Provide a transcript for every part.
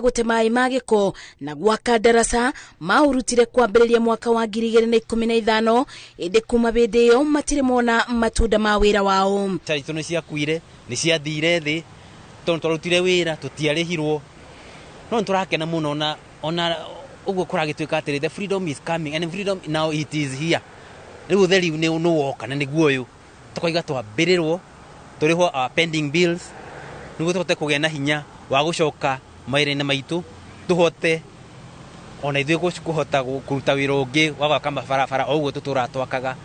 Gũte maĩ ma gĩko na gwaka ndaraca maũrutire kwambĩrĩria mwaka wa 2015, ĩndĩ kuma hĩndĩ ĩyo matirĩ mona matunda ma wĩra wao. Biacara itũ nĩ ciakuire, nĩ ciathire thĩ tondũ twarutire wĩra tũtiarĩhirwo, no nĩ tũrakena mũno na ona ũguo kũragĩtuĩka atĩrĩ, the freedom is coming and freedom now it is here. Rĩu ũtheri nĩ woka na nĩguo ũyũ tũkoiga twambĩrĩrwo tũrĩhwo our pending bills nĩguo tũhote kũgĩa na hinya wa gũcoka mawĩra-inĩ maitũ, tũhote ona ithuĩ kũhota kũruta wĩra ũngĩ wa gwaka mabarabara o ũguo tũtũraga twakaga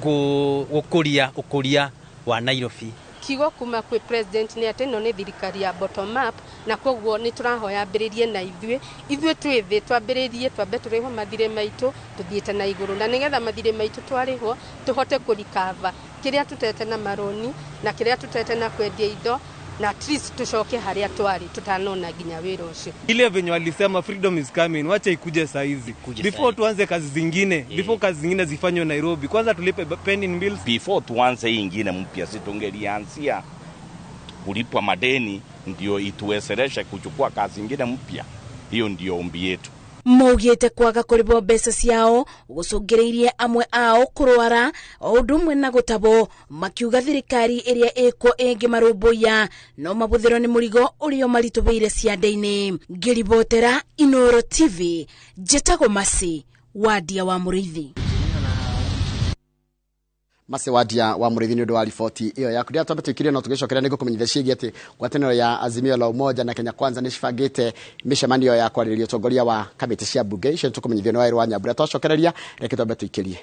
gũkũria ũkũria wa Nairobi. Kiugo kuma kwĩ president nĩ atĩ ĩno nĩ thirikari ya bottom up, na koguo nĩ tũrahoya ambĩrĩrie na ithuĩ, ithuĩ twĩ thĩ, twambĩrĩrie, twambe tũrĩhwo mathirĩ maitũ tũthiĩte na igũrũ, na nĩgetha mathirĩ maitũ twarĩhwo tũhote kũrikava kĩrĩa tũtete na marũni na kĩrĩa tũtete na kwendia indo, na at least tũcoke harĩa twarĩ tũtanona nginya wĩra ũcio. Ile venye walisema freedom is coming, wacha ikuje saa hizi before tuanze kazi zingine, before kazi zingine zifanywe Nairobi, kwanza tulipe pending bills. Before tuanze hii ingine mpya, si tungelianzia kulipwa madeni ndio ituwezereshe kuchukua kazi ingine mpya? Hiyo ndio ombi yetu. Maugĩte kwaga kũrĩhwo mbeca ciao gũcũngĩrĩirie amwe ao kũrwara o ũndũ ũmwe na gũtabwo, makiuga thirikari ĩrĩa ĩkuo ĩngĩmarũmbũiya no mabũthĩrwo nĩ mũrigo ũrĩa ũmaritũhĩire ciande-inĩ. Ngĩribotera Inooro TV, njĩtagwo Mercy Wandia wa Mũrĩithi. Mercy Wandia wa Mũrĩithi nĩ ũndũ wa riboti ĩyo yaku. Rĩrĩa twambe tũikirie no tũgĩcokera nĩ ngũkũmenyithia ciĩgiĩ atĩ ngwatanĩro ya Azimio la Umoja na Kenya Kwanza nĩ cibangĩte mĩcemanio ya kwarĩrĩria ũtongoria wa kamĩtĩ cia mbunge. Icio nĩ tũkũmenyithio nĩ Waĩrũ wa Nyambura. Twacokereria, reke twambe tũikĩrie.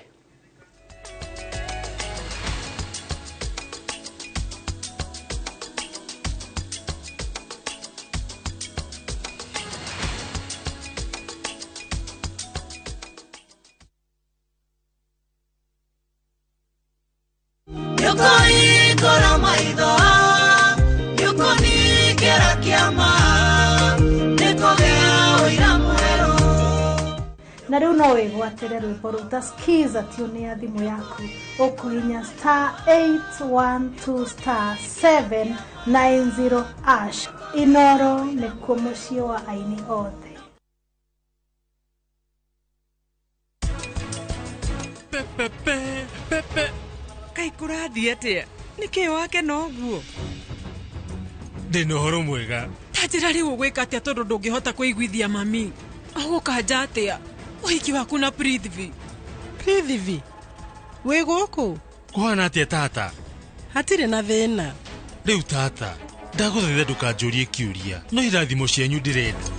Nĩũkũhingũra maitho, nĩũkũningĩra kĩama, nĩkũgĩa ũira mwerũ. Na rĩu no wĩgwatĩre rwĩmbo rũu ta skiza tune ya thimũ yaku, ũkũhinya *812*790#. Inoro nĩkuo mũciĩ wa aini othe. Pepepe pepe, kaĩ kũrathiĩ atĩa? Nĩkĩ wakena ũguo? Ndĩna ũhoro mwega. Ta njĩra, rĩu ũgwĩka atĩa, tondũ ndũngĩhota kũiguithia mami? Ũgũkanja atĩa ũhiki waku na Prithvi? Prithvi, wĩ gũkũ? Kũhana atĩa, tata? Hatirĩ na thĩna. Rĩu tata, ndagũthaitha ndũkanjũrie kĩũria, no irathimo cianyu ndĩrenda.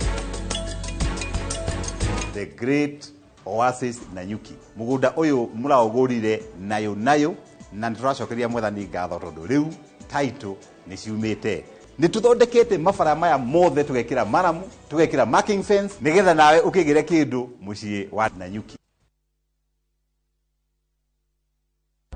The Great Oasis Nanyuki, mũgũnda ũyũ mũraũgũrire nayo nayo, na nĩ tũracokeria Mwathani ngatho tondũ rĩu title nĩ ciumĩte. Nĩ tũthondekete mabara maya mothe, tũgekĩra maramu, tũgekĩra marking fence, nĩgetha nawe ũkĩgĩre kĩndũ mũciĩ wa Nanyuki.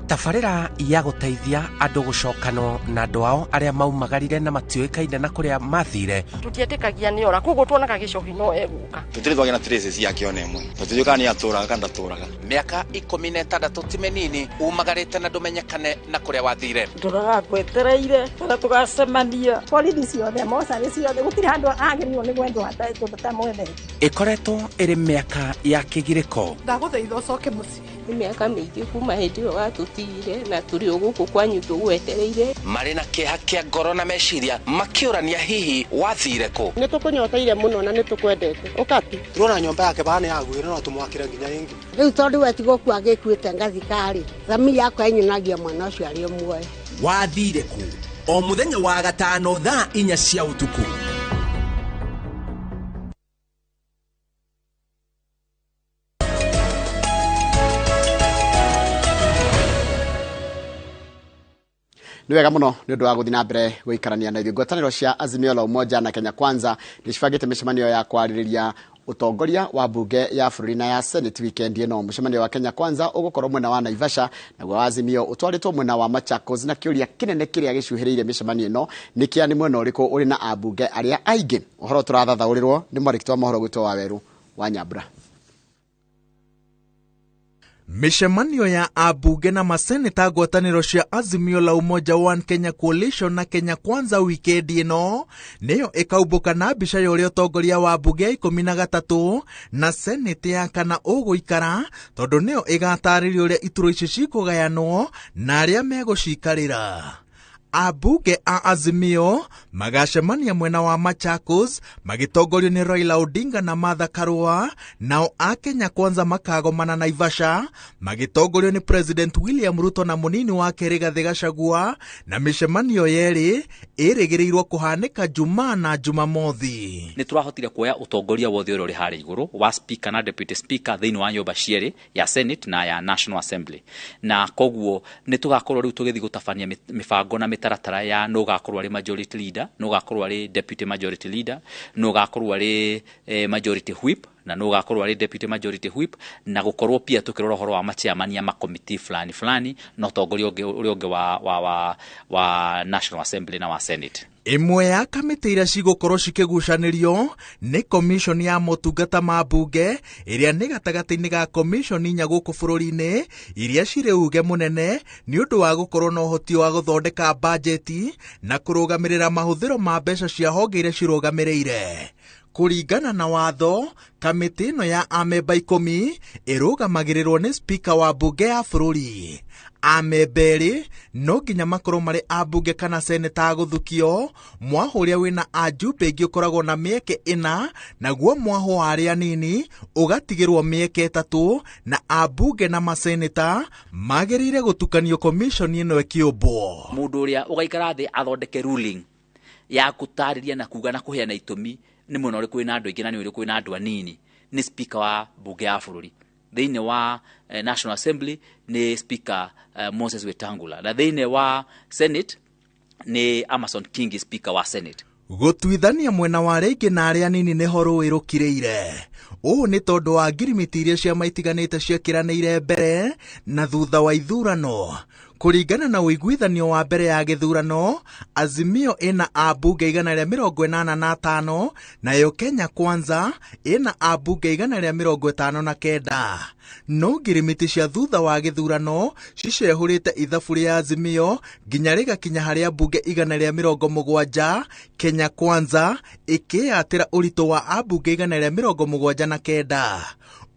Tabarĩra ya gũteithia andũ gũcokanwo na andũ ao arĩa maumagarire na matiũĩkaine na kũrĩa mathire. Tũtietĩkagia nĩ ora, koguo tuonaga gĩcohi no egũka. Tũtirĩ twagĩa na traces yake ona ĩmwe, tũtiũĩ kana nĩ atũraga kana ndatũraga. Mĩaka 16 ti mĩnini umagarĩte na ndũmenyekane na kũrĩa wathire. Ndũraga ngwetereire kana tũgacemania. Borithi ciothe, mocarĩ ciothe, gũtirĩ handũ agĩrĩirwo nĩ gwendwo tũtamwendete. Ĩkoretwo ĩrĩ mĩaka ya kĩgirĩko. Ndagũthaitha ũcoke mũciĩ. Nĩ mĩaka mĩingĩ kuma hĩndĩ ĩyo watũtigire, na tũrĩ o gũkũ kwanyu tũgwetereire. Marĩ na kĩeha kĩa ngoro na meciria makĩũrania hihi wathire kũ. Nĩ tũkũnyoteire mũno na nĩ tũkwendete, ũka tu. Turona nyũmba yake bana yagwire, no tũmwakĩre nginya ĩngĩ. Rĩu tondũ we tigũkua agĩkuĩte ngathika-rĩ, thamiri yakwa ĩnyonagia mwana ũcio arĩ o muoyo. Wathire kũ? O mũthenya wa gatano thaa 4 cia ũtukũ. Nĩ wega mũno nĩ ũndũ wa gũthiĩ na mbere gũikarania na ithuĩ. Ngwatanĩro cia Azimio la Umoja na Kenya Kwanza nĩ cibangĩte mĩcemanio ya kwarĩrĩria ũtongoria wa mbunge ya bũrũri na ya Senate weekend ĩno. Mũcemanio wa Kenya Kwanza ũgũkorwo mwena wa Naivasha, naguo wa Azimio ũtwarĩtwo mwena wa Machakos, na kĩũria kĩnene kĩrĩa gĩcuhĩrĩire mĩcemanio ĩno nĩ kĩa nĩ mwena ũrĩkũ ũrĩ na ambunge arĩa aingĩ. Ũhoro tũrathathaũrĩrwo nĩ mwandĩki wa mohoro gwĩtwo Wawerũ wa Nyambura. Mĩcemanio ya ambunge na maseneta ngwatanĩro cia Azimio la Umoja One Kenya Coalition na Kenya Kwanza wikendi ĩno nĩyo ĩkaumbũka na mbica ya ũrĩa ũtongoria wa mbunge ya 13 na senate ya kana ũgũikara, tondũ nĩyo ĩgatarĩria ũrĩa iturwa ici cikũgayanwo na arĩa megũcikarĩra. Ambunge a Azimio magacemania mwena wa Machakos magĩtongorio nĩ Raila Odinga na Martha Karua, nao a Kenya Kwanza makagomana Naivasha magĩtongorio nĩ President William Ruto na mũnini wake Rigathĩ Gachagua, na mĩcemanio yerĩ ĩrĩgĩrĩirwo kũhanĩka Jumaa na Jumamothi. Nĩ tũrahotire kuoya ũtongoria wothe ũrĩa ũrĩ harĩa igũrũ wa speaker na deputy speaker thĩinĩ wa nyũmba cierĩ, ya Senate na ya National Assembly, na koguo nĩ tũgakorwo rĩu tũgĩthiĩ gũtabania mĩbango na mĩtaratara ya nũ ũgakorwo arĩ majority leader, nũ ũgakorwo arĩ deputy majority leader, nũ ũgakorwo arĩ majority whip na nũ ũgakorwo arĩ deputy majority whip, na gũkorwo pia tũkĩrora ũhoro wa machairman ya makomiti fulani fulani na ũtongoria ũrĩa ũngĩ wa National Assembly na wa Senate. Ĩmwe ya kamĩtĩ iria cigũkorwo cikĩgucanĩrio nĩ commission ya motungata ma mbunge ĩrĩa nĩ gatagatĩ-inĩ ga commission inya gũkũ bũrũri-inĩ iria cirĩ uge mũnene nĩ ũndũ wa gũkorwo na ũhoti wa gũthondeka bajeti na kũrũgamĩrĩra mahũthĩro ma mbeca cia honge iria cirũgamĩrĩire. Kũringana na watho, kamĩtĩ ĩno ya amemba 10 ĩrũgamagĩrĩrwo nĩ spika wa mbunge ya bũrũri. Amemba erĩ no nginya makorwo marĩ ambunge kana seneta gũthukio, mwahũ ũrĩa wĩna ajumbe aingĩ ũkoragwo na mĩeke 4, naguo mwahũ wa arĩa anini ũgatigĩrwo mĩeke 3, na ambunge na maseneta magĩrĩire gũtukanio commission ĩno ĩkĩũmbwo. Mũndũ ũrĩa ũgaikara thĩ athondeke ruling ya gũtarĩria na kuga na kũheana itũmi nĩ mwena ũrĩkũ wĩna andũ aingĩ na nĩ ũrĩkũ wĩna andũ anini nĩ speaker wa mbunge ya bũrũri. Thĩinĩ wa National Assembly nĩ speaker Moses Wetangula, na thĩinĩ wa Senate nĩ Amason Kingi speaker wa Senate. Gũtuithania mwena wa arĩa aingĩ na arĩa anini nĩho rũĩ rũkirĩire. Ũũ nĩ tondũ wa ngirimiti iria ciama itiganĩte ciekĩranĩire mbere na thutha wa ithurano. Kũringana na ũiguithanio wa mbere ya gĩthurano, Azimio ĩna ambunge 185, nayo Kenya Kwanza ĩna ambunge 159. No ngirimiti cia thutha wa gĩthurano cicehũrĩte ithabu rĩa Azimio nginya rĩgakinya harĩ ambunge 170, Kenya Kwanza ĩkĩyatĩra ũritũ wa ambunge 179.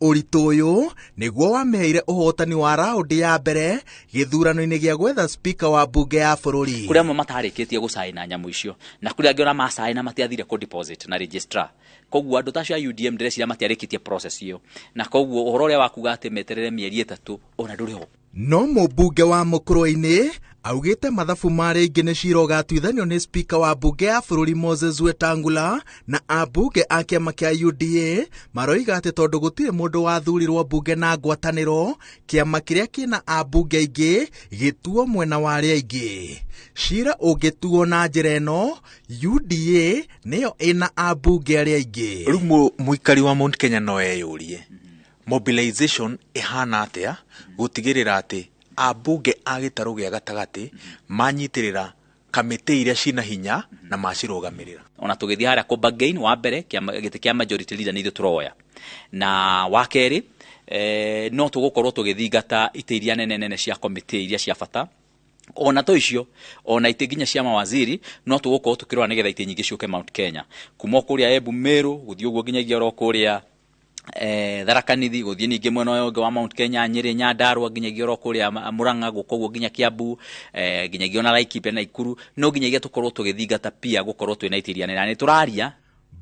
Ũritũ ũyũ nĩguo wamĩheire ũhotani wa raundi ya mbere gĩthurano-inĩ gĩa gwetha spika wa mbunge ya bũrũri. Kũrĩ amwe matarĩkĩtie gũcaina nyamũ icio, na kũrĩ angĩ ona macaina matiathire kũ deposit na registrar. Koguo andũ ta acio a UDM ndĩreciria matiarĩkĩtie process ĩyo, na koguo ũhoro ũrĩa wa kuga atĩ meterere mĩeri 3 ona ndũrĩ ho. No mũmbunge wa Mũkũrwe-inĩ augĩte mathabu ma rĩngĩ nĩ cira ũgatuithanio nĩ spika wa mbunge ya bũrũri Moses Wetangula na ambunge a kĩama kĩa UDA maroiga atĩ tondũ gũtirĩ mũndũ wathurirwo mbunge na ngwatanĩro, kĩama kĩrĩa kĩna ambunge aingĩ gĩtuo mwena wa arĩa aingĩ. Cira ũngĩtuo na njĩra ĩno, UDA nĩyo ĩna ambunge arĩa aingĩ. Rĩu mũikari wa Mount Kenya no eyũrie mobilization ĩhana atĩa gũtigĩrĩra atĩ ambunge a gĩtarũ gĩa gatagatĩ manyitĩrĩra kamĩtĩ iria cina hinya na macirũgamĩrĩra. Ona tũgĩthiĩ harĩa kũ bargain wa mbere gĩtĩ kĩa majority leader nĩ ithuĩ tũroya, na wa kerĩ no tũgũkorwo tũgĩthingata itĩ iria nene nene cia komĩtĩ iria cia bata, ona to icio ona itĩ nginya cia mawaziri no tũgũkorwo tũkĩrora nĩgetha itĩ nyingĩ ciũke Mount Kenya, kuma kũrĩa Embu Meru gũthiĩ ũguo nginyagia oro kũrĩa Tharaka Nithi, gũthiĩ ningĩ mwena ũyũ ũngĩ wa Mount Kenya, Nyĩrĩ, Nyandarua, nginyagia oro kũrĩa Murang'a, gũka ũguo nginya Kiambu, nginyagia ona Laikipia na Nakuru, no nginyagia tũkorwo tũgĩthingata pia gũkorwo twĩna itĩ iria nene. Na nĩ tũraria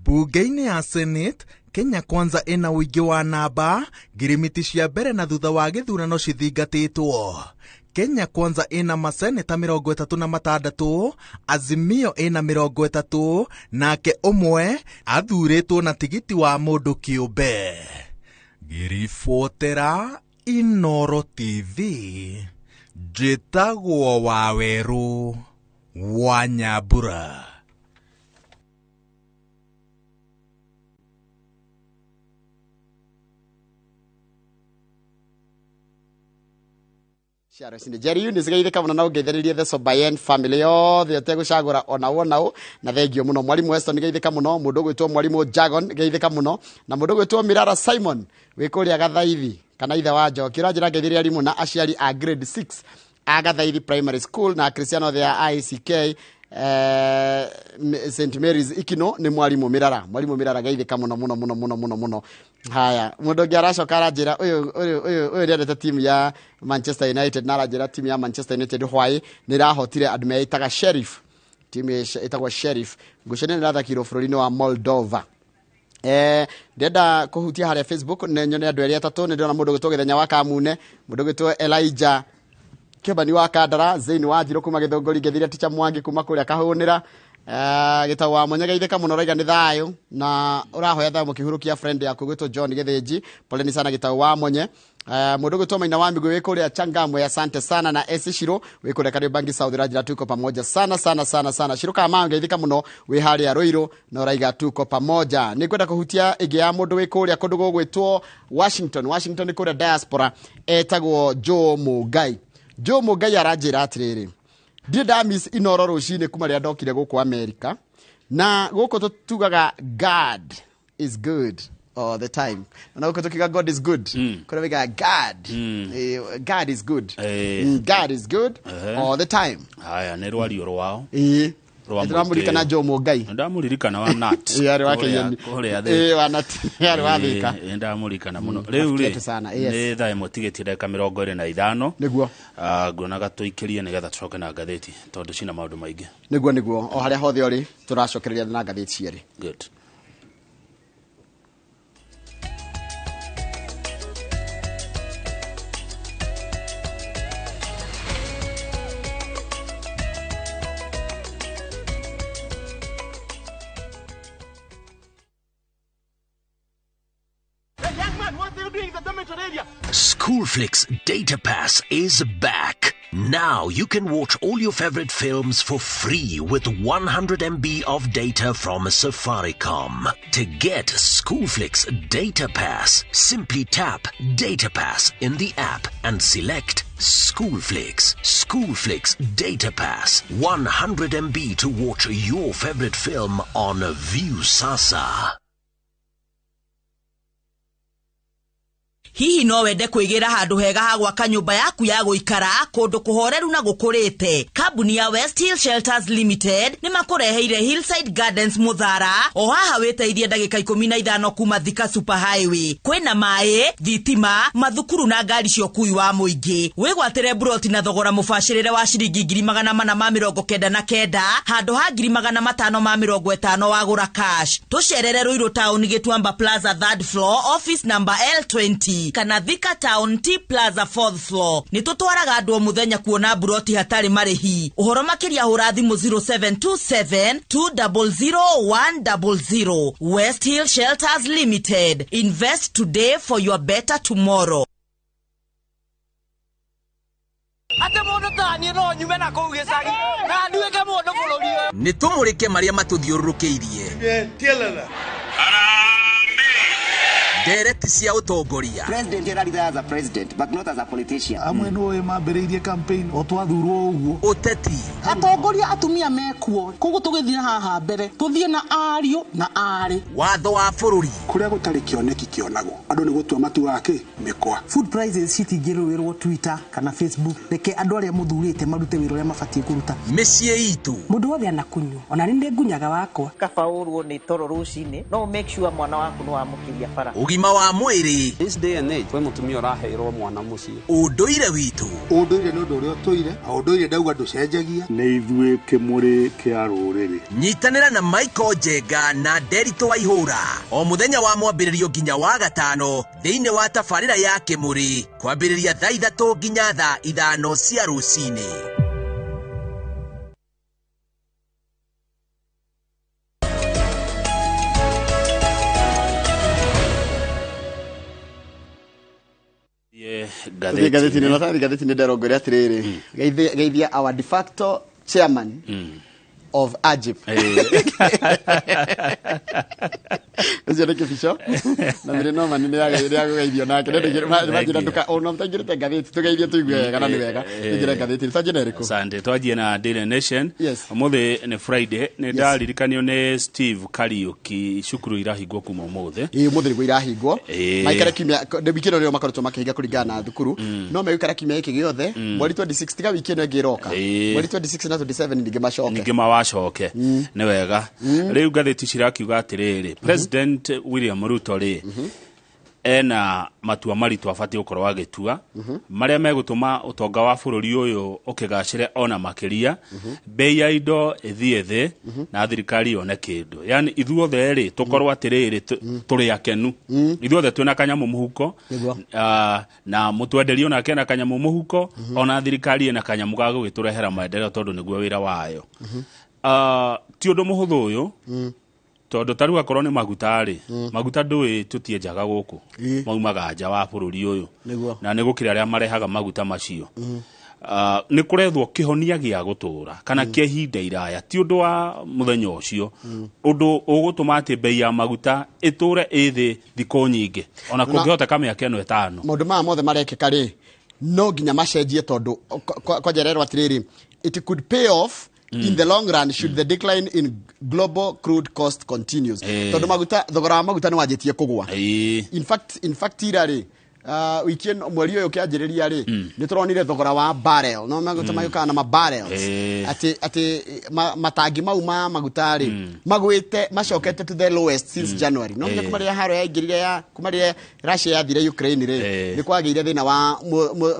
mbunge-inĩ ya Senate. Kenya Kwanza ĩna ũingĩ wa namba ngirimiti cia mbere na thutha wa gĩthurano cithingatĩtwo. Kenya Kwanza ĩna maseneta 36, Azimio ĩna 30, nake ũmwe athurĩtwo na tigiti wa mũndũ kĩũmbe. Ngĩribotera Inooro TV, njĩtagwo Wawerũ wa Nyambura. Cia rũcinĩ. Jerry Eunice geithĩka mũno na ũngeithĩrĩrie the Sobayen family yothe ũtegũcagũra ona wona ũ, na thengio mũno. Mwarimũ Weston geithĩka mũno, mũndũ ũgwĩtwo mwarimũ Jagon geithĩka mũno, na mũndũ ũgwĩtwo Mirara Simon wĩ kũrĩa Gathaithi kana ithe wa Njoki, ũranjĩra ngeithĩrĩrie arimũ na aciari a grade 6 a Gathaithi Primary School na Akristiano othe a ICK St Mary's Ikino. Nĩ mwarimũ Mirara, mwarimũ Mirara geithĩka mũno mũno mũno mũno mũno mũno. Haya, mũndũ ũngĩ aracoka aranjĩra ũyũ ũyũ ũyũ ũyũ nĩendete timu ya Manchester United, na aranjĩra timu ya Manchester United hwaĩ nĩ ĩrahotire andũ meĩtaga Sheriff, timu ĩtagwo Sheriff. Ngucanio nĩ ĩrathakirwo bũrũri-inĩ wa Moldova. Ndĩrenda kũhutia harĩa Facebook nĩ nyone andũ erĩ atatũ. Nĩ ndĩrona mũndũ ũgwĩtwo Gĩthenya wa Kamune, mũndũ ũgwĩtwo Elijah Kĩambani wa Kandara, Zain wa Njirũ kuma Gĩthũngũri, ngethire Ticha Mwangi kuma kũrĩa Kahũnĩra, Gĩtau wa Mũnye geithĩka mũno, raiga nĩ thayũ na ũrahoya thayũ mũkĩhurũkia friend yaku gwĩtwo John Gĩthĩnji, poleni sana Gĩtau wa Monye. Mũndũ gwĩtwo Maina wa Migwi wĩ kũrĩa Changamwe, asante sana, na Esi Shiro wĩ kũrĩa Kariobangi South, ũranjĩra tuko pamoja sana sana sana sana. Shiro Kamau ngeithĩka mũno wĩ harĩa Ruiru na ũraiga tuko pamoja. Nĩ ngwenda kũhutia ĩngĩ ya mũndũ wĩ kũrĩa kũndũ gũgwĩtwo Washington, Washington nĩ kũrĩa diaspora, etagwo Joe Mũngai. Joe Mũngai aranjĩra atĩrĩrĩ, ndirĩ ndamiss Inoro rũcinĩ kuma rĩrĩa ndokire gũkũ Amerika, na gũkũ tũtugaga God is good all the time, na gũkũ tũkiuga God is good, kũrĩa wĩgaga God, God is good. God is good all the time. Haya, nĩ rwario rwao. Ĩĩ. Rwa. Ndĩramũririkana Joe Mũngai. Ndamũririkana wa Nat. Ĩĩ, arĩ wa Kũrĩa- KN. kũrĩa Ĩĩ, wa Nat, arĩ wa Thika. Ĩĩ, ndamũririkana mũno. Rĩu Rafiki yetu rĩ, sana, yes. nĩ thaa 1 tigĩtie ndagĩka 25. Nĩguo. Nguonaga tũikĩrie nĩgetha tũcoke na ngathĩti tondũ cina maũndũ maingĩ. Nĩguo o harĩa hothe ũrĩ tũracokereria na ngathĩti cierĩ. Good. Schoolflix Data Pass is back. Now you can watch all your favorite films for free with 100 MB of data from Safaricom. To get Schoolflix Data Pass, simply tap Data Pass in the app and select Schoolflix. Schoolflix Data Pass. 100 MB to watch your favorite film on Viusasa. Hihi no wende kwĩgĩra handũ hega ha gwaka nyũmba yaku ya gũikara kũndũ kũhoreru na gũkũrĩte? Kambuni ya West Hill Shelters Limited nĩ makũreheire Hillside Gardens Mũthara, o haha wĩteithie ndagĩka 15 kuma Thika Super Highway. Kwĩna maĩ, thitima, mathukuru na ngari cia ũkui wa mũingĩ. Wĩgwatĩre buroti na thogora mũbacĩrĩre wa ciringi 499,000 handũ ha 550,000 wagũra cash. Tũcerere Ruiru Town, Gĩtuamba Plaza third floor, office number L20 kana Thika Town T Plaza fourth floor. Nĩ tũtwaraga andũ o mũthenya kuona buroti hatarĩ marĩhi. Ũhoro makĩria hũra thimũ 0727 200 100. West Hill Shelters Limited. Invest today for your better tomorrow. Ate mũndũ ta niĩ no nyume na kũu gĩcagi na nduĩke mũndũ bũrũri ũyũ. Nĩ tũmũrĩke marĩa matũthiũrũrũkĩirie. Ndereti cia ũtongoria. President ararira as a president but not as a politician. Amwe nĩ mambĩrĩirie campaign o twathurwo ũguo. Ũteti. Atongoria atumia mekuo, koguo tũgĩthiĩ na haha mbere tũthiĩ na ariũ na arĩ. Watho wa bũrũri. Kũrĩa gũtarĩ kĩoneki kĩonagwo andũ nĩ gũtua matuaga kĩ mĩkwa. Food prices citingĩrũĩrwo Twitter kana Facebook, reke andũ arĩa mũthurĩte marute wĩra ũrĩa mabatiĩ kũruta. Mĩciĩ itũ. Mũndũ wothe anakunyua, ona nĩ ndĩ ngunyaga wakwa. Kaba ũrwo nĩ toro rũcinĩ, no make sure mwana waku nĩ wamũkĩria bara. Ũgima wa mwĩrĩ. This day and age kwĩ mũtumia ũraheirwo mwana mũciĩ. Ũndũire witũ. Ũndũire nĩ ũndũ ũrĩa ũtũire, na ũndũire ndauga ndũcenjagia. Nĩ ithuĩ kĩmũrĩ kĩa rũrĩrĩ. Nyitanĩra na Michael Njenga na Nderitu Waihũra o mũthenya wa mwambĩrĩrio nginya wa gatano thĩinĩ wa tabarĩra ya Kĩmũrĩ kwambĩrĩria thaa 3 nginya thaa 5 cia rũcinĩ. Ngathĩti-inĩ no tathi ngathĩti-inĩ nderongore atĩrĩrĩ, geithia our de facto chairman Of Agip. Ũcio nĩ kĩbico na mĩrĩ no mani nĩ yagũgeithio nake. Nĩ nduka ona mũtaingĩrĩte ngathĩti, tũgeithie tũigue wega na nĩ wega tũingĩre ngathĩti. Twanjie na ĩrĩkũ? Asante. Twanjie na Daily Nation. Ũmũthĩ nĩ Friday. Nĩ ndaririkanio nĩ Steve Kariuki, cukuru irahingwo kuma ũmũthĩ. Ĩĩ, ũmũthĩ nĩguo irahingwo. Maikare kiumia, nĩ wiki ĩno nĩo makoretwo makĩhinga kũringana na thukuru, no megũikara kiumia gĩkĩ gĩothe, mweri 26, tiga wiki ĩno ĩngĩ ĩroka, mweri 26 na 27 ningĩ macoke. Ningĩ mawacoke. Nĩ wega. Rĩu ngathĩti cirakiuga atĩrĩrĩ, President William Ruto rĩ, ena matua maritũ abatiĩ gũkorwo agĩtua marĩa megũtũma ũtonga wa bũrũri ũyũ ũkĩgacĩre ona makĩria, bei ya indo ĩthiĩ thĩ na thirikari yone kĩndũ, yani ithuothe rĩ tũkorwo atĩrĩrĩ tũrĩ akenu, ithuothe twĩna kanyamũ mũhuko. Ah, na mũtwenderio nake na kanyamũ mũhuko, ona thirikari ĩna kanyamũ ga gũgĩtũrehera maendeleo, tondũ nĩguo wĩra wayo. Ah, ti ũndũ mũhũthũ ũyũ, tondũ ta rĩu akorwo nĩ maguta rĩ, maguta ndũĩ tũtienjaga gũkũ, maumaga nja wa bũrũri ũyũ. Na nĩ gũkĩrĩ arĩa marehaga maguta macio. Nĩ kũrethwo kĩhonia gĩa gũtũra kana kĩa ihinda iraya, ti ũndũ wa mũthenya ũcio, ũndũ ũgũtũma atĩ bei ya maguta ĩtũre ĩ thĩ thikũ nyingĩ, ona kũngĩhoteka mĩaka ĩno 5. Maũndũ maya mothe marekĩka rĩ, no nginya macenjie, tondũ kwanjererwo atĩrĩrĩ, it could pay off in the long run should the decline in global crude cost continues. Tondũ maguta, thogora wa maguta nĩ wanjĩtie kũgwa. In fact ira rĩ, wiki ĩno, mweri ũyũ ũkĩanjĩrĩria rĩ, nĩ tũronire thogora wa barrel, no maguta magĩũkaga na ma barrels, atĩ matangi mau ma maguta rĩ, magwĩte macokete to the lowest since January. No kuma rĩrĩa haro yaingĩrire, ya kuma rĩrĩa Russia yathire Ukraine rĩ, nĩ kwagĩire thĩna wa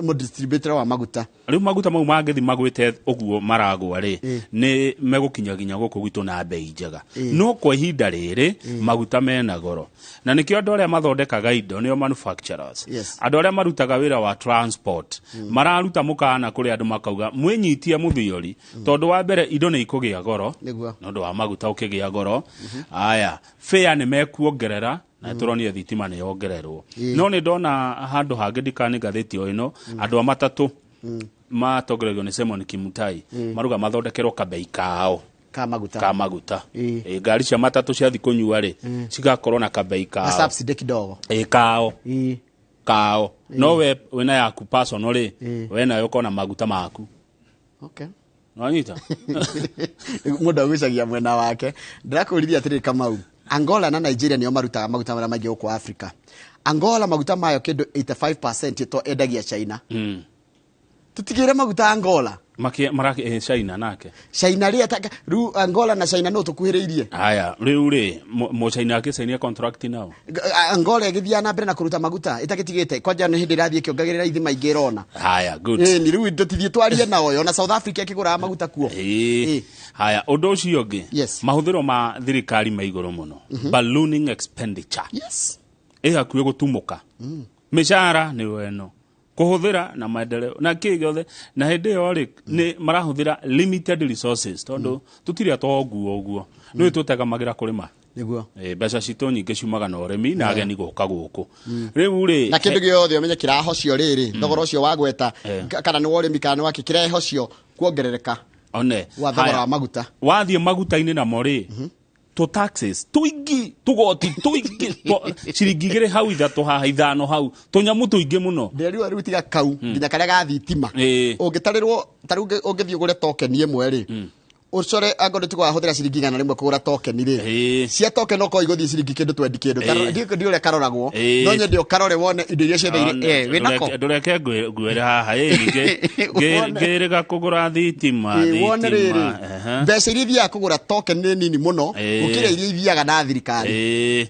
mu distributor wa maguta. Rĩu maguta mau mangĩthi magwĩte ũguo maragwa rĩ, nĩ megũkinya nginya gũkũ gwitũ na bei njega. No kwa ihinda rĩrĩ maguta mena goro, na nĩkĩo andũ arĩa mathondekaga indo, nĩo manufacturers, andũ arĩa marutaga wĩra wa transport, mararuta mũkana kũrĩ andũ makauga mwĩnyitie mũthiori, tondũ wa mbere indo nĩ ikũgĩa goro nĩ ũndũ wa maguta ũkĩgĩa goro. Aya fare nĩ mekuongerera, na tũronire thitima nĩ yongererwo. No nĩ ndona handũ hangĩ, ndikani ngathĩti o ĩno, andũ a matatũ matongoregio nĩ Simon Kimutai maruga mathondekerwo kabei kao ka maguta. Ka maguta. Ngari cia matatũ ciathi kũnyua rĩ, cigakorwo na kabei na kao subsidy kidogo. Ĩ, kao no we wĩna yaku personal rĩ, we nayo ũkona maguta maku. Nwanyita. Mũndũ agucagia mwena wake. Ndĩrakũrithia atĩrĩrĩ Kamau, Angola na Nigeria nĩo marutaga maguta marĩa maingĩ gũkũ Africa. Angola maguta mayo kĩndũ 85% ĩto endagia China. Tũtigĩre maguta Angola. Marake China nake. China rĩ, rĩu Angola na China no tũkuhĩrĩirie. Haya, rĩu rĩ, mũchaina akĩcainia contract nao. Angola ĩgĩthiaga na mbere na kũruta maguta ĩtagĩtigĩte, kwanja nĩ hĩndĩ ĩrathiĩ ĩkĩongagĩrĩra ithima ingĩ ĩrona. Haya, good. Ĩni rĩu tũtithiĩ twarie nao, ona South Africa ĩkĩgũraga maguta kuo. Ĩĩ. Haya, ũndũ ũcio ũngĩ, mahũthĩro ma thirikari ma igũrũ mũno, ballooning expenditure, ĩ hakuhĩ gũtumũka. Mĩcara nĩyo ĩno kũhũthĩra na maendeleo na kĩ gĩothe, na hĩndĩ ĩyo rĩ, nĩ marahũthĩra limited resources, tondũ tũtirĩ atongu ũguo, nĩ tũtegamagĩra kũrĩma. Mbeca citũ nyingĩ ciumaga na ũrĩmi na ageni gũka gũkũ. Rĩu rĩ, na kĩndũ gĩothe ũmenye kĩrahocio rĩrĩ, thogora ũcio wagweta, kana nĩ wa ũrĩmi kana nĩ wake, kĩrehocio kuongerereka one wa thogora Haya. wa maguta. Wathiĩ maguta-inĩ namo rĩ, tũ taxes tũingĩ, tũgoti tũingĩ, ciringi 2 hau, 3 haha, 5 hau, tũnyamũ tũingĩ mũno. Ndĩrariwa rĩu tiga kau, nginya karĩa ga thitima. Ũngĩtarĩrwo ta rĩu ũngĩthiĩ ũgũre token ĩmwe rĩ, ũcore angorwo tiga wahũthĩra ciringi 100 kũgũra token rĩ, cia token okorwo igũthiĩ ciringi kĩndũ 20 kĩndũ. Ndiũ ũrĩa karoragwo. No nyende ũkarore wone indo iria ciendeire. Wĩnako. Ndũreke ngwĩre haha ĩ ningĩ Wone. ngĩrĩga kũgũra thitima. Wone Thitima rĩrĩ, mbeca iria ithiaga kũgũra token nĩ nini mũno gũkĩra iria ithiaga na thirikari.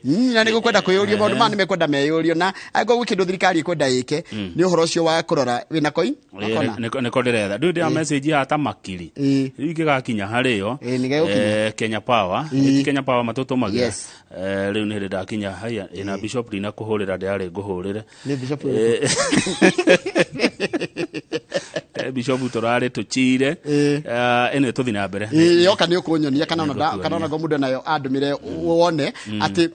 Na nĩ gũkwenda kwĩyũria maũndũ maya, nĩ mekwenda meyũrio, na angĩkorwo gwĩ kĩndũ thirikari ĩkwenda ĩke, nĩ ũhoro ũcio wa kũrora wĩna koi. Wakona? Nĩko ndĩretha ndũĩ ndĩra message ya ta makiri rĩu ingĩgakinya harĩo. Nĩ gegũkinya. Kenya Power. Ti Kenya Power matũtũmagĩra. Rĩu nĩ hĩndĩ ndakinya haya ĩna Bishop ndina kũhũrĩra, ndĩrarĩ ngũhũrĩre. Nĩ Bishop Bishop tũrarĩ tũchire. Ĩno tũthi na mbere. Ĩĩ, yoka nĩ ũkũnyonia kana ona Nĩngũkuonia. kana ona ngo mũndũ nayo andũmĩre wone atĩ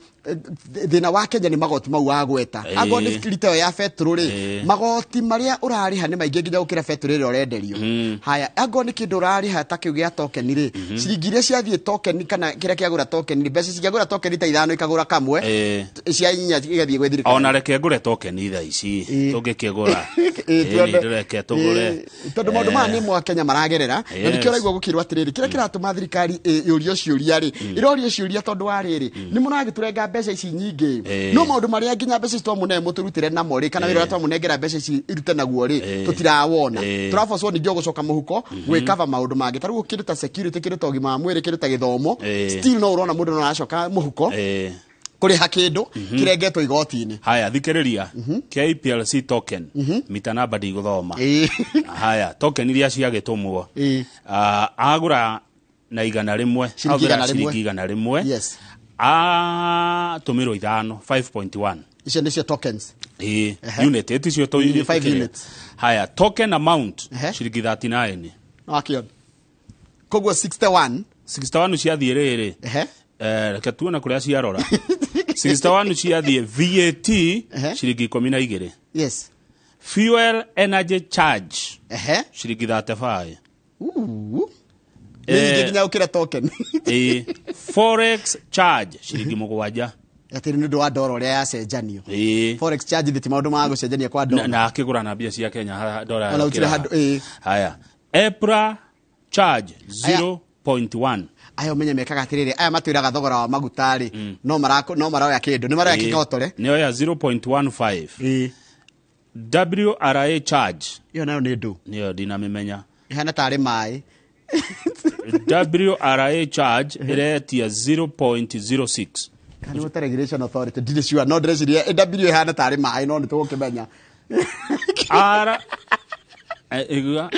Thĩna wa Kenya nĩ magoti mau wagweta. Angorwo nĩ rita ĩyo ya betũrũ rĩ, magoti marĩa ũrarĩha nĩ maingĩ nginya gũkĩra betũrũ ĩrĩa ũrenderio. Haya, angorwo nĩ kĩndũ ũrarĩha ta kĩu gĩa token rĩ, ciringi iria ciathiĩ token kana kĩrĩa kĩagũra token rĩ, mbeca cingĩagũra token ta ithano ikagũra kamwe, cia inya igathiĩ gwĩ thirikari. Ona reke ngũre token thaa ici tũngĩkĩgũra. Tuone. Ĩni, reke tũgũre. Tondũ maũndũ maya nĩ mwa Kenya maragerera, na nĩkĩo ũraigua gũkĩrwo atĩrĩrĩ, kĩrĩa kĩratũma thirikari yũrio ciũria rĩ, ĩrorio ciũria tondũ wa rĩrĩ, nĩ mũragĩtũrenga mbeca ici nyingĩ, no maũndũ marĩa nginya mbeca ici twamũne mũtũrutĩre namo rĩ, kana wĩra ũrĩa twamũnengera mbeca ici irute naguo rĩ, tũtirawona. Tũrabocwo ningĩ o gũcoka mũhuko gwĩkava maũndũ mangĩ, ta rĩu kĩndũ ta security, kĩndũ ta ũgima wa mwĩrĩ, kĩndũ ta gĩthomo, still no ũrona mũndũ no aracoka mũhuko kũrĩha kĩndũ kĩrengetwo igoti-inĩ. Haya, thikĩrĩria, KPLC token mita namba ndigũthoma. Haya, token iria ciagĩtũmwo, agũra na 100, Ciringi ahũthĩra 100. Ciringi 100, atũmĩrwo ithano, 5.1. Icio nĩcio tokens. Ĩĩ, unit ĩticio. 5 units. Haya, token amount ciringi 39. No akĩona koguo 61. 61 ciathiĩ rĩrĩ. Reke tuone kũrĩa ciarora. 61 ciathiĩ VAT ciringi 12. Fuel energy charge ciringi 35. Nĩ nyingĩ nginya gũkĩra token. Ĩĩ, forex charge ciringi 7. Atĩ nĩ ũndũ wa ndora ũrĩa yacenjanio. Forex charge thĩ ti maũndũ ma gũcenjania kwa Na, ndora. na akĩgũra na mbia cia Kenya ndora Ona gũtirĩ yakĩra. handũ, ĩĩ. Haya, EPRA charge 0.1. Aya ũmenye mekaga atĩrĩrĩ, aya matwĩraga thogora wa maguta rĩ, no maroya kĩndũ, nĩ maroya kĩng'otore. Nĩoya 0.15. WRA charge ĩyo nayo nĩ ndũ? Nĩyo ndinamĩmenya. Ĩhana tarĩ maĩ. WRA charge ĩretia 0.06. Kana Water Regulation Authority, ndirĩ sure, no ndĩreciria W ĩhana tarĩ maĩ, no nĩ tũgũkĩmenya. R igua,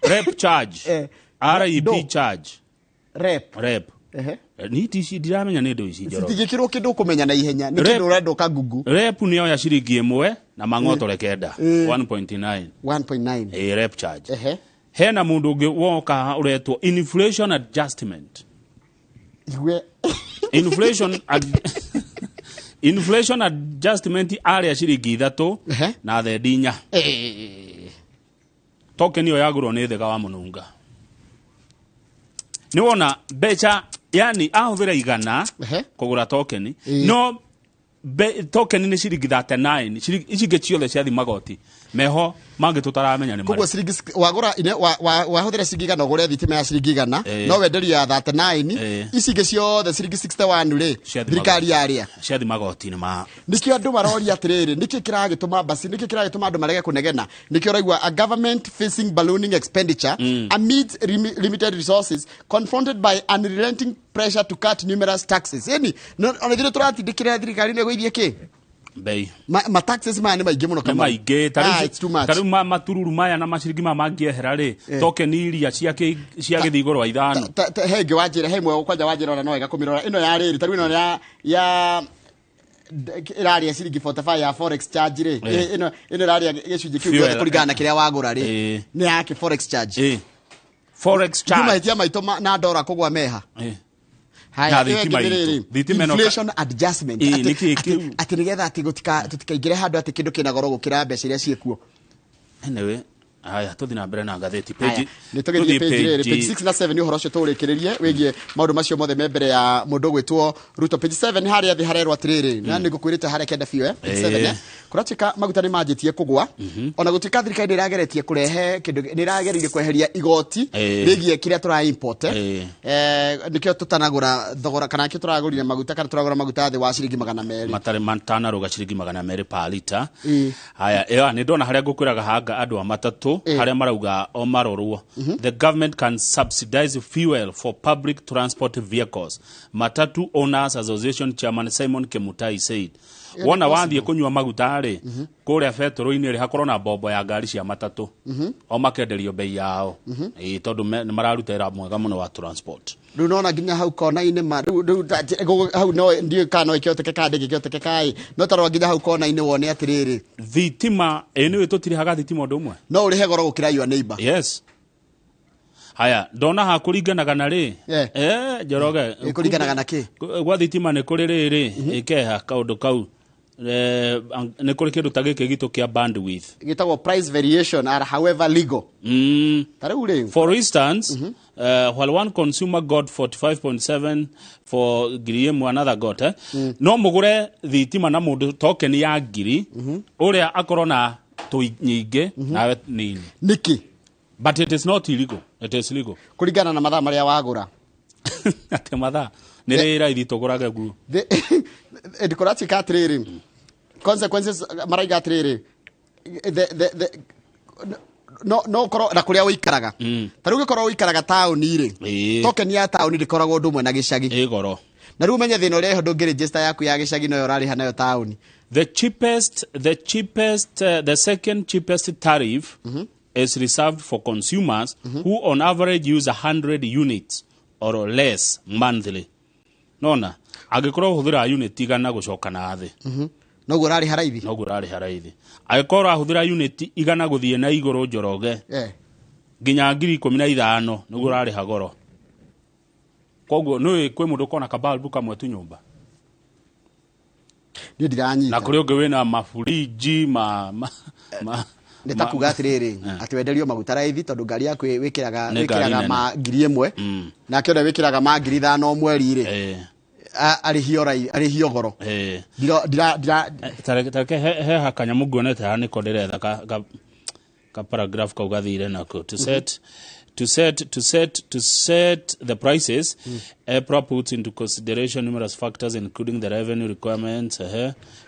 rep charge, REP charge. Rep. Rep. Ni ti ndiramenya nĩ ndũ ici, Njoroge. Citigĩkĩrwo kĩndũ ũkũmenya na ihenya, nĩ kĩndũ ũrenda ũka Google. Rep nĩoya ciringi 1 na mang'otore 9, 1.9. 1.9. Ĩ, rep charge. Hena mũndũ ũngĩ woka ũretwo inflation adjustment. Igue. Inflation adjustment arĩa ciringi 3 na thendi 4. Token ĩyo yagũrwo nĩ thega wa mũnunga, nĩ wona mbeca, yani ahũthĩra 100 kũgũra token, no token nĩ ciringi 39, ici ingĩ ciothe ciathi magoti meho mangĩ tũtaramenya nĩ Koguo marĩkũ. Ciringi wagũra wahũthĩra ciringi 100 ũgũre thitima ya ciringi 100, no wenderio ya 39, ici ingĩ ciothe ciringi 61 rĩ, Ciathi thirikari magoti. yarĩa. Ciathi magoti-inĩ ma Nĩkĩo andũ maroria atĩrĩrĩ, nĩkĩ kĩragĩtũma basi, nĩkĩ kĩragĩtũma andũ marege kũnegena? Nĩkĩo ũraigua a government facing ballooning expenditure amid limited resources, confronted by unrelenting pressure to cut numerous taxes. Yani ona ithuĩ tũratindĩkĩra thirikari nĩ ĩgũithie kĩ Bei. Ma taxes maya nĩ maingĩ mũno. Nĩ Kamau. maingĩ. Ta Ah, rĩu it's too much. Ta rĩu matururu maya na maciringi maya mangĩehera rĩ, token iria cia gĩthiĩ igũrũ wa ithano. He ĩngĩ wanjĩra, he ĩmwe kwanja wanjĩra, ona no wega kũmĩrora ĩno ya rĩrĩ, ta rĩu ĩno ya ĩrarĩa ciringi 45 ya forex charge rĩ. Ĩno ĩrarĩa gĩcunjĩ kĩu gĩothe Fuel, kũringana na kĩrĩa wagũra rĩ, nĩ yake forex charge. Forex charge. Mahĩtia maitũ na ndora kũgwa meha. Haya, Na ĩyo thitima ĩngĩ nĩ itũ. rĩrĩ, Thitima ĩno inflation adjustment. Nĩkĩ kĩu? Atĩ nĩgetha atĩ tũtikaingĩre handũ atĩ kĩndũ kĩna goro gũkĩra mbeca iria ciĩkuo. Anyway, haya, tũthiĩ na mbere na ngathĩti. Haya, nĩ tũgĩthiĩ Tũthiĩ page rĩrĩ, page page 6 na 7, ũhoro ũcio tũũrĩkĩrĩrie wĩgiĩ maũndũ macio mothe me mbere ya mũndũ ũgwĩtwo Ruto. Page 7 harĩa thĩ harerwo atĩrĩrĩ, na nĩ ngũkwĩrĩte harĩa kenda biũ, page 7, kũratuĩka maguta nĩ manjĩtie kũgwa, ona gũtuĩka thirikari nĩ ĩrageretie kũrehe kĩndũ, nĩ ĩragereire kweheria igoti rĩgiĩ kĩrĩa tũra import, nĩkĩo tũtanagũra thogora, kana nĩkĩo tũragũrire maguta, kana tũragũra maguta thĩ wa ciringi 200. Matarĩ matanarũga ciringi 200 per lita. Haya, ĩyo nĩ ndona harĩa ngũkwĩraga hanga andũ a matatũ, harĩa marauga o marorwo. The government can subsidize fuel for public transport vehicles, Matatu Owners Association chairman Simon Kemutai said. Ĩyo nĩ Wona possible. wathiĩ kũnyua maguta rĩ, kũrĩa betũrũ-inĩ rĩ, hakorwo na mbombo ya ngari cia matatũ, o makenderio bei yao. Ĩĩ, tondũ nĩ mararuta wĩra mwega mũno wa transport. Rĩu nona nginya hau kona-inĩ ma rĩu hau no ndiũĩ kana no ĩkĩhoteke kana ndĩngĩkĩhoteke kaĩ, no tarora nginya hau kona-inĩ wone atĩrĩrĩ. Thitima, ĩ nĩũĩ tũtirĩhaga thitima ũndũ ũmwe. No ũrĩhe goro gũkĩra your neighbor. Yes. Haya, ndona ha kũringanaga na rĩ. Njoroge. Kũringanaga na kĩ? Gwa thitima nĩ kũrĩ rĩrĩ, ĩkeha kaũndũ kau. Nĩ kũrĩ kĩndũ ta gĩkĩ gitũ kĩa bandwidth. Gĩtagwo price variation are however legal. Ta rĩu rĩ. For instance, while one consumer got 45.7 for ngiri ĩmwe, another got no mũgũre thitima na mũndũ token ya ngiri ũrĩa akorwo na tũ nyingĩ nawe nini. Nĩkĩ? But it is not illegal. It is legal. Kũringana na mathaa marĩa wagũra. Atĩ mathaa nĩ rĩ raithi tũgũrage guo. Ndikũratuĩka atĩrĩrĩ, consequences maraiga atĩrĩrĩ, no ũkorwo na kũrĩa ũikaraga. Ta rĩu ũngĩkorwo ũikaraga taũni rĩ, token ya taũni ndĩkoragwo ũndũ ũmwe na gĩcagi. Ĩ goro. Na rĩu ũmenye thĩna ũrĩa ĩho ndũngĩregister yaku ya gĩcagi noyo ũrarĩha nayo taũni. The second cheapest tariff is reserved for consumers who on average use 100 units or less monthly. Nona, angĩkorwo ũhũthĩra unit 100 gũcoka na thĩ. Noguo ũrarĩha raithi? Noguo ũrarĩha raithi. Angĩkorwo ũrahũthĩra unit 100 gũthiĩ na igũrũ Njoroge, nginya 15,000 nĩguo ũrarĩha goro. Koguo nĩũĩ kwĩ mũndũ ũkona kabalbu kamwe tu nyũmba. Niĩ ndiranyita. Na kũrĩ ũngĩ wĩna maburiji ma nĩ ta kuga atĩrĩrĩ, atĩ wenderio maguta raithi tondũ ngari yaku wĩkĩraga ma 1,000, nake ũrĩa wĩkĩraga ma 5,000 mweri rĩ, arĩhio raithi, arĩhio goro. Tareke he kanyamũ nguonete haha nĩko ndĩretha ka paragraph kau gathire nako. To set to set the prices, EPRA puts into consideration numerous factors including the revenue requirements.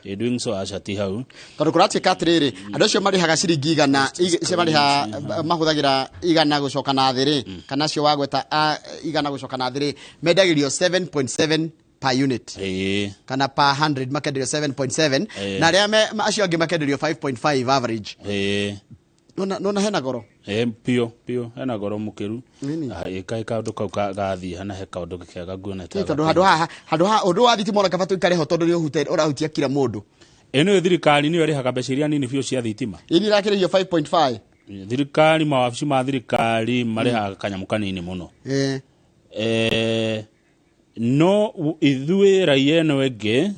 In doing so, aca ti hau. Tondũ kũratuĩka atĩrĩrĩ, andũ acio marĩhaga ciringi 100, acio marĩha mahũthagĩra 100 gũcoka na thĩ rĩ, kana acio wagweta 100 gũcoka na thĩ rĩ, mendagĩrio 7.7 per unit. Kana per 100 makenderio 7.7, na arĩa acio angĩ makenderio 5.5 average. Nona hena goro. Pio hena goro mũkĩru. Ĩka kaũndũ kau gathiĩ hana he kaũndũ kega nguonete. Tondũ handũ haha ũndũ wa thitima ona kaba tũikare ho tondũ nĩ ũrahutia kila mũndũ. Ĩno thirikari nĩyo ĩrĩhaga mbeca iria nini biũ cia thitima. Ĩni ĩrakĩrĩhio 5.5. Thirikari, mawabici ma thirikari marĩhaga kanyamũ kanini mũno. No ithuĩ raia ĩno ĩngĩ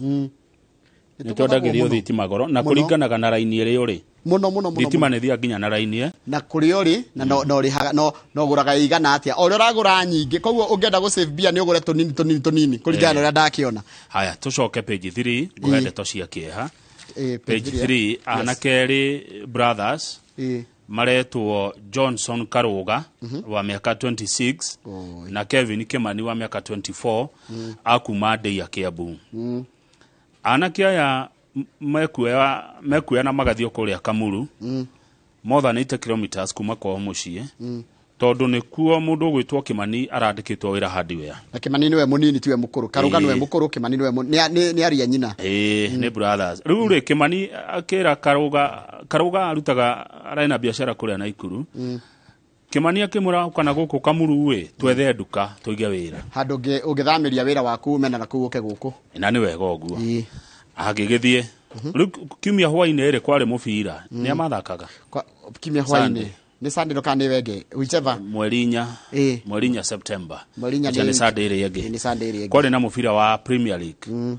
nĩ twendagĩrio thitima goro na kũringanaga na raini ĩrĩa ũrĩ. Mũno mũno mũno. Thitima nĩ thiaga nginya na raini na kũrĩa ũrĩ na no ũrĩhaga no ũgũraga igana atĩa o ũrĩa ũragũra nyingĩ, koguo ũngĩenda gũ save mbia nĩ ũgũre tũnini tũnini tũnini kũringana na ũrĩa ndakĩona. Haya, tũcoke page 3 ngũhe ndeto cia kĩeha. Page 3, anake erĩ brothers maretwo Johnson Karuga wa mĩaka 26 na Kevin Kimani wa mĩaka 24 akuma Ndeiya Kiambu. Anake aya mekuoya na magathiĩ kũrĩa Kamuru, more than 80 kilometers kuma kwao mũciĩ, tondũ nĩkuo mũndũ ũgwĩtwo Kimani arandĩkĩtwo wĩra hardware. Na Kimani nĩwe mũnini tiwe mũkũrũ. Karuga nĩwe mũkũrũ, Kimani nĩwe nĩ aria nyina. Nĩ brothers. Rĩu rĩ Kimani akĩra Karuga arutaga arĩ na biacara kũrĩa Naikuru. Kimani akĩmwĩra kana gũkũ Kamuru ĩ twethe nduka tũige wĩra. Handũ ũngĩthamĩria wĩra waku mena na kũu ũke gũkũ. Na nĩ wega ũguo. Agĩgĩthiĩ. Rĩu kiumia hwaĩ-inĩ rĩ kwarĩ mũbira. Nĩ amathakaga. Kiumia hwaĩ-inĩ. Nĩ Sunday kana nĩ wenge whichever. Mweri 4 September. Nĩ Sunday ĩrĩa ĩngĩ. Nĩ Sunday ĩrĩa ĩngĩ. Kwarĩ na mũbira wa Premier League.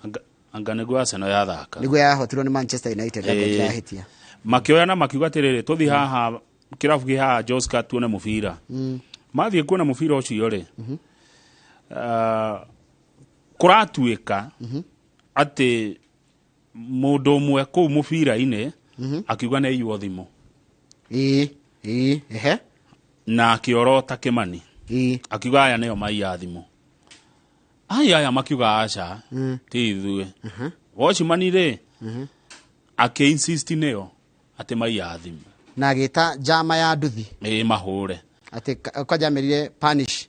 Anga nĩguo Arsenal yathaka. Nĩguo yahotirwo nĩ Manchester United yahĩtia. Makĩoya na makiuga atĩrĩrĩ, tũthiĩ haha kĩrabu kĩ haha Joska tuone mũbira. Mathiĩ kuona mũbira ũcio rĩ, kũratuĩka atĩ mũndũ ũmwe kũu mũbira-inĩ akiuga nĩ aiywo thimũ. Na akĩorota Kimani. Akiuga aya nĩo maiya thimũ. Aya makiuga aca ti ithuĩ. Watchman rĩ akĩ-insist nĩo atĩ maiya thimũ. Na agĩta njama ya nduthi. Mahũre. Atĩ kwanja amerire punish.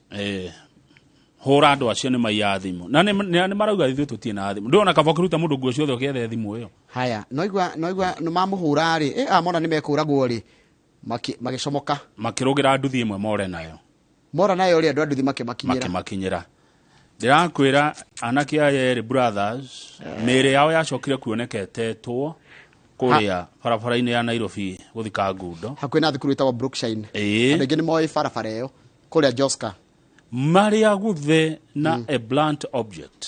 Hũra andũ acio nĩ maiya thimũ. Na nĩ marauga ithuĩ tũtirĩ na thimũ. Ndũrona kaba ũkĩruta mũndũ nguo ciothe ũkĩethe thimũ ĩyo. Haya, noigua nĩ mamũhũra rĩ, amona nĩ mekũragwo rĩ, magĩcomoka. Makĩrũgĩra nduthi ĩmwe more nayo. Mora nayo rĩ, andũ a nduthi makĩmakinyĩra. Makĩmakinyĩra. Ndĩrakwĩra anake aya erĩ brothers, mĩĩrĩ yao yacokire kuoneka ĩtetwo kũrĩa barabara-inĩ ya Nairobi gũthiĩ Kangundo. Hakuhĩ na thukuru ĩtagwo Brookshine. Andũ aingĩ nĩ moĩ barabara ĩyo. Kũrĩa Joska. Marĩa guthe na a blunt object.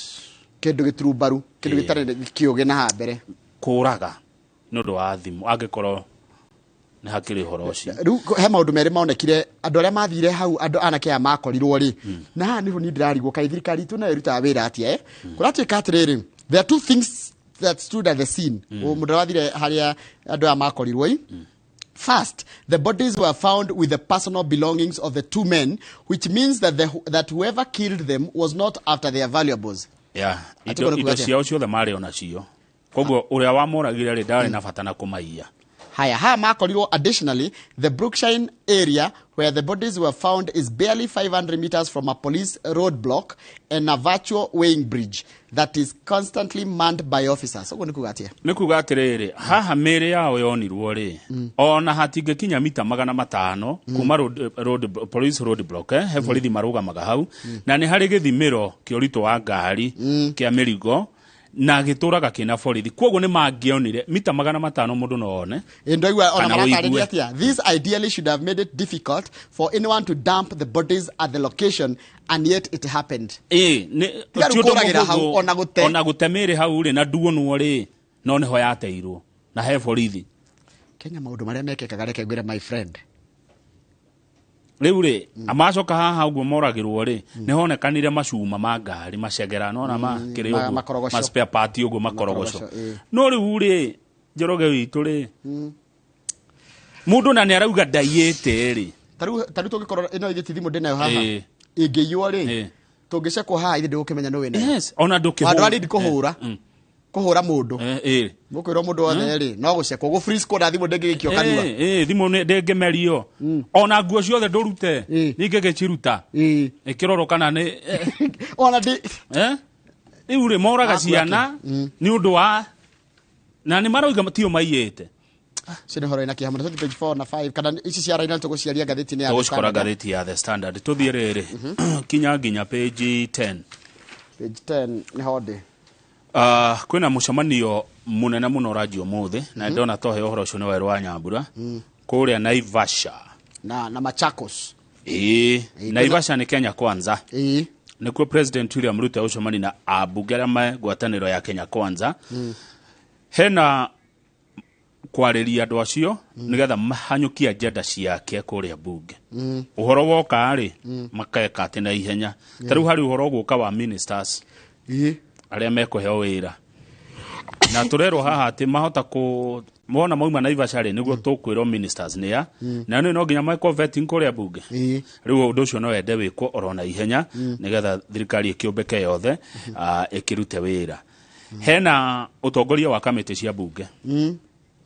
Kĩndũ gĩturumbaru, kĩndũ gĩtarĩ kĩũgĩ na haha mbere. Kũraga nĩ ũndũ wa thimũ angĩkorwo nĩ hakĩrĩ ũhoro ũcio. Rĩu he maũndũ merĩ monekire andũ arĩa mathire hau, andũ anake aya makorirwo rĩ, na haha nĩho niĩ ndĩrarigwo kaĩ thirikari itũ nayo ĩrutaga wĩra atĩa, eh? Kũratuĩka atĩrĩrĩ, there are two things that stood at the scene. Mũndũ wathire harĩa andũ aya makorirwo ĩ. First, the bodies were found with the personal belongings of the two men, which means that whoever killed them was not after their valuables. Yeah, Atĩ indo kũrĩ indo kuga atĩa? ciao ciothe marĩ onacio, koguo ũrĩa wamoragire rĩ ndarĩ na bata na kũmaiya. Haya, haya makorirwo. Additionally, the Brookshine area where the bodies were found is barely 500 meters from a police roadblock and a virtual weighing bridge that is constantly manned by officers. Ũguo nĩ kuga atĩa? Nĩ kuga atĩrĩrĩ, haha mĩĩrĩ yao yonirwo rĩ, ona hatingĩkinya mita 500 kuma police road block, he borithi marũgamaga hau, na nĩ harĩ gĩthimĩro kĩa ũritũ wa ngari kĩa mĩrigo na gĩtũraga kĩna borithi, koguo nĩ mangĩonire mita 500 mũndũ no one. Ndoigua ona Kana maratarĩria ũigue. atĩa? This ideally should have made it difficult for anyone to dump the bodies at the location, and yet it happened. Ĩ nĩ Tiga rĩu ti ũndũ kũragĩra hau, mũhũthũ, ona gũte. Ona gũte mĩĩrĩ hau rĩ na nduonwo rĩ, no nĩho yateirwo na he borithi. Kenya maũndũ marĩa mekĩkaga, reke ngwĩre, my friend. Rĩu rĩ, amacoka haha ũguo moragĩrwo rĩ, nĩ honekanire macuma ma ngari macegera nona ma kĩrĩ ũguo makorogoco. Ma spare part ũguo makorogoco. Makorogoco, ĩ. No rĩu rĩ, Njoroge witũ rĩ, mũndũ na nĩ arauga ndaiyĩte rĩ. Tarĩu tũngĩkorwo ĩno ĩgĩti thimũ ndĩnayo haha Ĩ. ĩngĩiywo rĩ, Ĩ. tũngĩcekwo haha ithe ndũgũkĩmenya nĩ wĩnayo. Yes, ona ndũkĩhũra. Handũ harĩ kũhũra kũhũra mũndũ, ĩ. Mũkwĩrwo mũndũ wothe rĩ, no gũcekwo gũ-frisk na thimũ ndĩngĩgĩikio kanua. Ĩ, thimũ ndĩngĩmerio, ona nguo ciothe ndũrute ningĩgĩciruta ĩkĩrorwo kana nĩ ona ndĩ Eh? Rĩu rĩ, moraga Waku ciana nĩ ũndũ wa na nĩ marauga tio maiyĩte. Cio nĩ horo ĩna kĩeha mũno. Tũthiĩ page 4 na 5 kana ici cia Raila tũgũciaria ngathĩti-inĩ ya The Tũgũcikora Standard. ngathĩti ya The Standard. Tũthiĩ rĩrĩ kinya nginya page 10. Page 10 nĩho ndĩ. Kwĩna mũcemanio mũnene mũno ũranjia ũmũthĩ na ndona tohe ũhoro ũcio nĩ werũ wa Nyambura kũrĩa Naivasha. Na Machakos. Ĩĩ. Ĩĩ. Naivasha nĩ Kenya Kwanza. Ĩĩ. Nĩkuo President William Ruto agũcemania na ambunge arĩa me ngwatanĩro ya Kenya Kwanza. Hena kwarĩria andũ acio nĩgetha mahanyũkie agenda ciake kũrĩa bunge. Ũhoro woka rĩ, makeka atĩ na ihenya. Ta rĩu harĩ ũhoro ũgũka wa ministers arĩa mekũheo wĩra, na tũrerwo haha atĩ mahota kũ mona mauma Naivasha rĩ, nĩguo tũkwĩrwo ministers nĩ a, na nĩ no nginya mekwo vetting kũrĩa bunge. Rĩu ũndũ ũcio no wende wĩkwo oro na ihenya nĩgetha thirikari ĩkĩũmbĩke yothe, ĩkĩrute wĩra. Hena ũtongoria wa kamĩtĩ cia bunge.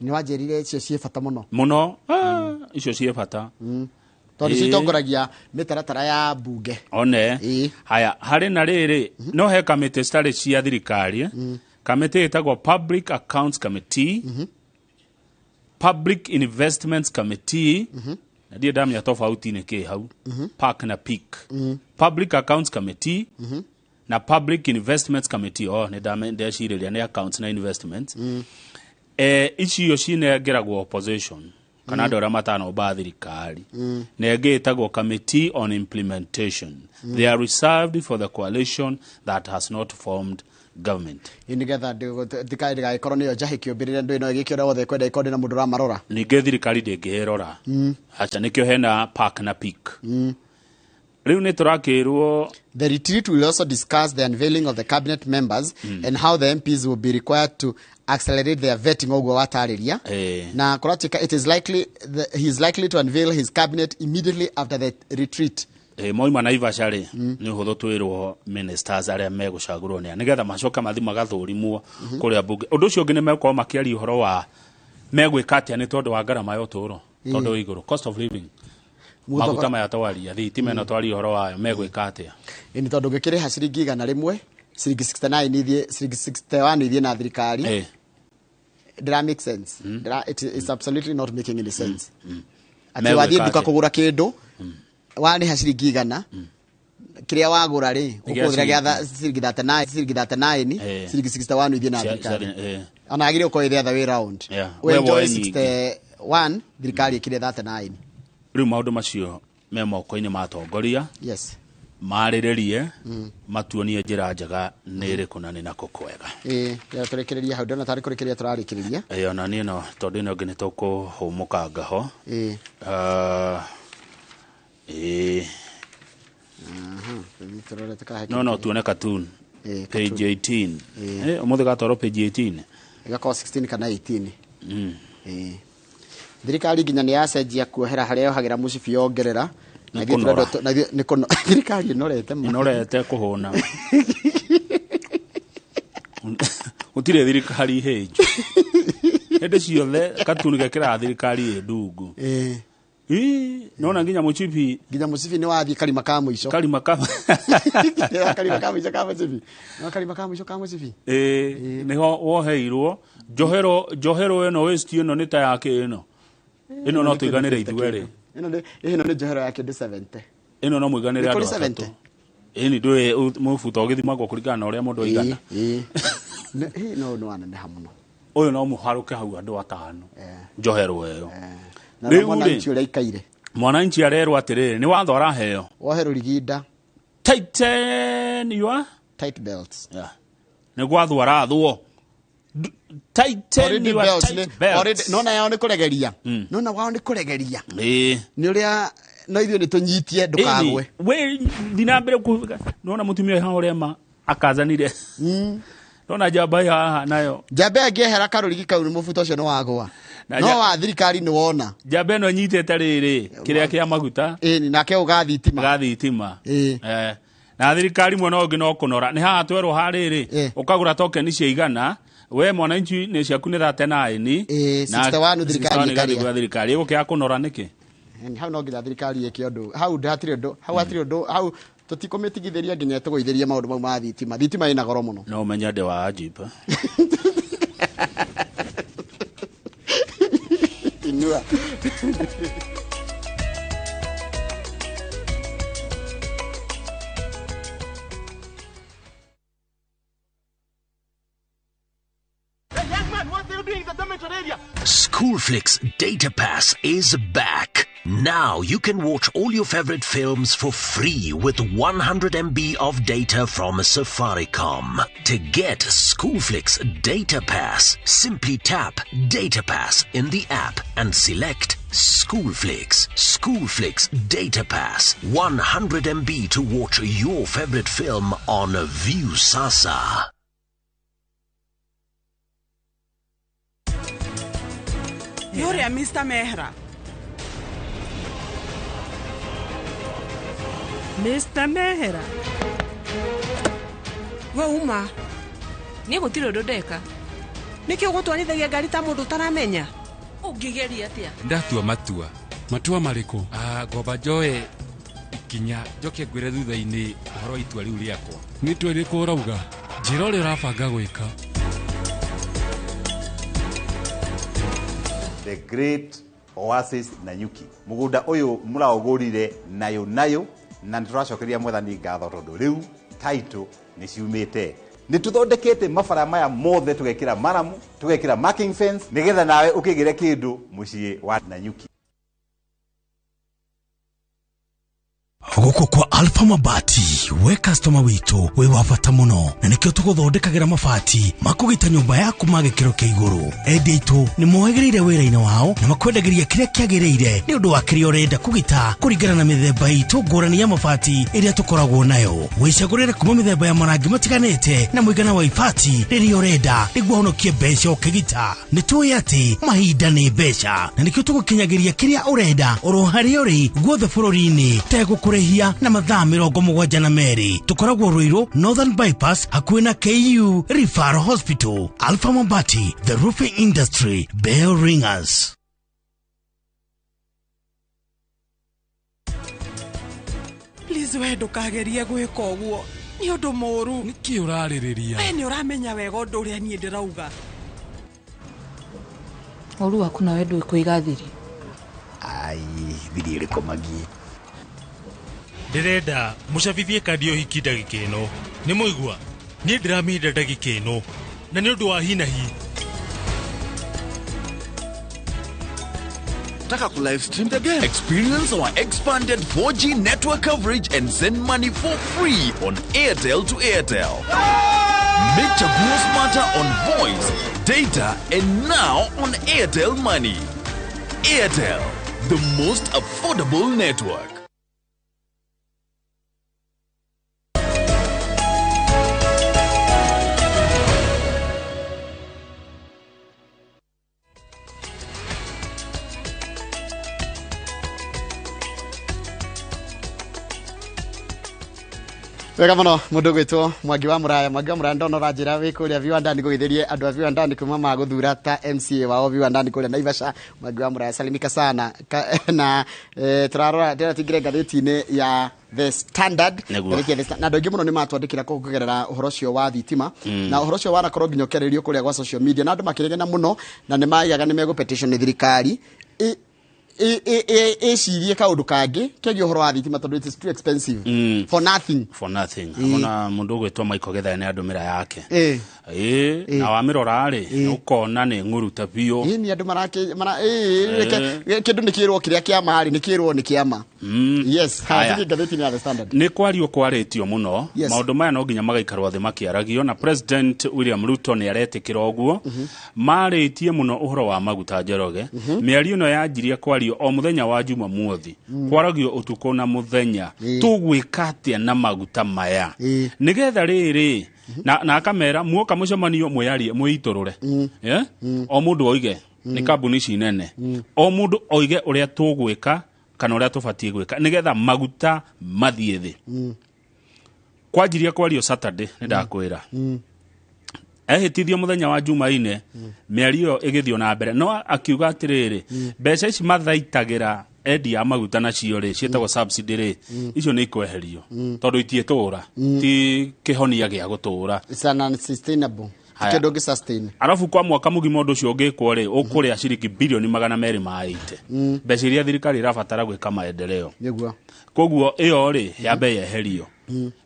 Nĩ wanjĩrire icio ciĩ bata mũno. Mũno, icio ciĩ bata. Tondũ citongoragia mĩtaratara ya bunge. One haya harĩ na rĩrĩ, no he kamĩtĩ citarĩ cia thirikari, eh? Kamĩtĩ ĩtagwo Public Accounts Committee, Public Investments Committee, na ndirĩ ndamenya tofauti nĩ kĩ hau PAC na PIC. Public Accounts Committee na Public Investments Committee, oh, nĩ ndecirĩria nĩ accounts na investments. Icio cinengeragwo opposition kana andũ arĩa matanomba thirikari. Na ĩngĩ ĩtagwo Committee on Implementation. They are reserved for the coalition that has not formed government. Ĩ, nĩgetha thirikari ndĩgagĩkorwo nĩyo njahĩ kĩũmbĩrĩre ndũĩ no ĩgĩke ũrĩa wothe ĩkwenda ĩkorwo ndĩ na mũndũ ũramarora. Ningĩ thirikari ndĩngĩĩrora. Acha, nĩkĩo hena PAC na PIC. Rĩu nĩ tũrakĩrwo. The retreat will also discuss the unveiling of the cabinet members and how the MPs will be required to accelerate their vetting, ũguo watarĩria. Na kũratuĩka it is likely he is likely to unveil his cabinet immediately after the retreat. Moima Naivasha rĩ, nĩ ũhũthũ twĩrwo ministers arĩa megũcagũrwo nĩ a, nĩgetha macoke mathi magathũrimwo kũrĩa bunge. Ũndũ ũcio ũngĩ nĩ megũkorwo makĩaria ũhoro wa megwĩka atĩa nĩ tondũ wa ngarama ya ũtũũro, tondũ wĩ igũrũ, cost of living. Maguta maya twaria, thitima ĩno twaria ũhoro wayo, megwĩka atĩa. Ĩ, nĩ tondũ ũngĩkĩrĩha ciringi 100, ciringi 69 ithiĩ, ciringi 61 ithiĩ na thirikari. Ndĩra make sense? Ndĩra, it's absolutely not making any sense. Atĩ Megwĩka wathiĩ nduka atĩa? kũgũra kĩndũ, warĩha ciringi 100, kĩrĩa wagũra rĩ, Nĩ gĩa ũkũhũthĩra gĩa ciringi. ciringi 39, ciringi 39, ciringi 61 ithiĩ na thirikari. Ona yagĩrĩire gũkorwo ĩ the other way round. Yeah. We We enjoy woe nyingĩ. 61, thirikari ĩkĩre 39. Rĩu maũndũ macio Me moko-inĩ ma atongoria. Yes. Marĩrĩrie, matuonie njĩra njega nĩ ĩrĩkũ na nĩ nako kwega. Ĩĩ, rĩu tũrĩkĩrĩria hau, ndĩrona tarĩ kũrĩkĩrĩria tũrarĩkĩrĩria. Ĩĩ, ona niĩ no tondũ ĩno ĩngĩ nĩ tũkũhũmũkanga ho. Ĩĩ. Ĩĩ. Tũthiĩ tũrore tũkahe No kĩndũ. tuone cartoon. Ĩĩ, page cartoon. 18. Ĩĩ. Ũmũthĩ gatwarwo page 18. Ĩgakorwo 16 kana 18. Ĩĩ. Thirikari nginya nĩ yacenjia kuohera harĩa yohagĩra mũcibi yongerera. Nĩ Na ithuĩ kũnora. tũrendwo na ithuĩ nĩ kũnora. Thirikari ĩnorete ma. Ĩnorete kũhũna. Gũtirĩ thirikari hĩnju. Hĩndĩ ciothe katuni gekĩraga thirikari ĩ ndungu. Ĩĩ. Ii, nona nginya mũcibi. Nginya mũcibi nĩ wathiĩ karima ka mũico. Karima ka karima ka mũico ka mũcibi. No karima ka mũico ka mũcibi. Ĩĩ, nĩho woheirwo. Njohero, njohero ĩno waist ĩno nĩ ta yake ĩno. Ĩno no tũiganĩre ithuerĩ. Ĩno nĩ njohero ya kĩndũ 70. Ĩno no mũiganĩre Nĩ andũ kũrĩ atatũ. 70? Ĩni ndũĩ mũbuto ũgĩthimagwo kũringana na ũrĩa mũndũ aigana. Ĩĩ. Ĩĩ, no nĩ waneneha mũno. Ũyũ no mũharũke hau andũ atano. Njohero ĩyo. Na Rĩu rĩ, mwananchi ũrĩa aikaire. Mwananchi arerwo atĩrĩrĩ, nĩ watho araheo. Wohe rũriginda. Tighten your tight belts. Yeah. Nĩ gwathwo arathwo. Tighten Already your belts tight nĩ- belts. already- nona yao nĩ kũregeria. Nona wao nĩ kũregeria. Ĩĩ. Nĩ ũrĩa no ithuĩ nĩ tũnyitie ndũkagwe. Ĩni, we thiĩ na mbere nona mũtumia haha ũrĩa ma akazanire. Nona njamba ĩyo haha nayo. Njamba ĩngĩehera karũrigi kau nĩ mũbuto ũcio nĩ wagwa. Na No wa thirikari nĩ wona. Njamba ĩno ĩnyitĩte rĩrĩ kĩrĩa kĩa maguta. Ĩni nake ũgathitima. Gathitima. Ĩĩ. Na thirikari mwena ũngĩ no kũnora. Nĩ haha twerwo harĩrĩ ũkagũra tokeni cia igana. We mwananchi nĩ ciaku nĩ 39. Ĩĩ, Na 61 thirikari 61 ĩkarĩa. ĩgathiĩ gwa thirikari. Ĩgũkĩaga kũnora nĩkĩ? Ĩni, hau no nginya thirikari ĩke ũndũ. Hau hatirĩ ũndũ. Hau hatirĩ ũndũ. Hau tũtikũmĩtigithĩria nginya ĩtũgũithĩrie maũndũ mau ma thitima. Thitima ĩna goro mũno. No ũmenye ndĩ wa Ajib. Inua. Schoolflix Data Pass is back. Now you can watch all your favorite films for free with 100 MB of data from Safaricom. To get Schoolflix Data Pass, simply tap Data Pass in the app and select Schoolflix. Schoolflix Data Pass. 100 MB to watch your favorite film on Viusasa. Yore Mr. Mehra. Mr. Mehra. We uma. Niĩ gũtirĩ ũndũ ndeka. Nĩkĩ ũgũtwarithagia ngari ta mũndũ ũtaramenya? Ũngĩgeria atĩa? Ndatua matua. Matua marĩkũ? Ngomba njoe ikinya njoke ngwĩre thutha-inĩ ũhoro wa itua rĩu rĩakwa. Nĩ itua rĩrĩkũ ũrauga? Njĩra ũrĩa ũrabanga gwĩka. The Great Oasis Nanyuki. Mugunda uyu muraugurire nayo nayo na nituracokeria mwathani ngatho tondu riu title ni ciumite. Ni tuthondekete mabara maya mothe tugekira maramu, tugekira marking fence nigetha nawe ukigire kindu mucii wa Nanyuki. Gũkũ kwa Alpha Mabati, we customer witũ wĩ wa bata mũno, na nĩkĩo tũgũthondekagĩra mabati ma kũgita nyũmba yaku ma gĩkĩro kĩa igũrũ. Endia aitũ nĩ mohĩgĩrĩire wĩra-inĩ wao na makwendagĩria kĩrĩa kĩagĩrĩire nĩ ũndũ wa kĩrĩa ũrenda kũgita kũringana na mĩthemba itũ ngũrani ya mabati ĩrĩa tũkoragwo nayo. Wĩcagũrĩre kuma mĩthemba ya marangi matiganĩte na mũigana wa ibati rĩrĩa ũrenda nĩguo ũhonokie mbeca ũkĩgita. Nĩ tũĩ atĩ mahinda nĩ mbeca na nĩkĩo tũgũkinyagĩria kĩrĩa ũrenda oro harĩa ũrĩ guothe bũrũri-inĩ tegũkũrĩhia na mathaa 72. Tũkoragwo Ruiru Northern Bypass hakuhĩ na KU Referral Hospital. Alpha Mabati, the roofing industry bell ringers. Please we ndũkagerie gwĩka ũguo. Nĩ ũndũ mũũru. Nĩkĩ ũrarĩrĩria? We nĩ ũramenya wega ũndũ ũrĩa niĩ ndĩrauga. Ũru waku nawe ndũĩ kũiga thiri. Ai, thiri ĩrĩkũ magi? Ndĩrenda mũcabithie kandi ya ũhiki ndagĩka ĩno. Nĩ mũigua? Niĩ ndĩramĩenda ndagĩka ĩno. Na nĩ ũndũ wa hi na hi. Nataka ku live stream the game. Experience our expanded 4G network coverage and send money for free on Airtel to Airtel. Make Chaguo smarter on voice, data, and now on Airtel Money. Airtel, the most affordable network. Wega muno mundu gwitwo Mwangi wa Muraya. Mwangi wa Muraya ndona ũranjĩra wĩ kũrĩa viwandani kũgeithĩrie andũ a viwandani kuma magũthura ta MCA wao viwandani kũrĩa Naivasha. Mwangi wa Muraya salimika sana. Na tũrarora ndĩrona tingire ngathĩti-inĩ ya The Standard. Nĩguo. Ngathĩti ya The Standard. Na andũ aingĩ mũno nĩ matwandĩkĩra kũu kũgerera ũhoro ũcio wa thitima. Na ũhoro ũcio wanakorwo nginya ũkĩarĩrĩrio kũrĩa gwa social media na andũ makĩregena mũno na nĩ maigaga nĩ megũ petition nĩ thirikari ĩcirie kaũndũ kangĩ kegiĩ ũhoro wa thitima tondũ it is too expensive for nothing. For nothing. Ona mundu ugwitwo Michael Githae nĩ andũmĩra yake. Ĩĩ. Na wamĩrora rĩ, ũkona nĩ ng'uruta biũ. Ĩĩ, nĩ andũ marake mara ĩĩ, kĩndũ nĩ kĩrwo kĩrĩa kĩama rĩ, nĩ kĩrwo nĩ kĩama. Yes, Haya. haha ngathĩti-inĩ ya The Standard. Nĩ kwario kwarĩtio mũno. Yes. Maũndũ maya no nginya magaikarwo thĩ makĩaragio na President William Ruto nĩ aretĩkĩra ũguo. Marĩtie mũno ũhoro wa maguta Njoroge. Mĩario ĩno yanjirie kwario o mũthenya wa Jumamothi. Kwaragio ũtukũ na mũthenya. Tũgwĩka atĩa na maguta maya? Nĩgetha rĩrĩ na akamera muoka mũcemanio mwĩyarie mwĩitũrũre. Yeah? O mũndũ oige nĩ kambuni ici nene. O mũndũ oige ũrĩa tũgwĩka kana ũrĩa tũbatiĩ gwĩka nĩgetha maguta mathiĩ thĩ. Kwanjirie kwario Saturday nĩ ndakwĩra. Ehĩtithio mũthenya wa Jumaine mĩario ĩyo ĩgĩthiĩ na mbere no akiuga atĩrĩrĩ, mbeca ici mathaitagĩra endia a maguta nacio rĩ ciĩtagwo subsidy rĩ, icio nĩ ikweherio tondũ itiĩtũra, ti kĩhonia gĩa gũtũra. It's an unsustainable. Haya. Kĩndũ ũngĩ sustain. Arabu kwa mwaka mũgima ũndũ ũcio ũngĩkwo rĩ, ũkũrĩa ciringi bilioni 280. Mbeca iria thirikari ĩrabatara gwĩka maendeleo. Nĩguo. Koguo ĩyo rĩ yambe yeherio.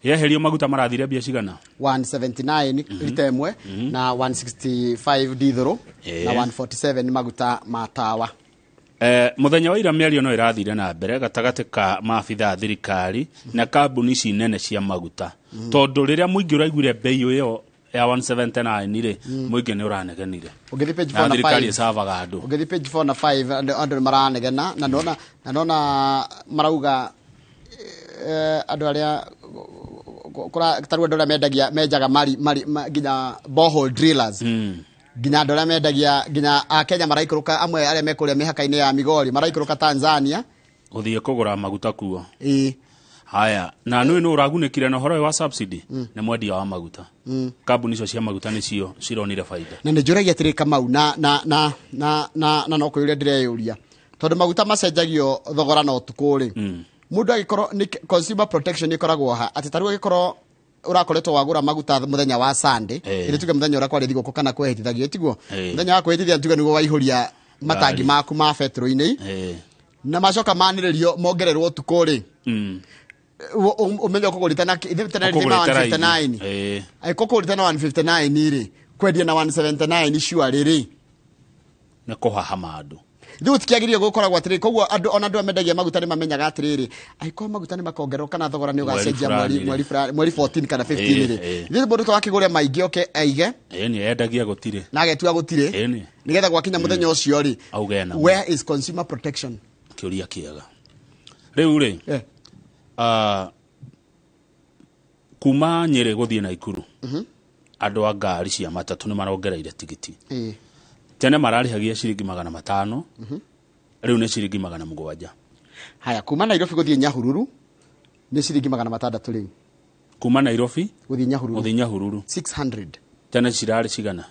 Yeherio maguta marathire mbia cigana? 179 rita ĩmwe na 165 dithũrũ na 147 nĩ maguta ma tawa. Mũthenya wa ira mĩario no ĩrathire na mbere gatagatĩ ka maabitha a thirikari na kambuni ici nene cia maguta. Tondũ rĩrĩa mũingĩ ũraiguire bei ĩyo ya 179 rĩ, mũingĩ nĩ ũranegenire. Ũngĩthiĩ page Na 4 na thirikari 5. ĩcavaga andũ. Ũngĩthiĩ page 4 na 5 andũ nĩ maranegena na nona marauga andũ arĩa tarĩu andũ arĩa mendagia menjaga mari nginya borehole drillers. Nginya andũ arĩa mendagia nginya a Kenya maraikũrũka amwe arĩa me kũrĩa mĩhaka-inĩ ya Migori maraikũrũka Tanzania gũthiĩ kũgũra maguta kuo. Ĩĩ. Haya, na nĩ nũ ũragunĩkire na ũhoro ũyũ wa subsidy? Nĩ mwendia wa maguta. Kambuni icio cia maguta nĩcio cironire baida. Na nĩ njũragia atĩrĩ Kamau na na na na na na no kwĩyũria ndĩreyũria tondũ maguta macenjagio thogora na ũtukũ rĩ, mũndũ agĩkorwo nĩ consumer protection ĩkoragwo ha atĩ tarĩu agĩkorwo ũrakoretwo wagũra maguta mũthenya wa Sunday, ĩrĩ tuge mũthenya ũrĩa kwarĩ thigũkũ kana kwehĩtithagio tiguo, mũthenya wa kwĩhĩtithia tuge nĩguo waihũria matangi maku ma betũrũ-inĩ na macoka manĩrĩrio mongererwo ũtukũ rĩ, ũmenye ũkũgũrĩte na ithe tene rĩ Ũkũgũrĩte raithi. 159 angĩkorwo ũkũgũrĩte na 159 rĩ, kwendia na 179 sure rĩ nĩ kũhahama andũ. Rĩu gũtikĩagĩrĩire gũkoragwo atĩrĩrĩ, koguo andũ ona andũ arĩa mendagia maguta nĩ mamenyaga atĩrĩrĩ, angĩkorwo maguta nĩ makongererwo kana thogora nĩ ũgacenjia Mweri mweri mweri 14 kana 15 rĩ, ithuĩ mũndũ to akĩgũre maingĩ oke aige Ĩĩ, endagia gũtirĩ. na agetua gũtirĩ Ĩĩ. nĩgetha gwakinya mũthenya ũcio rĩ, Auge na where is consumer protection? Kĩũria kĩega. Rĩu rĩ, kuma Nyĩrĩ gũthiĩ Naikuru, andũ a ngari cia matatũ nĩ marongereire tigiti. Tene mararĩhagia ciringi 500, rĩu nĩ ciringi 700. Haya, kuma Nairobi gũthiĩ Nyahururu nĩ ciringi 600 rĩu. Kuma Nairobi gũthiĩ Nyahururu, gũthiĩ Nyahururu 600. Tene cirarĩ cigana?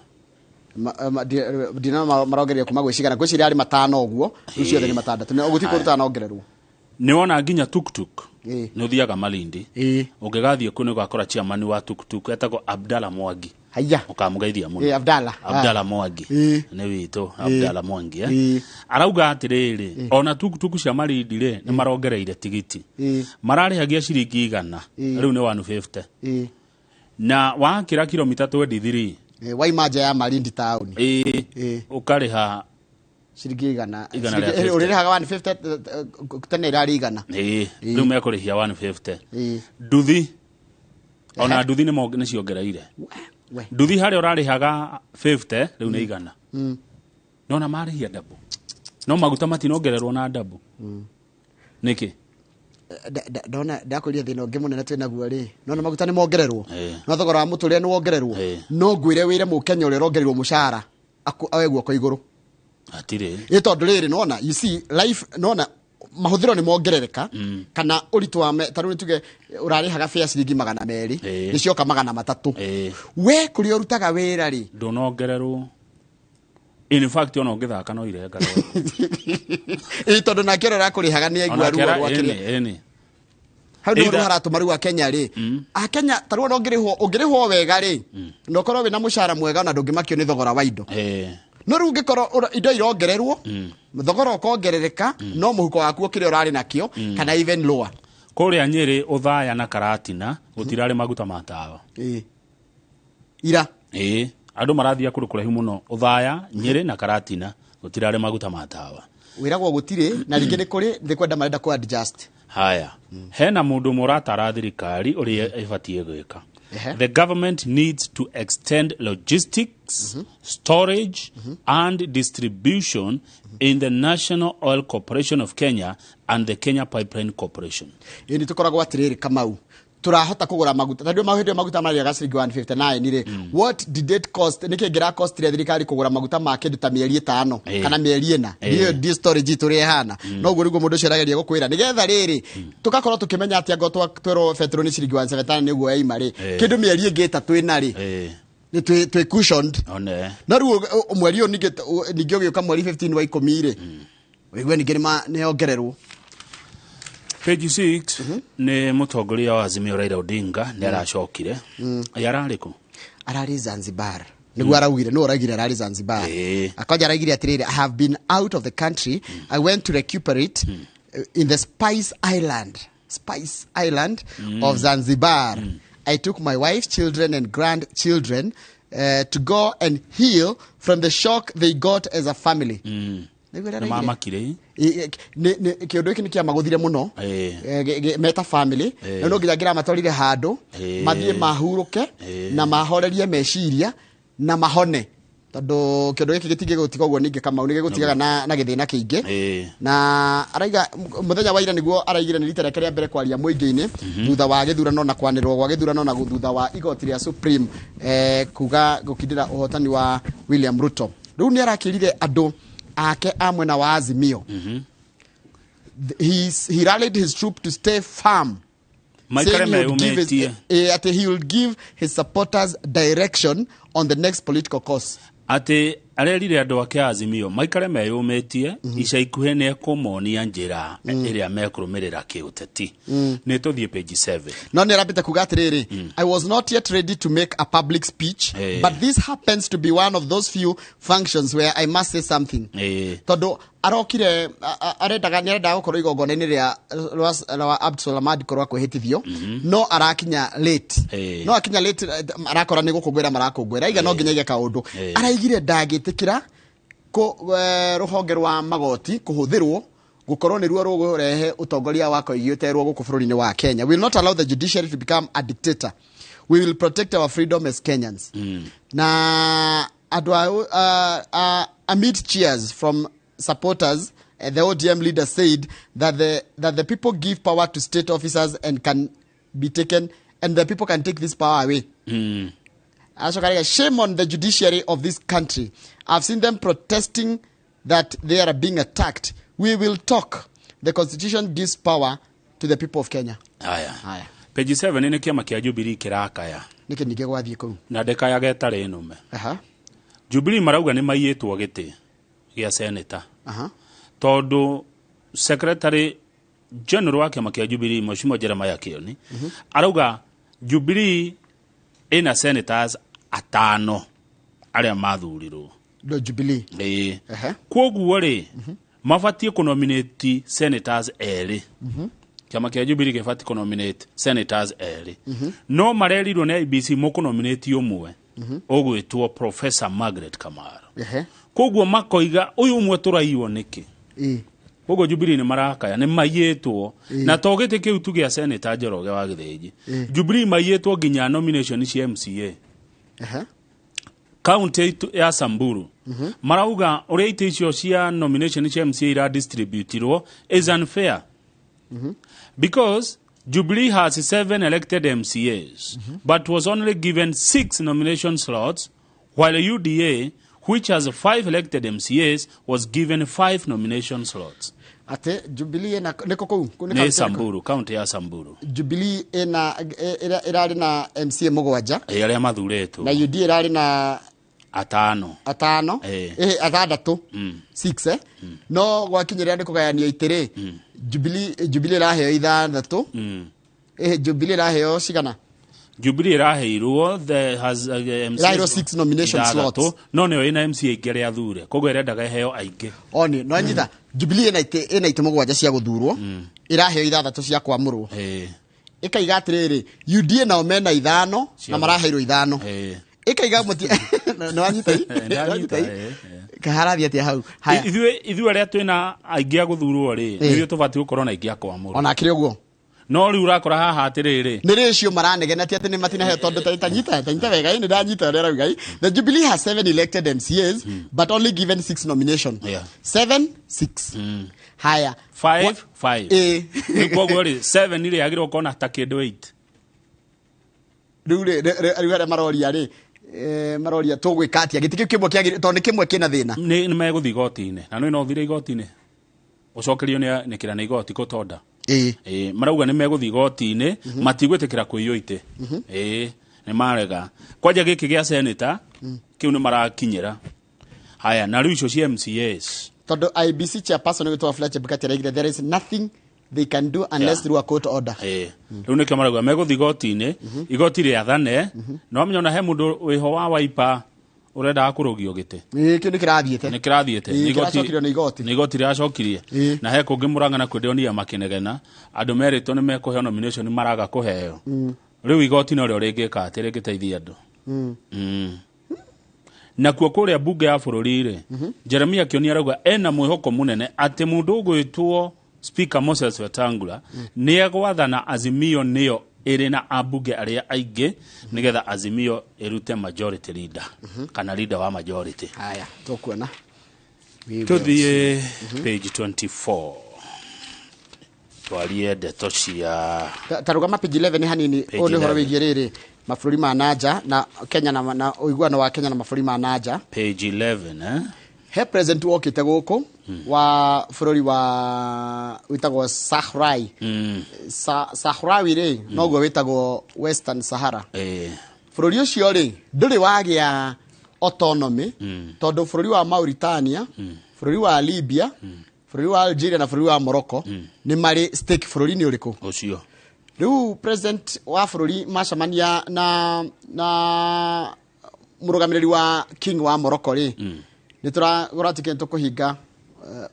Ndina marongereire kuma gwĩ cigana, gwĩ cirarĩ 5 ũguo, rĩu ciothe nĩ 600. Nĩ gũtirĩ kũndũ tũtanongererwo. Nĩ wona nginya tuktuk nĩ ũthiaga Malindi, ũngĩgathiĩ kũu nĩ ũgakora chairman wa tuktuk etagwo Abdalla Mwangi. Haya. Ũkamũgeithia mũno. Ĩĩ, Abdalla. Abdalla Mwangi. Nĩ witũ Abdalla Mwangi, eh. Arauga atĩrĩrĩ, ona tuktuk cia Malindi rĩ nĩ marongereire tigiti. Mararĩhagia ciringi 100, rĩu nĩ 150. Na wakĩra kilomita 23 waima nja ya Malindi town. Ũkarĩha Ciringi igana. Igana rĩa 50. Ũrĩrĩhaga 150, tene irarĩ 100. Ĩĩ, rĩu mekũrĩhia 150. Ĩĩ. Nduthi ona nduthi nĩ ciongereire. We. Nduthi harĩa ũrarĩhaga 50 rĩu nĩ 100. Nona marĩhia double. No maguta matinongererwo na double. Nĩkĩ? Ndona ndakũria thĩna ũngĩ mũnene twĩ naguo rĩ, nona maguta nĩ mongererwo, Ĩĩ. no thogora wa mũtũrĩre nĩ wongererwo, no ngwĩre wĩre mũkenya ũrĩa ũrongererwo mũcara awe guoko igũrũ. Hatirĩ. Ĩ tondũ rĩrĩ nona, you see life, nona mahũthĩro nĩ mongerereka, kana ũritũ wa ta rĩu tuge ũrarĩhaga fare ciringi 200, Ĩĩ. nĩ cioka 300. We kũrĩa ũrutaga wĩra rĩ, Ndũnongererwo. In fact ona ũngĩthaka no irenga. Ĩ tondũ nake ũrĩa ũrakũrĩhaga nĩ aigua ruo rwa kĩrĩa. Ĩni. Hau nĩho rĩu haratũma rĩu akenya rĩ, akenya ta rĩu ona ũngĩrĩhwo wega rĩ, na ũkorwo wĩna mũcara mwega, ona ndũngĩmakio nĩ thogora wa indo. No rĩu ũngĩkorwo indo irongererwo, thogora ũkongerereka, no mũhuko waku ũkĩrĩa ũrarĩ nakĩo, kana even lower. Kũrĩa Nyĩrĩ, Ũthaya na Karatina gũtirarĩ maguta ma tawa. Ĩĩ. Ira. Ĩĩ, andũ marathiĩ kũndũ kũraihu mũno. Ũthaya, Nyĩrĩ na Karatina gũtirarĩ maguta ma tawa. Wĩragwo gũtirĩ, na rĩngĩ nĩ kũrĩ, nĩ kwenda marenda kũ adjust. Haya, hena mũndũ ũmwe ũratara thirikari ũrĩa ĩbatiĩ gwĩka. The government needs to extend logistics, storage and distribution in the National Oil Corporation of Kenya and the Kenya Pipeline Corporation. Ĩĩ, nĩ tũkoragwo atĩrĩrĩ Kamau, tũrahota kũgũra maguta tondũ hĩndĩ ĩyo maguta marĩaga ciringi 159 rĩ, what did it cost, nĩkĩ ngĩra cost rĩa thirikari kũgũra maguta ma kĩndũ ta mĩeri 5 kana mĩeri 4? Ndiũĩ ndi storage itũ ũrĩa ĩhana, no ũguo nĩguo mũndũ ũcio arageria gũkwĩra, nĩgetha rĩrĩ tũgakorwo tũkĩmenya atĩ angorwo twerwo betũrũ nĩ ciringi 179 nĩguo yaima rĩ, kĩndũ mĩeri ĩngĩ 3 ĩna rĩ, nĩ twĩ cushioned. One. No rĩu mweri ũyũ ningĩ ũgĩũka mweri 15 wa 10 rĩ, ũigue ningĩ nĩ yongererwo. Page 6 nĩ mũtongoria wa Azimio Raila Odinga nĩ aracokire. Ararĩ kũ? Ararĩ Zanzibar. Nĩguo araugire, nĩwe ũraugire ararĩ Zanzibar. Akonja araugire atĩrĩrĩ, I have been out of the country. I went to recuperate in the Spice Island. Spice Island of Zanzibar. I took my wife, children and grandchildren to go and heal from the shock they got as a family. Nĩguo Nĩ araugire. mamakire. Kĩũndũ gĩkĩ nĩ kĩamagũthire mũno meta family, na no nginya ngĩramatwarire handũ mathiĩ mahurũke na mahorerie meciria na mahone, tondũ kĩũndũ gĩkĩ gĩtingĩgũtiga ũguo ningĩ Kamau, nĩ gĩgũtigaga na gĩthĩna kĩingĩ. Na araiga mũthenya wa ira nĩguo araigire nĩ rita rĩake rĩa mbere kwaria mũingĩ-inĩ thutha wa gĩthurano na kwanĩrĩrwo gwa gĩthurano, na thutha wa igoti rĩa Supreme kuga gũkindĩra ũhotani wa William Ruto. Rĩu nĩ arakĩrire andũ ake a mwena wa Azimio. He rallied his troop to stay firm, Maikare saying he would give his, meyũmĩtie. Ati he will give his supporters direction on the next political course. Atĩ arerire andũ ake a Azimio maikare meyũmĩtie, ica ikuhĩ nĩ ekũmonia njĩra ĩrĩa mekũrũmĩrĩra kĩũteti. Nĩ tũthiĩ page 7. No nĩ arambĩte kuga atĩrĩrĩ, I was not yet ready to make a public speech, but this happens to be one of those few functions where I must say something. Tondũ arokire arendaga nĩ arendaga gũkorwo igongona-inĩ rĩa rwa Abdulsamad korwo kwĩhĩtithio, no arakinya late. No akinya late, arakora nĩ gũkũngũĩra marakũngũĩra, aiga no nginya aige kaũndũ. Araigire ndangĩtĩkĩra rũhonge rwa magoti kũhũthĩrwo gũkorwo nĩruo rũgũrehe ũtongoria wa koigi ũterwo gũkũ bũrũri-inĩ wa Kenya. We will not allow the judiciary to become a dictator. We will protect our freedom as Kenyans. Na andũ a amid cheers from supporters, the ODM leader said that the people give power to state officers and can be taken, and the people can take this power away. Acoka rĩga, shame on the judiciary of this country. I've seen them protesting that they are being attacked. We will talk. The constitution gives power to the people of Kenya. Haya. Page 7 nĩ kĩama kĩa Jubilee kĩrakaya. Nĩkĩ ningĩ gwathiĩ kũu? Na ndĩkayaga ĩtarĩ nũme. Jubilee marauga nĩ maiyĩtwo gĩtĩ gĩa senator. Tondũ secretary general wa kĩama kĩa Jubilee Mheshimiwa Jeremiah Kioni arauga Jubilee ĩna senators 5 arĩa mathurirwo. No Jubilee. Ĩĩ. Kwoguo rĩ, mabatiĩ kũnominate senators 2. Kĩama kĩa Jubilee gĩbatiĩ kũnominate senators 2. No marerirwo nĩ IEBC mũkũnominate ũmwe ũgwĩtwo Professor Margaret Kamaro. Koguo makoiga ũyũ ũmwe tũraiywo nĩkĩ? Koguo Jubilee nĩ marakaya nĩ maiyĩtwo na to gĩtĩ kĩu tu gĩa Senator Njoroge wa Gĩthĩnji. Jubilee maiyĩtwo nginya nomination cia MCA. County ya Samburu marauga ũrĩa itĩ icio cia nomination cia MCA iradistributirwo is unfair because Jubilee has 7 elected MCAs but was only given 6 nomination slots, while UDA, which has 5 elected MCAs, was given 5 nomination slots. Atĩ Jubilee ĩna nĩkũ kũu? Kũu Nĩ county ĩrĩkũ? Samburu, county ya Samburu. Jubilee ĩna ĩrarĩ na MCA 7 Ĩ, arĩa mathurĩtwo na UDA ĩrarĩ na 5. 5, 6, 6 no gwakinyĩrĩra nĩ kũgayanio itĩ rĩ, Jubilee ĩraheo 6. Jubilee ĩraheo cigana? Jubilee ĩraheirwo the has MCA Ĩraheirwo 6 nomination 6, slots. No nĩyo ĩna MCA aingĩ arĩa athure, koguo ĩrendaga ĩheo aingĩ. Oni no nyita Jubilee ĩna itĩ 7 cia gũthurwo, ĩraheo 6 cia kwamũrwo. Ĩkaiga atĩrĩrĩ, UDA nao mena 5 na maraheirwo 5. Ĩkaiga mũti nĩ wanyita i? Ndanyita, Nĩ wanyita i? Kaharathiĩ atĩa hau? Haya. Ithuĩ arĩa twĩna aingĩ a gũthurwo rĩ, nithuĩ tũbatiĩ gũkorwo na aingĩ a kwamũrwo. Ona akĩrĩ ũguo. No rĩu ũrakora haha atĩrĩrĩ, nĩ rĩcio maranegena ti atĩ nĩ matinaheo tondũ ta nyita wega ĩ, nĩ ndanyita ũrĩa arauga ĩ. The Jubilee has 7 elected MCAs but only given 6 nomination. 7 6. Haya. 5 5. Rĩu koguo rĩ, 7 rĩ yagĩrĩirwo gũkorwo na ta kĩndũ 8. Rĩu rĩ, rĩu arĩa maroria rĩ, maroria tũgwĩka atĩa gĩtĩ kĩu kĩmwe kĩagĩrĩire tondũ nĩ kĩmwe kĩna thĩna. Nĩ megũthiĩ igoti-inĩ na nĩ no ũthire igoti-inĩ ũcokerio nĩ kĩra nĩ igoti kũtonda. Ĩ, marauga nĩ megũthiĩ igoti-inĩ, matigwĩtĩkĩra kũiywo itĩ. Ĩ, nĩ marega kwanja gĩkĩ gĩa senator kĩu nĩ marakinyĩra. Haya, na rĩu icio cia MCAs, tondũ IEBC chairperson wĩtwo Wafula Chebukati araigire there is nothing they can do unless through a court order. Ĩ, rĩu nĩkĩo marauga megũthiĩ igoti-inĩ, igoti rĩathane. Na wamenya ona he mũndũ wĩho wa Wiper ũrendaga kũrũgio gĩtĩ. Ĩ, kĩu nĩ kĩrathiĩte. Nĩ kĩrathiĩte. Ĩ, kĩracokirio nĩ igoti. Nĩ igoti rĩracokirie. Na he kũngĩ Mũrang'a na kwĩndĩonia makĩnegena andũ merĩtwo nĩ mekũheo nomination maraga kũheo. Rĩu igoti norĩo rĩngĩka atĩ rĩngĩteithia andũ. Nakuo kũrĩa mbunge ya bũrũri rĩ, Jeremia Kĩoni arauga ena mwĩhoko mũnene atĩ mũndũ ũgwĩtwo Speaker Moses Wetangula nĩ egwathana Azimio nĩyo ĩrĩ na ambunge arĩa aingĩ nĩgetha Azimio ĩrute majority leader kana leader wa majority. Haya, tũkuona. Tũthiĩ page 24 twarie ndeto cia Ta rũgama page 11 hanini. Page Ũyũ nĩ ũhoro 11. wĩgiĩ rĩrĩ mabũrũri ma nanja na Kenya na ũiguano wa Kenya na mabũrũri ma nanja. Page 11, eh? He president wokĩte gũkũ wa bũrũri wa wĩtagwo Sahrawi. Sahrawi rĩ, noguo wĩtagwo Western Sahara. Bũrũri ũcio rĩ, ndũrĩ wagĩa autonomy tondũ bũrũri wa Mauritania, bũrũri wa Libya, bũrũri wa Algeria na bũrũri wa Morocco nĩ marĩ stake bũrũri-inĩ ũrĩkũ? Ũcio. Rĩu president wa bũrũri macemania na mũrũgamĩrĩri wa king wa Morocco rĩ, nĩ tũragũra tũkũhinga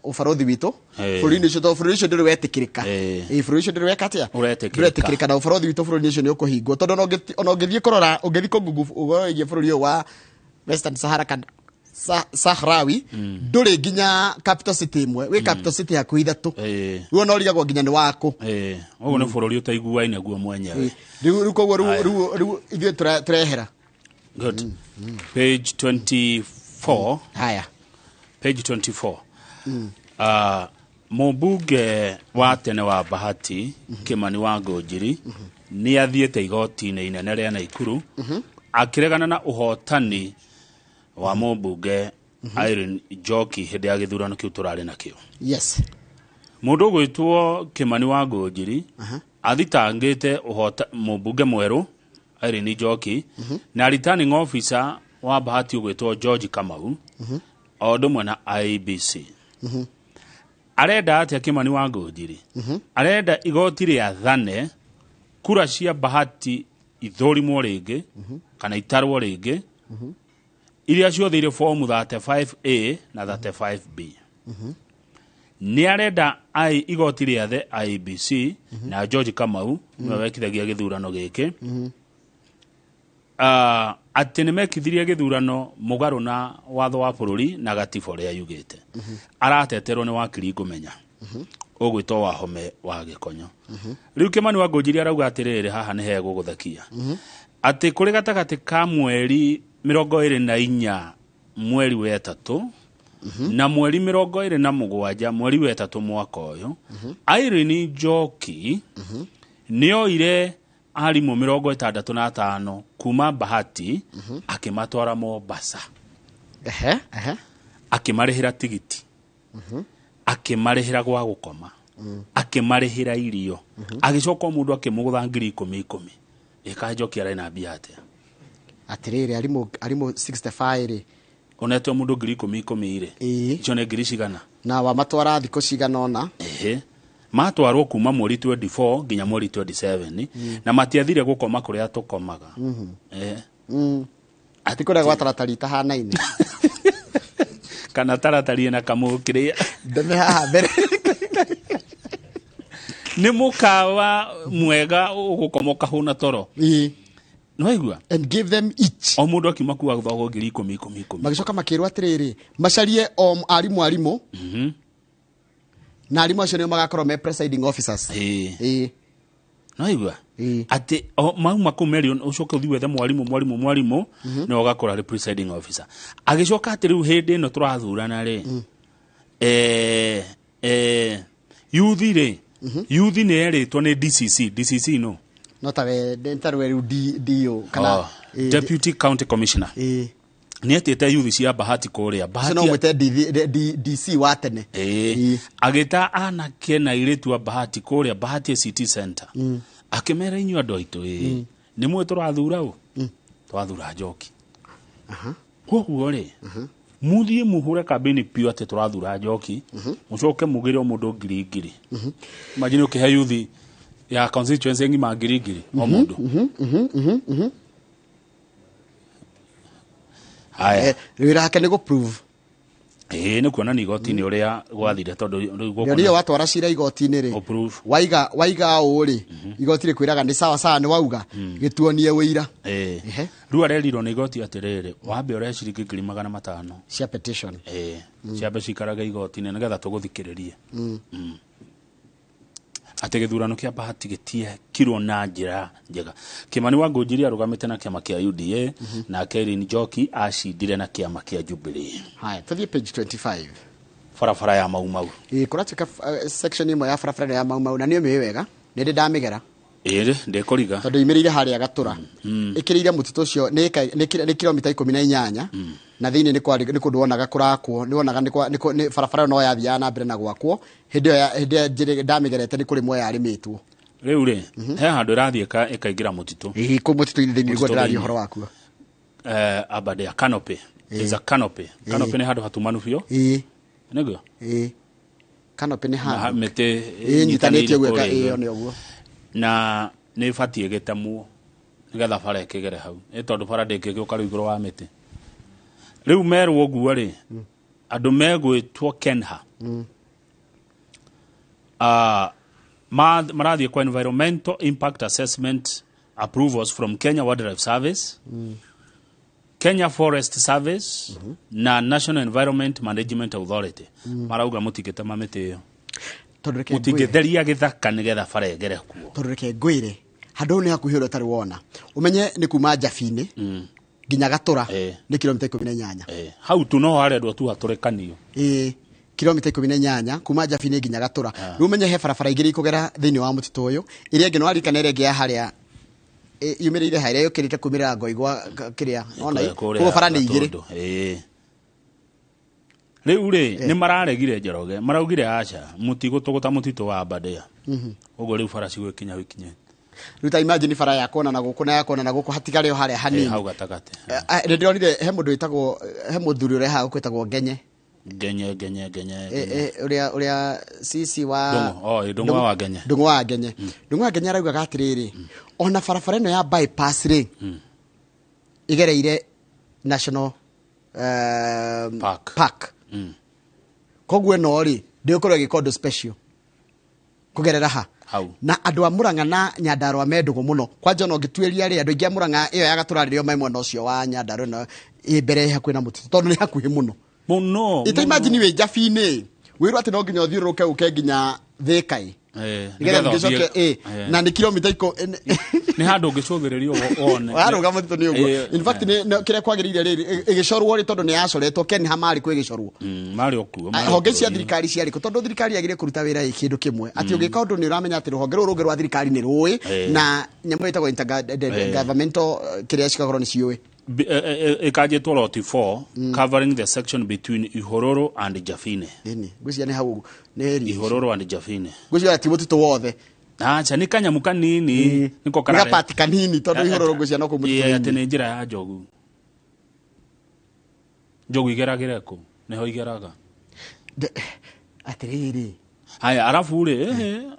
ũbarothi witũ bũrũri-inĩ ũcio tondũ bũrũri ũcio ndũrĩ wetĩkĩrĩka. Ĩ, bũrũri ũcio ndũrĩ weka atĩa? Ũretĩkĩrĩka. Ndũretĩkĩrĩka na ũbarothi witũ bũrũri-inĩ ũcio nĩ ũkũhingwo tondũ ona ũngĩthiĩ kũrora, ũngĩthiĩ kũ ũhoro wĩgiĩ bũrũri ũyũ wa Western Sahara kana Sahrawi, ndũrĩ nginya capital city ĩmwe, wĩ capital city hakuhĩ 3. Rĩu ona ũrigagwo nginya nĩ wakũ. Ũguo nĩ bũrũri ũtaiguaine guo mwenyewe. Rĩu koguo rĩu Haya. rĩu ithuĩ tũrehera. Good. Page 24. Haya. Page 24. Mũmbunge wa tene wa Bahati Kimani wa Ngũnjiri nĩ athiĩte igoti-inĩ inene rĩa Naikuru akĩregana na ũhotani wa mũmbunge Irene Njoki hĩndĩ ya gĩthurano kĩu tũrarĩ nakĩo. Mũndũ ũgwĩtwo Kimani wa Ngũnjiri athitangĩte ũhota mũmbunge mwerũ Irene Njoki na returning officer wa Bahati ũgwĩtwo George Kamau o ũndũ ũmwe na IEBC. Arenda atĩa Kimani wa Ngũnjiri? Arenda igoti rĩathane kura cia Bahati ithũrimwo rĩngĩ kana itarwo rĩngĩ iria ciothe irĩ form 35A na 35B. Nĩ arenda igoti rĩathe IEBC na George Kamau nĩwe wekithagia gĩthurano gĩkĩ. Atĩ nĩ mekithirie gĩthurano mũgarũ na watho wa bũrũri na gatiba ũrĩa yugĩte. Arateterwo nĩ wakiri ngũmenya ũgwĩtwo Wahome wa Gĩkonyo. Rĩu Kĩmani wa Ngũnjiri arauga atĩrĩrĩ, haha nĩ hegũgũthekia, atĩ kũrĩ gatagatĩ ka mweri 24 mweri wa ĩtatũ na mweri 27 mweri wa ĩtatũ mwaka ũyũ, Irene Njoki nĩoire arimũ 65 kuma Bahati akĩmatwara Mombasa. Ehe, ehe. Akĩmarĩhĩra tigiti, akĩmarĩhĩra gwa gũkoma, akĩmarĩhĩra irio, agĩcoka o mũndũ akĩmũgũtha ngiri ikũmi ikũmi. Ĩka Njoki arĩ na mbia atĩa? Atĩrĩrĩ, arimũ 65 rĩ, Ũnete o mũndũ ngiri ikũmi ikũmi rĩ, icio nĩ ngiri cigana? Na wamatwara thikũ cigana ũna. Ehe, matwarwo kuma mweri 24 nginya mweri 27, na matiathire gũkoma kũrĩa tũkomaga. Ti kũrĩa gwataratari itahanaine. Kana taratari na kamũkĩrĩa. Ndeme haha mbere. Nĩ mũkawa mwega ũgũkoma ũkahũna toro. Nĩwaigua? And give them each. O mũndũ akiuma kuga gũthogwo ngiri ikũmi ikũmi ikũmi. Magĩcoka makĩrwo atĩrĩrĩ, macarie o arimũ arimũ, na arimũ acio nĩo magakorwo me presiding officers. Nĩwaigua? Atĩ o mauma kũu meri ũcoke ũthiĩ wethe mwarimũ mwarimũ mwarimũ, na ũgakora arĩ presiding officer. Agĩcoka atĩ rĩu hĩndĩ ĩno tũrathurana rĩ, yuthi rĩ, yuthi nĩ erĩtwo nĩ DCC. DCC no No tawe ntarwe rĩu DO kana Oh, Deputy County Commissioner. Nĩ etĩte yuthi cia Bahati kũrĩa Bahati. No mwĩte DC wa tene. Agĩta anake na airĩtu a Bahati kũrĩa Bahati City Center. Akĩmera inyuĩ andũ aitũ ĩ, nĩ mũĩ tũrathura ũ? Twathura Njoki. Koguo rĩ, muthiĩ muhure kambĩini piũ atĩ tũrathura Njoki, mũcoke mũgĩre o mũndũ ngiri ngiri. Imagine ũkĩhe yuthi ya constituency ng'ima ngiri ngiri o mũndũ. Haya. Wĩra wake nĩ gũ-prove. Ĩĩ, nĩ kuonania igoti-inĩ ũrĩa gwathire, tondũ rĩu gũkũ Nĩo watwara cira igoti-inĩ rĩ, Ũprove. waiga ũũ rĩ, igoti rĩkwĩraga nĩ sawa sawa nĩ wauga, gĩtuonie ũira. Rĩu arerirwo nĩ igoti atĩrĩrĩ, wambe ũrehe ciringi ngiri magana matano cia petition. Ciambe cikarage igoti-inĩ nĩgetha tũgũthikĩrĩrie. Atĩ gĩthurano kĩa Bahati gĩtiekirwo na njĩra njega. Kĩmani wa Ngũnjiri arũgamĩte na kĩama kĩa UDA, nake Irene Njoki acindire na kĩama kĩa Jubilee. Haya, tũthiĩ page 25. Barabara ya Mau Mau. Ĩĩ, kũratuĩka section ĩmwe ya barabara ĩno ya Mau Mau, na nĩ ũmĩũĩ wega, nĩ ndĩ ndamĩgera. Ĩĩ, ndĩkũriga. Tondũ imĩrĩire harĩa Gatũra. Ĩkĩrĩire mũtitũ ũcio nĩ kilomita 18, na thĩinĩ nĩ kũndũ wonaga kũrakwo, nĩ wonaga nĩ barabara ĩyo no yathiaga na mbere na gwakwo. Hĩndĩ ĩyo hĩndĩ ĩyo njĩrĩ ndamĩgerete nĩ kũrĩmwo yarĩmĩtwo. Rĩu rĩ, he handũ ĩrathiĩ ĩkaingĩra mũtitũ. Ĩĩ, kũu mũtitũ-inĩ thĩinĩ nĩguo Mũtitũ ndĩraria thĩinĩ. ũhoro wakuo. Aberdare canopy. Is a canopy. Canopy nĩ handũ hatumanu biũ. Nĩguo? Canopy nĩ handũ. Na mĩtĩ Ĩnyitanĩtie ĩnyitanĩire gwĩka, kũrĩa ĩyo igũrũ. nĩ ũguo. Na nĩ ĩbatiĩ ĩgĩtemwo nĩgetha bara ĩkĩgere hau. Nĩ tondũ bara ndĩngĩgĩũka rĩu igũrũ wa mĩtĩ. Rĩu merwo ũguo rĩ, andũ megwĩtwo Kenha. Marathiĩ kwa environmental impact assessment approvals from Kenya Wildlife Service, Kenya Forest Service na National Environment Management Authority. Marauga mũtingĩtema mĩtĩ ĩyo. Tondũ reke ngwĩre. Mũtingĩtheria gĩthaka nĩgetha bara ĩgere kuo. Tondũ reke ngwĩre, handũ hau nĩ hakuhĩ ũrĩa ũtarĩ wona. Ũmenye nĩ kuma Njabinĩ nginya Gatũra nĩ kilomita 18. Hau tu no harendwo tu hatũrĩkanio. Kilomita 18 kuma Njabinĩ nginya Gatũra. Rĩu ũmenye he barabara igĩrĩ ikũgera thĩinĩ wa mũtitũ ũyũ. Ĩrĩa ĩngĩ nĩ waririkana ĩrĩa ĩngĩ ya harĩa yumĩrĩire harĩa yũkĩrĩte kumĩrĩra Ngoigwa kĩrĩa. Ona Kũrĩa koguo bara nĩ igĩrĩ. Gatũndũ. Rĩu rĩ, nĩ mararegire Njoroge, maraugire aca, mũtigũtũgũta mũtitũ wa Aberdare. Ũguo rĩu bara cigũgĩkinya ikinye. Rĩu ta imagine bara ya kona na gũkũ na ya kona na gũkũ hatigare o harĩa hanini. Hau gatagatĩ. Nĩ ndĩronire he mũndũ wĩtagwo, he mũthuri ũrĩa haha ũkwĩtagwo Ngenye. Ngenye, Ngenye, Ngenye, Ngenye. Ũrĩa CC wa Ndũng'ũ, oh, Ndũng'ũ wa Ngenye. Ndũng'ũ wa Ngenye. Ndũng'ũ wa Ngenye araugaga atĩrĩrĩ, ona barabara ĩno ya bypass rĩ, ĩgereire National Park. Park. Koguo ĩno rĩ, ndĩgũkorwo ĩgĩka ũndũ special kũgerera ha. Hau. Na andũ a Murang'a na Nyandarua me ndũgũ mũno. Kwanja ona ũngĩtuĩria rĩ, andũ aingĩ a Murang'a ĩyo ya Gatũra rĩrĩa me mwena ũcio wa Nyandarua ĩno ĩ mbere ĩ hakuhĩ na mũtitũ tondũ nĩ hakuhĩ mũno. Mũno. Ita imagine wĩ Njabi-inĩ wĩrwo atĩ no nginya ũthiũrũrũke ũke nginya Thĩka ĩ. Nĩgetha ningĩ ũcoke ĩ na nĩ kilomita nĩ handũ ũngĩcũthĩrĩria wone. Warũga mũtitũ nĩ ũguo. In fact nĩ kĩrĩa kwagĩrĩire rĩrĩ ĩgĩcorwo rĩ tondũ nĩ yacoretwo Ken Hamari kwĩ ĩgĩcorwo. Marĩ o kuo. Honge cia thirikari ciarĩ kũ tondũ thirikari yagĩrĩire kũruta wĩra ĩ kĩndũ kĩmwe. Atĩ ũngĩka ũndũ nĩ ũramenya atĩ rũhonge rũrũ rũngĩ rwa thirikari nĩ rũĩ na nyamũ ĩtagwo intergovernmental kĩrĩa cigakorwo nĩ ciũĩ. Ĩkanjĩtwo lot 4 covering the section between Ihororo and Jafine. Nini ngwĩciria nĩ hau nĩ area. Ihororo and Jafine. Ngwĩciria ti mũtitũ wothe. Acha nĩ kanyamũ kanini nĩko karare. Nĩ gapati kanini tondũ Ihororo ngwĩciria no kũu mũtitũ. Atĩ nĩ njĩra ya njogu. Njogu igeragĩra kũ? Nĩho igeraga. Atĩrĩrĩ. Haya arafu rĩ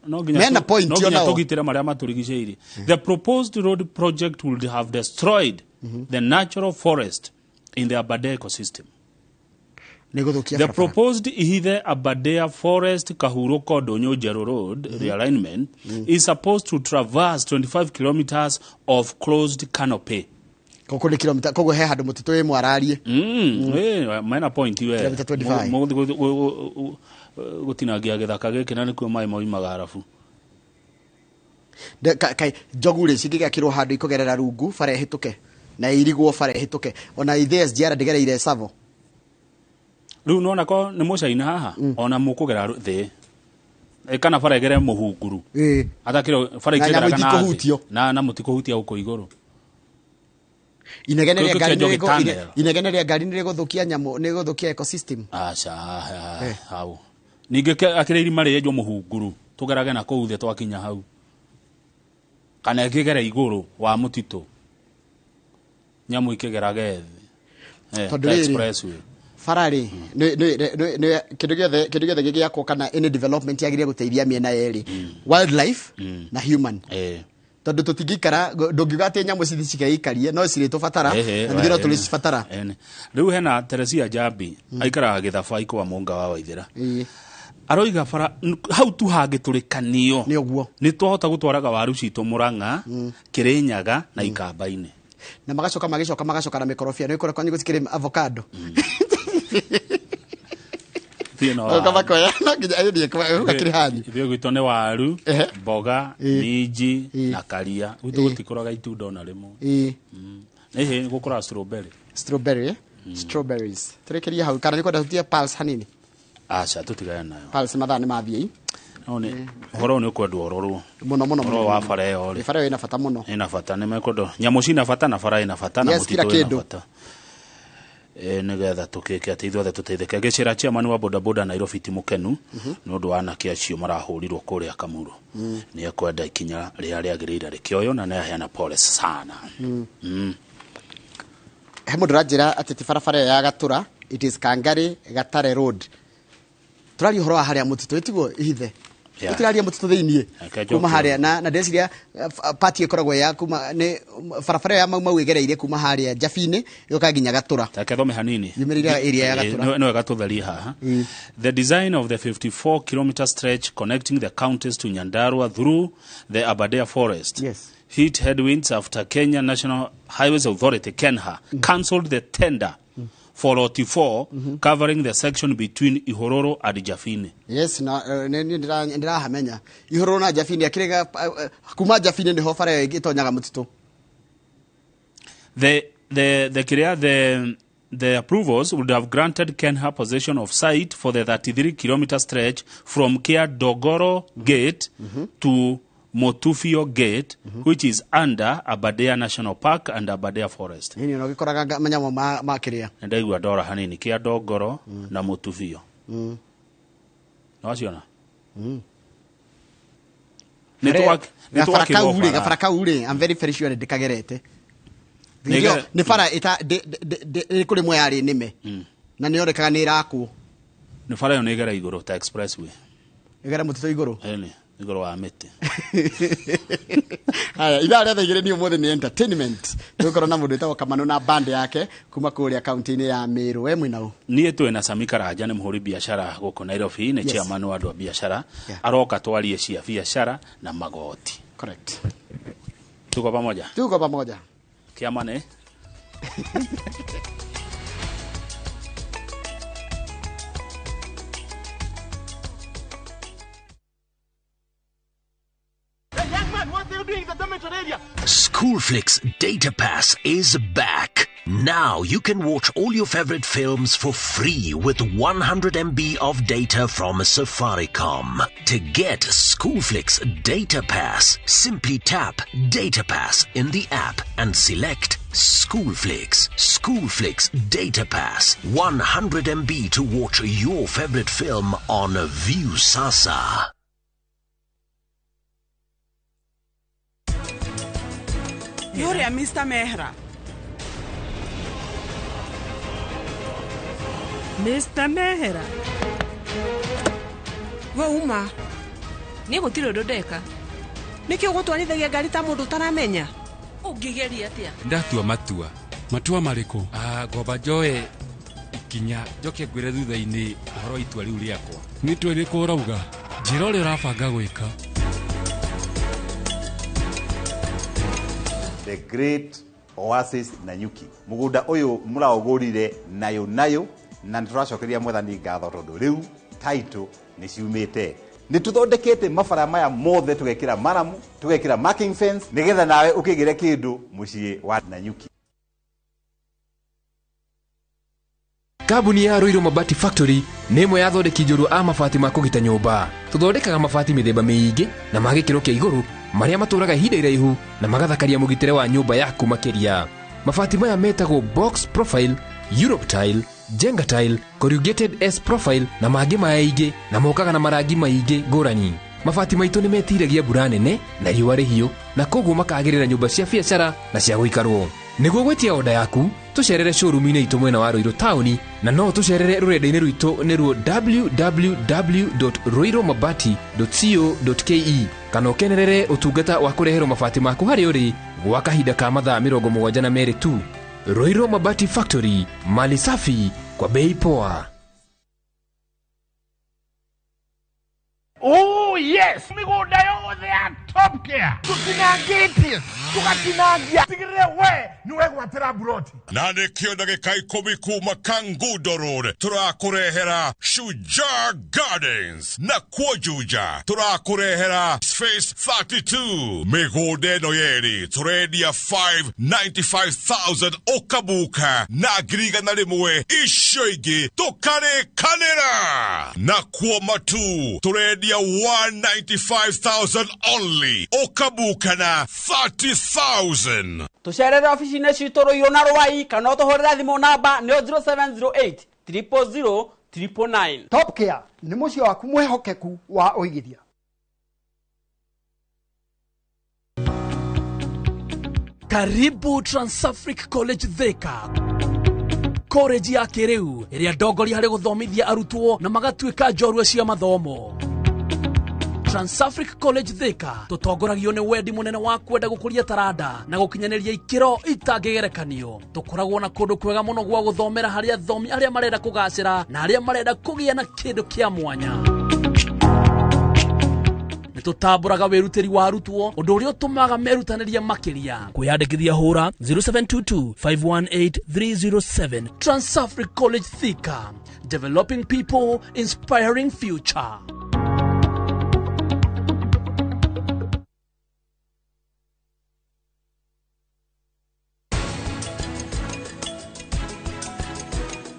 no nginya no nginya tũgitĩre marĩa matũrigicĩirie. The proposed road project would have destroyed the natural forest in the Aberdare ecosystem. The proposed Ihithe Aberdare Forest Kahuroko Donyo Njeru Road realignment is supposed to traverse 25 kilometers of closed canopy. Koguo nĩ kilomita koguo he handũ mũtitũ wĩ mwararie. Mena point we. Kilomita 25. Gũtinangia gĩthaka gĩkĩ na nĩkuo maĩ moimaga arabu. Kai njogu rĩ cingĩgĩakĩrwo handũ ikũgerera rungu bara ĩhĩtũke na irigwo bara ĩhĩtũke ona ithe SGR ndĩgereire Savo. Rĩu nona ko nĩ mũcaina haha ona mũkũgera thĩ kana bara ĩgere mũhunguru atakĩro bara ikĩgeraga na thĩ na mũtikũhutia gũkũ igũrũ. Inegene rĩa ngari nĩ rĩgũthũkia nyamũ nĩ rĩgũthũkia ecosystem. Aca hau ningĩ akĩrĩ irima rĩenjwo mũhunguru tũgerage na kũu thĩ twakinya hau kana ĩkĩgera igũrũ wa mũtitũ nyamũ ikĩgerage thĩ tondũ rĩrĩ bara rĩ kĩndũ gĩothe gĩgĩakwo kana any development yagĩrĩire gũteithia mĩena yerĩ, wildlife na human. Tondũ tũtingĩikara ndũngiuga atĩ nyamũ cithi cikeikarie no cirĩtũbatara na ithuĩ no tũrĩcibatara. Rĩu hena Teresia Njambi aikaraga Gĩthabai kwa Mũnga wa Waithĩra aroiga bara hau tu hangĩtũrĩkanio nĩ ũguo nĩ twahota gũtwaraga waru citũ Mũrang'a Kĩrĩnyaga na Ikamba-inĩ na magacoka magĩcoka magacoka na mĩkorobia nĩ kũrĩa kwanyu gũtikĩrĩ avocado. Ithuĩ gwitũ nĩ waru mboga minji na karia gwitũ gũtikũraga itunda ona rĩmwe. Ĩhĩ gũkũraga strawberry. Strawberry strawberries tũrĩkĩrie hau kana nĩ kwenda tũtie pulse hanini. Aca tũtigane nayo pulse mathaa nĩ mathiĩ. No nĩ ũhoro nĩ ũkwendwo ũrorwo mũno mũno ũhoro wa bara ĩyo rĩ. Bara ĩyo ĩna bata mũno. Ĩna bata nĩ mekwendwo nyamũ cina bata na bara ĩna bata na mũtitũ ĩna bata. Nĩgetha tũkĩke atĩ ithuothe tũteithĩke. Gĩcĩra chairman wa bodaboda Nairobi ti mũkenu nĩ ũndũ wa anake acio marahũrirwo kũrĩa Kamuru. Nĩ ekwenda ikinya rĩrĩa rĩagĩrĩire rĩkĩoywo na nĩ aheana pole sana. He mũndũ ũranjĩra atĩ ti barabara ĩyo ya Gatũra, it is Kangari Gatare Road. Tũraria ũhoro wa harĩa mũtitũ ĩtiguo Ihithe. Tũraria mũtitũ thĩiniĩ kuma harĩa na ndeciria party ĩkoragwo ya kuma nĩ barabara ya Mau Mau ĩgereire kuma harĩa Njabi-inĩ ĩgoka nginya Gatũra. Take thome hanini. Yumĩrĩire area ya Gatũra. No gatũtherie haha. The design of the 54 kilometer stretch connecting the counties to Nyandarua through the Aberdare Forest. Yes. Hit headwinds after Kenya National Highways Authority KENHA cancelled the tender for lot 4 covering the section between Ihororo and Jafine. Yes, na ndirahamenya Ihororo na Jafine akirega kuma Jafine niho bara ĩgĩtonyaga mũtitũ. The approvals would have granted KENHA possession of site for the 33 kilometer stretch from Kia Dogoro Gate to Motufio Gate, which is under Aberdare National Park and Aberdare Forest. Nini no gikoraga manyamũ ma kiria. Ndaigua ndora hanini Kia Dogoro na Motufio. No aciona. Nĩ gabara kau rĩ, I'm very very sure ndikagerete. Nĩ bara ita kũrĩ mwe yarĩ nĩme. Na nĩ yorekaga nĩ ĩrakwo. Nĩ bara ĩyo nĩ ĩgera igũrũ ta expressway. Ĩgera mũtitũ igũrũ. Ĩni. Igũrũ wa mĩtĩ. Haya, ithaa rĩa thaa 2 nĩ ũmũthĩ nĩ entertainment. Tũgũkorwo na mũndũ wĩtagwo Kamanu na band yake kuma kũrĩa kaunti-inĩ ya Meru. We mwĩna ũ? Niĩ twĩ na Sami Karanja, nĩ mũhũri biacara gũkũ Nairobi, nĩ chairman wa andũ a biacara. Aroka twarie cia biacara na magoti. Correct. Tuko pamoja? Tuko pamoja. Kiama nĩ? Schoolflix Data Pass is back. Now you can watch all your favorite films for free with 100 MB of data from Safaricom. To get Schoolflix Data Pass, simply tap Data Pass in the app and select Schoolflix. Schoolflix Data Pass. 100 MB to watch your favorite film on Viusasa. Yuria Mr. Mehra. Mr. Mehra. We uma. Niĩ gũtirĩ ũndũ ndeka. Nĩkĩ ũgũtwarithagia ngari ta mũndũ ũtaramenya? Ũngĩgeria atĩa? Ndatua matua. Matua marĩkũ? Ngomba njoe ikinya njoke ngwĩre thutha-inĩ ũhoro wa itua rĩu rĩakwa. Nĩ itua rĩrĩkũ ũrauga? Njĩra ũrĩa ũrabanga gwĩka. The Great Oasis Nanyuki. Mũgũnda ũyũ mũraũgũrire nayo nayo na nĩ tũracokeria mwathani ngatho tondũ rĩu title nĩ ciumĩte. Nĩ tũthondekete mabara maya mothe tũgekĩra maramu, tũgekĩra marking fence nĩgetha nawe ũkĩgĩre kĩndũ mũciĩ wa Nanyuki. Kambuni ya Ruiru Mabati Factory nĩ ĩmwe ya athondeki njorua a mabati ma kũgita nyũmba. Tũthondekaga mabati mĩthemba mĩingĩ na ma gĩkĩro kĩa igũrũ marĩa matũraga ihinda iraihu na magathakaria mũgitĩre wa nyũmba yaku makĩria. Mabati maya metagwo box profile, Europe tile, Jenga tile, corrugated S profile na mangĩ maingĩ na mokaga na marangi maingĩ ngũrani. Mabati maitũ nĩ metiragia mbura nene na riũa rĩhiũ na koguo makagĩrĩra nyũmba cia biacara na cia gũikarwo. Nĩguo gwĩtia oda yaku, tũcerere showroom-inĩ itũ mwena wa Ruiru taũni na no tũcerere rũrenda-inĩ rwitũ nĩruo www.ruirumabati.co.ke kana ũkenerere ũtungata wa kũreherwo mabati maku harĩa ũrĩ gwa kahinda ka mathaa 72 tu. Ruiru Mabati Factory, mali safi kwa bei poa. Oh yes, mĩgũnda yothe ya Top Care tũtinangĩtie tũgatinangia tigĩrĩre we nĩwe gwatĩra buroti na nĩkĩo ndagĩka 10 kuma Kangundo Road tũrakũrehera Shujaa Gardens na kuo Juja tũrakũrehera Space 32 mĩgũnda ĩno yerĩ tũrendia 595,000 ũkabuka na 100,000 icio ingĩ tũkarĩkanĩra na kuo Matu tũrendia 195,000 only ũkabuka na 30,000. Tũcerere ofici-inĩ citũ Ruiru na Rwai kana ũtũhũrĩre thimũ namba nĩyo 0708 000 999. Top Care nĩ mũciĩ waku mwĩhokeku wa ũigithia. Karibu Transafric College Thika. College ya kĩrĩu ĩrĩa ndongoria harĩ gũthomithia arutwo na magatuĩka njorua cia mathomo. Transafric College Thika tũtongoragio nĩ wendi mũnene wa kwenda gũkũria taranda na gũkinyanĩria ikĩro itangĩgerekanio. Tũkoragwo na kũndũ kwega mũno gwa gũthomera harĩ athomi arĩa marenda kũgacĩra na arĩa marenda kũgĩa na kĩndũ kĩa mwanya. Nĩtũtambũraga wĩrutĩri wa arutwo ũndũ ũrĩa ũtũmaga merutanĩrie makĩria. Kwĩyandĩkithia hũra 0722 518 307. Transafric College Thika, developing people, inspiring future.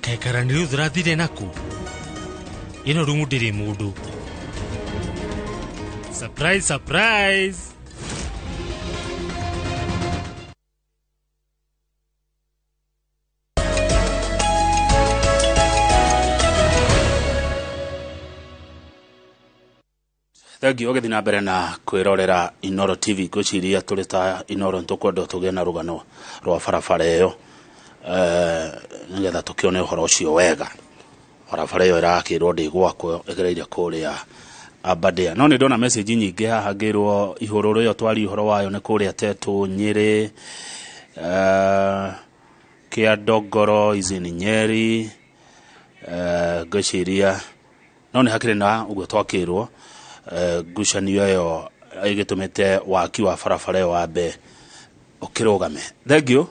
Kaikarani rĩu tũrathire naku ĩno rumu ndĩrĩ mũndũ. Surprise, surprise. Thengiũ ũgĩthiĩ na mbere na kwĩrorera Inoro TV. Ngwĩciria tũrĩ ta Inoro nĩtũkwenda tũgĩe na rũgano rwa barabara ĩyo nĩgetha tũkĩone ũhoro ũcio wega. Barabara ĩyo ĩrakĩrwo ndĩgwakwo ĩgereire kũrĩa Aberdare. No nĩ ndona message nyingĩ haha ngĩrwo ihũrũrũ ĩyo twari ũhoro wayo nĩ kũrĩa Tetũ Nyĩrĩ, kĩa Ndongoro is in Nyeri, ngwĩciria no nĩ hakĩrĩ na ũguo twakĩrwo, ngucanio ĩyo ĩgĩtũmĩte waki wa barabara ĩyo wambe ũkĩrũgame. Thank you.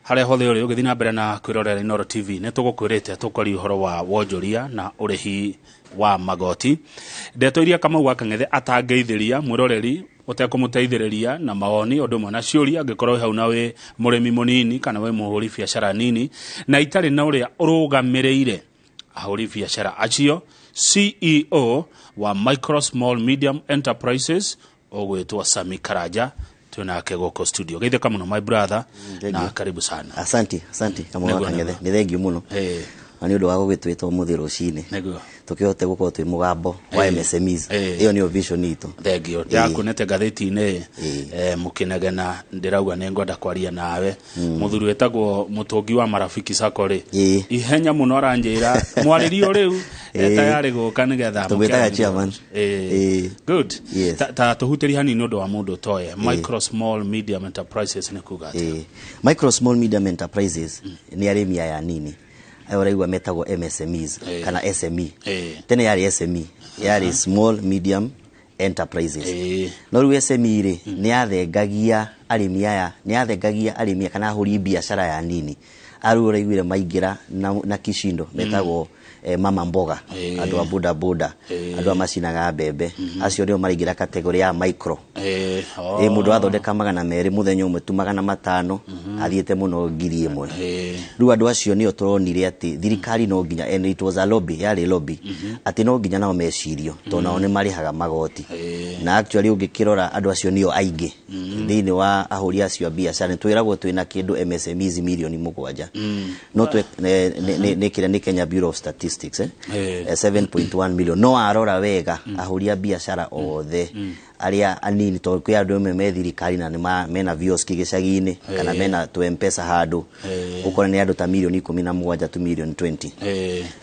Harĩa hothe ũrĩ ũgĩthiĩ na mbere na kwĩrorera Inooro TV, nĩ tũgũkwĩrĩte tũkwaria ũhoro wa wonjoria na ũrĩhi wa magoti. Ndeto iria Kamau wa Kang'ethe atangĩithĩria mwĩroreri ũtekũmũteithĩrĩria na mawoni ũndũ ũmwe na ciũria, angĩkorwo wĩ hau na wĩ mũrĩmi mũnini kana wĩ mũhũri biacara nini na itarĩ na ũrĩa ũrũgamĩrĩire ahũri biacara acio, CEO wa Micro Small Medium Enterprises ũgwĩtwo Sami Karanja twĩnake gũkũ studio. Geithĩka mũno my brother, na karibu sana. Asante, asante Kamau wa Nĩguo, Kang'ethe. nĩguo. Nĩ thengiũ mũno na nĩ ũndũ wa gũgĩtwĩta ũmũthĩ rũcinĩ tũkĩhote gũkorwo twĩ mũgambo wa MSMEs. Ĩyo nĩyo vision itũ. Thengio. Ndakuonete ngathĩti-inĩ mũkĩnegena, ndĩrauga nĩ ngwenda kwaria nawe. Mũthuri wĩtagwo Mũtũngi wa Marafiki Sacco rĩ, ihenya mũno aranjĩra mwarĩrio rĩu tayarĩ gũka nĩgetha Tũmwĩtaga mũkĩaranĩrie. chairman. Good. Yes. Ta tũhutĩrie hanini ũndũ wa mũndũ ũtoĩ micro small medium enterprises nĩ kuga atĩa? Micro small medium enterprises nĩ arĩmi aya anini aya ũraigua metagwo MSMEs kana SME. Tene yarĩ SME, yarĩ small medium enterprises, no rĩu SME rĩ, nĩ yathengagia arĩmi aya, nĩ yathengagia arĩmi kana ahũri biacara ya nini arĩu ũraiguire maingĩra na kishindo metagwo mama mboga, andũ a boda boda, andũ a macinaga mbembe, acio nĩo maraingĩra category ya micro. Oh. Mũndũ athondeka 200 mũthenya ũmwe tu, 500, athiĩte mũno 1000. Rĩu andũ acio nĩo tũronire atĩ thirikari no nginya, and it was a lobby, yarĩ lobby, atĩ no nginya nao mecirio tondũ nao nĩ marĩhaga magoti. Na actually ũngĩkĩrora andũ acio nĩo aingĩ thĩinĩ wa ahũri acio a biacara. Nĩ twĩragwo twĩna kĩndũ MSMEs mirioni 7, no nĩ kĩrĩa nĩ Kenya Bureau of Statistics, 7.1 million. No arora wega ahũri a biacara othe arĩa anini, tondũ kwĩ andũ amwe me thirikari na nĩ mena vioski gĩcagi-inĩ kana mena tu mpesa handũ, ũkona nĩ andũ ta mirioni 17 tu mirioni 20.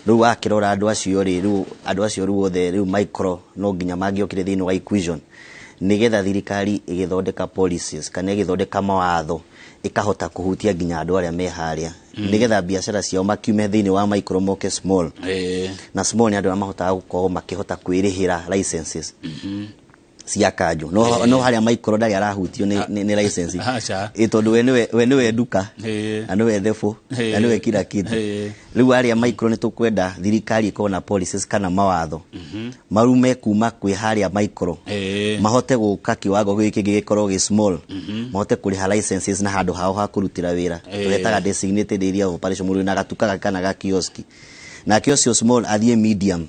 Rĩu wakĩrora andũ acio rĩ, rĩu andũ acio rĩu othe rĩu micro no nginya mangĩokire thĩinĩ wa equation nĩgetha thirikari ĩgĩthondeka policies kana ĩgĩthondeka mawatho ĩkahota kũhutia nginya andũ arĩa me harĩa, nĩgetha biacara ciao makiume thĩinĩ wa micro moke small. Na small nĩ andũ arĩa mahotaga gũkorwo makĩhota kwĩrĩhĩra licenses cia kanjũ, no harĩa micro ndarĩ arahutio nĩ license. Aca. Ĩ tondũ we nĩwe nduka na nĩwe thebũ na nĩwe kila kitu. Rĩu arĩa micro nĩ tũkwenda thirikari ĩkorwo na policies kana mawatho marume kuma kwĩ harĩa micro mahote gũka kiwango gĩkĩ gĩgĩkorwo gĩ small, mahote kũrĩha licenses na handũ hao ha kũrutĩra wĩra tũretaga designated area of operation. Mũndũ wĩna gatuka gake kana ga kioski, nake ũcio small athiĩ medium.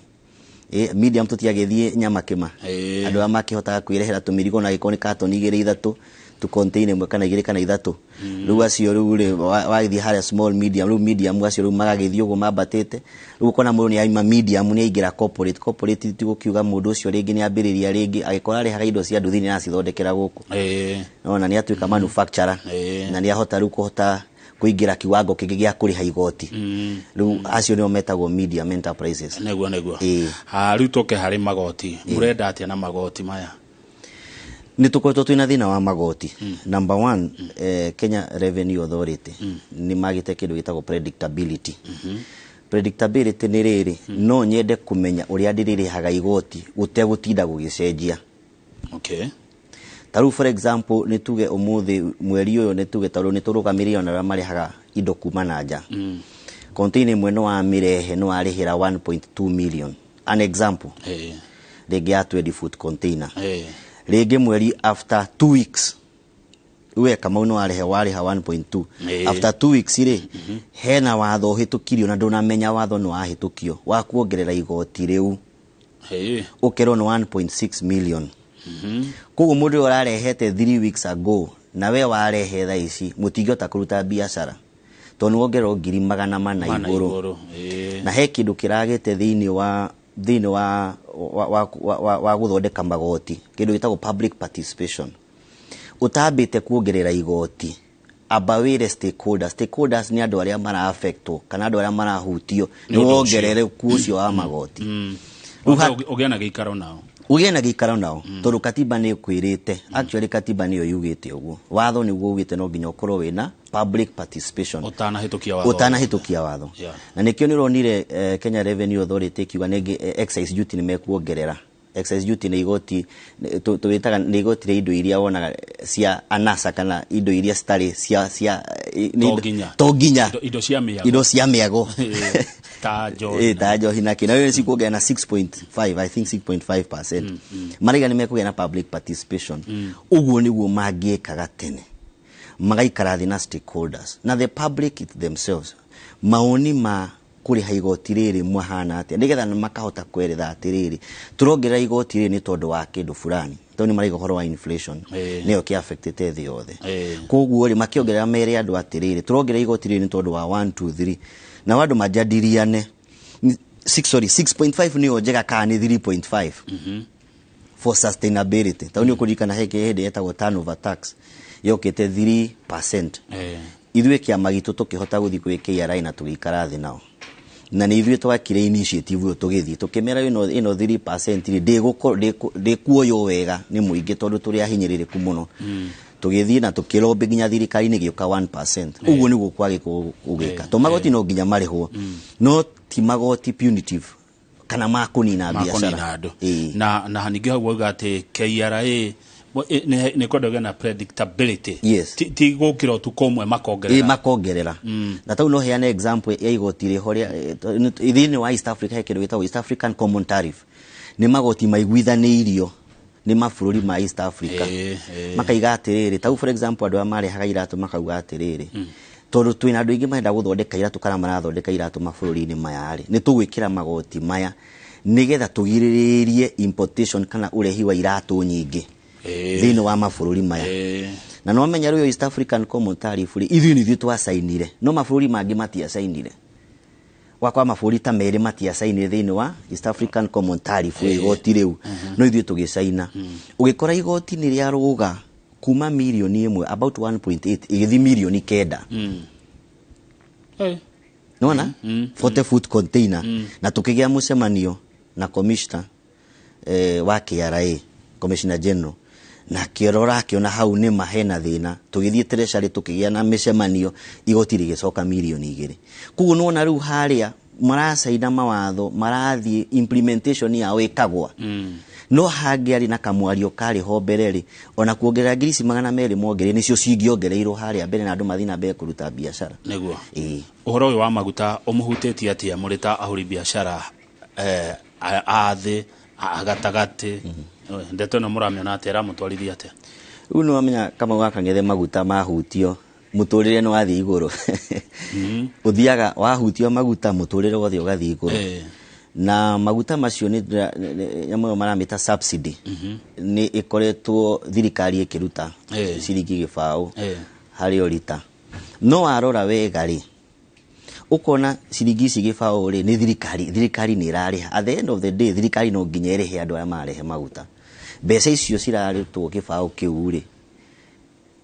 Medium tũtiagĩthiĩ nyamakĩma, andũ arĩa makĩhotaga kwĩrehera tũmĩrigo na gĩkorwo nĩ katoni igĩrĩ ithatũ tu container ĩmwe kana igĩrĩ kana ithatũ. Rĩu acio rĩu rĩ wagĩthiĩ harĩa small medium, rĩu medium acio rĩu magagĩthiĩ ũguo mambatĩte. Rĩu ũkona mũndũ nĩ aima medium nĩ aingĩra corporate. Corporate ti gũkiuga mũndũ ũcio rĩngĩ nĩ ambĩrĩria rĩngĩ agĩkorwo arĩhaga indo cia nduthi nĩ aracithondekera gũkũ, nona nĩ atuĩka manufacturer na nĩ ahota rĩu kũhota kũingĩra kiwango kĩngĩ gĩa kũrĩha igoti. Rĩu acio nĩo metagwo medium enterprises. Nĩguo. Ha, rĩu tũke harĩ magoti. Mũrenda atĩa na magoti maya? Nĩ tũkoretwo twĩna thĩna wa magoti. Number one, Kenya Revenue Authority nĩ magĩte kĩndũ gĩtagwo predictability. Predictability nĩ rĩrĩ, no nyende kũmenya ũrĩa ndĩrĩrĩhaga igoti gũtegũtinda gũgĩcenjia. Ta rĩu for example nĩ tuge ũmũthĩ mweri ũyũ, nĩ tuge tondũ nĩ tũrũgamĩrĩire ona arĩa marĩhaga indo kuma na nja, container ĩmwe nĩ wamĩrehe nĩ warĩhĩra 1.2 million, an example, rĩngĩ ya 20 foot container. Rĩngĩ mweri after 2 weeks we Kamau nĩ warĩha warĩha 1.2. After 2 weeks rĩ, hena watho ũhĩtũkirio na ndũnamenya watho nĩ wahĩtũkio wa kuongerera igoti rĩu, ũkerwo nĩ 1.6 million. Koguo mũndũ ũyũ ũrarehete 3 weeks ago na we warehe thaa ici mũtingĩhota kũruta biacara tondũ nĩ wongererwo 400,000 Mana igũrũ. Igũrũ. Na he kĩndũ kĩragĩte thĩinĩ wa gũthondeka magoti, kĩndũ gĩtagwo public participation. Ũtambĩte kuongerera igoti, amba wĩre stakeholders. Stakeholders nĩ andũ arĩa mara affectwo kana andũ arĩa marahutio Nĩ nĩ ũndũ ũcio. wongerereku ũcio wa magoti. Rĩu Wambe ũgĩe na gĩikaro nao. Ũgĩe na gĩikaro nao, tondũ katiba nĩ ĩkwĩrĩte. Actually katiba nĩyo yugĩte ũguo, watho nĩguo ugĩte no nginya ũkorwo wĩna public participation ũtanahĩtũkia watho. Ũtanahĩtũkia watho. Na nĩkĩo nĩ ũronire Kenya Revenue Authority ĩkiuga nĩngĩ excise duty nĩ mekuongerera. Excise duty nĩ igoti tũwĩtaga nĩ igoti rĩa indo iria wonaga cia anasa kana indo iria citarĩ cia To nginya. To nginya. Indo cia mĩago. Indo cia mĩago. Ta njohi. Ta njohi na kĩ na rĩu cikuongerera na 6.5, I think 6.5%. Maraiga nĩ mekũgĩa na public participation. Ũguo nĩguo mangĩkaga tene, magaikara thĩ na stakeholders na the public it themselves, maoni ma kũrĩha igoti rĩrĩ mahana atĩa, nĩgetha makahota kweretha atĩrĩrĩ, tũrongerera igoti rĩrĩ nĩ tondũ wa kĩndũ fulani, tondũ nĩ maraiga ũhoro wa inflation nĩyo kĩ-affectĩte thĩ yothe. Koguo rĩ, makĩongerera mere andũ atĩrĩrĩ, tũrongerera igoti rĩrĩ nĩ tondũ wa 1 2 3, na andũ majadiliane. 6, sorry, 6.5 nĩyo njega kana nĩ 3.5 for sustainability? Tondũ nĩ ũkũririkana he hĩndĩ yetagwo turnover tax yokĩte 3%. Ithuĩ kĩama gitũ tũkĩhota gũthiĩ kwĩ KRA na tũgĩikara thĩ nao, na nĩ ithuĩ twakire initiative ĩyo, tũgĩthiĩ tũkĩmera ĩno 3% rĩ ndĩkuoywo wega nĩ mũingĩ tondũ tũrĩ ahinyĩrĩrĩku mũno. Tũgĩthiĩ na tũkĩlobby nginya thirikari-inĩ gĩũka 1%. Ũguo nĩguo kwagĩrĩirwo gũgĩka, to magoti no nginya marĩhwo, no ti magoti punitive kana ma kũnina Ma biacara. Kũnina andũ. Na ningĩ hau wauga atĩ KRA nĩ kwenda ũgĩe na predictability. Ti gũkĩra ũtukũ ũmwe makongerera. Ĩ, makongerera. Na tau no heane example ya igoti rĩho rĩa thĩinĩ wa East Africa, he kĩndũ gĩtagwo East African Common Tariff. Nĩ magoti maiguithanĩirio nĩ mabũrũri ma East Africa. Makaiga atĩrĩrĩ, tau for example andũ arĩa marehaga iratũ makauga atĩrĩrĩ, tondũ twĩna andũ aingĩ marenda gũthondeka iratũ kana marathondeka iratũ mabũrũri-inĩ maya rĩ, nĩ tũgwĩkĩra magoti maya nĩgetha tũgirĩrĩrie importation kana ũrehi wa iratũ nyingĩ thĩinĩ wa mabũrũri maya. Na no menya rĩu East African Common Tariff rĩ, ithuĩ nĩ ithuĩ twacainire, no mabũrũri mangĩ matiacainire. Wakwa mabũrũri ta merĩ matiacainire thĩinĩ wa East African Common Tariff igoti rĩu, no ithuĩ tũgĩcaina. Ũgĩkora igoti nĩ rĩarũga kuma mirioni 1, about 1.8, ĩgĩthiĩ mirioni 9. Nona 40 foot container. Na tukigĩa mũcemanio na commissioner wa KRA, commissioner general, na akĩrora akĩona hau nĩ ma hena thĩna. Tũgĩthiĩ treasury, tũkĩgĩa na mĩcemanio, igoti rĩgĩcoka mirioni 2. Koguo nĩwona rĩu harĩa maracaina mawatho, marathiĩ implementation yao ĩkagwa. No hangĩarĩ na kamwario karĩ ho mbere rĩ, ona kuongerera ngiri ici 200 mongerere nĩcio cingĩongereirwo harĩa mbere na andũ mathiĩ na mbere kũruta biacara. Nĩguo. Ũhoro ũyũ wa maguta ũmũhutĩtie atĩa mũrĩ ta ahũri biacara a thĩ, a gatagatĩ? Ndeto ĩno mũramĩona atĩa, ĩramũtwarithia atĩa? Rĩu nĩ wamenya Kamau wa Kang'ethe, maguta mahutio mũtũrĩre nĩ wathiĩ igũrũ. Ũthiaga wahutio maguta, mũtũrĩre wothe ũgathiĩ igũrũ. Na maguta macio nĩ nyamũ ĩyo maramĩta subsidy, nĩ ĩkoretwo thirikari ĩkĩruta ciringi 0.20 harĩ o rita. No warora wega rĩ, ũkona ciringi ici 0.20 rĩ, nĩ thirikari nĩ ĩrarĩha. At the end of the day thirikari no nginya ĩrĩhe andũ arĩa mararehe maguta. Mbeca icio cirarutwo gĩbaũ kĩu rĩ,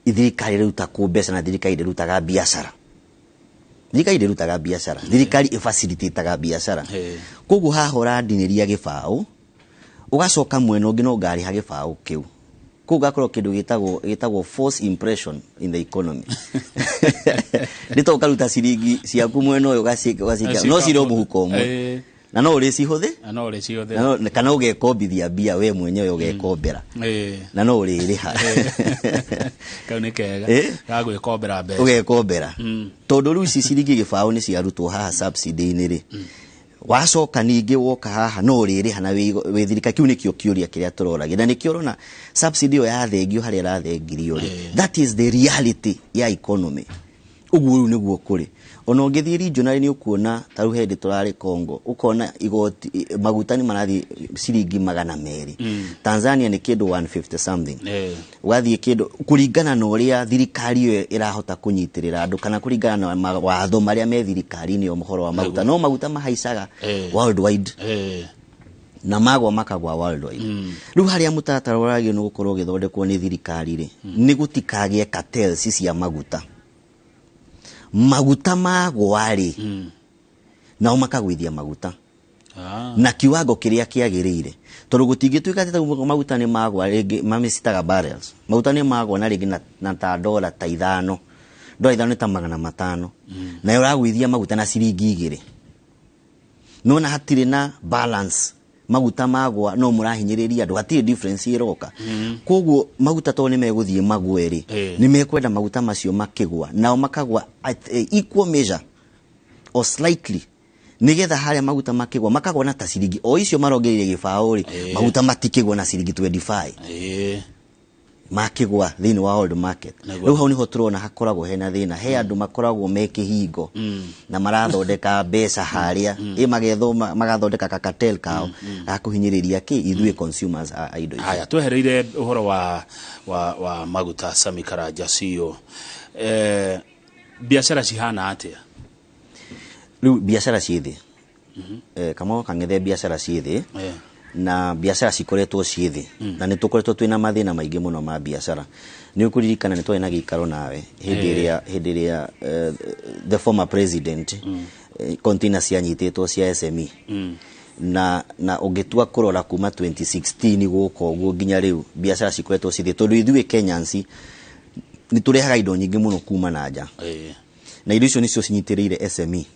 thirikari ĩruta kũ mbeca? Na thirikari ndĩrutaga biacara, thirikari ndĩrutaga biacara, thirikari ĩfacilitate biacara. Koguo haha ũrandinĩria 0.20, ũgacoka mwena ũngĩ no ngarĩha 0.20 kĩu. Koguo gakorwo kĩndũ gĩtagwo false impression in the economy, nĩ to ũkaruta ciringi ciaku mwena ũyũ ũgaciĩkĩra no cirĩ o mũhuko ũmwe na no ũrĩcihũthĩ Na no ũrĩcihũthĩra. Na kana ũgekombithia mbia we mwenyewe, ũgekombera na no ũrĩrĩha. Kau nĩ kega ga gwĩkombera mbeca. Ũgekombera, tondũ rĩu ici ciringi 0.20 nĩ ciarutwo haha subsidy-inĩ rĩ, wacoka ningĩ woka haha no ũrĩrĩha na wĩ thirikari. Kĩu nĩkĩo kĩũria kĩrĩa tũroragia, na nĩkĩo ũrona subsidy ĩyo yathengio harĩa ĩrathengirio rĩ. That is the reality ya economy. Ũguo rĩu nĩguo kũrĩ. Ona ũngĩthiĩ regional nĩ ũkuona, ta rĩu hĩndĩ tũrarĩ Congo, ũkona igoti maguta nĩ marathiĩ ciringi 200. Tanzania nĩ kĩndũ 150 something. Ũgathiĩ kĩndũ kũringana na ũrĩa thirikari ĩyo ĩrahota kũnyitĩrĩra andũ kana kũringana na mawatho marĩa me thirikari-inĩ ĩyo ũhoro wa maguta. No maguta mahaicaga worldwide na magwa makagwa worldwide. Rĩu harĩa mũtaratara ũragĩrĩirwo nĩ gũkorwo ũgĩthondekwo nĩ thirikari rĩ, nĩ gũtikagĩe cartels cia maguta. Maguta magwa rĩ, nao makagwithia maguta. Na kiwango kĩrĩa kĩagĩrĩire, tondũ gũtingĩtuĩka atĩ ta maguta nĩ magwa rĩngĩ, mamĩcitaga barrels, maguta nĩ magwa na rĩngĩ na ta dola ta 5, dola 5 nĩ ta 500, nayo ũragũithia maguta na ciringi 2. Nona hatirĩ na balance, maguta magwa no mũrahinyĩrĩria andũ, hatirĩ difference ĩroka. Koguo maguta tondũ nĩ megũthiĩ magwe rĩ, nĩ mekwenda maguta macio makĩgwa nao makagwa at equal measure or slightly, nigetha harĩa maguta makĩgwa makagwa na ta ciringi o icio marongereire gĩbaũ rĩ, maguta matikĩgwa na ciringi 25 makĩgwa thĩinĩ wa world market. Rĩu hau nĩho tũrona hakoragwo hena thĩna, he andũ makoragwo me kĩhingo na marathondeka mbeca harĩa ĩ magethwo magathondeka kakatel kao ga kũhinyĩrĩria kĩ ithuĩ consumers a indo icio. Haya, twehereire ũhoro wa maguta. Sami Karanja CEO, biacara cihana atĩa? Rĩu biacara ciĩ thĩ, Kamau Kang'ethe, biacara ciĩ thĩ na biacara cikoretwo ciĩ thĩ, na nĩ tũkoretwo twĩna mathĩna maingĩ mũno ma biacara. Nĩ ũkũririkana nĩ twarĩ na gĩikaro nawe hĩndĩ ĩrĩa the former president, container cianyitĩtwo cia SME, na ũngĩtua kũrora kuma 2016 gũka ũguo nginya rĩu, biacara cikoretwo ciĩ thĩ, tondũ ithuĩ Kenyans nĩ tũrehaga indo nyingĩ mũno kuma na nja, na indo icio nĩcio cinyitĩrĩire SME.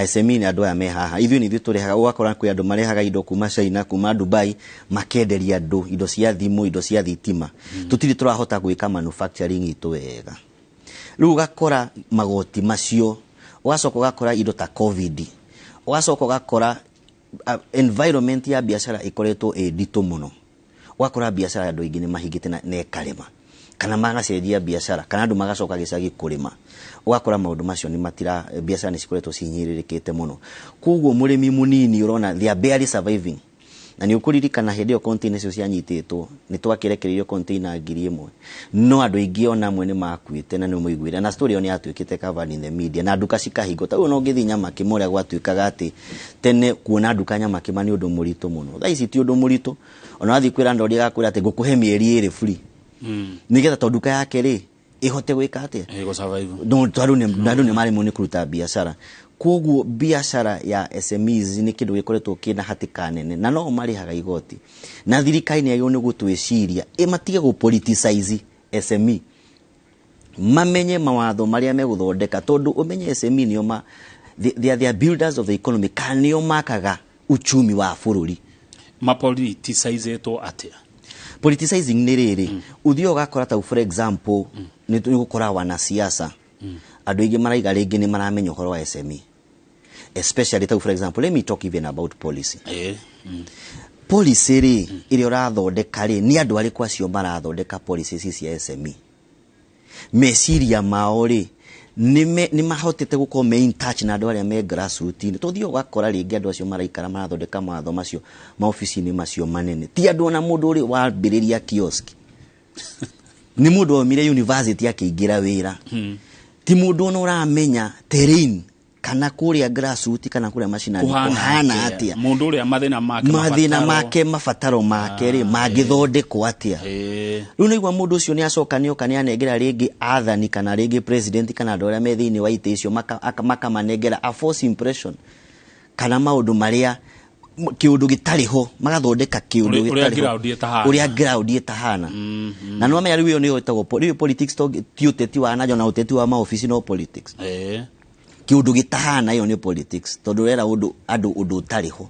SME nĩ andũ aya me haha, ithuĩ nĩ ithuĩ tũrehaga. Ũgakora kwĩ andũ marehaga indo kuma China, kuma Dubai, makenderia andũ indo cia thimũ, indo cia thitima. Tũtirĩ tũrahota gwĩka manufacturing itũ wega. Rĩu ũgakora magoti macio, ũgacoka ũgakora indo ta COVID, ũgacoka ũgakora environment ya biacara ĩkoretwo ĩ nditũ mũno. Ũgakora biacara andũ aingĩ nĩ mahingĩte na ĩkarema, kana magacenjia biacara, kana andũ magacoka gĩcagi kũrĩma. Ũgakora maũndũ macio nĩ matira, biacara nĩ cikoretwo cihinyĩrĩrĩkĩte mũno. Koguo mũrĩmi mũnini ũrona they are barely surviving. Na nĩ ũkũririkana hĩndĩ ĩyo container icio cianyitĩtwo, nĩ twakĩrekereirio container 1000, no andũ aingĩ ona amwe nĩ makuĩte, na nĩ mũiguire na story ĩyo nĩ yatuĩkĩte covered in the media, na nduka cikahingwo. Ta rĩu ona ũngĩthiĩ Nyamakĩma, ũrĩa gwatuĩkaga atĩ tene kuona nduka Nyamakĩma nĩ ũndũ mũritũ mũno, thaa ici ti ũndũ mũritũ. Ona wathiĩ kwĩra ndori agakwĩra atĩ ngũkũhe mĩeri 2 free, nĩgetha tondũ nduka yake rĩ ĩhote gwĩka atĩa? Gũ survive. No andũ nĩ maremwo nĩ kũruta biacara. Koguo biacara ya SMEs nĩ kĩndũ gĩkoretwo kĩna hatĩka nene, na no marĩhaga igoti, na thirikari nĩ yagĩrĩirwo nĩ gũtwĩciria, ĩ matige gũ politicize SME, mamenye mawatho marĩa megũthondeka, tondũ ũmenye SME nĩo ma they are builders of the economy, kana nĩo makaga uchumi wa bũrũri. Mapoliticizetwo atĩa? Politicizing nĩ rĩrĩ, ũthiaga ũgakora ta for example nĩ gũkora wanasiasa andũ aingĩ maraiga rĩngĩ nĩ maramenya ũhoro wa SME, especially ta for example, let me talk even about policy. Policy rĩ, ĩrĩa ũrathondeka rĩ, nĩ andũ arĩkũ acio marathondeka policy ici cia SME? Meciria mao rĩ, nĩ mahotete gũkorwo me in touch na andũ arĩa me grassroots-inĩ? Tũthiĩ ũgakora rĩngĩ andũ acio maraikara marathondeka mawatho macio maobici-inĩ macio manene ti andũ ona mũndũ ũrĩ wambĩrĩria kiosk, nĩ mũndũ waumire university akĩingĩra wĩra, ti mũndũ ona ũramenya terrain kana kũrĩa grassroots kana kũrĩa macinani kũhana atĩa. Mũndũ ũrĩa mathĩna make, mathĩna mabataro. Make, mabataro make rĩ, mangĩthondekwo atĩa? Rĩu naigua mũndũ ũcio nĩ acoka nĩoka nĩ anengera rĩngĩ athani kana rĩngĩ president kana andũ arĩa me thĩinĩ wa itĩ icio, makamanengera a false impression kana maũndũ marĩa kĩũndũ gĩtarĩ ho, magathondeka kĩũndũ Ũrĩa gĩtarĩ ho. Ground ĩtahana. Ũrĩa ground ĩtahana. Na nĩwamenya rĩu ĩyo nĩyo ĩtagwo rĩu politics, to ti ũteti wa nanja na ũteti wa maobici, no politics, kĩũndũ gĩtahana, ĩyo nĩ politics, tondũ ũrera ũndũ andũ ũndũ ũtarĩ ho.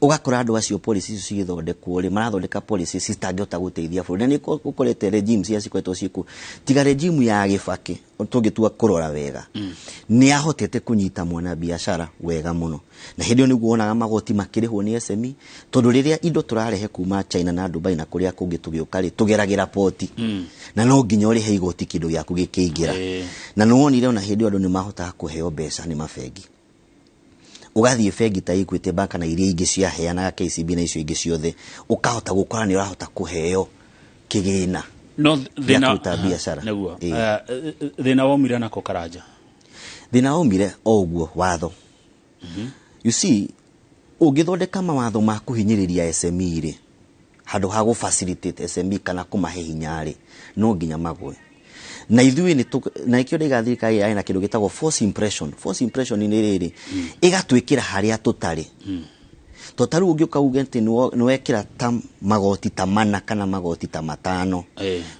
Ũgakora andũ acio policy icio cigĩthondekwo rĩ, marathondeka policy citangĩhota gũteithia bũrũri. Na nĩ gũkorete regime ciria cikoretwo ciĩkuo, tiga regime ya Gĩbakĩ, tũngĩtua kũrora wega, nĩ ahotete kũnyita mwana biacara wega mũno, na hĩndĩ ĩyo nĩguo wonaga magoti makĩrĩhwo nĩ SME, tondũ rĩrĩa indo tũrarehe kuma China na Dubai na kũrĩa kũngĩ tũgĩũka rĩ, tũgeragĩra poti, na no nginya ũrĩhe igoti kĩndũ gĩaku gĩkĩingĩra. Na nĩ wonire ona hĩndĩ ĩyo andũ nĩ mahotaga kũheo mbeca nĩ mabengi. Ũgathiĩ bengi ta Equity Bank na iria ingĩ ciaheanaga, KCB na icio ingĩ ciothe, ũkahota gũkora nĩ ũrahota kũheo kĩgĩna no gĩa thĩna kũruta biacara. Nĩguo. Thĩna waumire nako, Karanja? Thĩna waumire o ũguo watho, you see, ũngĩthondeka mawatho ma kũhinyĩrĩria SME rĩ, handũ ha gũ facilitate SME kana kũmahe hinya rĩ, no nginya magwe. Na ithuĩ nĩ na nĩkĩo ndaiga thirikari yarĩ na kĩndũ gĩtagwo false impression. False impression nĩ rĩrĩ, ĩgatwĩkĩra harĩa tũtarĩ. To ta rĩu ũngĩũka uge atĩ nĩwekĩra ta magoti ta mana kana magoti ta matano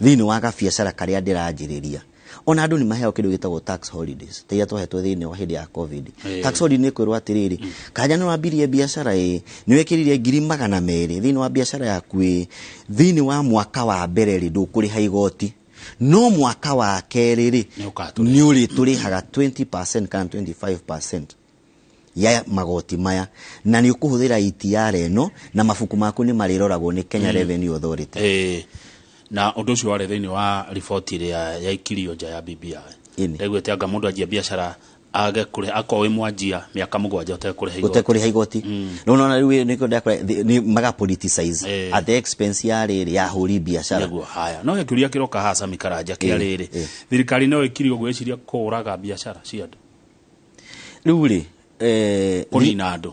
thĩinĩ wa gabiacara karĩa ndĩranjĩrĩria, ona andũ nĩ maheagwo kĩndũ gĩtagwo tax holidays, ta iria twahetwo thĩinĩ wa hĩndĩ ya COVID. Tax holiday nĩ kwĩrwo atĩrĩrĩ, kanya nĩ wambirie biacara ĩ, nĩ wekĩrire 200,000 thĩinĩ wa biacara yaku ĩ, thĩinĩ wa mwaka wa mbere rĩ, ndũkũrĩha igoti, no mwaka wa kerĩ rĩ, nĩ ũrĩtũrĩhaga 20% kana 25% ya magoti maya, na nĩ ũkũhũthĩra ETR ĩno, na mabuku maku nĩ marĩroragwo nĩ Kenya Revenue Authority. Na ũndũ ũcio warĩ thĩinĩ wa riboti ĩrĩa yaikirio nja ya BBI. Ndaiguĩte anga mũndũ anjia biacara age kũrĩha, akorwo wĩ mwanjia mĩaka 7 ũtekũrĩha igoti. Ũtekũrĩha igoti. No no rĩu nĩkĩo ndakora nĩ maga politicize at the expense ya rĩrĩ ya hũri biacara. Nĩguo, haya. No gĩkĩũria kĩroka haha Sami Karanja kĩa rĩrĩ. Thirikari no ĩkirio gwĩciria kũũraga biacara cia andũ. Rĩu rĩ, Kũnina andũ.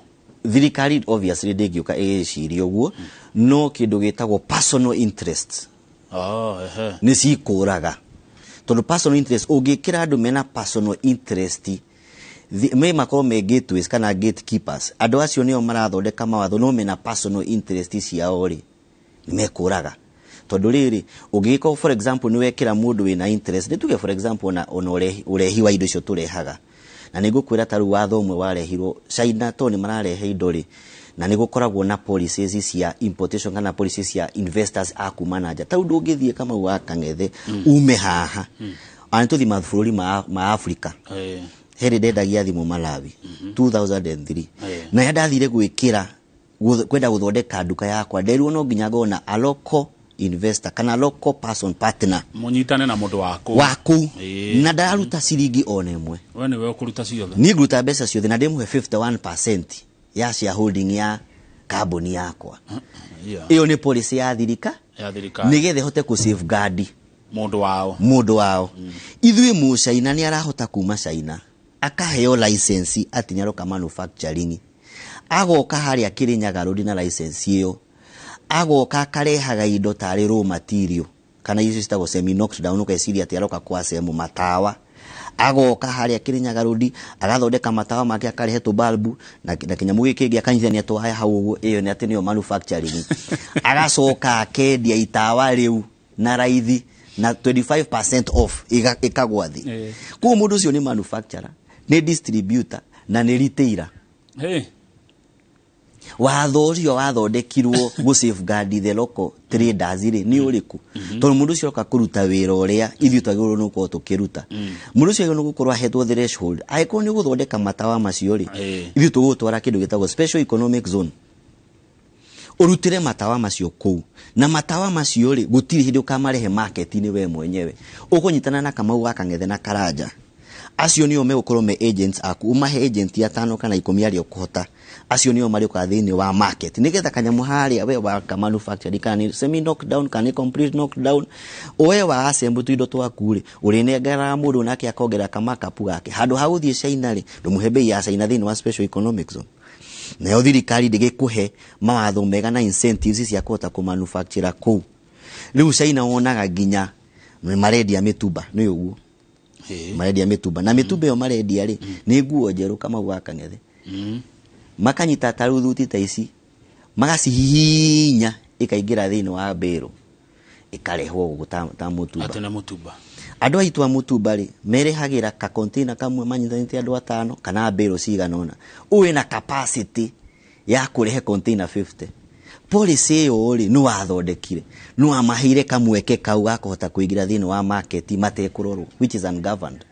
Thirikari obviously ndĩngĩũka ĩgĩciria ũguo, no kĩndũ gĩtagwo personal interest nĩ cikũraga, tondũ personal interest ũngĩkĩra andũ mena personal interest me makorwo me gateways kana gatekeepers, andũ acio nĩo marathondeka mawatho no mena personal interest ciao rĩ, nĩ mekũraga. Tondũ rĩrĩ, ũngĩgĩkorwo for example nĩ wekĩra mũndũ wĩna interest, nĩ tuge for example ona ũrehi wa indo icio tũrehaga, na nĩ ngũkwĩra ta rĩu watho ũmwe warehirwo China, tondũ nĩ mararehe indo rĩ, na nĩ gũkoragwo na policies cia importation kana policies cia investors a kuma na nja. Ta rĩu ndũngĩthiĩ Kamau wa Kang'ethe ume haha, ona nĩ tũthiĩ mabũrũri ma Africa. Hĩndĩ ndendagia thimũ Malawi 2003, na rĩrĩa ndathire gwĩkĩra kwenda gũthondeka nduka yakwa, nderirwo no nginya ngorwo na a local investor kana local person partner, mũnyitane na mũndũ wa kũu. Wa kũu. Na ndararuta ciringi ona ĩmwe. We nĩwe ũkũruta ciothe. Niĩ ngũruta mbeca ciothe na ndĩmũhe 51% ya shareholding ya kambuni yakwa. Ĩyo nĩ policy ya thirika, ya thirikari, nĩgetha ĩhote kũ safeguard mũndũ wao. Mũndũ wao. Ithuĩ mũcaina nĩ arahota kuma China akaheo license atĩ nĩ aroka manufacturing, agoka harĩa Kirinyaga Road na license ĩyo, agoka akarehaga indo tarĩ raw material kana icio citagwo semi knocked down, ũgeciria atĩ aroka kwa semu matawa, agoka harĩa Kirinyaga Road agathondeka matawa make, akarehe tũbalbu na kĩnyamũ gĩkĩ kĩngĩ akanyitithania twaya hau ũguo, ĩyo nĩ atĩ nĩyo manufacturing. Agacoka akendia itawa rĩu na raithi na 25% off, ĩkagwa thĩ. Koguo mũndũ ũcio nĩ manufacturer, nĩ distributor na nĩ retailer. Watho ũcio wathondekirwo gũ safeguard the local traders rĩ, nĩ ũrĩkũ? Tondũ mũndũ ũcio oka kũruta wĩra ũrĩa ithuĩ twagĩrĩirwo nĩ gũkorwo tũkĩruta, mũndũ ũcio agĩrĩirwo nĩ gũkorwo ahetwo threshold. Angĩkorwo nĩ ũgũthondeka matawa macio rĩ, ithuĩ tũgũgũtwara kĩndũ gĩtagwo special economic zone, ũrutĩre matawa macio kũu, na matawa macio rĩ, gũtirĩ hĩndĩ ũkamarehe market-inĩ we mwenyewe, ũkũnyitana na Kamau wa Kang'ethe na Karanja, acio nĩo megũkorwo me agents aku, ũmahe agent atano kana 10 arĩa ũkũhota, acio nĩo marĩũkaga thĩinĩ wa market, nĩgetha kanyamũ harĩa we waka manufacturing, kana nĩ semi knockdown kana nĩ complete knockdown, we wa assemble tuindo twaku rĩ, ũrĩnengeraga mũndũ nake akongerera kamakapu gake, handũ ha gũthiĩ China rĩ, ndũmũhe bei ya China thĩinĩ wa special economic zone. Nayo thirikari ndĩgĩkũhe mawatho mega na incentives cia kũhota kũmanufacture kũu. Rĩu China wonaga nginya marendia mĩtumba, nĩ ũguo marendia mĩtumba, na mĩtumba ĩyo marendia rĩ, nĩ nguo njerũ Kamau wa Kang'ethe. Makanyita ta rĩu thuti ta ici, magacihihinya ĩkaingĩra thĩinĩ wa mbĩrũ, ĩkarehwo gũkũ ta mũtumba. Atĩ nĩ mũtumba. Andũ aitũ a mũtumba rĩ, merehagĩra ka container kamwe manyitanĩte andũ atano kana mbĩrũ cigana ũna, ũyũ na capacity ya kũrehe container 50. Policy ĩyo rĩ, nĩ wathondekire, nĩ wamaheire kamweke kau ga kũhota kũingĩra thĩinĩ wa market matekũrorwo, which is ungoverned.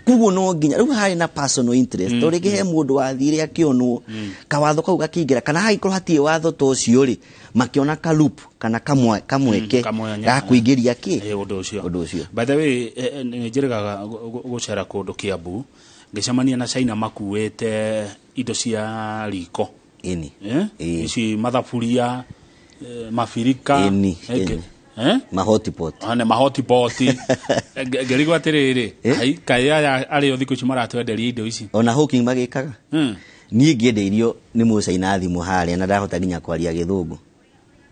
Koguo no nginya rĩu harĩ na personal interest, tondũ rĩngĩ he mũndũ wathire akĩonwo kawatho kau gakĩingĩra, kana hangĩkorwo hatirĩ watho ta ũcio rĩ, makĩona ka loop kana kamweke Kamwanya. ga kũingĩria kĩ? Ũndũ ũcio. Ũndũ ũcio. By the way, nĩ njĩrĩgaga gũcera kũndũ Kiambu, ngĩcemania na China makuĩte indo cia riko. Ici mathaburia, mabirika. Mahotpot. Nĩ mahotpot. Ngĩrigwo atĩrĩrĩ, kaĩ aya arĩa thikũ ici maratwenderia indo ici? Ona hawking magĩkaga. Niĩ ngĩendeirio nĩ mũcaina thimũ harĩa na ndahota nginya kwaria gĩthũngũ.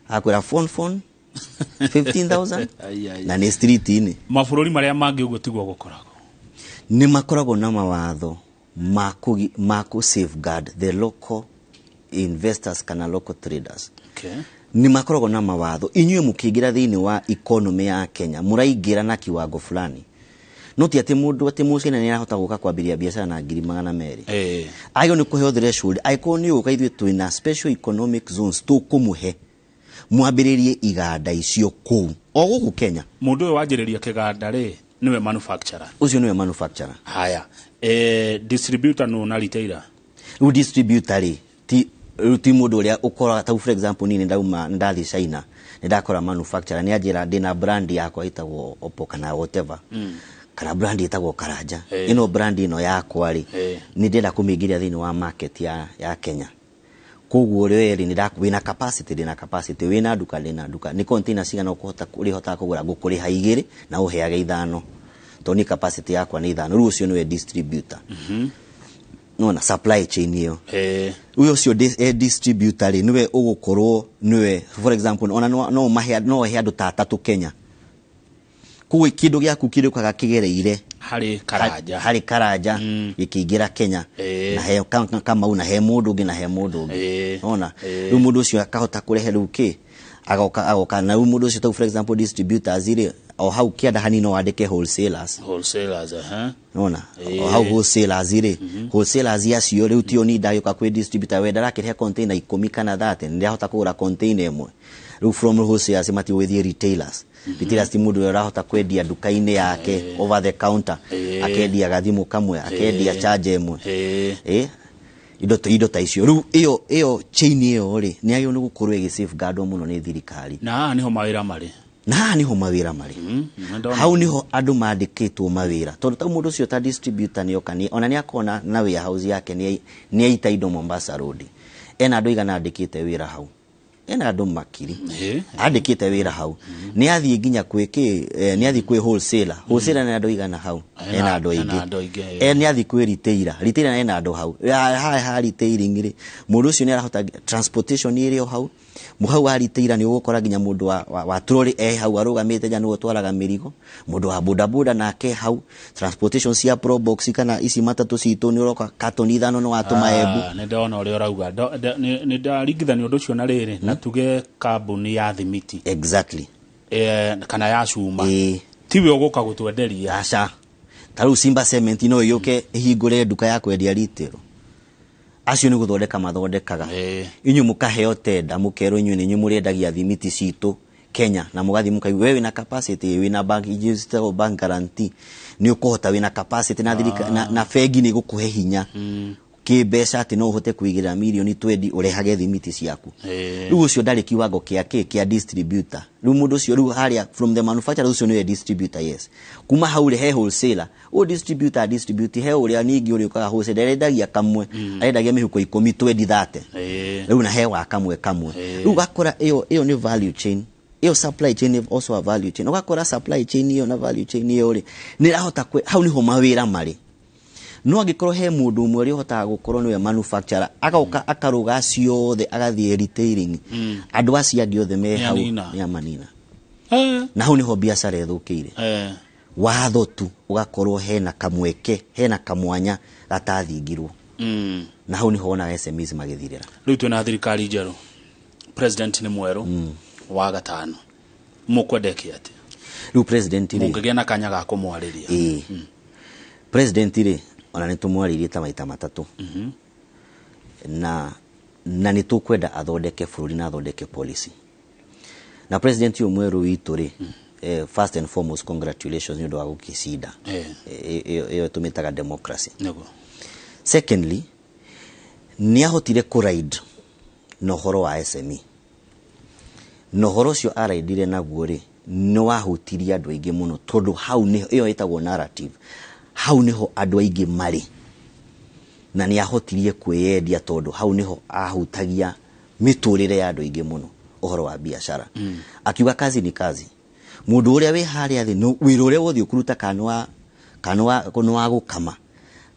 Akwĩra phone phone. 15,000 Ai, ai. na nĩ street-inĩ. Mabũrũri marĩa mangĩ ũguo tiguo gũkoragwo. Nĩ makoragwo na mawatho ma kũ safeguard the local investors kana local traders. Nĩ makoragwo na mawatho, inyuĩ mũkĩingĩra thĩinĩ wa economy ya Kenya mũraingĩra na kiwango fulani, no ti atĩ mũndũ atĩ mũcaina nĩ arahota gũka kwambĩrĩria biacara na 200,000. Agĩrĩirwo nĩ kũheo threshold, angĩkorwo nĩ ũgũka ithuĩ twĩna special economic zones tũkũmũhe mwambĩrĩrie iganda icio kũu o gũkũ Kenya. Mũndũ ũyũ wanjĩrĩria kĩganda rĩ, nĩwe manufacturer? Ũcio nĩwe manufacturer. Haya, distributor nũ na retailer? Rĩu distributor rĩ, ti rĩu ti mũndũ ũrĩa ũkoraga ta for example niĩ nĩndauma ndathiĩ China, nĩndakora manufacturer nĩ anjĩra ndĩna brand yakwa ĩtagwo Oppo kana whatever, kana brand ĩtagwo Karanja. Ĩno brand ĩno yakwa rĩ, nĩ ndĩrenda kũmĩingĩria thĩinĩ wa market ya Kenya, koguo rĩ nĩ wĩna capacity, ndĩna capacity, wĩna nduka, ndĩna nduka, nĩ container cigana ũkũhota ũrĩhotaga kũgũra? Ngũkũrĩha 2 na ũheage 5 tondũ niĩ capacity yakwa nĩ 5. Rĩu ũcio nĩwe distributor. Nona supply chain ĩyo, ũyũ ũcio distributor rĩ, nĩwe ũgũkorwo nĩwe for example ona no mahe, no ũhe andũ ta atatũ Kenya, koguo kĩndũ gĩaku kĩrĩũkaga kĩgereire harĩ Karanja. Harĩ Karanja gĩkĩingĩra Kenya na he Kamau na he mũndũ ũngĩ na he mũndũ ũngĩ, ona rĩu mũndũ ũcio akahota kũrehe rĩu kĩ agoka na rĩu mũndũ ũcio tau for example distributors rĩ, o hau kĩanda hanini no wandĩke wholesalers. Wholesalers, aha. Nona o hau wholesalers rĩ, wholesalers acio rĩu tio ni ndagĩũka kwĩ distributor, we ndarakĩrehe container 10 kana 30, nĩndĩrahota kũgũra container 1. Rĩu from wholesalers matigũgĩthiĩ retailers. Retailers ti mũndũ ũrĩa ũrahota kwendia nduka-inĩ yake over the counter, akendia gathimũ kamwe, akendia charger 1, indo ta icio. Rĩu ĩyo chain ĩyo rĩ, nĩ yagĩrĩirwo nĩ gũkorwo ĩgĩ safeguardwo mũno nĩ thirikari. Na haha nĩho mawĩra marĩ. Na haha nĩho mawĩra marĩ. Hau nĩho andũ mandĩkĩtwo mawĩra, tondũ ta mũndũ ũcio ta distributor nĩoka nĩ ona nĩ akona na warehouse yake nĩ aita indo Mombasa Road, ena andũ igana andĩkĩte wĩra hau, ena andũ makiri andĩkĩte wĩra hau, nĩ athiĩ nginya kwĩ kĩ, nĩ athiĩ kwĩ wholesaler, wholesaler nĩ andũ igana hau, ena andũ Ena aingĩ. andũ aingĩ. Nĩ athiĩ kwĩ retailer, retailer ena andũ hau. Haha retailing rĩ, mũndũ ũcio nĩ arahota transportation ĩrĩ o hau, hau wa retailer nĩ ũgũkora nginya mũndũ wa trolley hau arũgamĩte nja nĩwe ũtwaraga mĩrigo, mũndũ wa bodaboda nake hau, transportation cia probox kana ici matatũ citũ nĩ ũroka katoni 5 nĩ watũma Embu. Nĩ ndona ũrĩa ũrauga. Nĩ ndaringithania ũndũ ũcio na rĩrĩ, na tuge kambuni ya thimiti. Kana ya cuma. Tiwe ũgũka gũtwenderia. Aca. Ta rĩu Simba Cement no ĩgĩũke ĩhingũre nduka ya kwendia retail. Acio nĩ gũthondeka mathondekaga. Inyuĩ mũkaheo tenda, mũkerwo inyuĩ nĩ inyuĩ mũrĩendagia thimiti citũ Kenya, na mũgathiĩ mũkaigua we wĩna capacity, wĩna bank, inyuĩ citagwo bank guarantee, nĩ ũkũhota, wĩna capacity na thirika, na bengi nĩ ĩgũkũhe hinya kĩmbeca atĩ no ũhote kũigĩrĩra mirioni 20 ũrehage thimiti ciaku. Rĩu ũcio ndarĩ kiwango kĩa kĩ kĩa distributor. Rĩu mũndũ ũcio rĩu harĩa from the manufacturer ũcio nĩwe distributor, yes. Kuma hau rĩ he wholesaler, ũyũ distributor distribute he ũrĩa ningĩ ũrĩũkaga wholesaler arendagia kamwe, arendagia mĩhuko 10 20 30. Rĩu na he wa kamwe kamwe. Rĩu ũgakora ĩyo nĩ value chain, ĩyo supply chain is also a value chain. Ũgakora supply chain ĩyo na value chain ĩyo rĩ, nĩ ĩrahota hau nĩho mawĩra marĩ. No angĩkorwo he mũndũ ũmwe ũrĩa ũhotaga gũkorwo nĩwe manufacturer, agoka akarũga acio othe agathiĩ retailing, andũ acio angĩ othe me hau Nĩanina. nĩ amanina. Na hau nĩho biacara ĩthũkĩire. Watho tu ũgakorwo hena kamweke, hena kamwanya gatathingirwo. Na hau nĩho wonaga SMEs magĩthirĩra. Rĩu twĩna thirikari njerũ, president nĩ mwerũ wa gatano, mũkwendeke atĩa? Rĩu president rĩ, mũngĩgĩa na kanya ga kũmwarĩria? President rĩ, ona nĩ tũmwarĩirie ta maita 3. Na nĩ tũkwenda athondeke bũrũri na athondeke policy. Na president ũyũ mwerũ witũ rĩ, first and foremost congratulations nĩ ũndũ wa gũkĩcinda. Ĩyo tũmĩtaga democracy. Secondly, nĩ ahotire kũride na ũhoro wa SME. Na ũhoro ũcio araidire naguo rĩ, nĩ wahutirie andũ aingĩ mũno, tondũ hau nĩho ĩyo ĩtagwo narrative, hau nĩho andũ aingĩ marĩ. Na nĩ ahotirie kwĩyendia tondũ hau nĩho ahutagia mĩtũrĩre ya andũ aingĩ mũno, ũhoro wa biacara. Akiuga kazi ni kazi. Mũndũ ũrĩa wĩ harĩa thĩ, wĩra ũrĩa wothe ũkũruta, kana nĩ wa gũkama,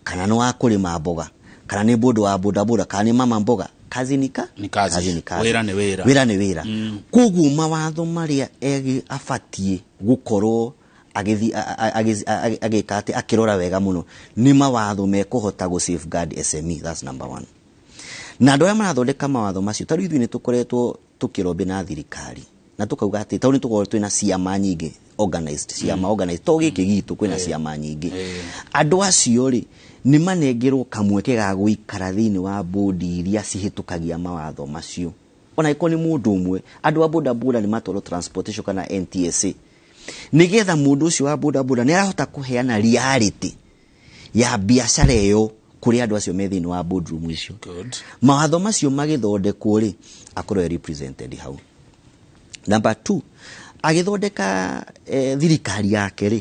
kana nĩ wa kũrĩma mboga, kana nĩ mũndũ wa bodaboda, kana nĩ mama mboga, Kazi ni ka Ni kazi. Kazi ni kazi. Wĩra nĩ wĩra. Wĩra nĩ wĩra. Koguo mawatho marĩa abatiĩ gũkorwo agĩthi agĩka atĩ akĩrora wega mũno nĩ mawatho mekũhota gũ safeguard SME. That's number one. Na andũ arĩa marathondeka mawatho macio, tarĩu ithuĩ nĩ tũkoretwo tũkĩrobĩ na thirikari na tũkauga atĩ tondũ nĩ tũkoragwo twĩna ciama nyingĩ organized, ciama organized to gĩkĩ gitũ kwĩna ciama nyingĩ, andũ acio rĩ nĩ manengerwo kamweke ga gũikara thĩinĩ wa bodi iria cihĩtũkagia mawatho macio. Ona ĩkorwo nĩ mũndũ ũmwe, andũ a boda boda nĩ matwarwo transportation kana NTSA, nĩgetha mũndũ ũcio wa boda boda nĩ arahota kũheana reality ya biacara ĩyo kũrĩ andũ acio me thĩinĩ wa boardroom icio. Mawatho macio magĩthondekwo rĩ, akorwo e represented hau. Number 2, agĩthondeka thirikari yake rĩ,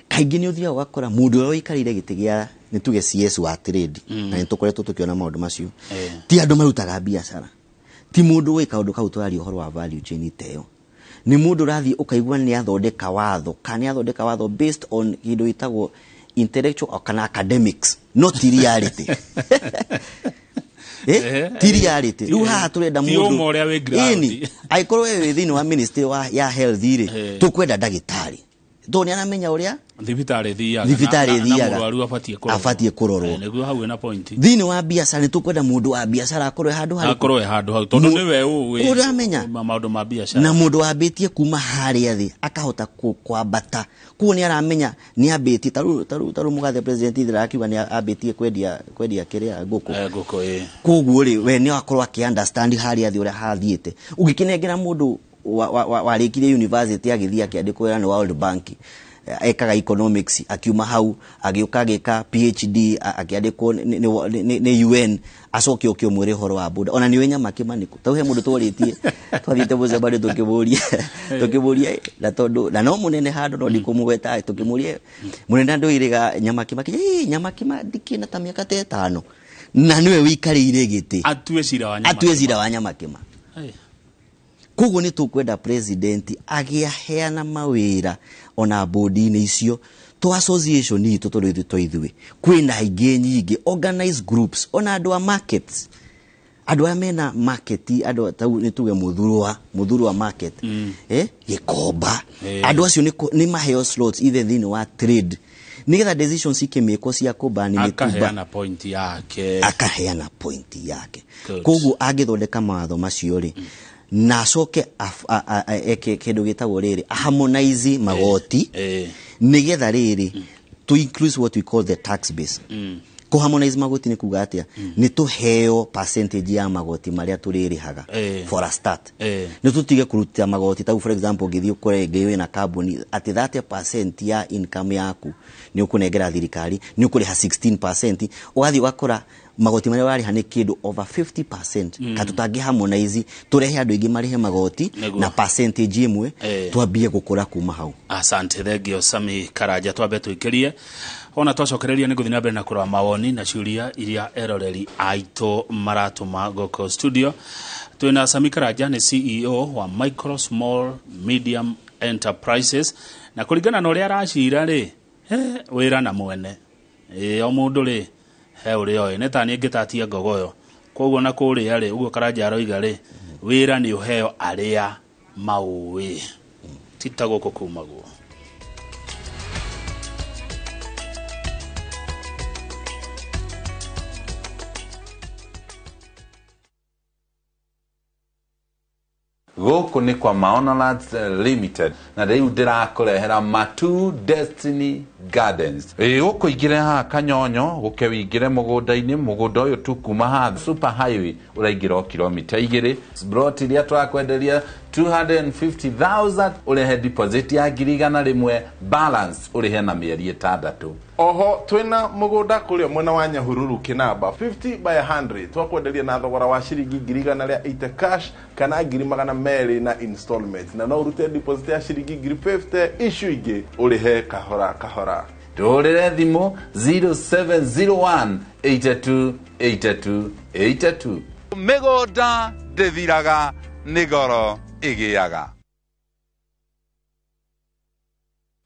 kaingĩ nĩ ũthiaga ũgakora mũndũ ũrĩa ũikarĩire gĩtĩ gĩa nĩ tuge CS wa trade, na nĩ tũkoretwo tũkĩona maũndũ macio, ti andũ marutaga biacara, ti mũndũ wĩ kaũndũ kau tũraria ũhoro wa value chain ta ĩyo, nĩ mũndũ ũrathiĩ ũkaigua nĩ athondeka watho kana nĩ athondeka watho based on kĩndũ gĩtagwo intellectual kana academics, not reality. Ti reality. Rĩu haha tũrenda Ti mũndũ ũma ũrĩa wĩ ground. Ĩni, angĩkorwo we wĩ thĩinĩ wa ministry ya health rĩ, tũkwenda ndagĩtarĩ tondũ nĩ aramenya ũrĩa thibitarĩ thiaga, thibitarĩ na thiaga. mũrwaru abatiĩ kũrorwo. Abatiĩ kũrorwo. Nĩguo hau ĩna point. Thĩinĩ wa biacara nĩ tũkwenda mũndũ wa biacara akorwo e handũ harĩkũ? Akorwo e handũ hau tondũ nĩwe ũĩ Ũramenya. maũndũ ma biacara. Na mũndũ wambĩtie kuma harĩa thĩ akahota kwambata, koguo nĩ aramenya nĩ ambĩtie tarĩu mũgathe president Ithira akiuga nĩ ambĩtie kwendia kĩrĩa ngũkũ. Ngũkũ, ĩ. Koguo rĩ, we nĩ akorwo akĩ understand harĩa thĩ ũrĩa hathiĩte. Ũngĩkĩnengera mũndũ warĩkirie university agĩthiĩ akĩandĩkwo wĩra nĩ World Bank, ekaga economics, akiuma hau agĩũka agĩka PhD, akĩandĩkwo nĩ UN, acoke ũke ũmwĩre ũhoro wa boda ona nĩwe nyama kĩmanĩkũ. Tau he mũndũ twarĩtie twathiĩte mũcemanio tũkĩmũria, na tondũ na no mũnene handũ no ndikũmũgweta, tũkĩmũria mũnene ndũirĩga nyama kĩma, nyama kĩma ndikĩna ta mĩaka ta ĩtano, na nĩwe wĩikarĩire gĩtĩ atue cira wa nyama atue kĩma. Cira wa nyama kĩma. Koguo nĩ tũkwenda president agĩaheana mawĩra ona bodi-inĩ icio to association itũ, tondũ ithuĩ to ithuĩ kwĩna aingĩ nyingĩ organized groups, ona andũ a markets, andũ arĩa mena market, andũ tau nĩ tuge mũthurwa market, Gĩkomba, andũ acio nĩ maheo slots either thĩinĩ wa trade nĩgetha decisions ikĩmĩkwo cia kũbani mĩtumba. Akaheana point yake. Akaheana point yake. Good. Koguo angĩthondeka mawatho macio rĩ, na acoke eke kĩndũ gĩtagwo rĩrĩ harmonize magoti, nĩgetha rĩrĩ to increase what we call the tax base. Kũ harmonize magoti nĩ kuga atĩa? Nĩ tũheo percentage ya magoti marĩa tũrĩrĩhaga. For a start, nĩ tũtige kũruta magoti tau, for example, ũngĩthiĩ ũkore ĩngĩ wĩna kambuni atĩ 30% ya income yaku nĩ ũkũnengera thirikari, nĩ ũkũrĩha 16%, ũgathiĩ ũgakora magoti marĩa ũrarĩha nĩ kĩndũ over 50%. Ka tũtangĩ harmonize tũrehe andũ aingĩ marĩhe magoti na percentage ĩmwe, twambie gũkũra kuma hau. Asante, thengio Sami Karanja. Twambe tũikĩrie ona twacokereria nĩ gũthiĩ na mbere na kũrora mawoni na ciũria iria eroreri aitũ maratũma gũkũ studio. Twĩna Sami Karanja, nĩ CEO wa Micro Small Medium Enterprises, na kũringana na ũrĩa aracira rĩ, wĩra na mwene. O mũndũ rĩ he ũrĩa oĩ, nĩ ta niĩ ngĩtatia ngogoyo, koguo na kũrĩa rĩ, ũguo Karanja aroiga rĩ, wĩra nĩ ũheo arĩa maũĩ, ti ta gũkũ kumagwo. Gũkũ nĩ kwa Maono Lands Limited, na rĩu ndĩrakũrehera Matu Destiny Gardens. Gũkũ ingĩre haha Kanyonyo, gũke wĩingĩre mũgũnda-inĩ, mũgũnda ũyũ tu kuma haha super highway ũraingĩra o kilomita 2. Plot iria tũrakwenderia 250,000, ũrehe deposit ya 100,000, balance ũrĩhe na mĩeri 6. Oho twina mugunda kuria mwena wa Nyahururu Kinamba 50 by 100 twakwenderia na thogora wa ciringi 180 cash kana 200 na installment, na no urute deposit ya ciringi 50 icio ingĩ ũrĩhe kahora kahora. Tũhũrĩre thimũ 0701 82 82 82. Mĩgũnda ndĩthiraga, nĩ goro ĩgĩaga.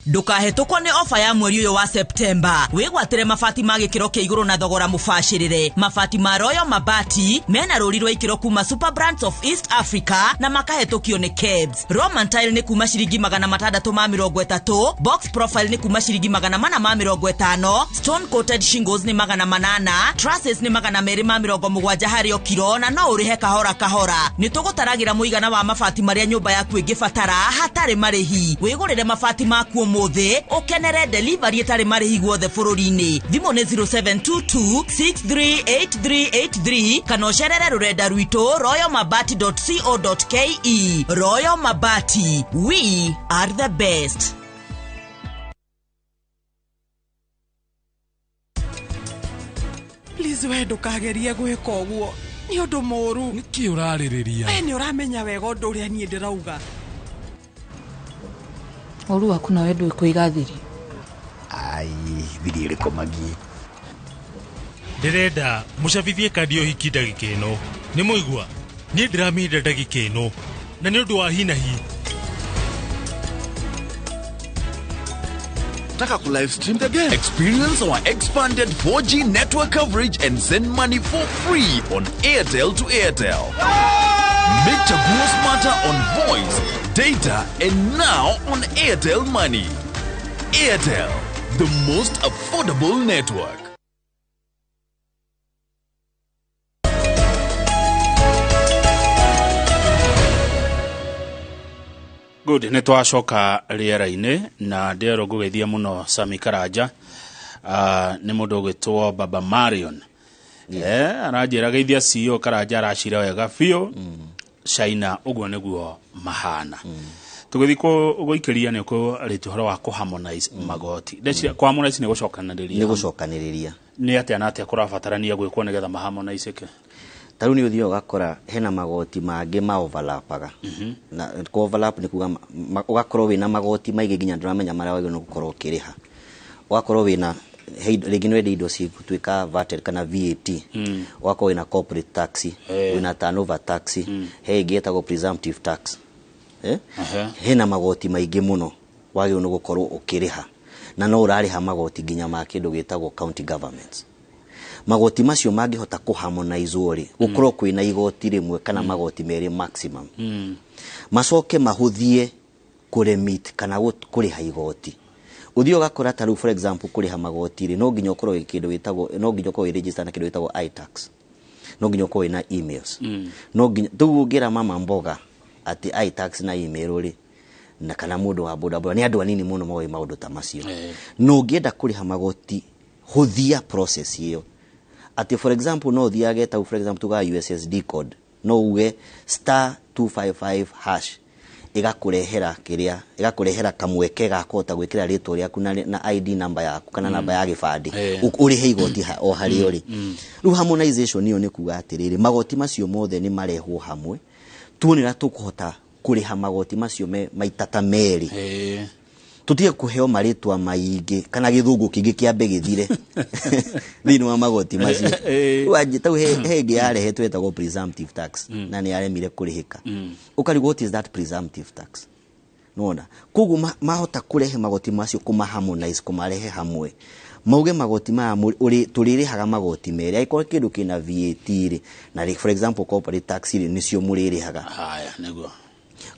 Ndũkahetũkwo nĩ ofa ya mweri ũyũ wa Septemba. Wĩgwatĩre mabati ma gĩkĩro kĩa igũrũ na thogora mũbacĩrĩre. Mabati ma Royal Mabati mena rũri rwa ikĩro kuma Super Brands of East Africa na makahetũkio nĩ KEBS. Roman Tile nĩ kuma ciringi 630, Box Profile nĩ kuma ciringi 450, Stone Coated Shingles nĩ 800, Trusses nĩ 270 harĩ o kiro na no ũrĩhe kahora kahora. Nĩ tũgũtaragĩra mũigana wa mabati marĩa nyũmba yaku ĩngĩbatara hatarĩ marĩhi. Wĩgũrĩre mabati maku ũmũthĩ ũkenere delivery ĩtarĩ marĩhi guothe bũrũri-inĩ. Thimũ nĩ 0722 638383 kana ũcerere rũrenda rwitũ royalmabati.co.ke. Royal Mabati, we are the best. Please we ndũkagerie gwĩka ũguo, nĩ ũndũ mũũru. Nĩkĩ ũrarĩrĩria? We nĩ ũramenya wega ũndũ ũrĩa niĩ ndĩrauga. Ũru waku nawe ndũĩ kũiga thiri. Ai, thiri ĩrĩkũ magi? Ndĩrenda mũcabithie kandi ya ũhiki ndagĩka ĩno. Nĩ mũigua? Niĩ ndĩramĩenda ndagĩka ĩno na nĩ ũndũ wa hi na hi. Taka ku live stream the game. Experience our expanded 4G network coverage and send money for free on Airtel to Airtel. Make Chaguo smarter on voice, data, and now on Airtel Money. Airtel, the most affordable network. Good, nĩ twacoka rĩera-inĩ na ndĩrerwo ngũgeithia mũno Sami Karanja. Nĩ mũndũ ũgwĩtwo Baba Marion. Aranjĩra geithia CEO Karanja aracira wega biũ. China ũguo nĩguo mahana. Tũgĩthiĩ gũikĩria nĩ ũkũarĩtie ũhoro wa kũ-harmonize magoti. Ndeciria kũ-harmonize nĩ gũcokanĩrĩria. Nĩ gũcokanĩrĩria. Nĩ atĩa na atĩa kũrabatarania gwĩkwo nĩgetha ma-harmonize-ĩke? Ta rĩu nĩ ũthiaga ũgakora hena magoti mangĩ ma overlapaga. Na kũ overlap nĩ kuga ũgakorwo wĩna magoti maingĩ nginya ndũramenya marĩa wagĩrĩirwo nĩ gũkorwo ũkĩrĩha. Ũgakorwo wĩna rĩngĩ nĩ wendia indo cigũtuĩka VAT kana VAT. Ũgakorwo wĩna corporate tax, wĩna turnover tax, he ĩngĩ ĩtagwo presumptive tax. Hena magoti maingĩ mũno wagĩrĩirwo nĩ gũkorwo ũkĩrĩha. Na no ũrarĩha magoti nginya ma kĩndũ gĩtagwo county governments. Magoti macio mangĩhota kũ-harmonize rĩ, gũkorwo kwĩna igoti rĩmwe kana magoti merĩ maximum. Macoke mahũthie kũremit kana kũrĩha igoti. Ũthiĩ ũgakora ta rĩu for example kũrĩha magoti rĩ, no nginya ũkorwo wĩ kĩndũ gĩtagwo, no nginya ũkorwo wĩ register na kĩndũ gĩtagwo iTax. No nginya ũkorwo wĩna emails. No nginya rĩu ũngĩra mama mboga atĩ iTax na email rĩ, na kana mũndũ wa boda boda, nĩ andũ anini mũno moĩ maũndũ ta macio. No ũngĩenda kũrĩha magoti, hũthia process ĩyo. Atĩ for example no ũthiage ta for example tugaga USSD code, no uge star 255 hash ĩgakũrehera kĩrĩa, ĩgakũrehera kamweke ga kũhota gwĩkĩra rĩtwa rĩaku na ID number yaku kana namba ya gĩbandĩ. Ũrĩhe igoti o harĩa ũrĩ. Rĩu harmonization ĩyo nĩ kuga atĩrĩrĩ, magoti macio mothe nĩ marehwo hamwe, tuone ũrĩa tũkũhota kũrĩha magoti macio maita ta merĩ. Tũtige kũheo marĩtwa maingĩ kana gĩthũngũ kĩngĩ kĩambe gĩthire thĩinĩ wa magoti macio. Rĩu anjĩ, tau he ĩngĩ yarehetwo ĩtagwo presumptive tax, na nĩ yaremire kũrĩhĩka. Ũkarigwo what is that presumptive tax? Nĩwona? Koguo mahota kũrehe magoti macio kũma-harmonize, kũmarehe hamwe. Mauge magoti maya tũrĩrĩhaga magoti merĩ. Angĩkorwo kĩndũ kĩna VAT rĩ, na rĩ, for example corporate tax rĩ, nĩcio mũrĩrĩhaga. Haya, nĩguo.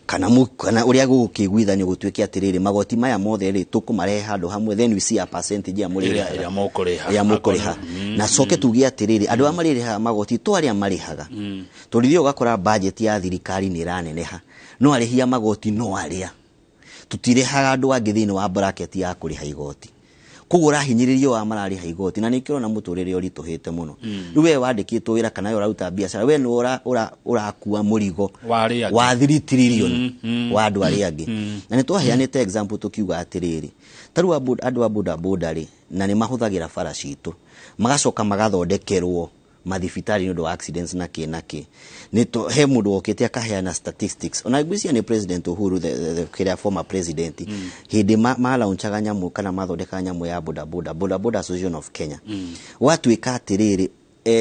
Kana kana ũrĩa gũgũkĩiguithanio gũtuĩke atĩrĩrĩ, magoti maya mothe rĩ, tũkũmarehe handũ hamwe, then we see a percentage ya mũrĩrĩhaga. Ĩrĩa mũkũrĩha. Ĩrĩa mũkũrĩha. Na coke tuge atĩrĩrĩ, andũ arĩa marĩrĩhaga magoti to arĩa marĩhaga. Tondũ ithuĩ ũgakora budget ya thirikari nĩ ĩraneneha, no arĩhi a magoti no arĩa. Tũtirĩhaga andũ angĩ thĩinĩ wa bracket ya kũrĩha igoti. Koguo ũrahinyĩrĩrio wa mararĩha igoti, na nĩkĩo ũrona mũtũrĩre ũritũhĩte mũno. Rĩu we wandĩkĩtwo wĩra kana we ũraruta biacara, we nĩwe ũrakua mũrigo Wa arĩa angĩ. wa 3 trillion wa andũ arĩa angĩ. Na nĩtwaheanĩte example tũkiuga atĩrĩrĩ, ta rĩu andũ a boda boda rĩ, na nĩ mahũthagĩra bara citũ, magacoka magathondekerwo mathibitarĩ nĩ ũndũ wa accidents na kĩ na kĩ. He mũndũ wokĩte akaheana statistics. Ona ngwĩciria nĩ President Uhuru, the kĩrĩa former president, hĩndĩ malaunchaga nyamũ kana mathondekaga nyamũ ya boda boda, Boda Boda Association of Kenya. Gwatuĩka atĩrĩrĩ,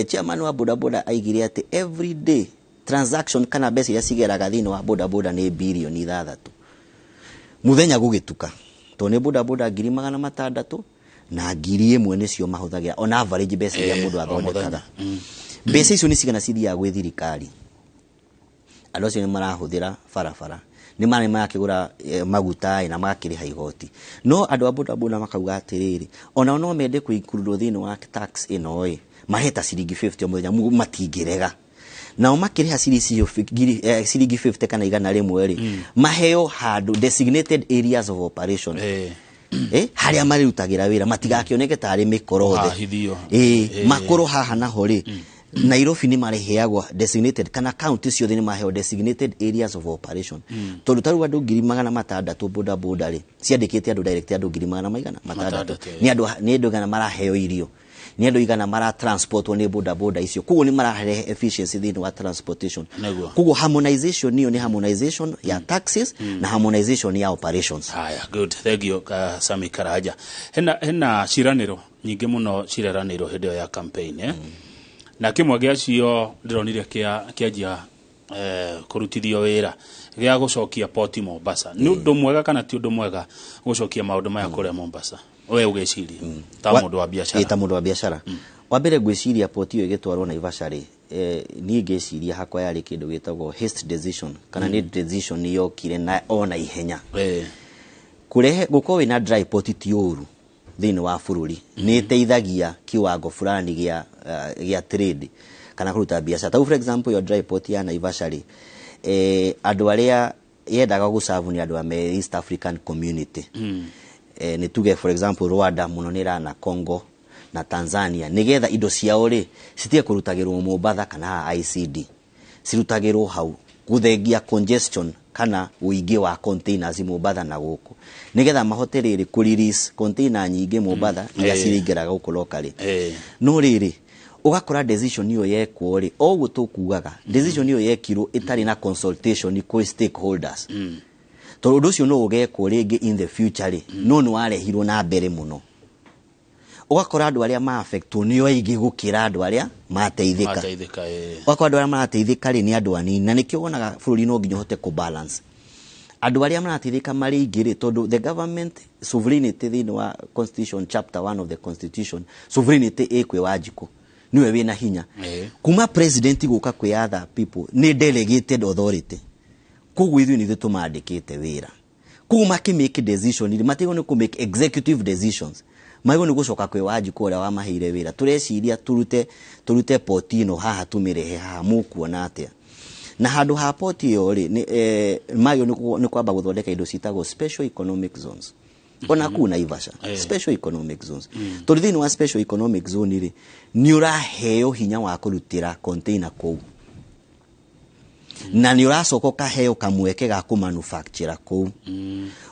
chairman wa boda boda aigire atĩ every day transaction kana mbeca iria cigeraga thĩinĩ wa boda boda nĩ birioni 6. Mũthenya gũgĩtuka. Tondũ nĩ bodaboda 600,000 na 1,000 nĩcio mahũthagĩra on average mbeca iria mũndũ o athondekaga. mũthenya. Mbeca icio nĩ cigana cithiaga gwĩ thirikari? Andũ acio nĩ marahũthĩra barabara, nĩ marĩ marakĩgũra maguta ĩ, na magakĩrĩha igoti, no andũ a bodaboda makauga atĩrĩrĩ, onao no mende kũikururwo thĩinĩ wa tax ĩno ĩ, marĩhe ta ciringi 50 o mũthenya, matingĩrega nao makĩrĩha ciringi 50 kana 100 rĩ, maheo handũ designated areas of operation, harĩa marĩrutagĩra wĩra, matigakĩoneke tarĩ mĩkoro othe. Kũhahithio. Makorwo haha naho rĩ, Nairobi nĩ marĩheagwo designated, kana county ciothe nĩ maheo designated areas of operation, tondũ tarĩu andũ 600,000 boda boda rĩ, ciandĩkĩte andũ direct, andũ ngiri magana maigana matandatũ. Matandatũ, Nĩ andũ igana maraheo irio, nĩ andũ igana maratransportwo nĩ boda boda icio, koguo nĩ mararehe efficiency thĩinĩ wa transportation. Koguo harmonization ĩyo nĩ harmonization ya taxes na harmonization ya operations. Haya, good, thank you, Sami Karanja. Hena ciranĩro nyingĩ mũno cireranĩirwo hĩndĩ ĩyo ya campaign, eh? Na kĩmwe gĩacio ndĩronire kĩanjia kũrutithio wĩra gĩa gũcokia poti Mombasa. Nĩ ũndũ mwega kana ti ũndũ mwega gũcokia maũndũ maya kũrĩa Mombasa, we ũgĩciria ta mũndũ wa biacara? Ta mũndũ wa biacara, wa mbere ngwĩciria poti ĩyo ĩgĩtwarwo Naivasha rĩ, niĩ ngĩciria hakwa yarĩ kĩndũ gĩtagwo haste decision, kana nĩ decision yokire na ona ihenya. Kũrehe gũkorwo wĩna dry port ti ũru thĩinĩ wa bũrũri, nĩ ĩteithagia kiwango fulani gĩa trade kana kũruta biacara. Ta for example, yo dry port ya Naivasha rĩ, andũ arĩa yendaga gũcabu nĩ andũ a me East African Community. Nĩ tuge for example Rwanda mũno nĩ ĩrana Congo na Tanzania, nĩgetha indo ciao rĩ citige kũrutagĩrwo Mombatha kana haha ICD, cirutagĩrwo hau, gũthengia congestion kana ũingĩ wa containers Mombatha na gũkũ, nĩgetha mahote rĩrĩ kũ release container nyingĩ Mombatha iria cirĩingĩraga gũkũ locally. No rĩrĩ, ũgakora decision ĩyo yekwo rĩ, o ũguo tũkugaga, decision ĩyo yekirwo ĩtarĩ na consultation kwĩ stakeholders, tondũ ũndũ ũcio no ũgekwo rĩngĩ in the future rĩ, no nĩ warehirwo na mbere mũno, ũgakora andũ arĩa ma-affectwo nĩo aingĩ gũkĩra andũ arĩa mateithĩka. Mateithĩka. Ũgakora andũ arĩa marateithĩka rĩ, nĩ andũ anini, na nĩkĩo wonaga bũrũri no nginya ũhote kũbalance andũ arĩa marateithĩka marĩ aingĩ rĩ, tondũ the government sovereignty thĩinĩ wa constitution, chapter 1 of the constitution, sovereignty ĩ kwĩ Wanjikũ, nĩwe wĩna hinya. Kuma president gũka kwĩ other people nĩ delegated authority, koguo ithuĩ nĩ ithuĩ tũmandĩkĩte wĩra. Koguo makĩmake decision rĩ, matigwo nĩ kũ-make executive decisions, magĩrĩirwo nĩ gũcoka kwĩ Wanjikũ ũrĩa wamaheire wĩra: tũreciria tũrute poti ĩno haha, tũmĩrehe haha, mũkuona atĩa? Na handũ ha poti ĩyo rĩ, magĩrĩirwo nĩ kwamba gũthondeka indo ciĩtagwo special economic zones ona kuu Naivasha. Special economic zones, tondũ thĩinĩ wa special economic zone rĩ, nĩ ũraheo hinya wa kũrutĩra container kũu, na nĩ ũracoka ũkaheo kamweke ga kũmanufacture kũu,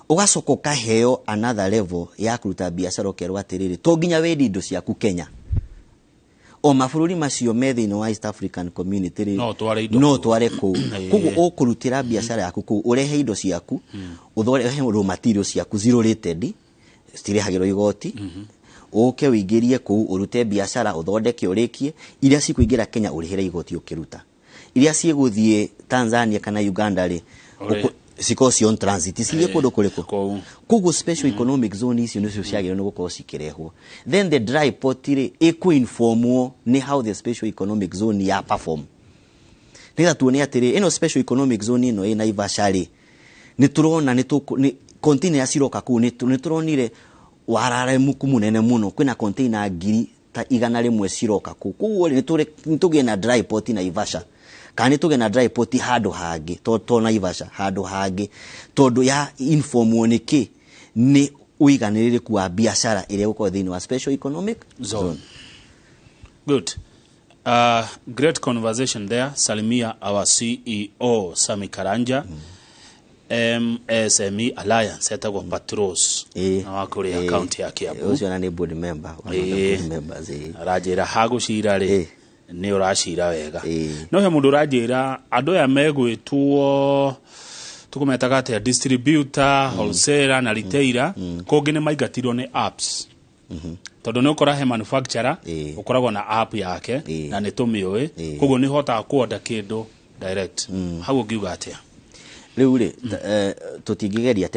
ũgacoka ũkaheo another level ya kũruta biacara, ũkerwo atĩrĩrĩ, to nginya wendie indo ciaku Kenya, o mabũrũri macio me thĩinĩ wa East African Community rĩ, No ũtware indo no kũu. ũtware kũu. Koguo ũkũrutĩra biacara yaku kũu, ũrehe indo ciaku, ũrehe raw materials ciaku zero rated, citirĩhagĩrwo igoti, ũke ũingĩrie kũu, ũrute biacara, ũthondeke, ũrĩkie. Iria cikũingĩra Kenya ũrĩhĩre igoti ũkĩruta, iria cigũthiĩ Tanzania kana Uganda rĩ, cikorwo ci on transit cithiĩ kũndũ kũrĩkũ. Koguo special economic zone icio nĩcio ciagĩrĩirwo nĩ gũkorwo cikĩrehwo. Then the dry port rĩ, ĩkũ-informwo nĩ how the special economic zone ya perform, nĩgetha tuone atĩrĩ, ĩno special economic zone ĩno ĩ Naivasha rĩ, nĩ tũrona nĩ container ciroka kũu, nĩ tũronire wararemuku mũnene mũno, kwĩna container 100,000 ciroka kũu. Koguo rĩ, nĩ tũgĩe na dry port Naivasha, kana nĩ tũgĩe na dry port handũ hangĩ, to Naivasha, handũ hangĩ, tondũ ya informwo nĩ kĩ? Nĩ ũiganĩrĩrĩku wa biacara ĩrĩa ĩgũkorwo thĩinĩ wa special economic zone. Good. Great conversation there. Salimia our CEO Sami Karanja. MSME Alliance etagwo Patros na wa kũrĩa kaunti ya Kiambu. Ũcio ona nĩ board member, one of the board members. Aranjĩra hagũcira rĩ, nĩ ũracira wega, no he mũndũ ũranjĩra andũ aya megwĩtwo tũkũmetaga atĩa, distributor, wholesaler na retailer, kũngĩ nĩ maingatirwo nĩ apps, tondũ nĩ ũkora he manufacturer ũkoragwo na app yake na nĩ tũmĩũĩ, koguo nĩ ũhotaga kuoda kĩndũ direct hau. Ũngiuga atĩa? Rĩu rĩ, tũtingĩgeria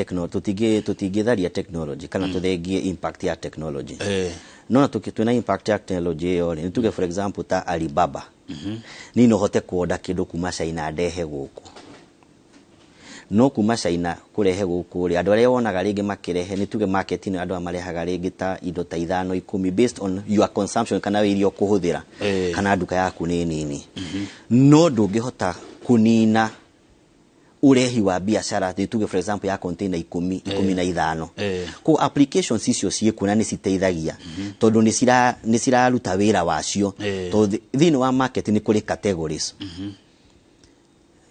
tũtingĩtharia technology kana tũthengie impact ya technology. No na twĩna impact ya technology ĩyo rĩ, nĩ tuge for example ta Alibaba, niĩ no hote kuonda kĩndũ kuma China ndehe gũkũ, no kuma China kũrehe gũkũ rĩ, andũ arĩa wonaga rĩngĩ makĩrehe, nĩ tuge market ĩno, andũ aya marehaga rĩngĩ ta indo ta 5, 10, based on your consumption kana iria ũkũhũthĩra kana nduka yaku nĩ nini. No ndũngĩhota kũnina ũrehi wa biacara, nĩ tuge for example ya container 10, 15. Koguo applications icio ciĩkuo na nĩ citeithagia tondũ nĩ ciraruta wĩra wacio, tondũ thĩinĩ wa market nĩ kũrĩ categories.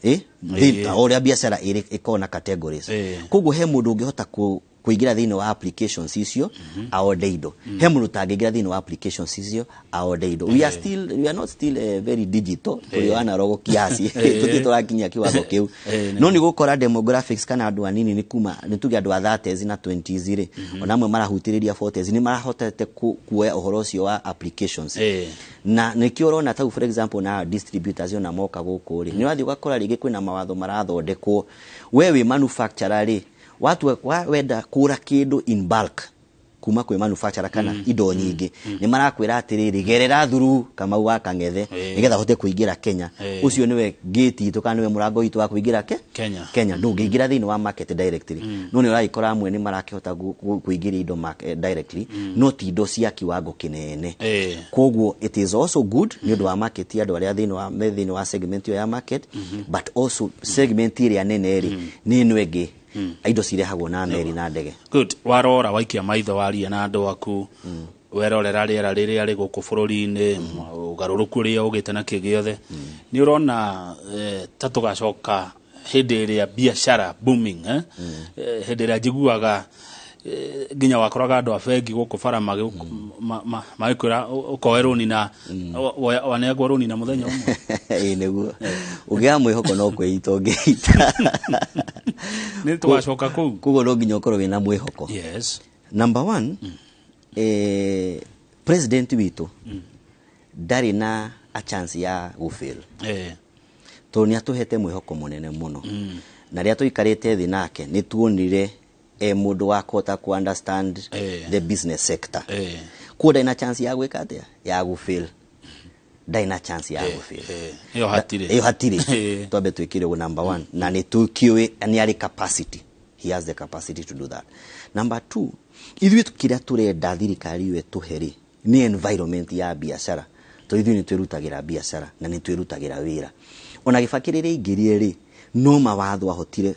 O ũrĩa biacara ĩrĩ ĩkoragwo na categories. Koguo he mũndũ ũngĩhota kũingĩra thĩinĩ wa applications icio aonde indo, he mũndũ ũtangĩingĩra thĩinĩ wa applications icio aonde indo. We are not still very digital, tũrĩ o analog kiasi, tũtirĩ tũrakinyia kiwango kĩu. No nĩ gũkora demographics kana andũ anini nĩ kuma, nĩ tuge andũ a 30s na 20s rĩ, ona amwe marahutĩrĩria 40s, nĩ marahotete kuoya ũhoro ũcio wa applications. Na nĩkĩo ũrona tau for example na distributors ona moka gũkũ rĩ, nĩ ũrathiĩ ũgakora rĩngĩ kwĩna mawatho marathondekwo. We wĩ manufacturer rĩ, watua wenda kũgũra kĩndũ in bulk kuma kwĩ manufacturer kana indo nyingĩ, nĩ marakwĩra atĩrĩrĩ, gerera through Kamau wa Kang'ethe nĩgetha ũhote kũingĩra Kenya. Ũcio nĩwe gate itũ kana nĩwe mũrango witũ wa kũingĩra ke Kenya. Kenya. Ndũngĩingĩra thĩinĩ wa market directly. No nĩ ũragĩkora amwe nĩ marakĩhota kũingĩria indo directly, no ti indo cia kiwango kĩnene. Koguo it is also good nĩ ũndũ wa market ya andũ arĩa thĩinĩ wa me thĩinĩ wa segment ĩyo ya market, but also segment ĩrĩa nene rĩ, nĩ ĩno ĩngĩ indo cirehagwo na meri na ndege. Good. Warora, waikia maitho, waria na andũ aku, werorera rĩera rĩrĩa rĩ gũkũ bũrũri-inĩ, ũgarũrũku ũrĩa ũgĩte na kĩ gĩothe, nĩ ũrona ta tũgacoka hĩndĩ ĩrĩa biacara booming, eh? Hĩndĩ ĩrĩa njiguaga nginya wakoraga andũ a bengi gũkũ bara magĩkwĩra ũkoe rũni na wanengwo rũni na mũthenya ũmwe. Ĩĩ, nĩguo ũngĩaga mwĩhoko no kwĩita ũngĩita. Nĩ tũgacoka kũu? Koguo no nginya ũkorwo wĩna mwĩhoko. Number one, president witũ ndarĩ na a chance ya gũfail tondũ nĩ atũhete mwĩhoko mũnene mũno. Na rĩrĩa tũikarĩte thĩ nake, nĩ tuonire e mũndũ wa kũhota ku understand the business sector. Kuo ndarĩ na chance ya gwĩka atĩa, ya gũfail. Ndarĩ na chance ya gũfail. Ĩyo hatirĩ. Ĩyo hatirĩ. Twambe twĩkĩre ũguo, number one, na nĩ tũkĩũĩ nĩ arĩ capacity, he has the capacity to do that. Number two, ithuĩ kĩrĩa tũrenda thirikari ĩyo ĩtũhe rĩ, nĩ environment ya biacara, tondũ ithuĩ nĩ twĩrutagĩra biacara na nĩ twĩrutagĩra wĩra. Ona Gĩbakĩ rĩrĩa aingĩrire rĩ, no mawatho ahotire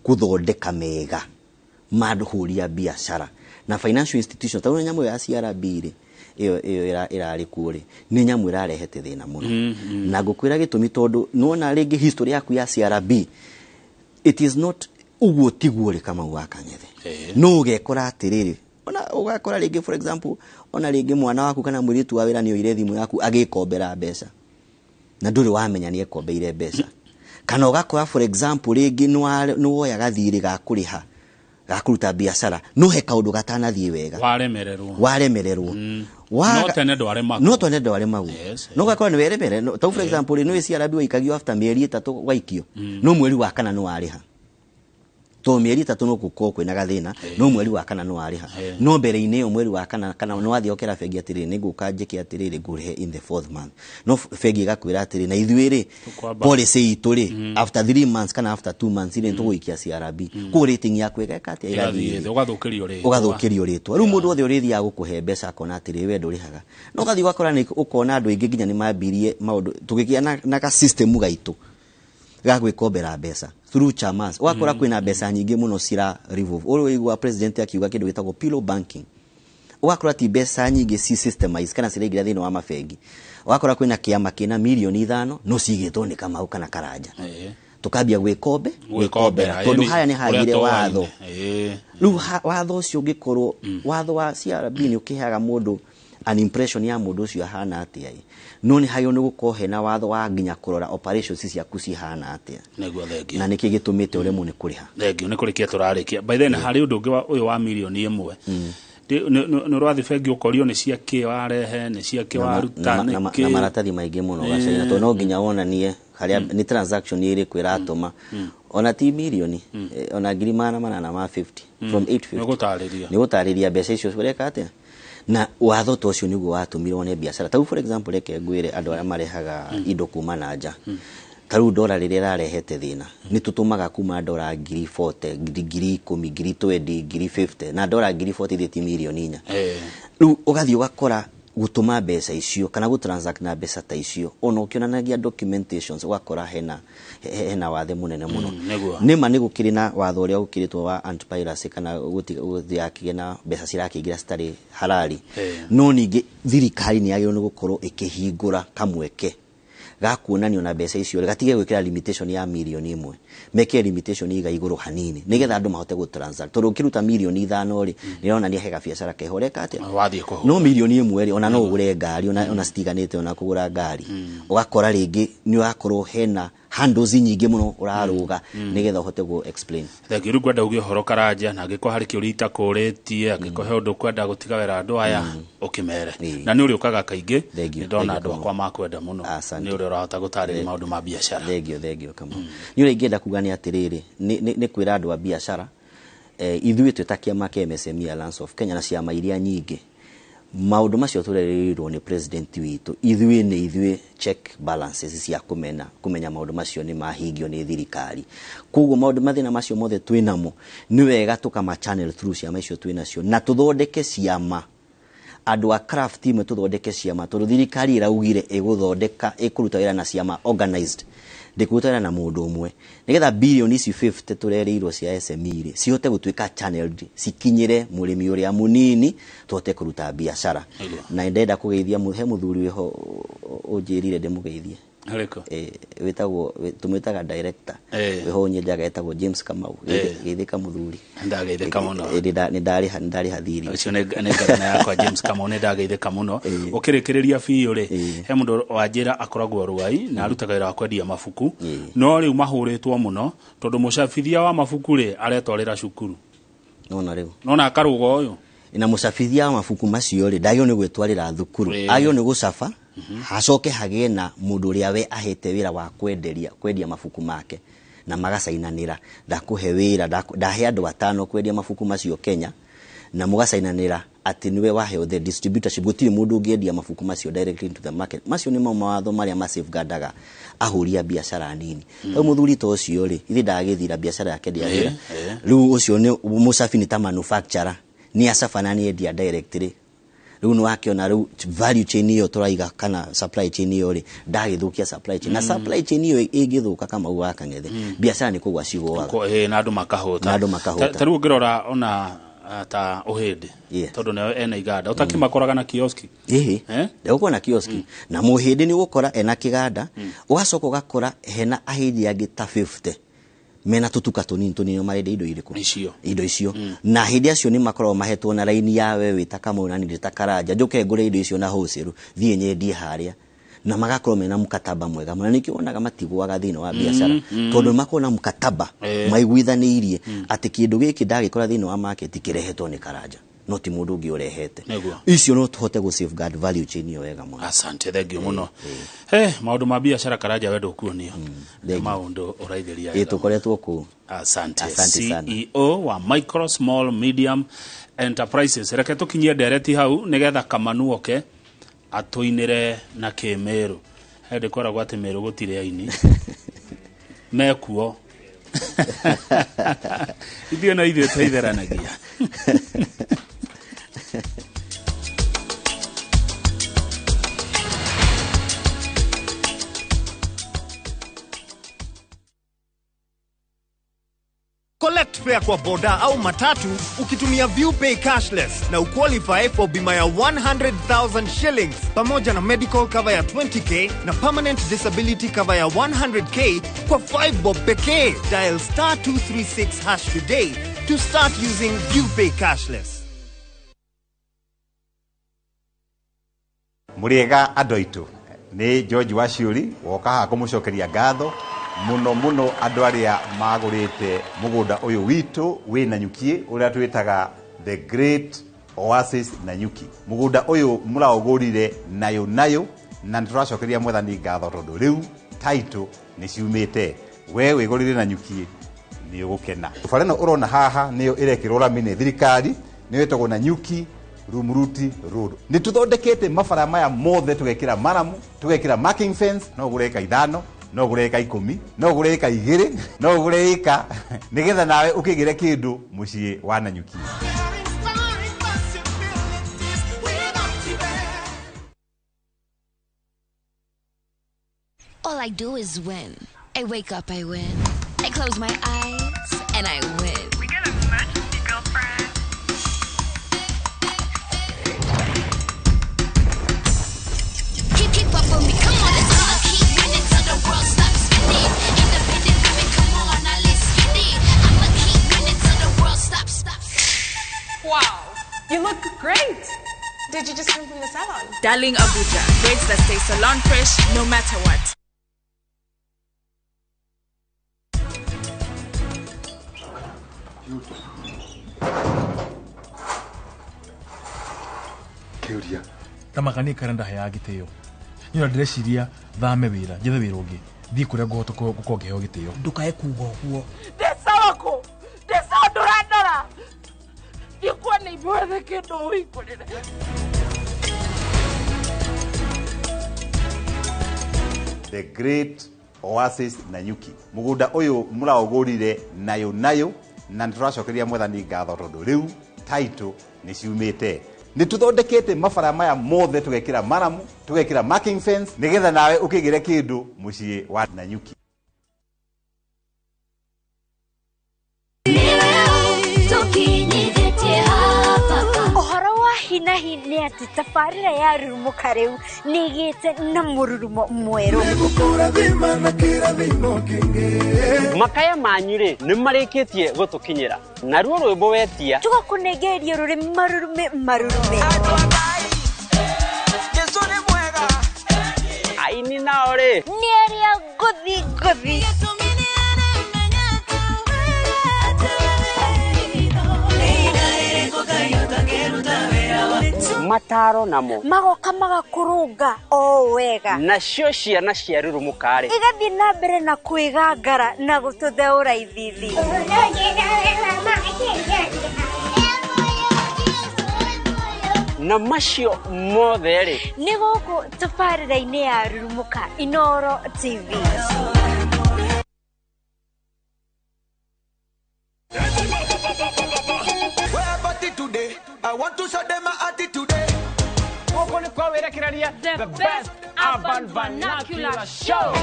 gũthondeka mega ma hũri a biacara na financial institution. Tondũ nyamũ ĩyo ya CRB rĩ, ĩyo ĩrarĩ kuo rĩ, nĩ nyamũ ĩrarehete thĩna mũno. Na ngũkwĩra gĩtũmi, tondũ nĩwona rĩngĩ history yaku ya CRB, it is not ũguo, tiguo rĩ, Kamau wa Kang'ethe. No ũgekora atĩrĩrĩ, ona ũgakora rĩngĩ for example, ona rĩngĩ mwana waku kana mũirĩtu wa wĩra nĩ oire thimũ yaku agĩkombera mbeca na ndũrĩ wamenya nĩ ekombeire mbeca. Kana ũgakora for example rĩngĩ nĩ woyaga thirĩ ga kũrĩha ga kũruta biacara, no he kaũndũ gatanathiĩ wega. Waremererwo. Waremererwo. No tene ndwaremagwo. No tene ndwaremagwo. No ũgakora nĩ weremere. Ta for example rĩ, nĩ CRB waikagio after mĩeri 3 waikio, no mweri wa kana nĩ warĩha, to mĩeri 3 no gũkorwo kwĩna gathĩna, no mweri wa kana nĩ warĩha. No mbere-inĩ ĩyo mweri wa kana, kana nĩ wathiĩ ũkera bengi atĩrĩrĩ, nĩ ngũka njĩke atĩrĩrĩ, ngũrĩhe in the fourth month, no bengi ĩgakwĩra atĩrĩ, na ithuĩ rĩ, Tũkwamba. policy itũ rĩ, after 3 months kana after 2 months rĩ, tũgũikia CRB. Koguo rating yaku ĩgeka atĩa? Ĩgathiĩ thĩ, ũgathũkĩrio rĩtwa. Ũgathũkĩrio rĩtwa. Rĩu mũndũ wothe ũrĩthiaga gũkũhe mbeca akona atĩrĩ, we ndũrĩhaga. No ũgathiĩ ũgakora nĩ ũkona andũ aingĩ nginya nĩ mambirie maũndũ tũgĩkĩa na ga system gaitũ ga gwĩkombera mbeca through chamas, ũgakora kwĩna mbeca nyingĩ mũno cira revolve. Ũrĩ ũigua president akiuga kĩndũ gĩtagwo pillow banking, ũgakora ti mbeca nyingĩ ci systemize kana ciraingĩra thĩinĩ wa mabengi. Ũgakora kwĩna kĩama kĩna 5 mirioni no cigĩtwo nĩ Kamau kana Karanja, tukambia gwĩkombe Gwĩkombera. tondũ haya nĩ hagire Ũrĩa watho. towaine. Rĩu watho ũcio ũngĩkorwo watho wa CRB nĩ ũkĩheaga mũndũ an impression ya mũndũ ũcio ahana atĩa ĩ. No nĩ hagĩrĩirwo nĩ gũkorwo hena watho wa nginya kũrora operations ciaku cihana atĩa. Nĩguo, thengio. Na nĩkĩ gĩtũmĩte ũremwo nĩ kũrĩha. Thengio, nĩ kũrĩkia tũrarĩkia. By then harĩ ũndũ ũngĩ ũyũ wa 1 mirioni. Nĩ ũrathiĩ bengi ũkorio nĩ cia kĩ warehe, nĩ cia kĩ waruta, na, nĩ na, kĩ. na maratathi maingĩ mũno ũgacaina tondũ no nginya wonanie harĩa nĩ transaction ĩrĩkũ ĩratũma, ona ti mirioni, ona 850,000 ma 50 from 850. Nĩ ũgũtarĩria. Nĩ gũtarĩria mbeca icio ũreka atĩa, na watho ta ũcio nĩguo watũmire one biacara ta rĩu. For example, reke ngwĩre, andũ arĩa marehaga indo kuma na nja, ta rĩu ndora rĩrĩa ĩrarehete thĩna, nĩ tũtũmaga kuma ndora 40,000, 10,000, 20,000, 50,000, na ndora 40,000 ithiĩ ti mirioni 4. Rĩu ũgathiĩ ũgakora gũtũma mbeca icio kana gũtransact na mbeca ta icio, ona ũkĩonanagia documentations, ũgakora hena wathe mũnene mũno. Nĩguo. Nĩma nĩ gũkĩrĩ na watho ũrĩa ũkĩrĩtwo wa anti-piracy, kana gũtigakĩgĩe na mbeca cirakĩingĩra citarĩ halali. No ningĩ thirikari nĩ yagĩrĩirwo nĩ gũkorwo ĩkĩhingũra kamweke ga kuonanio na mbeca icio, gatige gwĩkĩra limitation ya mirioni 1, mekĩre limitation iga igũrũ hanini nĩgetha andũ mahote gũtransact, tondũ ũkĩruta mirioni 5 rĩ, nĩronania he gabiacara keho ũreka atĩa. Wathiĩ kũhũra. No mirioni 1 rĩ, ona no ũgũre ngari, ona citiganĩte, ona kũgũra ngari, ũgakora rĩngĩ nĩ ũrakorwo hena handles nyingĩ mũno ũrarũga nĩgetha ũhote gũ explain. Thengiũ. Rĩu ngwenda uge ũhoro, Karanja, na angĩkorwo harĩ kĩũria itakũrĩtie, angĩkorwo he ũndũ ũkwenda gũtiga wĩra andũ aya, ũkĩmere, na nĩ ũrĩũkaga kaingĩ. Nĩ ndona andũ akwa makwenda mũno nĩ ũrĩa ũrahota gũtarĩria maũndũ ma biacara. Thengio, thengio Kamau. Nĩ ũrĩa ingĩenda kuga nĩ atĩrĩrĩ, nĩ kwĩra andũ a biacara, ithuĩ twĩ ta kĩama kĩa MSME Alliance of Kenya na ciama iria nyingĩ, maũndũ macio tũrerĩrwo nĩ president witũ, ithuĩ nĩ ithuĩ check balances cia kũmenya maũndũ macio nĩ mahingio nĩ thirikari. Koguo maũndũ mathĩna macio mothe twĩ namo, nĩ wega tũkama channel through ciama icio twĩ nacio, na tũthondeke ciama, andũ a craft imwe tũthondeke ciama, tondũ thirikari ĩraugire ĩgũthondeka, ĩkũruta wĩra na ciama organized, ndĩkũruta wĩra na mũndũ ũmwe, nĩgetha bilioni ici 50 tũrerĩirwo cia SME rĩ, cihote gũtuĩka channeled, cikinyĩre mũrĩmi ũrĩa mũnini, tũhote kũruta biacara. Na ndenda kũgeithia he mũthuri wĩho ũnjĩrire ndĩmũgeithie. Harĩkũ? Wĩtagwo, tũmwĩtaga director, wĩho ũnyenjaga, etagwo James Kamau. Geithĩka mũthuri. Ndageithĩka mũno. Nĩ ndarĩha thiri. Ũcio nĩ ngavana yakwa James Kamau, nĩ ndageithĩka mũno. Ũkĩrĩkĩrĩria biũ rĩ, he mũndũ wanjĩra akoragwo Rwai na arutaga wĩra wa kwendia mabuku, no rĩu mahũrĩtwo mũno tondũ mũcabithia wa mabuku rĩ, aretwarĩra cukuru. Nona rĩu. Nona akarũga ũyũ. Na mũcabithia wa mabuku macio rĩ, ndagĩrĩirwo nĩ gwĩtwarĩra thukuru. Agĩrĩirwo nĩ gũcaba, hacoke hagĩe na mũndũ ũrĩa we ahete wĩra wa kwenderia, kwendia mabuku make, na magacainanĩra, ndakũhe wĩra, ndahe andũ atano kwendia mabuku macio Kenya, na mũgacainanĩra atĩ nĩwe waheo the distributorship, gũtirĩ mũndũ ũngĩendia mabuku macio directly into the market. Macio nĩmo mawatho marĩa ma safeguardaga ahũri a biacara nini. Rĩu mũthuri ta ũcio rĩ, ithe ndagĩthira biacara yake ndĩagĩra. Rĩu ũcio nĩ mũcabi, nĩ ta manufacturer, nĩ acaba na nĩ endia directly. Rĩu nĩ wakĩona rĩu value chain ĩyo tũraiga, kana supply chain ĩyo rĩ, ndagĩthũkia supply chain, na supply chain ĩyo ĩngĩthũka, Kamau wa Kang'ethe, biacara nĩ kũgwa cigũaga. Na andũ makahũta. Na andũ makahũta. Ta rĩu ũngĩrora ona ta ũhĩndĩ, tondũ nayo ena iganda, ũtakĩmakoraga na kioski. Ĩhĩ, ndegũkorwo na kioski, na mũhĩndĩ nĩ ũgũkora ena kĩganda, ũgacoka ũgakora hena ahĩndĩ angĩ ta 50 mena tũtuka tũnini tũnini, marendia indo irĩkũ? Icio. Indo icio. Na hĩndĩ acio nĩ makoragwo mahetwo na raini ya we wĩta Kamau na niĩ ndĩ Karanja, njũke ngũre indo icio na wholesale, thiĩ nyendie harĩa, na magakorwo mena mkataba mwega mũno. Nĩkĩo wonaga matigũaga thĩinĩ wa biacara, tondũ makorwo na mkataba maiguithanĩirie atĩ kĩndũ gĩkĩ ndagĩkora thĩinĩ wa market kĩrehetwo nĩ Karanja, no ti mũndũ ũngĩ ũrehete. Icio no tũhote gũ safeguard value chain ĩyo wega mũno. Asante, thengio mũno. He maũndũ ma biacara, Karanja, we ndũkuonio nĩ maũndũ ũraithĩria Ĩ, tũkoretwo kũu. Asante. Asante sana. CEO wa Micro Small Medium Enterprises. Reke tũkinyie ndereti hau nĩgetha Kamanu oke atũinĩre na kĩmĩrũ. He ndĩkoragwo atĩ Mĩrũ gũtirĩ aini mekuo, ithuĩ no ithuĩ twaitheranagia. Collect fare kwa boda au matatu ukitumia ViewPay cashless na uqualify for bima ya 100,000 shillings pamoja na medical cover ya 20K na permanent disability cover ya 100K kwa 5 bob pekee. Dial star 236 hash today to start using ViewPay cashless. Mũrĩega andũ aitũ, nĩ George Waciũri woka haha kũmũcokeria ngatho mũno mũno, andũ arĩa magũrĩte mũgũnda ũyũ witũ wĩ Nanyuki, ũrĩa twĩtaga the Great Oasis Nanyuki. Mũgũnda ũyũ mũraũgũrire nayo nayo, na nĩtũracokeria mwathani ngatho tondũ rĩu title nĩ ciumĩte. We wĩgũrĩre Nanyuki nĩ ũgũkena. Bara ĩno ũrona haha nĩyo ĩrekĩrwo rami nĩ thirikari, nĩyo ĩtagwo Nanyuki Rumuruti Road. Nĩ tũthondekete mabara maya mothe, tũgekĩra maramu, tũgekĩra marking fence. No ũgũre ĩka 5, no ũgũre ĩka 10, no ũgũre ĩka 2, no ũgũre ĩka, nĩgetha nawe ũkĩgĩre kĩndũ mũciĩ wa Nanyuki. All I do is win. I wake up, I win. I close my eyes, and I win. We got an emergency, girlfriend. Keep up with me, come on, let's all keep winning till the world stops spinning. Independent women, come on, now let's get it. I'ma keep winning till the world stops, stops. Wow, you look great. Did you just come from the salon? Darling Abuja, braids that stay salon fresh no matter what. Kiuria tamaka ni karenda heaga gitio ni ndĩreciria thame wĩra njethe wĩra ũngĩ thiĩ kũrĩa ngũhota gũkorwo ngĩheo gĩtĩo. Ndukae kuga ũguo. Ndĩ sawa kũ? Ndĩ sawa ndũrandora? Thiĩ kuona ithuothe kĩndũ ũhingũrĩre. The Great Oasis Nanyuki. Mũgũnda ũyũ mũraũgũrire nayo nayo, na nĩtũracokeria mwathani ngatho tondũ rĩu title nĩ ciumĩte. Nĩ tũthondekete mabara maya mothe, tũgekĩra maramu, tũgekĩra marking fence, nĩgetha nawe ũkĩgĩre kĩndũ mũciĩ wa Nanyuki. Ũhoro wa hinahi nĩ atĩ tabarĩra ya Rurumuka rĩu nĩ ĩgĩte na mũrurumo mwerũ. Makaya manyu rĩ nĩ marĩkĩtie gũtũkinyĩra, naruo rwĩmbo wetia tũgakũnengereria rũrĩ marurume marurume. Aini nao rĩ nĩ arĩa ngũthi ngũthi. Mataro namo magoka magakũrũnga o wega, nacio ciana cia Rurumuka rĩ igathiĩ na mbere na kwĩgangara na gũtũtheũra ithithi. Na macio mothe rĩ nĩ gũkũ tabarĩra-inĩ ya Rurumuka Inoro TV. I want to show them my attitude. The best urban vernacular show.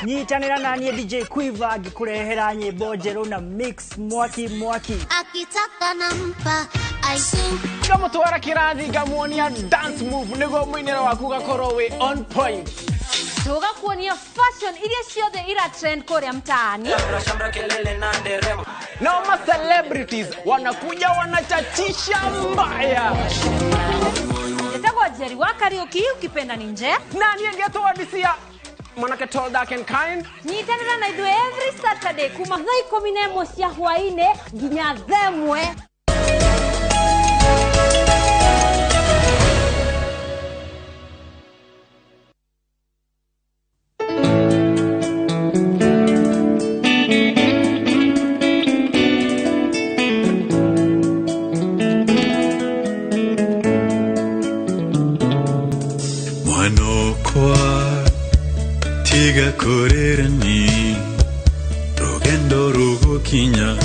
Nyitanĩra na niĩ DJ Quiver ngĩkũrehera nyĩmbo njerũ na mix mwaki mwaki. Akitaka nampa aisu. Ngamũtwara kĩrathi ngamuonia dance move nĩguo mũinĩre waku ũgakorwo wĩ on point. Tugakuonia fashion iria ciothe ira trend kũrĩa mtaani. Na ma celebrities wanakuja wanachachisha mbaya. Ngetagwo Jerry wa Kariuki, ukipenda ni nje. Na niĩ ngetwo Disia, mwanake tall, dark and kind. Nyitanĩra na ithuĩ every Saturday kuma thaa 11 cia hwaĩ-inĩ nginya thaa 1. Tiga kurerani rugendo rugukinya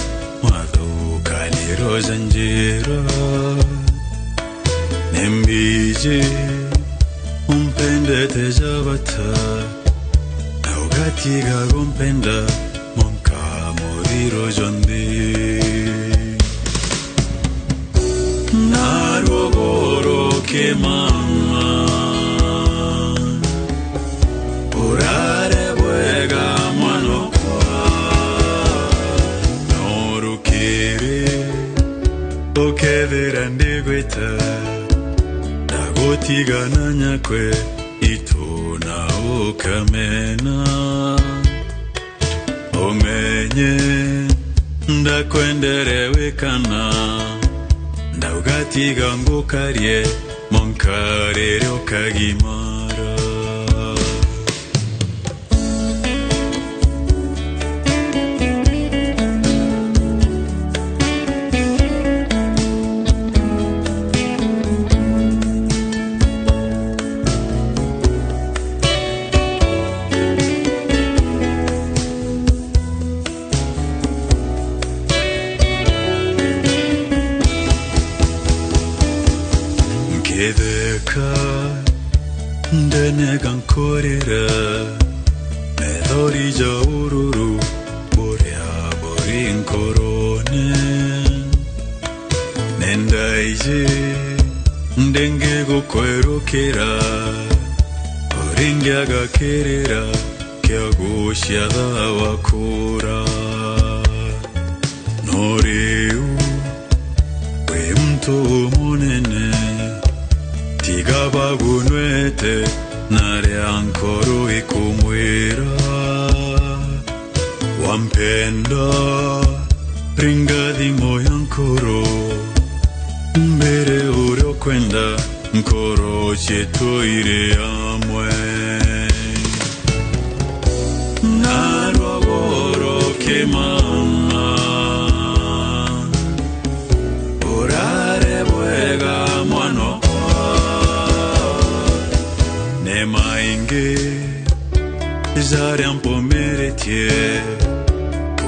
mwathũkanĩro zanjĩro nĩmbije umpendete jabata na ũgatiga gumpenda monka mũthiro jondi na ruogoroke mama urare bwega mwanokwa norukiri ukethira ndigwita ndagutigana nyakwe ituna ukamena umenye ndakwenderewe kana Ndaugatiga ngukarie monkarere ukagimara. Ngitheka ndenega nkorera methori ja ururu buria buri nkorone nendaije ndenge gukwerukira uringiagakirira kiaguciatha wakura no riu wi muntu munene tiga bagunwete naria nkoro ikumwira wampenda ringathimo ya nkoro mbere uriokwenda nkoro cietũire amwe narwagoro kimama urare bwega mwanokwa nemaingi zaria mpomeretie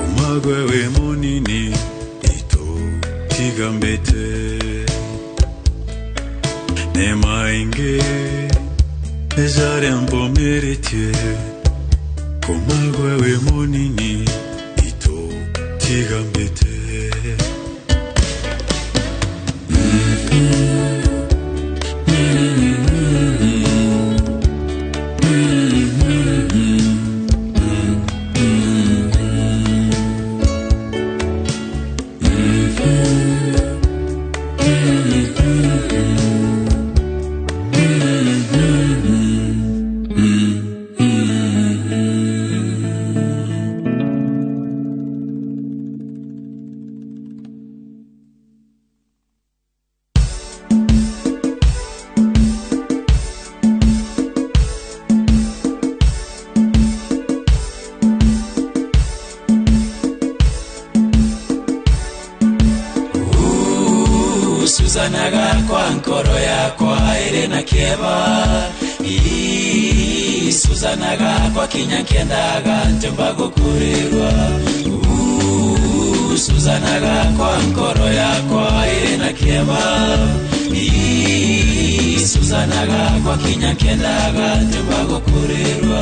umagwewe munini ito tigambete nemaingi zaria mpomeretie umagwewe munini ito tigambete. Susana gakwa nkoro yakwa iri na kieva Susana gakwa kinya nkiendaga ntiomba gukurirwa Susana gakwa nkoro yakwa iri na kieva Susana gakwa kinya nkiendaga ntiomba gukurirwa.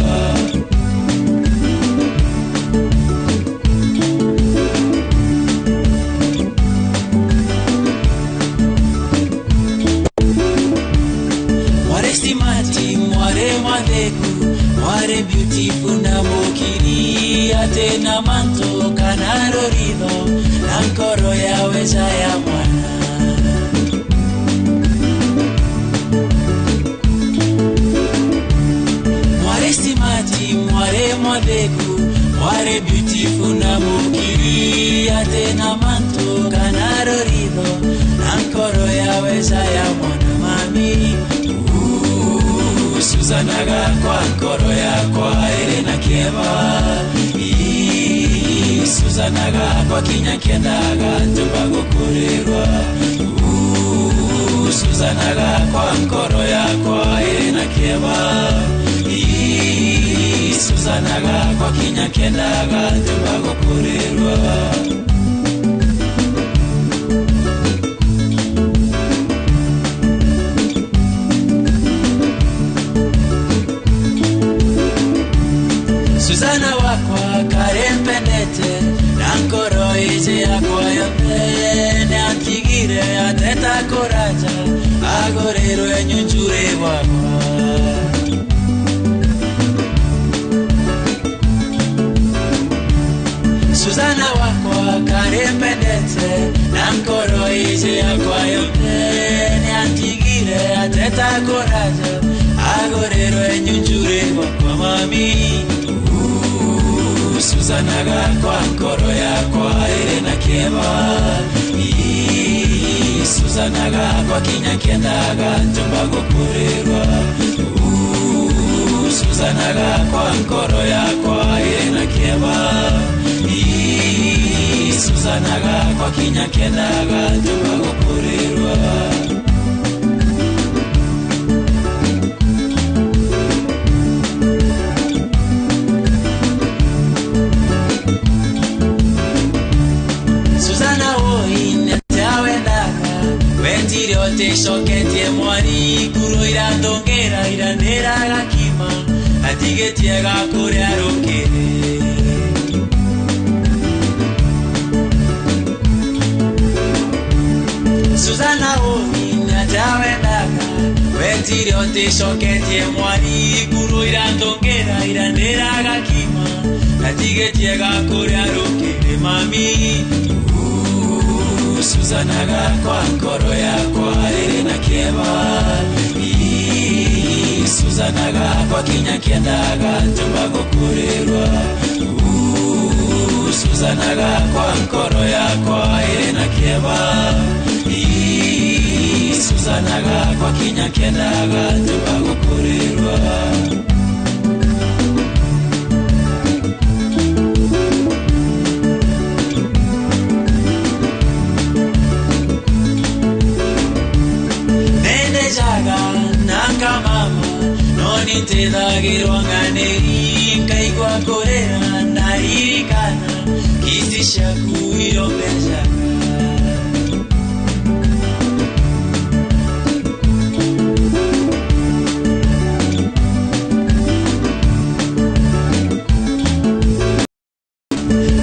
Simati mware mwatheku mware beautiful na mukiri ate na manto kana roritho na nkoro yaweza ya mwana mware simati mware mwatheku mware beautiful na mukiri ate na manto kana roritho na nkoro yaweza ya mwana mami. Susana gakwa nkoro yakwa iri na kieva Susana gakwa kinya nkiendaga ntiomba gukurirwa Susana gakwa nkoro yakwa iri na kieva Susana gakwa kinya nkiendaga ntiomba gukurirwa. Susana wakwa karempendete na nkoro ije yakwa yonthe nĩantigire ateta kũraja agũrĩrwe nyunjurĩ gwakwa. Susana wakwa karempendete na nkoro ije yakwa yonthe nĩantigire ateta kũraja agũrĩrwe nyunjurĩ gwakwa mami. Susana gakwa nkoro yakwa iri na kieva Susana gakwa kinya kiendaga njomba gukurirwa. Susana gakwa nkoro yakwa ĩrĩ na kĩeva. Susana gakwa kinya kiendaga njomba gukurirwa. Susana oine tawendaga wendire otecoketie mwari nguro irandongera iranera gakima atigetie gakuria rukiri. Susana oine tawendaga wendire otecoketie mwari nguro irandongera iranera gakima atigetie gakuria rukiri mami. Susana gakwa nkoro yakwa ĩrĩ na kĩeva. Susana gakwa kinya kiendaga njomba gukurirwa. Susana gakwa nkoro yakwa ĩrĩ na kĩeva. Susana gakwa kinya kiendaga njomba gukurirwa. Nendejaga nakamama nonitethagirwo ng'anĩri nkaigua kũrĩra naririkana kisi ciaku irombejaga.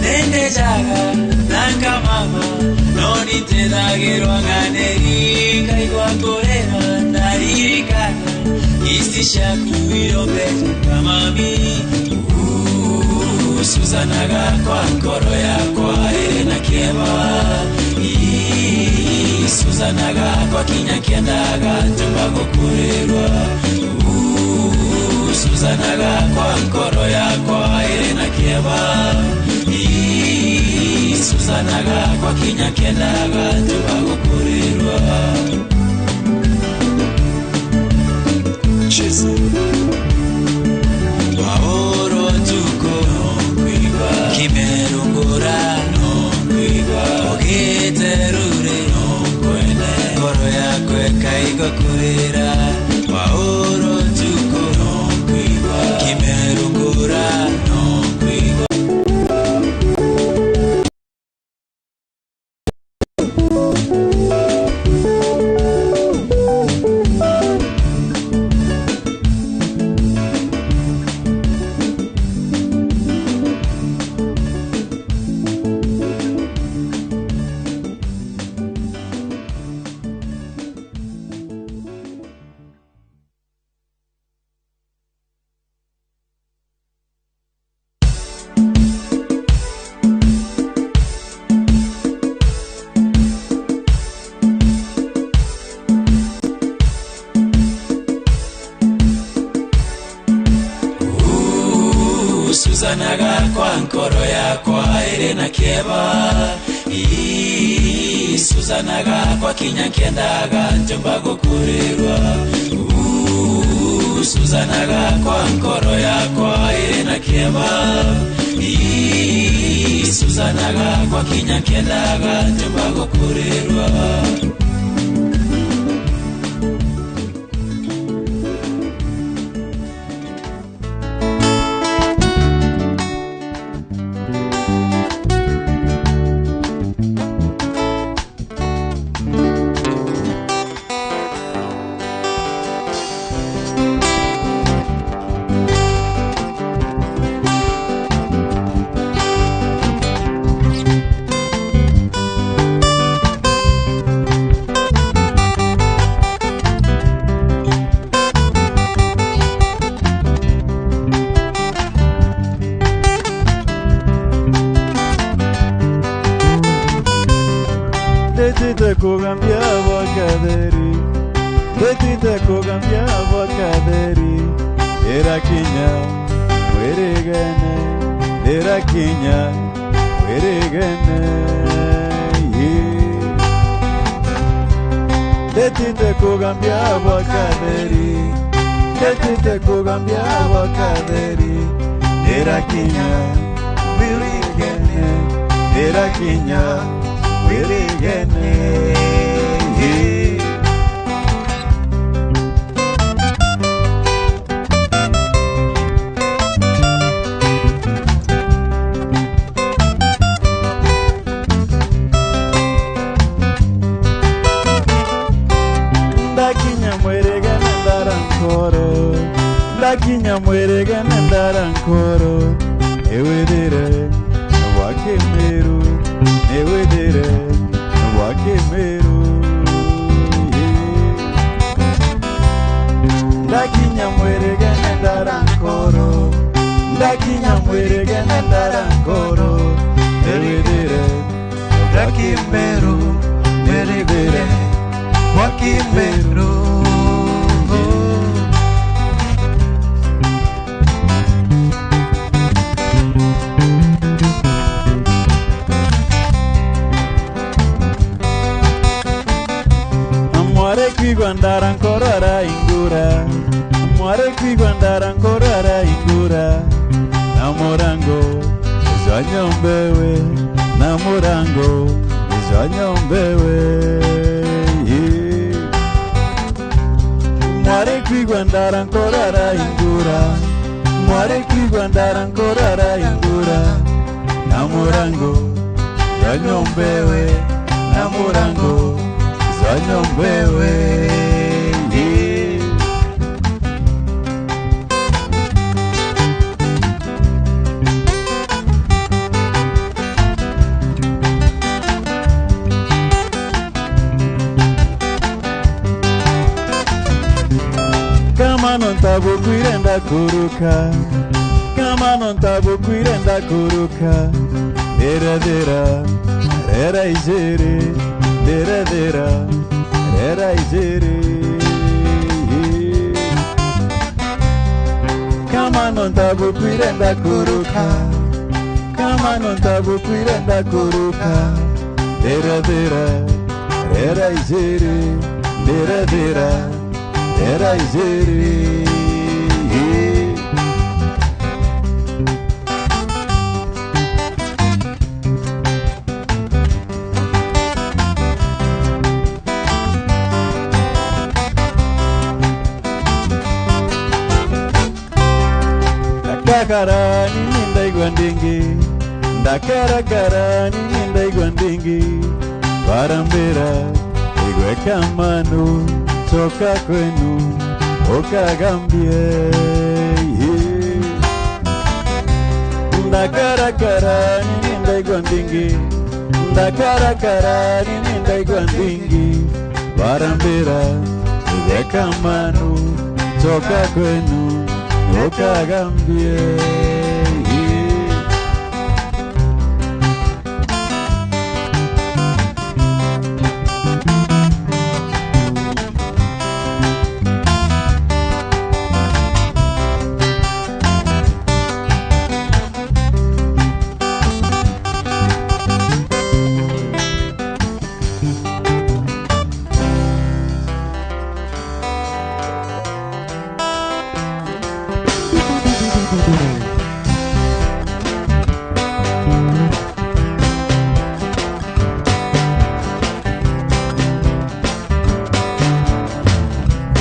Nendejaga nakamama nonitethagirwo ng'anĩri nkaigua kũrĩra naririkana kisi ciaku irombejaga mami. Susana gakwa nkoro yakwa ĩrĩ na kĩeva. Susana gakwa kinya kiendaga njomba gukurirwa. Susana gakwa nkoro yakwa ĩrĩ na kĩeva. Susana gakwa kinya kiendaga njomba gukurirwa. Maoro tuko no kimerungura no ogiterure no kwene ngoro yakwa ĩkaigua kũrĩra. Maoro tuko no kimerungura no. Susana gakwa nkoro yakwa ĩrĩ na kĩeva. Susana gakwa kinya kiendaga njomba gukurirwa. Susana gakwa nkoro yakwa ĩrĩ na kĩeva. Susana gakwa kinya kiendaga njomba gukurirwa. De ti te cambiaba kaderi, de ti te cambiaba kaderi. Era kinya, werigene, era kinya, werigene. Ndetite kugambia bwakatheri Ndetite kugambia bwakatheri Ndĩrakinya wirigene Ndĩrakinya wirigene. Ndakinya mwerega ndarankoro Ndakinya mwerega ndarankoro Newedere wakemeru Newedere wakemeru. Ndakinya mwerega ndarankoro Ndakinya mwerega ndarankoro Newedere wakemeru Newedere wakemeru. Mware kwigwa ndarankoro araingura Mware kwigwa ndarankoro araingura Na murango izwanyombewe Na murango izwanyombewe. Mware kwigwa ndarankoro araingura Mware kwigwa ndarankoro araingura Na murango izwanyombewe Na murango izwanyombewe. Kama non tabukwirenda kuruka Kama non tabukwirenda kuruka Dera dera rera ijere Dera dera rera ijere. Kama non tabukwirenda kuruka Kama non tabukwirenda kuruka Dera dera rera ijere Dera dera rera ijere. Ndakakarani nindaigwa ndingi Ndakarakara nindaigwa ndingi Barambera igwe kamanu Toka kwenu okagambie. Ndakarakara nindaigwa ndingi Ndakarakara nindaigwa ndingi Barambera igwe kamanu Toka kwenu okagambie.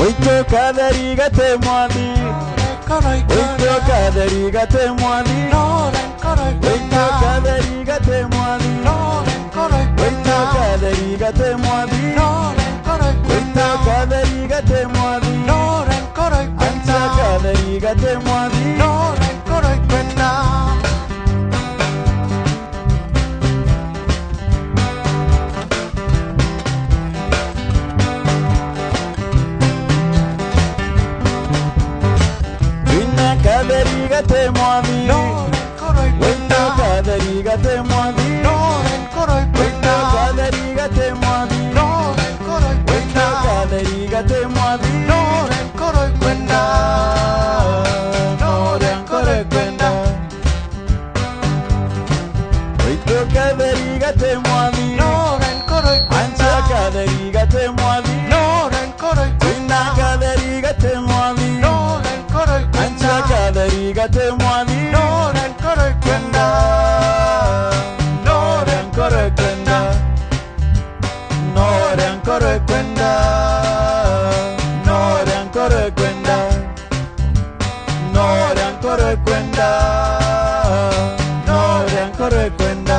Oito katheri gate mwathi Oito katheri gate mwathi Oito katheri gate mwathi Oito katheri gate mwathi Oito katheri gate mwathi Anta katheri gate mwathi. Katheri gate mwathi Oito katheri gate mwathi Oito katheri gate mwathi Oito katheri gate mwathi Oito katheri gate mwathi Anta katheri gate mwathi. ekwenda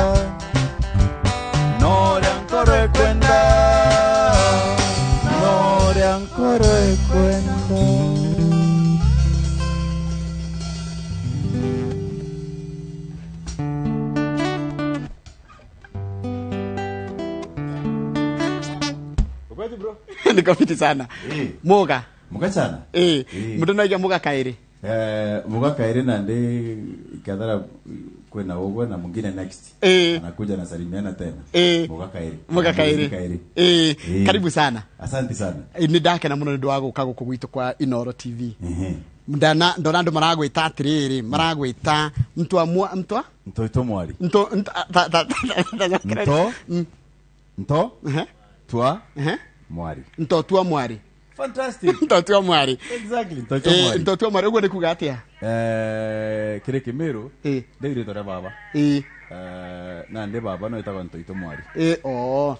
Noria nkoro ekwenda Noria nkoro ekwenda. Niko fiti sana. Muga. Muga sana. Mundu no aiga muga kairi. Muga kairi na ndi kadhara kwena ugo na mwingine next. Anakuja na salimiana tena. Muga kairi. Muga kairi. Karibu sana. Asante sana. Ni ndakena muno ndu wa guka guku gwitu kwa Inoro TV. Ndana ndona andu maragwita atiriri, maragwita mtu mtu Ntoito mwari. Nto ta ta Nto. Nto. Tua. Mwari. Ntotua mwari. Fantastic. Ntotua mwari. Exactly. Ntotua mwari. Ntotua mwari uguo ni kuga atia? Kire Kimiru. Ndiri tore baba. Na ndi baba no itagwa Ntoito mwari. Oh.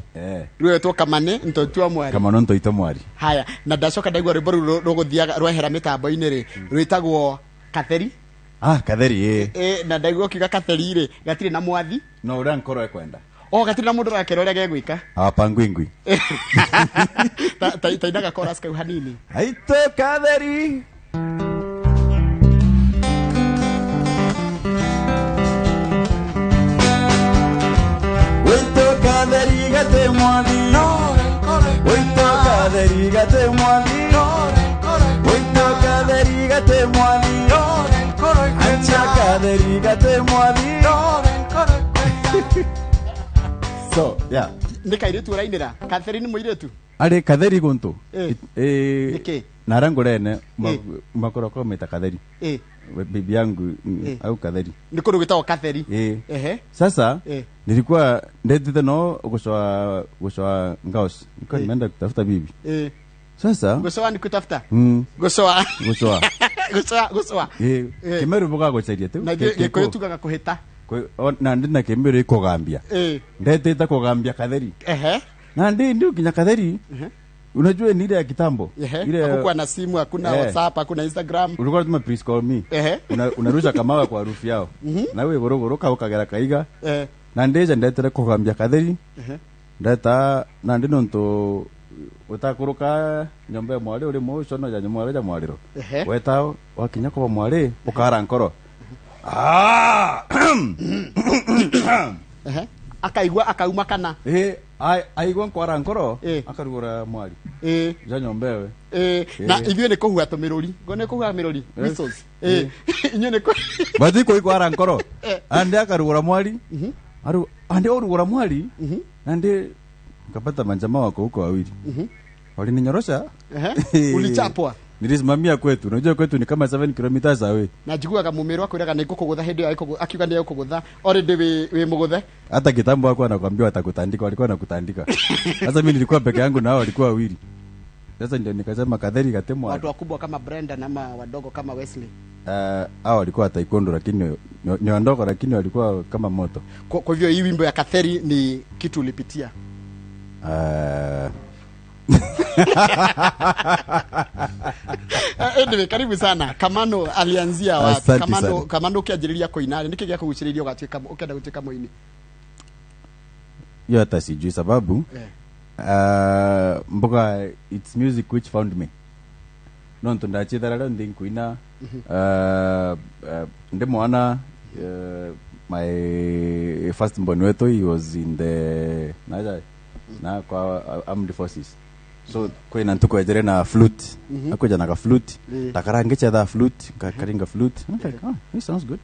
Rĩu etwo Kamane Ntotua mwari. Kamano Ntoito mwari. Haya, na ndacoka ndaigua rwĩmbo rũu rũgũthiaga rwehera mĩtambo-inĩ rĩ, rwĩtagwo Katheri. Ah, Katheri. Na ndaigua ũkiuga Katheri rĩ, gatirĩ na mwathi. No ũrĩa nkoro ekwenda. Oh, gatirĩ na mũndũ ũrakera ũrĩa gegwĩka. Hapangwingwi. Tainaga chorus kau hanini. Aito Katheri. Oito Katheri gate mwathi. Oito Katheri gate mwathi. Oito Katheri gate mwathi. Ancha Katheri gate mwathi. So, yeah. Nĩ kairĩtu ũrainĩra? Katheri nĩ mũirĩtu? Arĩ Katheri guntu. Nĩkĩ? Narangurene makoroko meta Katheri. Bibi yangu au Katheri. Nĩ kũndũ gwĩtagwo Katheri. Sasa nilikuwa ndetete no gucoa ngaos. Nilikuwa nimeenda kutafuta bibi. Sasa gucoa ni kutafuta? Gucoa. Gucoa. Gucoa, gucoa. Kimeru buga gucaria tu. Na Gĩkũyũ tugaga kũhĩta. Na ndi na Kimiru ikugambia. Ndetete kugambia Katheri. Na ndi ndio kinya Katheri. Unajua ni ile ya kitambo. Ile hakukuwa na simu, hakuna WhatsApp, hakuna Instagram. Ulikuwa unatuma please call me. Unarusha kamawe kwa harufu yao. Na wewe gorogoro ka ukagera kaiga. Na ndeja ndetere kugambia Katheri. Ndeta na ndi nonto utakuruka nyombe mwari uri muco no ja mwari ja mwariro. Weta wakinya kwa mwari ukara nkoro. Akaigua akauma kana. Aigua nkwara nkoro akarugura mwari. Ja nyombewe. Na ithuĩ nĩ kũhua tũmĩrũri. Ngo nĩ kũhua mĩrũri. Whistles. Inyuĩ nĩ Bathi kũigua nkoro. Ande akarugura mwari. Aru ande orugura mwari. Ande nikapata manjama wako huko wawili. Walininyorosha. Ulichapwa. Nilisimamia kwetu. Unajua kwetu ni kama 7 kilometers away. Na njiguaga mumiru akwiraga nĩ ngũkũgũtha hĩndĩ ĩyo akiuga nĩ egũkũgũtha already wĩ mũgũthe. Hata kitambo wako anakuambia watakutandika, walikuwa wanakutandika. Sasa mimi nilikuwa peke yangu na hao walikuwa wawili. Sasa ndio nikasema Katheri gatemwa. Watu wakubwa kama Brenda na wadogo kama Wesley. Hao walikuwa taekwondo lakini ni wadogo lakini walikuwa kama moto. Kwa hivyo hii wimbo ya Katheri ni kitu ulipitia? Anyway, karibu sana. Kamano alianzia wapi? Kamano ukianjiriria kuina niki gĩa kũgucĩrĩria ũgatuĩka ũkenda gũtuĩka mũini? Hiyo hata sijui sababu. Mboga it's music which found me. Nonto ndachithara rĩu ndi nkuina. Ndi mwana my first born wetu he was in the na kwa armed forces. So kwina ntuko ejere na flute. Akuja na ka flute. Takarangicha flute, karinga flute. I'm like, oh, this sounds good.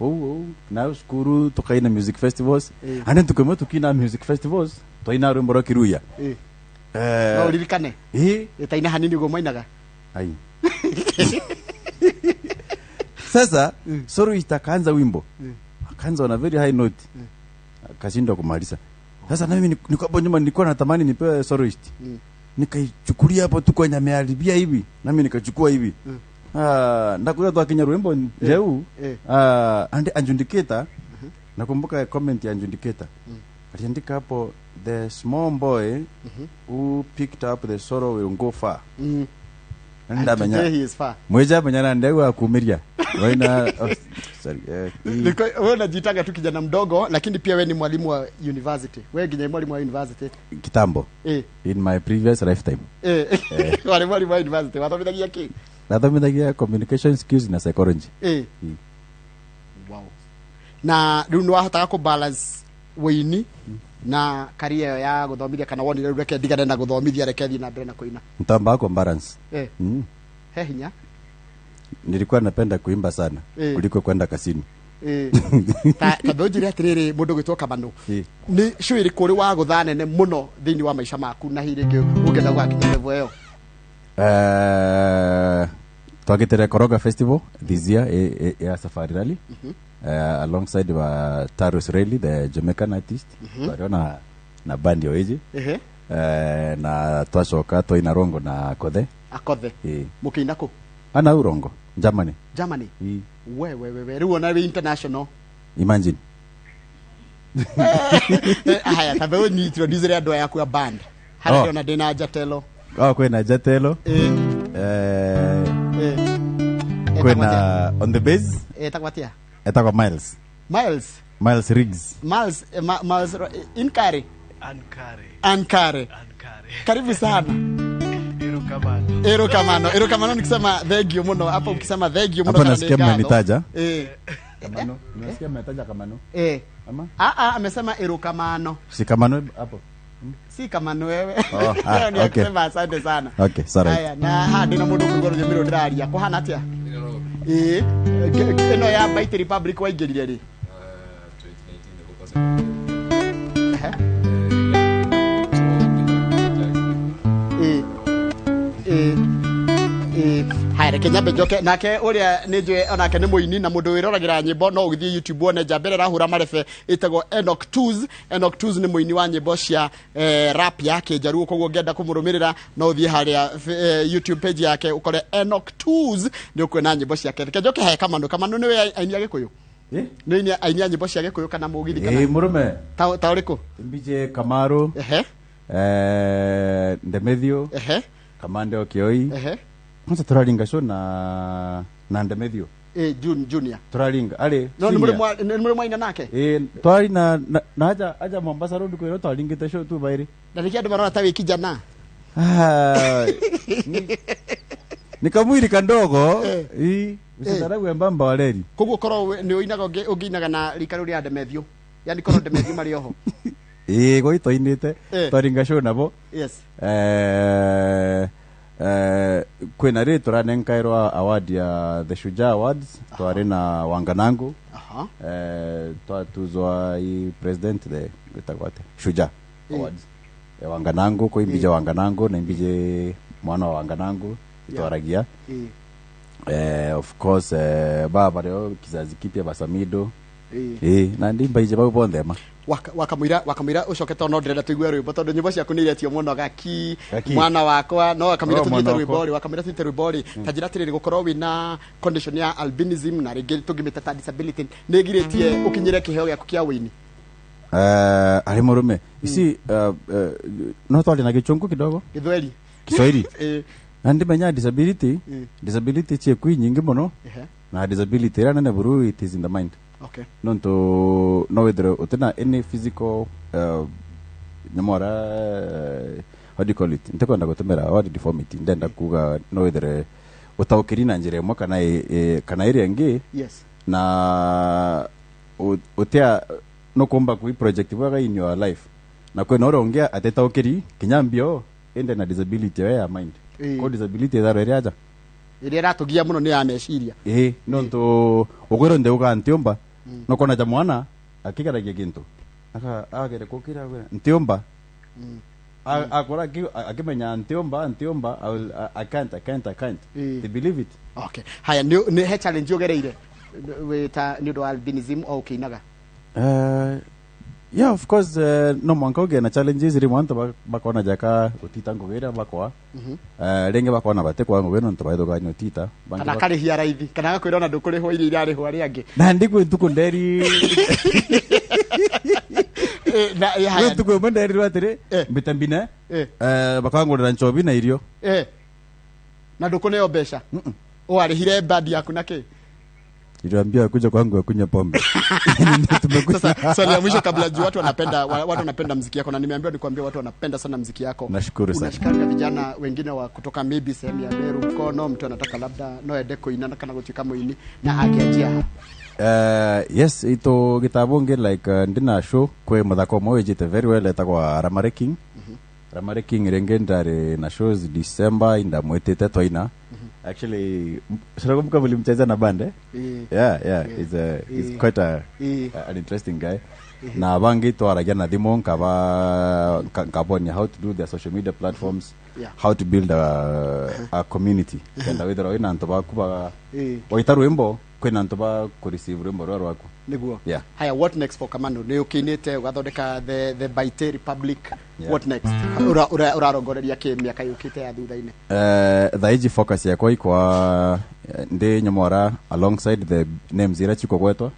Oh. Now skuru tukaina music festivals. And then tukemo tukina music festivals. Twaina rwimbo rwa Kiruya. No uririkane. Etaina hanini uguo mwainaga. Ai. Sasa soloist akaanza wimbo. Akaanza on a very high note. Akashindwa kumaliza. Sasa na mimi niko hapo nyuma nilikuwa natamani nipewe soloist. Nikaichukulia hapo tu kwenye ameharibia hivi. Na mimi nikachukua hivi. Ndakuja tu akinya rwimbo leo. Ande Anjundiketa. Nakumbuka comment ya Anjundiketa. Aliandika hapo the small boy who picked up the sorrow will go far. And today he is far. Mweja manyana ndegwa akumiria. Waina, oh, sorry, Wewe unajiitanga tu kijana mdogo, lakini pia wewe ni mwalimu wa university. Wewe nginya mwalimu wa university. Kitambo. In my previous lifetime. Wale mwalimu wa university wathomithagia kĩ? Nathomithagia communication skills na psychology. Wow. Na rĩu nĩ wahotaga kũ balance wĩini na career ĩyo ya gũthomithia, kana wonire rĩu reke ndigane na gũthomithia, reke thiĩ na mbere na kũina? Mtamba kwa balance. He hinya. Nilikuwa napenda kuimba sana kuliko kwenda kasini. Ta tondũ njĩre atĩrĩrĩ, mũndũ gwĩtwo Kamanu, nĩ show ĩrĩkũ ũrĩ wa gũtha nene mũno thĩinĩ wa maica maku, na hihi rĩngĩ ũngĩenda gũgakinya level ĩyo? Twagitire Koroga Festival this year, ya Safari Rally, alongside wa Tarus Rally, the Jamaican artist. Twario na band yo iji. Na twacoka twaina Rongo na Kothe. Akothe. Mũkĩina kũ? Ana Urongo, Germany. Germany. We we we we rĩu ona wĩ international. Imagine. Haya, tambe ũnyi introduce andũ aya aku a band harĩa. Ndĩrona ndĩna Jatelo. Oh, kwina Jatelo. Kwina on the bass. Etagwo atĩa? Etagwo Miles. Miles. Miles Riggs. Miles, Miles Inkare. Ankare. Ankare. Karibu sana. Erokamano. Erokamano. Erokamano nikisema thank you muno. Hapo ukisema thank you muno Hapo kana nasikia nĩ ngatho. mmenitaja. Kamano. Nasikia mmetaja Kamano. Ama? Ah ah, amesema erokamano. Si Kamano hapo. Si Kamano wewe. Oh, ah, Ni okay. akisema asante sana. Okay, sorry. Haya, na ha ndina mundu kuigua rũthiomi rũrũ ndĩraria. Kũhana atĩa? Ĩno ya Bite Republic waingĩrire rĩ? 2019. Ehe. Haya, reke nyambe njoke nake ũrĩa nĩ njũĩ onake nĩ mũini na mũndũ wĩroragĩra nyĩmbo, no ũgĩthiĩ YouTube wone njamba ĩrĩa ĩrahũra marebe ĩtagwo Enoch Tools. Enoch Tools nĩ mũini wa nyĩmbo cia rap ya Kĩnjaruo, koguo ũngĩenda kũmũrũmĩrĩra no ũthiĩ harĩa YouTube page yake ũkore Enoch Tools, nĩ ũkuona nyĩmbo ciake. Reke njoke he Kamanu. Kamanu, nĩwe aini a Gĩkũyũ? Nĩ aini a nyĩmbo cia Gĩkũyũ kana mũgithi kana Murume. Ta ũrĩkũ? Mbije Kamaru. Ndemethio. Kamande Okioi. Kwanza turaringa show na Ndemethio. Junior. Turaringa. Ale. No nĩ mũrĩ mwaina nake? Twari na aja Mombasa Road kwero twaringite show tu bairi. Na nĩkĩo andũ marona ta wĩ kijana. Ah, ni kamwiri kandogo. Usidharau wembamba wa reri. Koguo korwo nĩ ũinaga ũngĩinaga na rika rĩu rĩa Ndemethio, yani korwo Ndemethio marĩ oho. Goi twainite. Twaringa show nabo. Kwina ri turanenkairwa award ya the Shujaa Awards, twari na Wanganangu. Twatuzwa i president the gwitagwo atia, Shujaa Awards. Wanganangu ko imbije Wanganangu na imbije mwana wa Wanganangu itwaragia. Of course, baba reo kizazi kipya basamido. Na ndimba ije bau bonthe ma. Wakamwira ucoke, to no ndĩrenda tũigue rwĩmbo tondũ nyĩmbo ciaku nĩ iretio mũno, gaki. Gaki. Mwana wakwa no wakamwira Oh, tũthiĩte mwana rwĩmbo wakwa. rĩ, wakamwira tũthiĩte rwĩmbo rĩ, ta njĩra atĩrĩrĩ, gũkorwo wĩna condition ya albinism na rĩngĩ tũngĩmĩta ta disability nĩ ĩgirĩtie ũkinyĩre kĩheo gĩaku kĩa wĩini? Ari murume isi, no twari na gichungu kidogo. Gĩthweri. Kiswahili. Na ndimenya disability, disability chiekwi nyingi muno. Na disability ira nene buru, it is in the mind. Nontu no withire utina any physical nyamwara, how do you call it, ntikwenda gutumira word deformity, ndenda kuga no withire utaukiri na njira imwe kana kana ĩrĩa ĩngĩ. Na utia no kumba kui project bwaga in your life na kwina ũrĩa ũngĩ atetaũkĩri kinya mbio ende na disability ya mind. Ko disability itharo ĩrĩa aja Ĩrĩa ĩratũgia mũno nĩ ya meciria. Nontu ukwira ndeuga ntiumba, nokona ja mwana akigeragia gintu aka agere kukira agwira ntiumba. Akora akimenya ntiumba ntiumba, I will, I can't, I can't, I can't. They believe it. Okay, haya, nĩ he challenge ũgereire wĩ ta nĩ ũndũ wa albinism o ũkĩinaga? Yeah, of course, no mwanka ũgĩe na challenges rimwe antu bakona jaka utita ngũgĩra bakwa. Ringi bakona batikwa ngũgĩ nontu baithũgania utita. Bangĩ Kana akarĩhia raithi kana agakwĩra ona ndũkũrĩhwo iria irarĩhwo arĩa angĩ. Na ndikwĩ ntuku nderi. Na haya. Gwĩ ntuku ĩmwe nderirwo atĩrĩ mbite mbine, bakangũrĩra nchobi na irio. Na ndũkũneo mbeca, warĩhire bandi yaku na kĩ? Niliwaambia kuja kwangu akunywa pombe. Sasa swali la mwisho kabla juu, watu wanapenda mziki yako na nimeambiwa nikwambie watu wanapenda sana mziki yako. Nashukuru sana. Unashikanga vijana wengine wa kutoka maybe sehemu ya Meru mkono, mtu anataka labda no ende kuina na kana gutuika muini na angianjia ha? Yes, ito gitabonge like ndina show kwe muthako umwe wijite very well etagwa Ramare King. Ramare King renge ndari na shows December indamwetete twaina. Actually, sinakumbuka mlimcheza na band, eh? Yeah, he's quite a an interesting guy. Na bangi twaragia na thimu nkaba nkabonia how to do their social media platforms, how to build a community. Kenda withira wina antu baku ba waita rwimbo kwina antu ba kureceive rwimbo rwa rwaku. Niguo. Yeah. Haya, what next for Kamano? Ni ukinite ugathondeka the Baite Republic. What next? Urarongoreria ki miaka yukite ya thutha-ini? Thaiji focus yakwa ikwa ndi nyomora alongside the names iria cikugwetwa,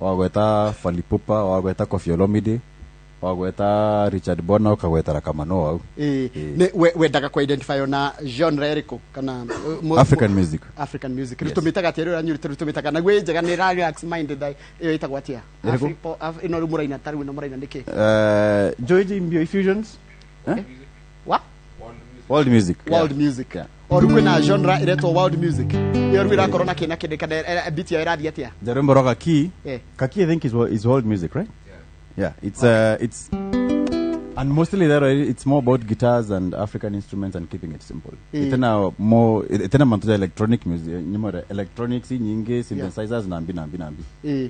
wagweta Fally Ipupa, wagweta Koffi Olomide, wagweta Richard Bona, ukagweta Kamano au. Nĩ wendaga ku identify na genre ĩrĩkũ kana African music. African music. Rĩu Yes. tũmĩtaga atĩa? Rĩu rĩu tũmĩtaga naguo ĩ njega, nĩ ra relax mind ĩyo ĩtagwo atĩa? Ĩrĩkũ? Ĩno rĩu mũraina, ta rĩu ĩno mũraina nĩkĩ? Joiji Mbio Fusions, eh? What? World music. World music. O rĩu kwĩna genre ĩretwo world music, ĩyo rĩu ĩrakorwo na kĩ na kĩ, kana beat yayo ĩrathiĩ atĩa? Jarembo roga key. Kaki, I think, is world music, right? Yeah, it's and mostly there it's more about guitars and African instruments and keeping it simple. Itena more itena mantu electronic music, nyimore electronics nyingi, synthesizers na mbi na mbi na mbi.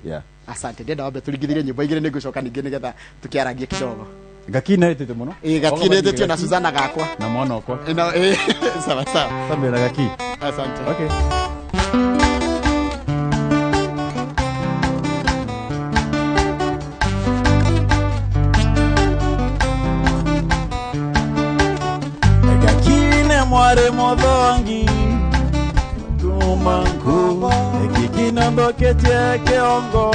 Yeah. Asante, ndenda wambe tũringithirie nyĩmbo igĩrĩ, nĩ ngũcoka ningĩ nĩgetha tũkĩaragie kidogo. Gaki na itete muno. Ĩ, gaki nĩ ĩtĩtio na Suzana gakwa. Na mwana wakwa. Ĩno ĩ sawa sawa. Tambira gaki. Asante. Okay. Gakine mware mothongi kumanku ekikinamboketie kiongo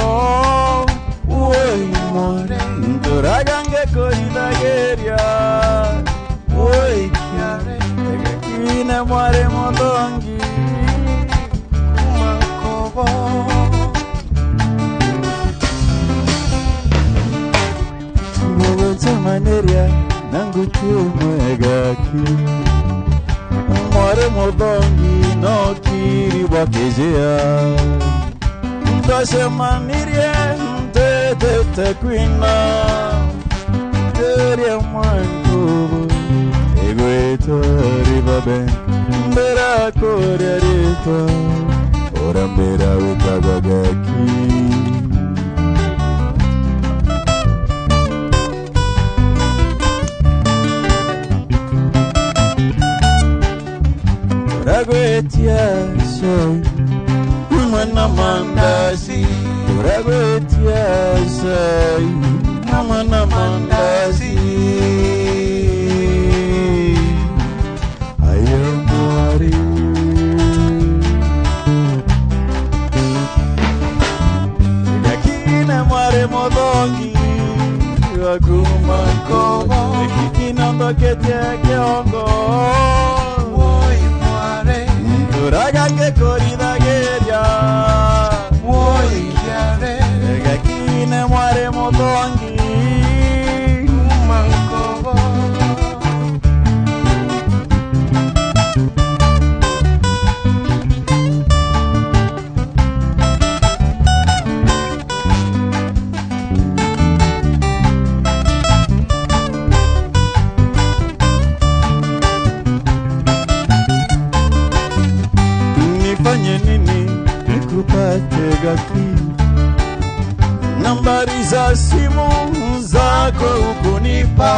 woi mware nturagange koithageria woi kiare. Gakine mware mothongi kumankobo mugoncemaneria nangutumwegaki mware muthongi no kiri bwakejea ndacemanirie ntetete kwina teria mwankubu igwitwa Riverbank mbera kuria ritwa urambira witagwa gaki. Uragwetia shai mwana mandazi, uragwetia shai mwana mandazi ayo mwari. Gakine mware mothongi wakumankobo ekikinondoketie kiongo nturagange korithageria woi kiare. Gakine mware mothongi kumankobo. Nifanye nini nikupate gaki? Nambari za simu zako ukunipa.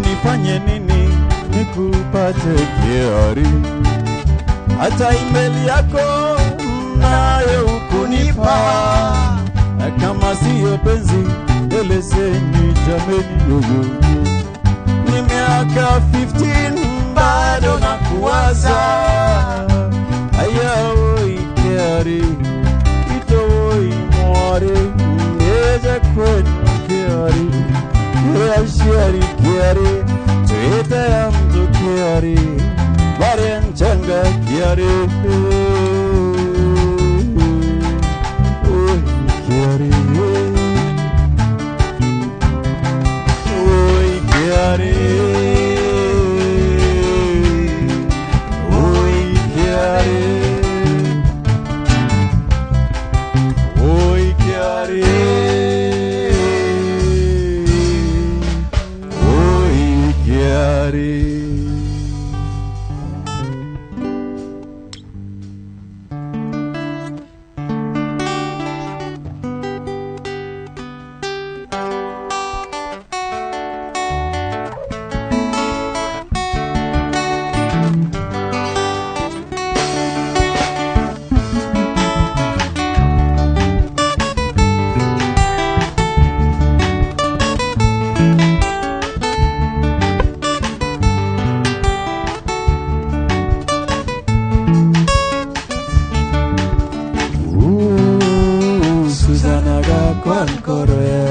Nifanye nini nikupate kiari? Hata email yako nayo ukunipa. Kama siyo penzi elezeni jameni, yoyo. Ni miaka 15 bado nakuwaza. Ayaoi kiari itoi mwari eje kwenu kiari kiashari kiari tuite ya mtu kiari bare nchanga kiari.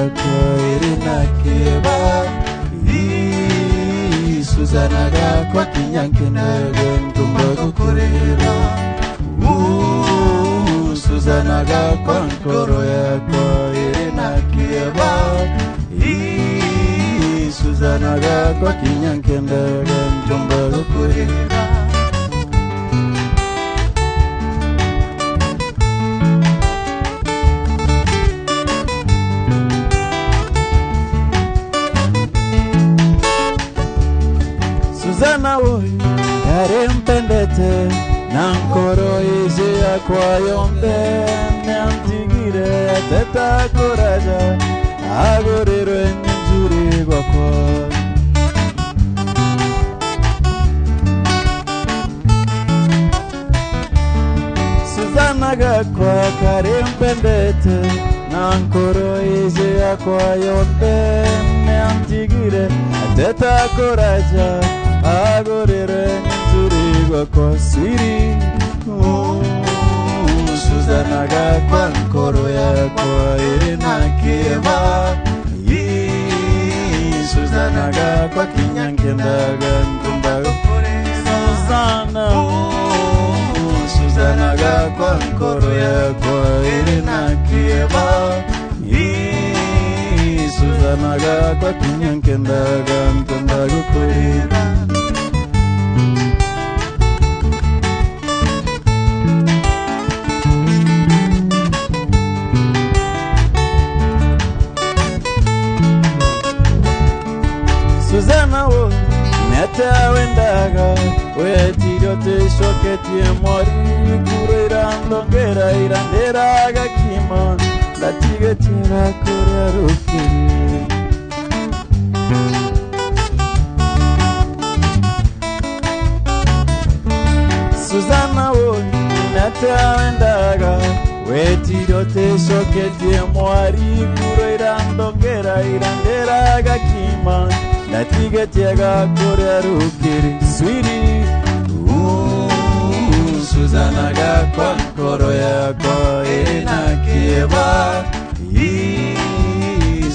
yakwa ĩrĩ na kĩeba. Suzana gakwa kinya nkenaga ntumba gũkũrĩra. Suzana gakwa nkoro yakwa ĩrĩ na kĩeba. Suzana gakwa kinya nkendaga ntumba gũkũrĩra. Suzana woy yarempendete na nkoro ije yakwa yombe nyantigire ateta kuraja agorerwe nyinjuri gwakwa. Suzana gakwa karempendete na nkoro ije yakwa yombe nyantigire ateta kuraja agorere nyinjuri gwakwa swiri. Suzana gakwa nkoro yakwa ĩrĩ na kĩeba. Suzana gakwa kinya nkendaga ntumba gũkũrĩra. Suzana, Suzana gakwa nkoro yakwa ĩrĩ na kĩeba. Suzana gakwa kinya nkendaga ntumba gũkũrĩra. Suzana wo nete wendaga wetirio teshoketie mwari kuro irandongera iranderaga kima ndatigetera kuria rukiri. Suzana wo nete wendaga wetirio teshoketie mwari kuro irandongera iranderaga kima ndatigetega kuria rukiri swiri. Suzana gakwa nkoro yakwa ĩrĩ na kĩeba.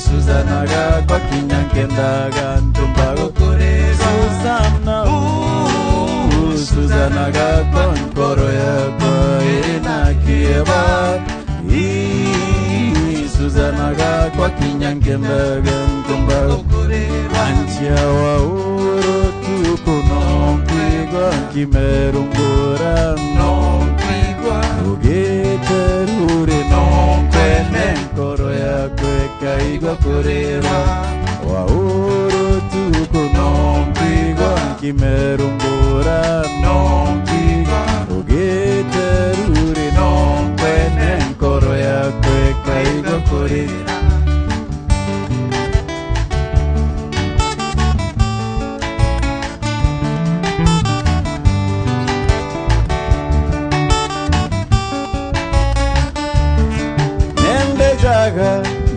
Suzana gakwa kinya nkendaga ntumba gũkũrĩra. Suzana, Suzana gakwa nkoro yakwa ĩrĩ na kĩeba. Suzana gakwa kinya nkendaga ntumba gũkũrĩra. Antia wa uro tuko nonkwigwa nkimerungura nonkwigwa ugiterure nonkwene nkoro yakwe ikaigwa kũrĩra. Wa uro tuko nonkwigwa nkimerungura nonkwigwa ugiterure nonkwene nkoro yakwe ikaigwa kũrĩra.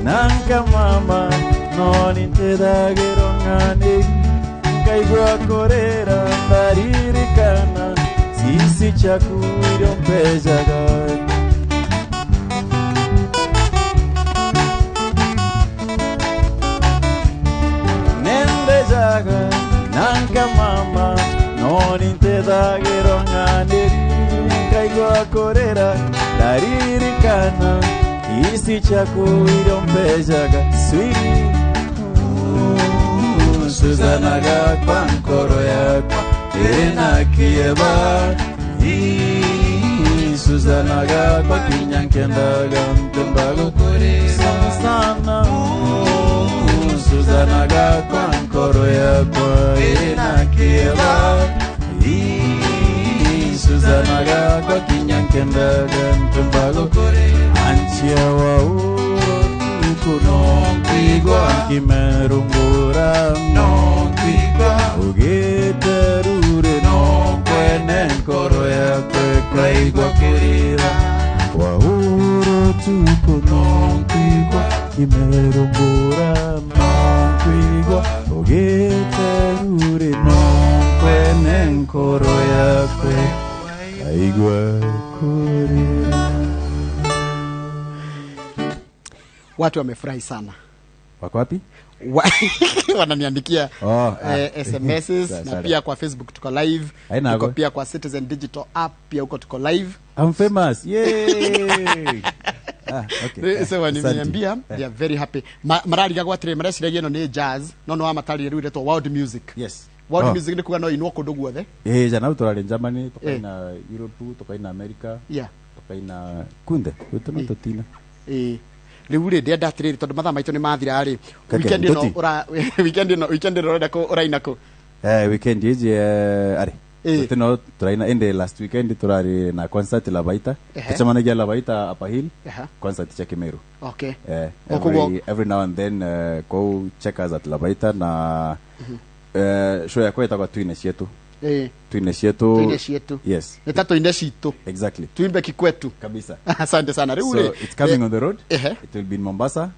Nanka mama noni tedagero ngane nkaigwa korera ndaririkana sisi chakuiro mpejaga. Nendejaga nanka mama noni tedagero ngane nkaigwa korera ndaririkana isi chakuiro mpejaga swiri. Suzana gakwa nkoro yakwa ĩrĩ na kĩeba. Suzana gakwa kinya nkendaga ntumba gũkũrĩra. Suzana, Suzana gakwa nkoro yakwa ĩrĩ na kĩeba. Suzana gakwa kinya nkendaga ntumba gũkũrĩra. Antia wa uro tuko nonkwigwa nkimerungura nonkwigwa ugiterure nonkwene nkoro yakwe ikaigwa kũrĩra. Wa uro tuko nonkwigwa nkimerungura nonkwigwa ugiterure nonkwene nkoro yakwe ikaigwa kũrĩra. Watu wamefurahi sana. Wako wapi? Wananiandikia Oh, ah. SMSs Sawa, na sawa. pia kwa Facebook tuko live. Haina Tuko hago. pia kwa Citizen Digital app pia huko tuko live. I'm famous. Yay! Ah, okay. So Asante. wananiambia they are very happy. Mararigagwo atĩrĩ, mareciragia ĩno nĩ jazz, no no wamatarire rĩu ĩretwo world music. Yes. World Oh. music nĩ kuga no inwo kũndũ guothe. Eh, jana turari Germany, tukaina Europe, tukaina America. Tukaina kunde. Gutuna tutina. Ĩĩ. Rĩu rĩ, ndĩrenda atĩrĩrĩ, tondũ mathaa maitũ nĩ mathira rĩ, Kake, weekend ĩno ndũti. ũra weekend ĩno ũrenda kũ, ũraina kũ? Weekend iji ari. Tutino turaina ende last weekend turari na concert la Baita. Tucemanagia la Baita Upper Hill. Concert cha Kimeru. O koguo Every now and then go check us at Labaita na show yakwa ĩtagwo Twine Cietu. Twine Cietu. Twine Cietu. Yes. Nĩ ta tũine citũ. Exactly. Tuimbe kikwetu. Kabisa. Asante sana. Rĩu So rĩ, it's coming on the road. It will be in Mombasa.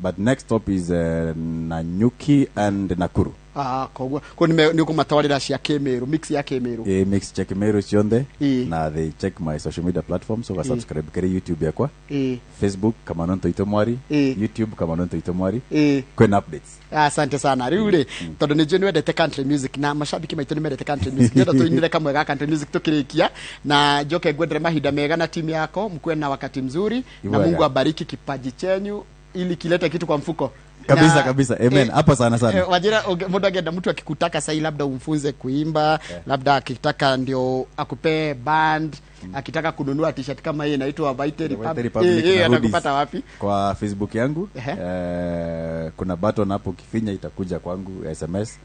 But next stop is Nanyuki and Nakuru. Ah, koguo koguo nĩ ũkũmatwarĩra cia Kĩmĩrũ, mix ya Kĩmĩrũ. Mix check Meru cionthe na they check my social media platforms, so subscribe kiri YouTube yakwa, Facebook kama Nonto Mwari, YouTube kama Nonto Mwari, kwena updates. Asante sana. Rĩu rĩ, tondũ nĩ njũĩ nĩ wendete country music na mashabiki maitũ nĩ mendete country music, ndĩrenda tũinĩre kamwe ga country music tũkĩrĩkia, na njoke ngwendere mahinda mega na timu yako, mkuwe na wakati mzuri na Iwega. Mungu abariki kipaji chenyu ili kilete kitu kwa mfuko. Kabisa, Na, kabisa. Amen. Hapo sana sana. Wajira, mũndũ angĩenda, mtu akikutaka sahi labda umfunze kuimba, labda akitaka ndio akupee band, akitaka kununua t-shirt kama hii inaitwa Baite Baite Republic, Republic na hoodies. anakupata wapi? Kwa Facebook yangu, kuna button hapo ukifinya itakuja kwangu SMS.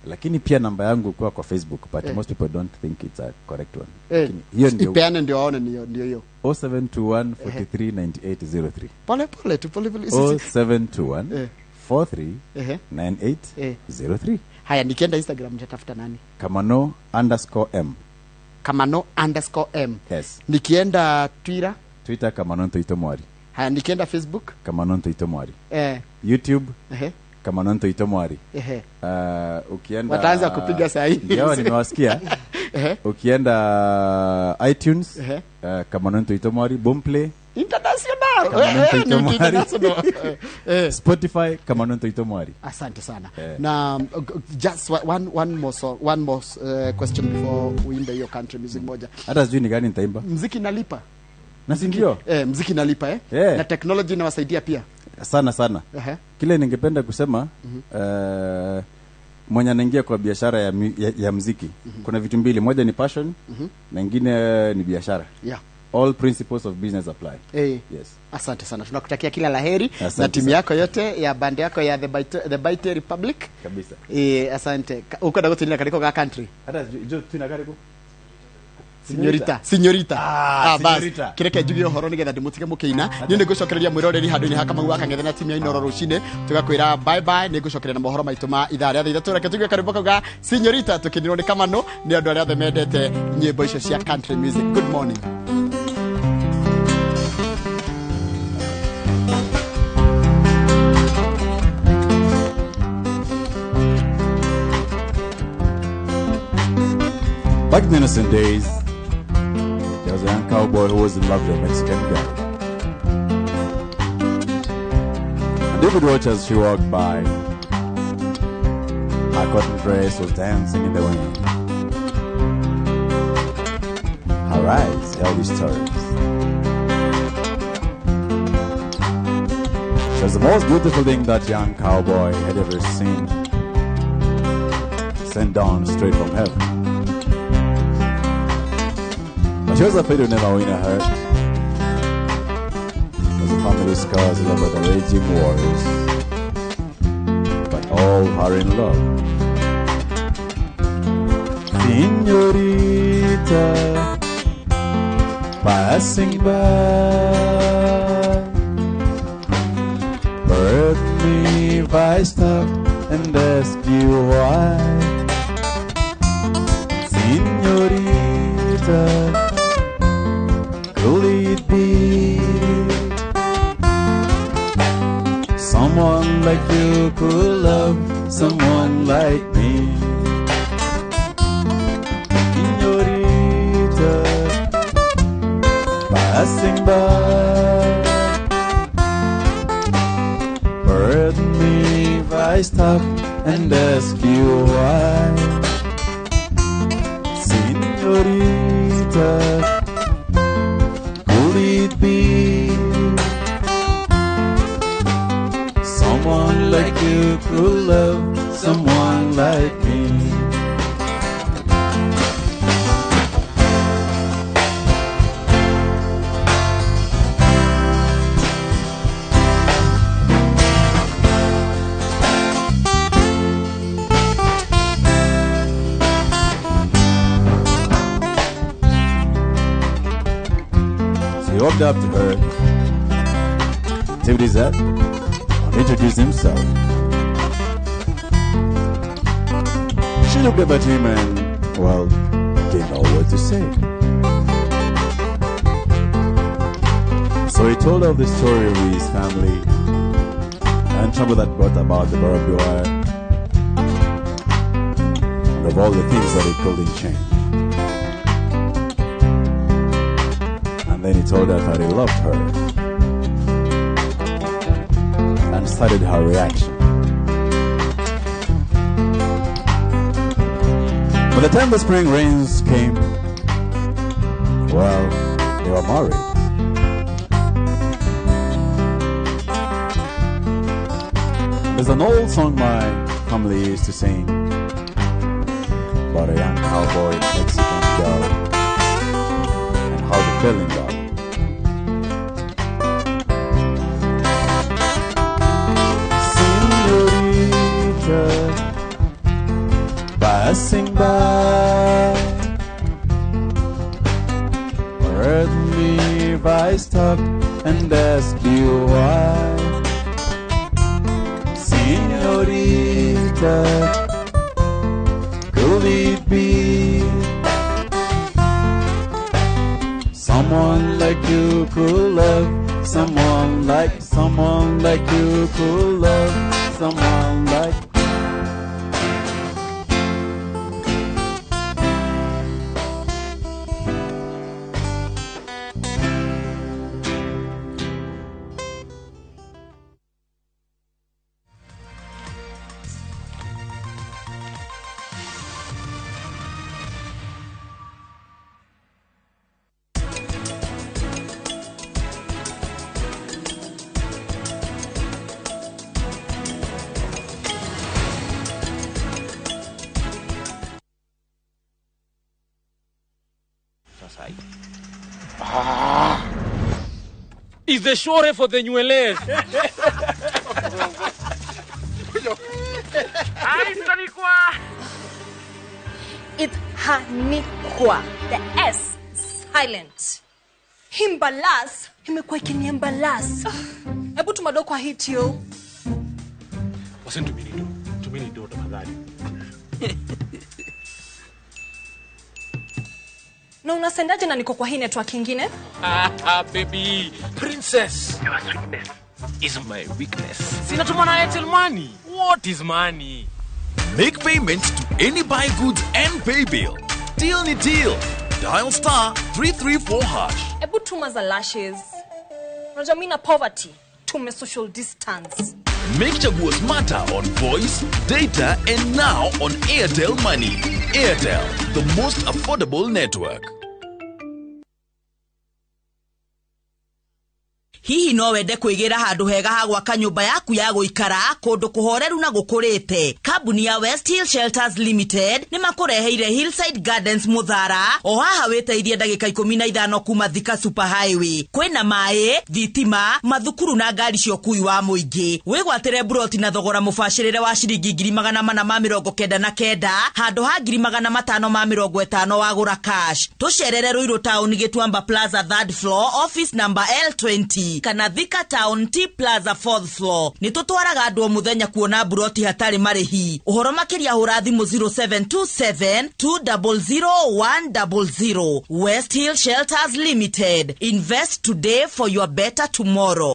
Lakini pia namba yangu kwa Facebook, but most people don't think it's a correct one. Lakini hiyo ndio Ipeane ndio waone ndio hiyo. 0721 43 98 03. Pole pole tu, pole pole. 0721 43 98 03. Haya, nikienda Instagram nitatafuta nani? Kamano_M. Kamano_M. Yes. Nikienda Twitter? Twitter Kamano Ntoito Mwari. Haya, nikienda Facebook? Kamano Ntoito Mwari. YouTube Kamano Ntoito Mwari. Ukienda Wataanza kupiga saa hii. Ndio nimewasikia. Ukienda iTunes, Kamano Ntoito Mwari, Boomplay International. Kamano Ntoito Ni Mwari. international. Spotify Kamano Ntoito Mwari. Asante sana. Na just one more song, one more question before uimbe hiyo country music moja. Hata sijui ni gani nitaimba. Muziki nalipa. Na si ndio? Muziki nalipa Na technology inawasaidia pia. Sana sana. Kile ningependa kusema, mwenye anaingia kwa biashara ya muziki, kuna vitu mbili, moja ni passion na nyingine ni biashara. All principles of business apply. Yes. Asante sana. Tunakutakia kila laheri Asante na timu sana. yako yote ya band yako ya the Baite Republic. Kabisa. Asante. Ukwenda gutinira kariko ga country? Hata jo tuna kariko. Signorita, signorita. Bas. Signorita. Kireke njuge ũhoro nĩgetha ndĩmũtige mũkĩina. Niĩ nĩngũcokereria mwĩroreri handũ-inĩ ha Kamau wa Kang'ethe na timu ya Inooro rũcinĩ. Tũgakwĩra bye bye, nĩngũcokeria na mohoro maitũ ma ithaa rĩa thaa 3. Reke tũigue karwĩmbo kau ga Signorita tũkĩinĩrwo nĩ Kamano nĩ andũ arĩa othe mendete nyĩmbo icio cia country music. Good morning. Back in the innocent days, there was a young cowboy who was in love with a Mexican girl. And he would watch as she walked by. Her cotton dress was dancing in the wind. Her eyes held his stories. She was the most beautiful thing that young cowboy had ever seen, sent down straight from heaven. But she was afraid to never win her heart, because the family scars over the raging wars, but all are in love. Senorita, passing by, pardon me if I stop and ask you why. Senorita, could it be someone like you could love someone like me? Senorita, passing by, I stop and ask you why? Senorita, could it be someone like you could love someone like me? So he walked up to her, tipped his hat, and introduced himself. She looked up at him and, well, didn't know what to say. So he told her the story of his family and trouble that brought about the barbed wire, and of all the things that he couldn't change. And then he told her that he loved her and studied her reaction. By the time the spring rains came, well, they were married. There's an old song my family used to sing about a young cowboy and Mexican girl and how they fell in love. Senorita, passing by, heard me if I stop and ask you why. Senorita, could it be someone like you could love someone like you could love someone like. Is the shore for the nywele. It's Hanikwa. The S silent. Himbalas imekuwa ikiniembalas. Hebu tumado kwa hit yo. Wasintumini do. Tumini do tafadhali. Na unasendaje na niko kwa hii network ingine? Baby, princess. Your sweetness is my weakness. Sina tuma na Airtel Money. What is money? Make payments to any buy goods and pay bill. Deal ni deal. Dial star 334 hash. Ebu tuma za lashes. Unajua mimi na poverty. Tume social distance. Make Chaguo smarter on voice, data, and now on Airtel Money. Airtel, the most affordable network. Hihi no wende kwigĩra handũ hega ha gwaka nyũmba yaku ya gũikara kũndũ kũhoreru na gũkũrĩte. Kambuni ya West Hill Shelters Limited nĩ makũreheire Hillside Gardens Muthara o haha wĩteithie ndagĩka 15 kuma Thika Super Highway. Kwĩna maĩ, thitima, mathukuru na ngari cia ũkui wa mũingĩ. Wĩgwatĩre buroti na thogora mũbacĩrĩre wa ciringi 499 handũ ha 550 wagũra cash. Tũcerere Ruiru Town Gĩtuamba Plaza 3rd floor office number L20 kana Thika Town T Plaza 4th floor. Nĩ tũtwaraga andũ o mũthenya kuona buroti hatarĩ marĩhi. Ũhoro makĩria hũra thimũ 0727 200 100. West Hill Shelters Limited. Invest today for your better tomorrow.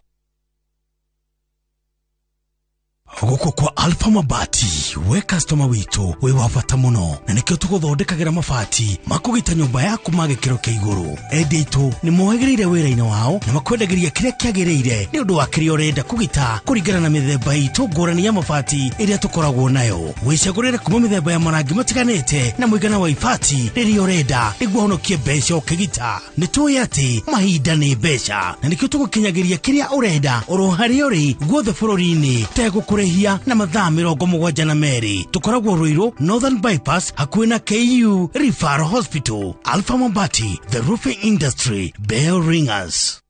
Gũkũ kwa Alpha Mabati, we customer witũ wĩ wa bata mũno, na nĩkĩo tũgũthondekagĩra mabati makũgita nyũmba yaku ma gĩkĩro kĩa igũrũ. Endia aitũ nĩ mohĩgĩrĩire wĩra-inĩ wao na makwendagĩria kĩrĩa kĩagĩrĩire nĩ ũndũ wa kĩrĩa ũrenda kũgita kũringana na mĩthemba itũ ngũrani ya mabati ĩrĩa tũkoragwo nayo. Wĩcagũrĩre kuma mĩthemba ya marangi matiganĩte na mũigana wa ibati rĩrĩa ũrenda nĩguo ũhonokie mbeca ũkĩgita. Nĩ tũĩ atĩ mahinda nĩ mbeca, na nĩkĩo tũgũkinyagĩria kĩrĩa ũrenda oro harĩa ũrĩ guothe bũrũri-inĩ tegũkũrĩhia na mathaa 72. Tũkoragwo Ruiru Northern Bypass hakuhĩ na KU Referral Hospital. Alpha Mabati, the roofing industry bell ringers.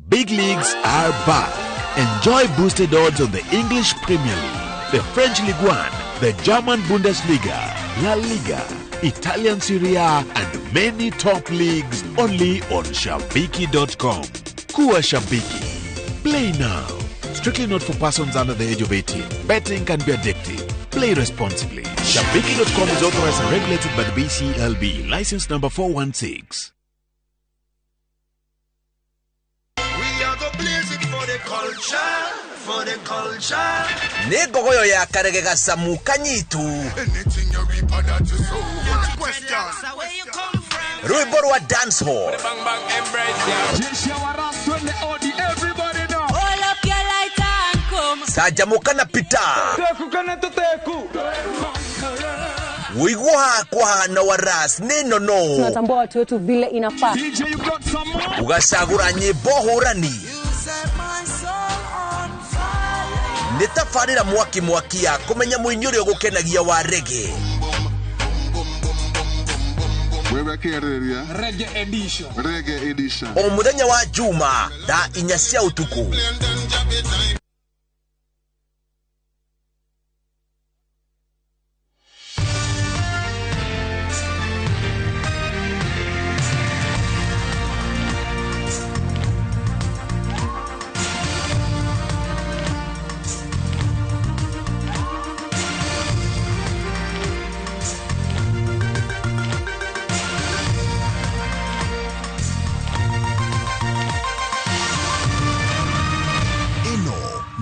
Big leagues are back. Enjoy boosted odds on the English Premier League, the French Ligue 1, the German Bundesliga, La Liga, Italian Serie A, and many top leagues only on Shabiki.com. Kuwa Shabiki. Play now. Strictly not for persons under the age of 18. Betting can be addictive. Play responsibly. Shabiki.com is authorized and regulated by the BCLB. License number 416. We are go blaze it for the culture, for the culture. Nĩ ngogoyo ya karege gacamu kanyitu. Anything you reap, that you sow. Question. Rwĩmbo rwa dance hall. Bang bang embrace ya. All up your light and come. Canjamũka na Peter. Wĩiguo hakwa hahana wa ras nĩ nono. Tunatambua watu wetu vile inafaa. Ũgacagũra nyĩmbo hũrani. Nĩ tabarĩra mwaki mwaki ya kũmenya mũini ũrĩa ũgũkenagia wa reggae. Reggae edition. Reggae edition. O mũthenya wa Juma thaa 4 cia ũtukũ.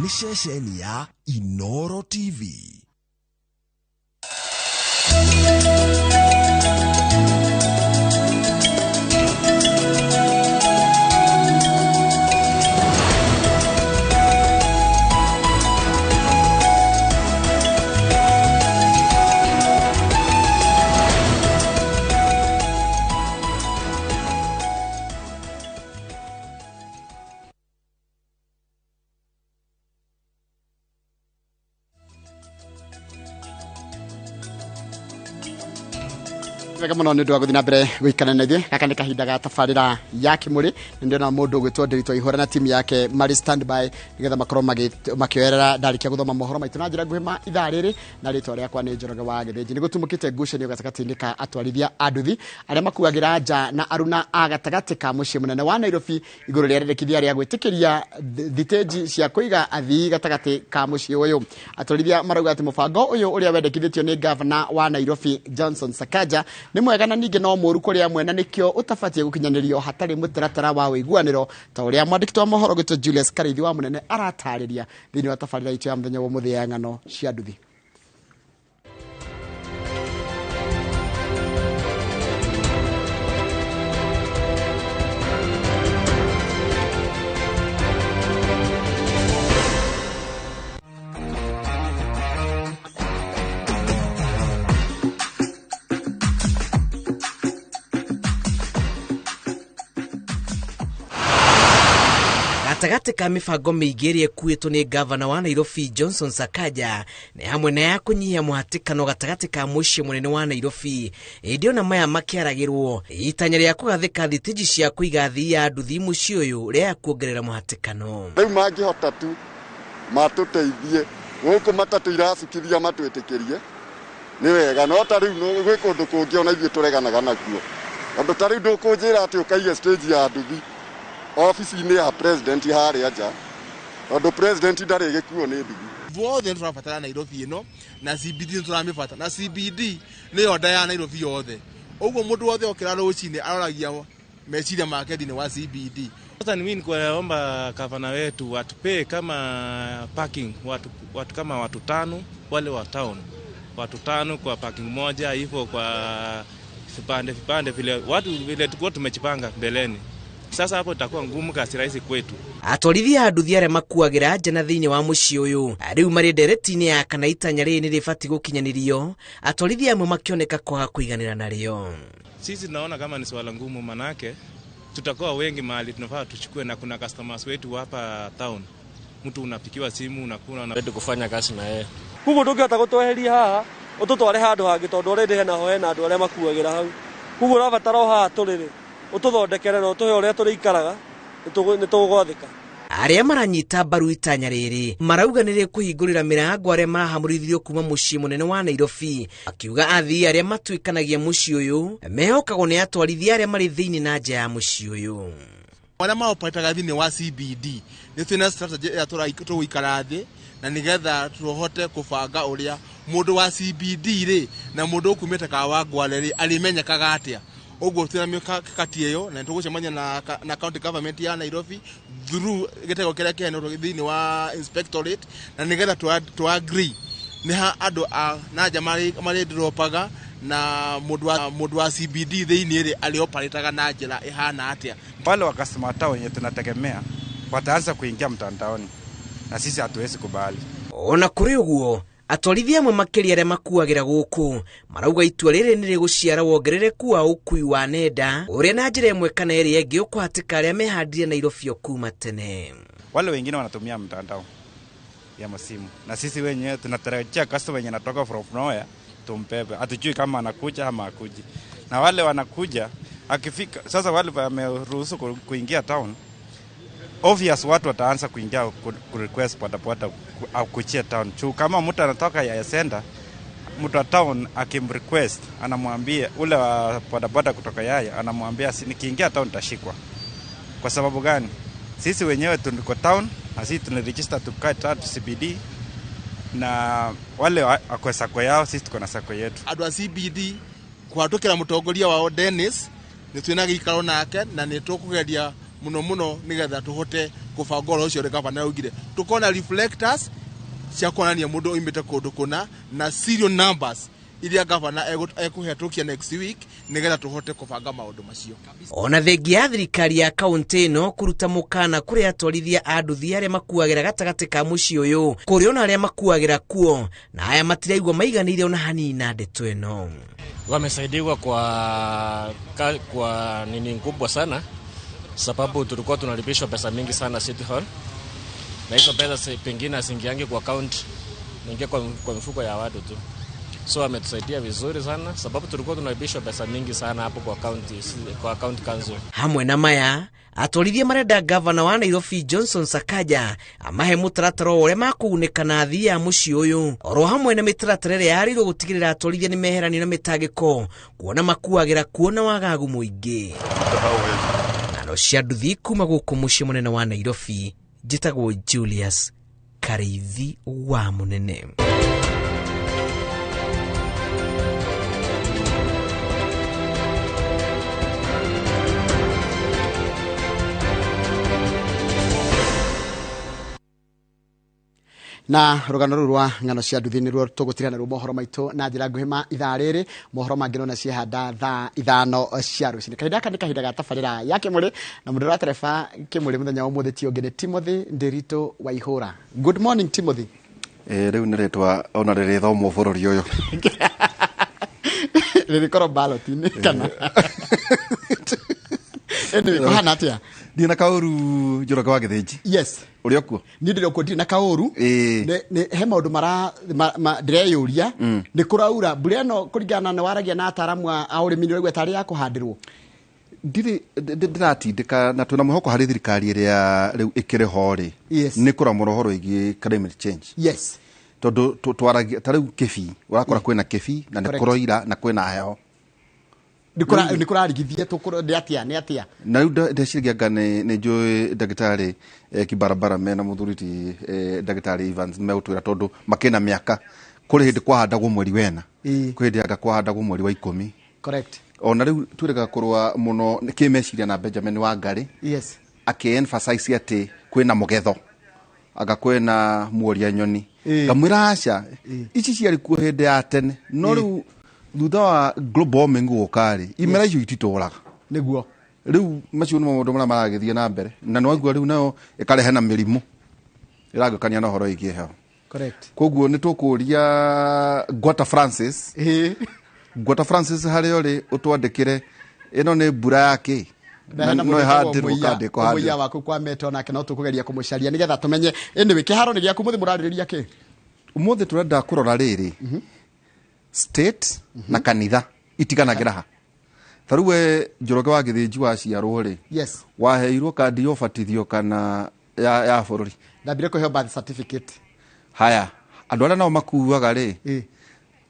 Nĩ ceceni ya Inoro TV. Wega mũno nĩ ũndũ wa gũthiĩ na mbere gũikara na ithuĩ. Gaka nĩ kahinda ga tabarĩra ya Kĩmũrĩ. Nĩ ndĩrona mũndũ ũgwĩtwo Ndĩritũ Ihũra na timu yake marĩ standby nĩgetha makorwo makĩoerera ndarĩkia gũthoma mohoro maitũ na njĩra nguhĩ ma ithaa rĩrĩ, na rĩtwa rĩakwa nĩ Njoroge wa Gĩthĩnji. Nĩ gũtumũkĩte ngucanio gatagatĩ-inĩ ka atwarithia a nduthi arĩa makuagĩra nja na aruna a gatagatĩ ka mũciĩ mũnene wa Nairobi igũrũ rĩa rĩendekithia rĩa gwĩtĩkĩria thitĩnji cia kũiga athii gatagatĩ ka mũciĩ ũyũ. Atwarithia marauga atĩ mũbango ũyũ ũrĩa wendekithĩtio nĩ gavana wa Nairobi Johnson Sakaja nĩ mwega na ningĩ no mũũru kũrĩ amwe, na nĩkĩo ũtabatiĩ gũkinyanĩrio hatarĩ mũtaratara wa ũiguanĩro ta ũrĩa mwandĩki wa mohoro gwĩtwo Julius Karĩithi wa Mũnene aratarĩria thĩinĩ wa tabarĩra itũ ya mũthenya wa ũmũthĩ ya ng'ano cia nduthi. Gatagatĩ ka mĩbango mĩingĩ ĩrĩa ĩkuĩtwo nĩ gavana wa Nairobi Johnson Sakaja nĩ hamwe na ya kũnyihia mũhatĩkano gatagatĩ ka mũciĩ mũnene wa Nairobi. Ĩndĩ ona maya makĩaragĩrwo, itanya rĩa kũgathĩka thitĩnji cia kũiga athii a nduthi mũciĩ ũyũ rĩa kuongerera mũhatĩkano. Rĩu mangĩhota tu matũteithie gũkũ matatũ iracukithia matwĩtĩkĩrie nĩ wega, no ta rĩu gwĩ kũndũ kũngĩ ona ithuĩ tũreganaga nakuo, tondũ ta rĩu ndũkũnjĩra atĩ ũkaiye stage ya nduthi ofici-inĩ ya president harĩa nja, tondũ president ndarĩ gĩkuo nĩ nduthi. Guothe nĩ tũrabatara Nairobi ĩno na CBD nĩ tũramĩbata, na CBD nĩyo nda ya Nairobi yothe. Ũguo mũndũ wothe okĩra rũcinĩ aroragia Meciria make thĩinĩ wa CBD. Sasa ni mimi nikuwaomba gavana wetu watupee kama parking watu kama watu 5 wale wa town, watu 5 kwa parking moja hivyo, kwa vipande vile watu vile tulikuwa tumejipanga mbeleni. Sasa hapo itakuwa ngumu kasi rahisi kwetu. Atwarithia a nduthi arĩa makuagĩra nja na thĩinĩ wa mũciĩ ũyũ rĩu marĩ ndereti-inĩ ya kana itanya rĩrĩ nĩ rĩbatiĩ gũkinyanĩrio, atwarithia amwe makĩoneka kwaga kũiganĩra narĩo. Sisi tunaona kama ni swala ngumu, manake tutakuwa wengi mahali tunafaa tuchukue, na kuna customers wetu hapa town. Mtu unapikiwa simu unakula na kufanya kazi na yeye. Koguo ndũngĩhota gũtweheria haha ũtũtware handũ hangĩ tondũ already hena ho hena andũ arĩa makuagĩra hau. Koguo ũrabatara o haha tũrĩ rĩ, ũtũthondekere na ũtũhe ũrĩa tũrĩikaraga, nĩtũgwathĩka. Arĩa maranyita mbaru itanya rĩrĩ marauga nĩ rĩkũhingũrĩra mĩrango arĩa marahamũrithirio kuma mũciĩ mũnene wa Nairobi, akiuga athii arĩa matuĩkanagia mũciĩ ũyũ mehokagwo nĩ atwarithia arĩa marĩ thĩinĩ na nja ya mũciĩ ũyũ. Arĩa maoparĩtaga thĩinĩ wa CBD nĩ twĩna strategy ĩrĩa tũgũikara thĩ na nĩgetha tũhote kũbanga ũrĩa mũndũ wa CBD rĩ na mũndũ ũkumĩte Kawangware rĩ arĩmenyekaga atĩa. Ũguo twĩna mĩkakati ĩyo na nĩtũgũcemania na county government ya Nairobi through gĩtego kĩrĩa kĩheanĩtwo thĩinĩ wa inspectorate na nĩgetha tũ agree nĩ ha andũ a na nja marĩ dropaga na mũndũ wa CBD thĩinĩ rĩ arĩoparĩtaga na njĩra ĩhana atĩa. Wale wa customer town wenye tunategemea wataanza kuingia mtandaoni na sisi hatuwezi kubali. Ona kũrĩ ũguo atwarithia amwe makĩria arĩa makuagĩra gũkũ marauga itua rĩrĩ nĩ rĩgũciara wongerereku wa ũkui wa nenda ũrĩa na njĩra ĩmwe kana ĩrĩa ĩngĩ ũkũhatĩka arĩa mehandire Nairobi o kuma tene. Wale wengine wanatumia mtandao ya masimu na sisi wenyewe tunatarajia customer wenye anatoka from nowhere tumbebe, hatujui kama anakuja ama hakuji. Na wale wanakuja akifika sasa, wale wameruhusu kuingia town, obvious watu wataanza kuingia ku request boda au kuchia town. Chu kama mtu anatoka ya center, mtu wa town akimrequest anamwambia ule wa boda kutoka Yaya anamwambia nikiingia town nitashikwa. Kwa sababu gani? Sisi wenyewe tuko town na sisi tunaregister tukae tatu CBD na wale akwe sako yao, sisi tuko na sako yetu. Andũ a CBD kũhatũkĩra mũtongoria wao Dennis nĩ twĩna gĩikaro nake na nĩ tũkũgeria mũno mũno nĩgetha tũhote kũbanga ũhoro ũcio ũrĩa gavana augire. Tũkona reflectors cia kuonania mũndũ oimĩte kũndũ kũna na serial numbers iria gavana ekũhetũkia next week nĩgetha tũhote kũbanga maũndũ macio. Ona thengia ya thirikari ya kaunti ĩno kũruta mũkana kũrĩ atwarithia a nduthi arĩa makuagĩra gatagatĩ ka mũciĩ ũyũ kũrĩ ona arĩa makuagĩra kuo na aya matiraigua maiganĩire ona hanini na ndeto ĩno. Wamesaidiwa kwa nini kubwa sana, sababu tulikuwa tunalipishwa pesa mingi sana City Hall, na hizo pesa pengine asingiange kwa account, ingia kwa mfuko ya watu tu. So ametusaidia vizuri sana sababu tulikuwa tunalipishwa pesa mingi sana hapo kwa county council. Hamwe na maya atwarithia marenda gavana wa Nairobi Johnson Sakaja amahe mũtaratara ũrĩa makũgunĩka na athii a mũciĩ ũyũ oro hamwe na mĩtaratara ĩrĩa yarĩirwo gũtigĩrĩra atwarithia nĩ meheranio na mĩtangĩko kuona makuagĩra kuona wagagu mũingĩ. Ng'ano cia nduthi kuma gũkũ mũciĩ mũnene wa Nairobi, njĩtagwo Julius Kariithi wa Mũnene. Na rũgano rũrũ rwa ng'ano cia nduthi nĩruo tũgũtigana naruo mohoro maitũ na njĩra nguhĩ ma ithaa rĩrĩ. Mohoro mangĩ nona ciehanda thaa 5 cia rũcinĩ. Kahinda gaka nĩ kahinda ga tabarĩra ya Kĩmũrĩ na mũndũ ũratereba Kĩmũrĩ mũthenya wa ũmũthĩ ti ũngĩ nĩ Timothy Ndiritu Waihũra. Good morning Timothy. Rĩu nĩ rĩtwa ona rĩrĩthomwo bũrũri ũyũ. Rĩrĩkorwo ballot-inĩ kana? Anyway, kũhana atĩa? Ndirĩ na kaũru Njoroge wa Gĩthĩnji. Yes. Ũrĩ o kuo? Niĩ ndĩrĩ o kuo, ndirĩ na kaũru. He maũndũ ndĩreyũria. Nĩ kũraura mbura ĩno kũringana na waragia na ataaramu a ũrĩmi nĩ ũraigua tarĩ ya kũhandĩrwo? Ndirĩ ndĩratindĩka na twĩna mwĩhoko harĩ thirikari ĩrĩa rĩu ĩkĩrĩ ho rĩ. Nĩ kũramũra ũhoro wĩgiĩ climate change. Yes. Tondũ twaragia ta rĩu Kĩbii, ũrakora kwĩna Kĩbii na nĩ kũroira na kwĩna heho. Nĩ kũrarigithia tũkũrũ nĩ atĩa, nĩ atĩa? Na rĩu ndeciria anga nĩ njũĩ ndagĩtarĩ Kibarabara mena mũthuri ti ndagĩtarĩ Evans megũtwĩra tondũ makĩna mĩaka kũrĩ hĩndĩ kwahandagwo mweri wena. Kwĩ hĩndĩ anga kwahandagwo mweri wa 10. Correct. Ona rĩu twĩrĩga kũrũa mũno kĩmeciria na Benjamin Wangari. Yes. Akĩ emphasize atĩ kwĩna mũgetho, anga kwĩna muoria nyoni. Ngamwĩra aca, ici ciarĩ kuo hĩndĩ ya tene, no rĩu thutha wa global warming gũka rĩ, imera icio ititũraga. Nĩguo. Rĩu macio nĩmo maũndũ marĩa maragĩthiĩ na mbere, na nĩwaigua rĩu nayo ĩkarehe na mĩrimũ ĩragĩũkania na ũhoro wĩgiĩ heho. Correct. Koguo nĩ tũkũria Ngwata Francis, Ngwata Francis, harĩa ũrĩ ũtwandĩkĩre ĩno nĩ mbura ya kĩ. Na hena no mũndũ wĩtagwo ĩhandĩrwo Mũiya, kana ndĩkũhandĩrwo. Mũiya waku kwa Meto, nake no tũkũgeria kũmũcaria nĩgetha tũmenye. Anyway, kĩharo nĩ gĩaku, mũthĩ mũrarĩrĩria kĩ? Ũmũthĩ tũrenda kũrora rĩrĩ, state na kanitha itiganagĩra ha. Ta rĩu we Njoroge wa Gĩthĩnji waciarwo rĩ, Yes. waheirwo kandi ya ũbatithio kana ya bũrũri? Ndambire kũheo birth certificate. Haya, andũ arĩa nao makuaga rĩ,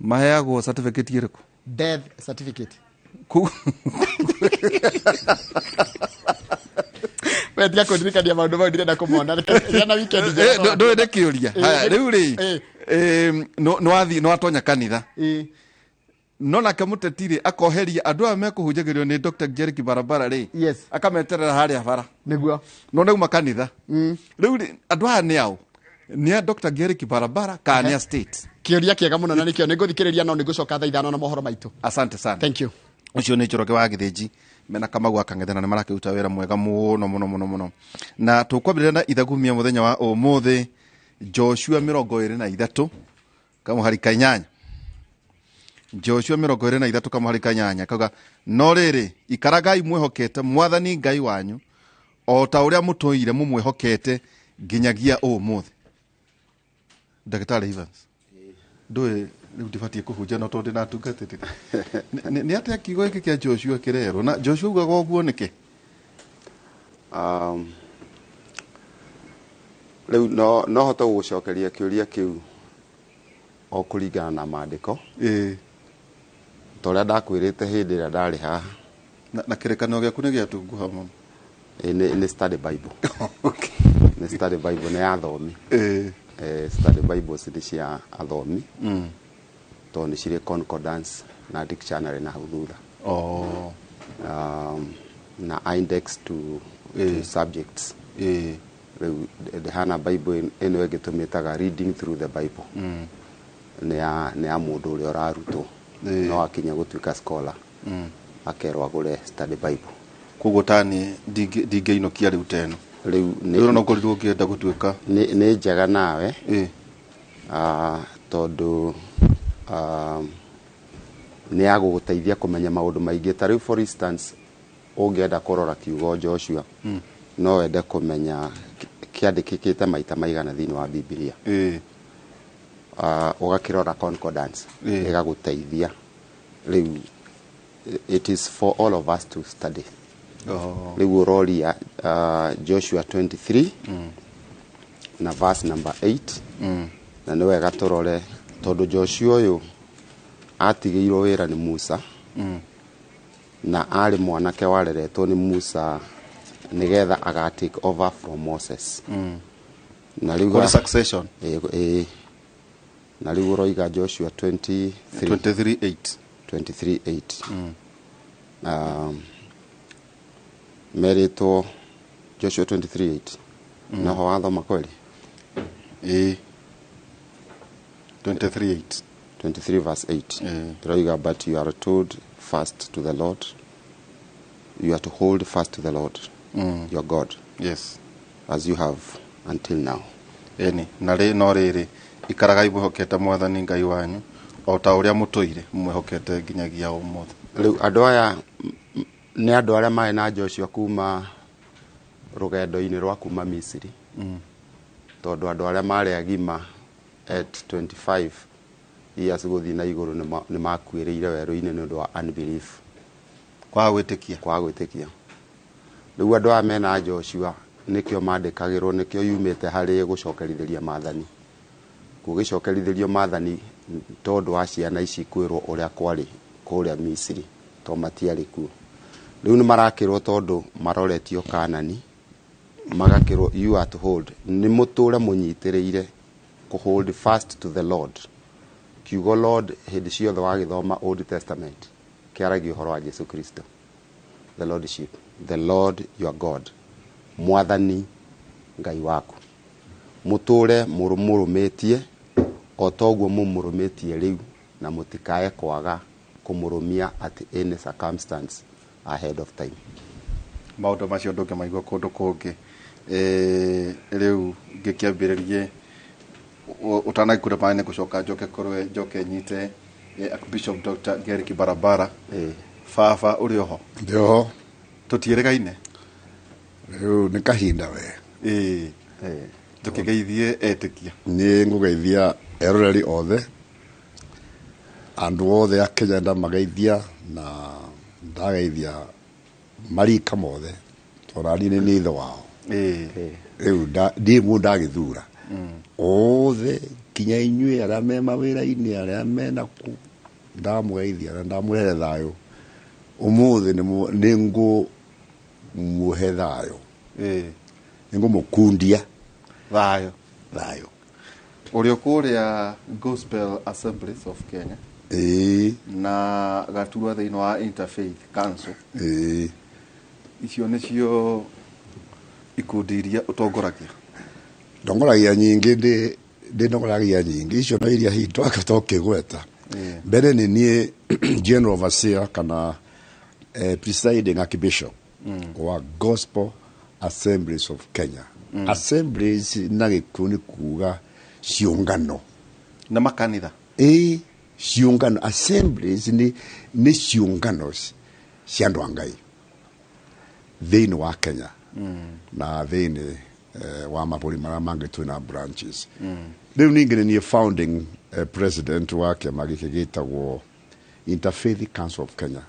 maheagwo certificate ĩrĩkũ? Death certificate. We tiga kũndirikania maũndũ mau, ndirenda kũmona. Reke gĩa na weekend njega. Ndũĩ nĩ kĩũria. Haya, rĩu rĩ, Eh. nĩwathiĩ nĩwatonya kanitha, no nake mũteti rĩ akoheria andũ aya mekũhunjagĩrio nĩ Dr. Jerry Kibarabara rĩ, yes, akameterera harĩa bara. Nĩguo. No nauma kanitha rĩu rĩ, andũ aya nĩ ao? Nĩ a Dr. Jerry Kibarabara kana nĩ a state? Kĩũria kĩega mũno, na nĩkĩo nĩngũthikĩrĩria, no nĩngũcoka thaa 5 na mohoro maitũ. Asante sana. Thank you. Ũcio nĩ Njoroge wa Gĩthĩnji mena Kamau akang'ethana, nĩ marakĩruta wĩra mwega mũno mũno mũno mũno. Na tũkwambĩrĩria na ithagumia mũthenya wa ũmũthĩ, Joshua 23 kamũhari ka 8. Joshua 23 kamũhari ka 8 kauga, no rĩrĩ, ikaragai mwĩhokete mwathani Ngai wanyu o ta ũrĩa mũtũire mũmwĩhokete nginyagia ũmũthĩ. Ndagĩtarĩ Evans, ndũĩ rĩu ndibatiĩ kũhunjia, no tondũ ndĩnatungatĩrire nĩ atĩa kiugo gĩkĩ kĩa Joshua kĩrerwo, na Joshua ugaga ũguo nĩkĩ? Rĩu no hote gũgũcokeria kĩũria kĩu o kũringana na maandĩko. Ta ũrĩa ndakwĩrĩte hĩndĩ ĩrĩa ndarĩ haha. Na kĩrĩkanĩro gĩaku nĩ gĩatunguha mũno. Nĩ study Bible. Nĩ study Bible, nĩ ya athomi. Study Bibles nĩ cia athomi. Tondũ nĩ cirĩ concordance na dictionary na hau thutha. Na index to subjects. Rĩu ndĩhana Bible ĩno ĩngĩ tũmĩtaga reading through the Bible. Nĩ ya mũndũ ũrĩa ũrarutwo. No akinya gũtuĩka scholar, akerwo agũre study Bible. Koguo tani ndingĩinũkia rĩu teno. Rĩu Rĩu no ngorirwo ngĩenda gũtuĩka. Nĩ njega nawe. Tondũ nĩ ya gũgũteithia kũmenya maũndũ maingĩ. Ta rĩu, for instance, ũngĩenda kũrora kiugo Joshua, no wende kũmenya kĩandĩkĩkĩte maita maigana thĩinĩ wa Bibilia. Ũgakĩrora concordance, ĩgagũteithia. Rĩu it is for all of us to study. Rĩu ũroria Joshua 23 na verse number 8. Na nĩ wega tũrore tondũ Joshua ũyũ atigĩirwo wĩra nĩ Musa, na arĩ mwanake wareretwo nĩ Musa nĩgetha aga take over from Moses. Na rĩu Kũrĩ succession. Ĩ. Na rĩu ũroiga Joshua 23. 23:8. 23:8. Merĩtwo Joshua 23:8. Noho wathoma kweli? Ĩ, 23:8. 23 verse 8 ĩroiga, "But you are told fast to the Lord, you are to hold fast to the Lord your God as you have until now." Ĩni, na rĩ, no rĩrĩ, ikaragai mwĩhokete mwathani Ngai wanyu o ta ũrĩa mũtũire mwĩhokete nginyagia ũmũthĩ. Rĩu andũ aya nĩ andũ arĩa marĩ na Joshua kuma rũgendo-inĩ rwa kuma Misiri, tondũ andũ arĩa marĩ agima at 25 years gũthiĩ na igũrũ nĩ makuĩrĩire werũ-inĩ nĩ ũndũ wa unbelief. Kwaga gwĩtĩkia. Kwaga gwĩtĩkia. Rĩu andũ aya mena Joshua nĩkĩo mandĩkagĩrwo, nĩkĩo yumĩte harĩ gũcokerithĩria maathani, gũgĩcokerithĩrio maathani tondũ wa ciana ici kwĩrwo ũrĩa kwarĩ kũrĩa Misiri, tondũ matiarĩ kuo. Rĩu nĩ marakĩrwo tondũ maroretio Kanani, magakĩrwo, "You are to hold," nĩ mũtũre mũnyitĩrĩire, kũ hold fast to the Lord. Kiugo Lord hĩndĩ ciothe wagĩthoma Old Testament Kĩaragia ũhoro wa Jesu Kristo, the lordship, the Lord your God, mwathani Ngai waku, mũtũre mũrũmĩtie o toguo mũmũrũmĩtie rĩu, na mũtikae kwaga kũmũrũmia at any circumstance ahead of time. Maũndũ macio ndũngĩmaigua kũndũ kũngĩ. Rĩu ngĩkĩambĩrĩrie ũtanagĩkunda maĩ nĩ gũcoka njoke kũrwe njoke nyite Archbishop Dr. Gerrick Barabara. Baba ũrĩ oho? Ndĩ oho. Tũtiĩrĩgaine. Rĩu nĩ kahinda we. Ĩĩ, tũkĩgeithie etĩkia. Nĩ ngũgeithia eroreri othe, andũ othe a Kenya ndamageithia, na ndageithia marika mothe, tondũ niĩ nĩ ithe wao. Rĩu ndirĩ mũndũ ndagĩthura, othe kinya inyuĩ arĩa me mawĩra-inĩ, arĩa mena ku, ndamũgeithia na ndamũrehere thayũ. Ũmũthĩ nĩ ngũmũhe thayũ, nĩ ngũmũkundia thayũ. Thayũ. Ũrĩ o kũrĩa Gospel Assemblies of Kenya ĩĩ na gaturwa thĩinĩ wa Interfaith Council. Ĩĩ. Icio nĩcio ikundi iria ũtongoragia? Ndongoragia nyingĩ, ndĩ ndongoragia nyingĩ, icio no iria hihi twaka tũkĩgweta. Mbere nĩ niĩ general overseer kana presiding archbishop wa Gospel Assemblies of Kenya. Assemblies na gĩkũyũ nĩ kuga ciũngano na makanitha. Ĩĩ, ciũngano. Assemblies nĩ ciũngano cia andũ a Ngai thĩinĩ wa Kenya na thĩinĩ wa mabũrũri marĩa mangĩ twĩna branches. Rĩu ningĩ nĩ niĩ founding president wa kĩama gĩkĩ gĩtagwo Interfaith Council of Kenya,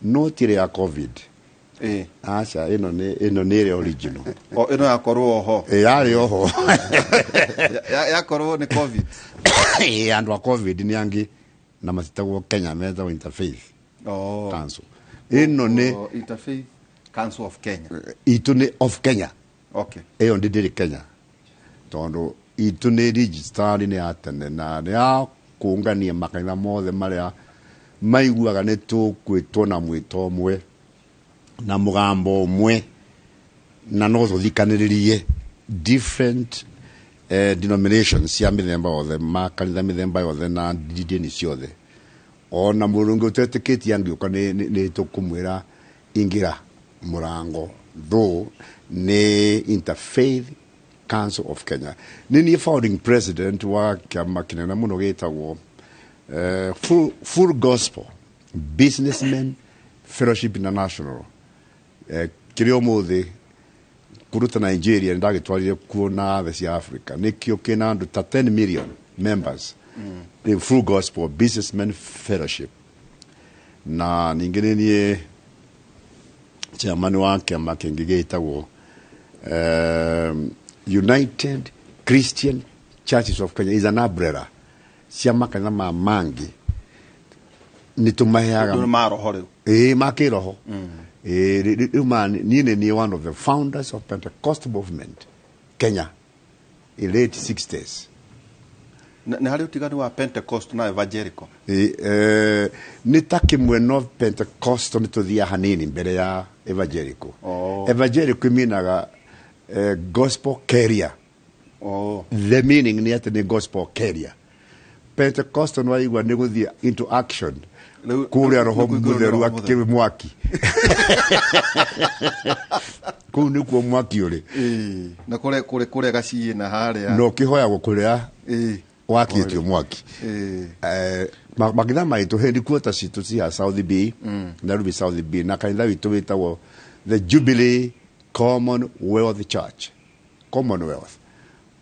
no ti ĩrĩa ya COVID. Aca, ĩno nĩ ĩrĩa original. O ĩno yakorwo oho? Ĩ, yarĩ oho. Yakorwo nĩ COVID. Ĩ, andũ a COVID nĩ angĩ na matitagwo Kenya, metagwo Interfaith Council. Ĩno nĩ O, Interfaith Council of Kenya. Itũ nĩ of Kenya. Okay. Ĩyo ndĩrĩ Kenya tondũ itũ nĩ registered, nĩ ya tene na nĩ ya kũngania makanitha mothe marĩa maiguaga nĩ tũkwĩtwo na mwĩto ũmwe na mũgambo ũmwe, na no tũthikanĩrĩrie different denominations cia mĩthemba yothe, makanitha mĩthemba yothe na ndini ciothe. Ona mũndũ ũngĩ ũtetĩkĩtie angĩũka, nĩ tũkũmwĩra ingĩra mũrango, though nĩ Interfaith Council of Kenya. Nĩ niĩ founding president wa kĩama kĩnene mũno gĩtagwo Full Gospel Businessmen Fellowship International, kĩrĩa ũmũthĩ kũruta Nigeria nĩ ndagĩtwarire kuo na thĩ cia Africa, nĩkĩo kĩna andũ ta 10 million members. The Full Gospel Businessmen Fellowship. Na ningĩ nĩ niĩ chairman wa kĩama kĩngĩ gĩtagwo United Christian Churches of Kenya, is an umbrella cia makanitha ma mangĩ, nĩ tũmaheaga. Nĩ ma roho rĩu? Ĩĩ, ma kĩroho. Ĩĩ, rĩu niĩ nĩ niĩ one of the founders of Pentecostal movement Kenya in late 60s. Nĩ harĩ ũtiganu wa Pentecost na evangelical? Ĩĩ, nĩ ta kĩmwe, no Pentecostal nĩ tũthiaga hanini mbere ya evangelical. Evangelical minaga gospel carrier. The meaning nĩ atĩ nĩ gospel carrier. Pentecostal nĩ waigua nĩ gũthiĩ into action kũrĩa roho nĩ kũingĩrwo nĩ mũtheru Roho. Akĩrĩ mwaki kũu, nĩkuo mwaki ũrĩ. Ĩĩ, na kũrĩa gaciĩ na harĩa. Na ũkĩhoyagwo kũrĩa wakĩtio mwaki. Makanitha maitũ, headquarters citũ cia South B, Nairobi South B, na kanitha witũ wĩtagwo the Jubilee Commonwealth Church. Commonwealth,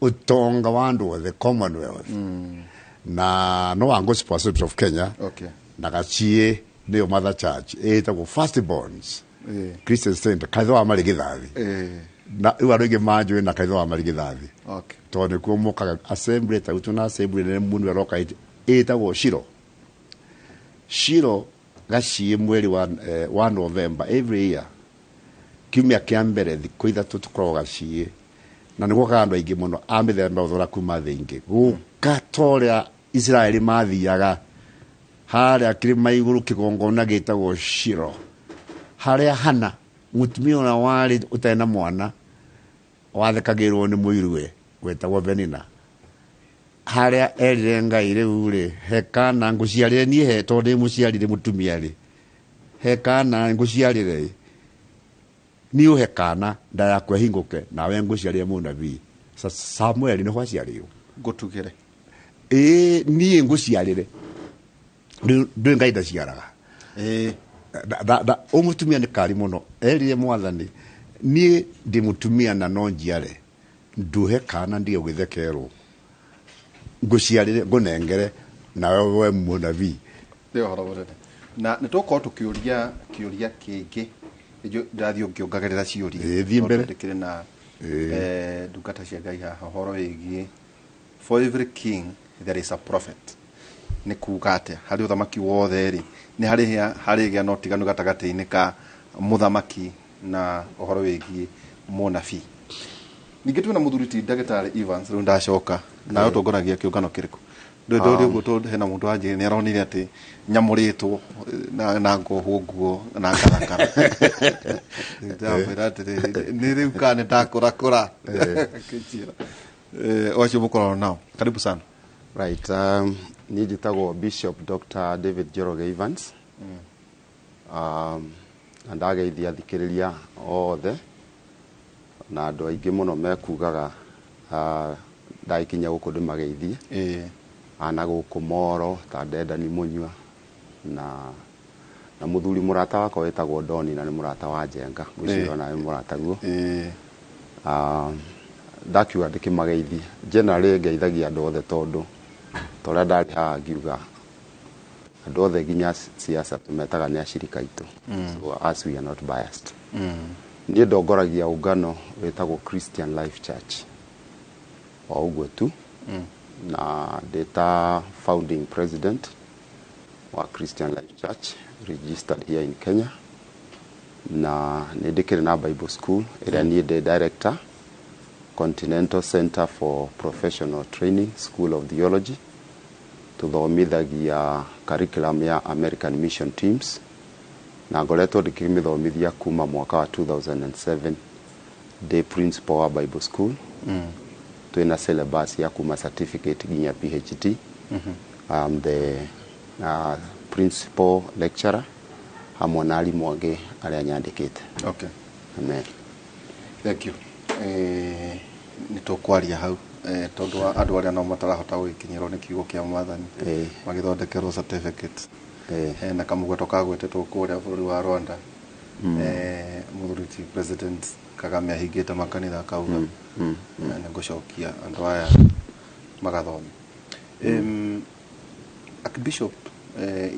ũtonga wa andũ othe, Commonwealth, na no wa Gospel Assemblies of Kenya. Na gaciĩ nĩyo mother church ĩtagwo Firstborns Christian Center, kanitha wa marigithathi. Na rĩu andũ aingĩ manjũĩ na kanitha wa marigithathi tondũ nĩkuo mokaga assembly ta gwitũ, na assembly nene mũno ĩroka ĩtagwo Shiro, Shiro gaciĩ, mweri wa November every year, kiumia kĩa mbere, thikũ 3 tũkoragwo gaciĩ, na nĩ gũkaga andũ aingĩ mũno a mĩthemba yothe, ona kuma thĩ ingĩ, gũka ta ũrĩa Israeli mathiaga Harĩa kĩrĩma igũrũ kĩgongona gĩtagwo Shilo, harĩa Hana mũtumia ũrĩa warĩ ũtarĩ na mwana wathekagĩrwo nĩ mũiruwe wetagwo Penina, harĩa erire Ngai rĩu rĩ, he kana ngũciarĩre niĩ, he tondũ ndĩ mũciarire mũtumia rĩ, he kana ngũciarĩre ĩ, niĩ ũhe kana nda yakwa ĩhingũke nawe ngũciarĩre mũnabii. Samueli nĩho aciarĩirwo. Ngũtugĩre. Ĩĩ, niĩ ngũciarĩre. Ndũĩ Ngai ndaciaraga. Ũ mũtumia nĩ kari mũno, erire Mwathani, niĩ ndĩ mũtumia na no njiare, nduhe kana ndige gũgĩthekerwo, ngũciarĩre ngũnengere nawe we mũnabii. Nĩ ũhoro mũnene na nĩ tũgũkorwo tũkĩũria kĩũria kĩngĩ. Ndĩrathiĩ ngĩongagĩrĩra ciũria. Ĩĩ, thiĩ mbere. Tondũ ndĩkĩrĩ na ndungata cia Ngai haha ũhoro wĩgiĩ for every king there is a prophet. Nĩ kuga atĩa harĩ ũthamaki wothe rĩ, nĩ harĩ harĩgĩa na ũtiganu gatagatĩ-inĩ ka mũthamaki na ũhoro wĩgiĩ mũnabii. Ningĩ twĩna mũthuri ti ndagĩtarĩ Evans, rĩu ndacoka nawe ũtongoragia kĩũngano kĩrĩkũ? Ndũĩ ũguo tondũ hena mũndũ wanjĩrire nĩ aronire atĩ nyamũrĩtwo na ngohwo nguo na ngathakara. Ndamwĩra atĩrĩrĩ, nĩ rĩu kana nĩ ndakũrakũra. Akĩnjĩra wacio mũkoragwo nao. Karibu sana. Right, niĩ njĩtagwo Bishop Dr. David Njoroge Evans. Na ndageithia athikĩrĩria othe na andũ aingĩ mũno mekugaga ndagĩkinya gũkũ ndĩmageithie. Ana gũkũ Moro ta Ndendani Mũnyua na mũthuri mũrata wakwa wĩtagwo Doni na nĩ mũrata wa Njenga, ngwĩciria ona nĩ mũrataguo. Ndakiuga ndĩkĩmageithie. Generally ngeithagia andũ othe tondũ ta ũrĩa ndarĩ haha ngiuga andũ othe nginya siasa tũmetaga nĩ acirika aitũ. So as we are not biased. Niĩ ndongoragia ũngano wĩtagwo Christian Life Church o ũguo tu. Na ndĩ ta founding president wa Christian Life Church registered here in Kenya, na nĩ ndĩkĩrĩ na Bible School ĩrĩa niĩ ndĩ director, Continental Center for Professional Training School of Theology. Tuthomithagia curriculum ya American Mission Teams na ngoretwo ndĩkĩmĩthomithia kuma mwaka wa 2007 ndĩ principal wa Bible School. Twĩna syllabus ya kuma certificate nginya PhD. I'm the principal lecturer hamwe na arimũ angĩ arĩa nyandĩkĩte. Okay. Amen. Thank you. Nĩ tũkwaria hau tondũ wa andũ arĩa no matarahota gũgĩkinyĩrwo nĩ kiugo kĩa Mwathani magĩthondekerwo certificate. Hena kamũgweto kagwetetwo kũrĩa bũrũri wa Rwanda. Mũthuri ti President Kagame ahingĩte makanitha akauga nĩ ngũcokia andũ aya magathome. Archbishop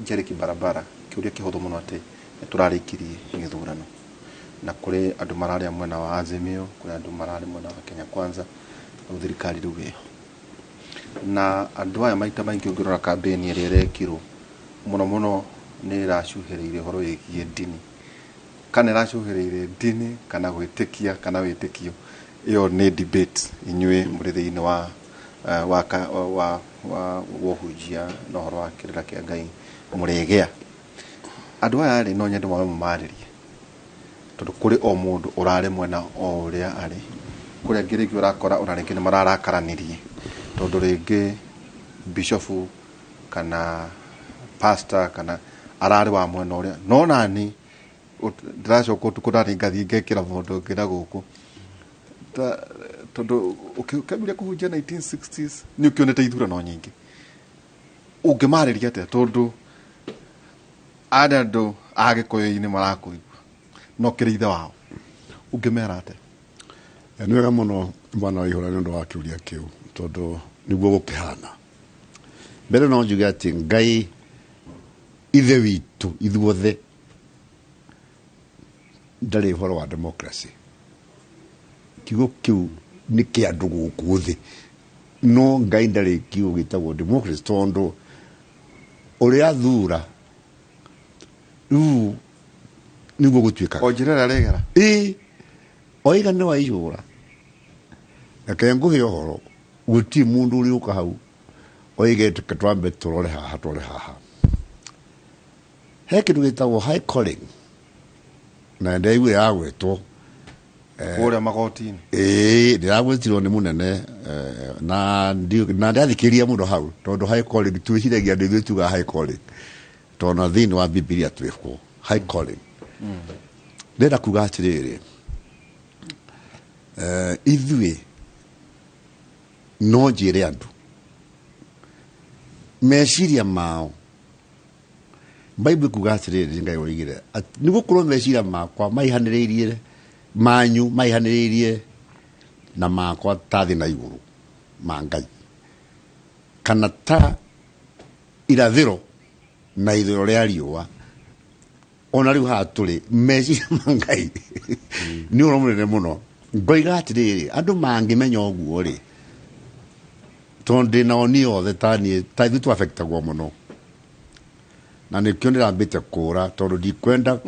Jerry Barabara, kĩũria kĩhũthũ mũno atĩ nĩ tũrarĩkirie gĩthurano na kũrĩ andũ mararĩa mwena wa Azimio, kũrĩ andũ mararĩ mwena wa Kenya Kwanza, rĩu thirikari rĩu ĩho na andũ aya maita maingĩ ũngĩrora kambĩni ĩrĩa ĩrekirwo mũno mũno nĩ ĩracuhĩrĩire ũhoro wĩgiĩ ndini, kana ĩracuhĩrĩire ndini kana gwĩtĩkia kana wĩtĩkio. Ĩyo nĩ debate inyuĩ mũrĩ thĩinĩ wa wa wa wa ũhunjia na ũhoro wa kĩrĩra kĩa Ngai mũrĩgĩa. Andũ aya rĩ, no nyende mwabe mũmarĩrie tondũ kũrĩ o mũndũ ũrarĩ mwena o ũrĩa arĩ, kũrĩ angĩ rĩngĩ ũrakora ona rĩngĩ nĩ mararakaranirie tondũ rĩngĩ bishofu kana pastor kana ararĩ wa mwena ũrĩa, no nani ndĩracoka ũtukũ nani ngathiĩ ngekĩra mũndũ ũngĩ na gũkũ tondũ ũkĩambĩrĩria kũhunjia 1960s nĩ ũkĩonete ithurano nyingĩ. Ũngĩmarĩria atĩa tondũ arĩa andũ a Gĩkũyũ-inĩ marakũigua no kĩrĩ ithe wao, ũngĩmera atĩa? Nĩ wega mũno bwana Waihũra nĩ ũndũ wa kĩũria kĩu tondũ nĩguo gũkĩhana. Mbere no njuge atĩ Ngai ithe witũ ithuothe ndarĩ ũhoro wa democracy. Kiugo kĩu nĩ kĩa andũ gũkũ thĩ, no Ngai ndarĩ kiugo gĩtagwo democracy tondũ ũrĩa athura rĩu nĩguo gũtuĩkaga. O njĩra ĩrĩa aregera. Ĩĩ, oiga nĩ waihũra. Reke ngũhe ũhoro, gũtirĩ mũndũ ũrĩũka hau oige reke twambe tũrore haha tũrore haha. He kĩndũ gĩtagwo high calling na ndaiguire yagwetwo Kũrĩa magoti-inĩ. Ĩĩ, ndĩragwetirwo nĩ mũnene na na ndathikĩria mũno hau tondũ high calling twĩciragia nĩ ithuĩ tugaga high calling tondũ na thĩinĩ wa Bibilia twĩkwo high calling. Ndĩrenda kuga atĩrĩrĩ, ithuĩ no njĩre andũ meciria mao. Bible kuga atĩrĩrĩ, Ngai oigire nĩ gũkorwo meciria makwa maihanĩrĩirie manyu, maihanĩrĩirie na makwa ta thĩ na igũrũ ma Ngai, kana ta irathĩro na ithũĩro rĩa riũa. Ona rĩu haha tũrĩ meciria ma Ngai nĩ ũhoro mũnene mũno. Ngoiga atĩrĩrĩ, andũ mangĩmenya ũguo rĩ, tondũ ndĩna oni othe ta niĩ, ta ithuĩ tũafectagwo mũno, na nĩkĩo ndĩrambĩte kũra tondũ ndikwenda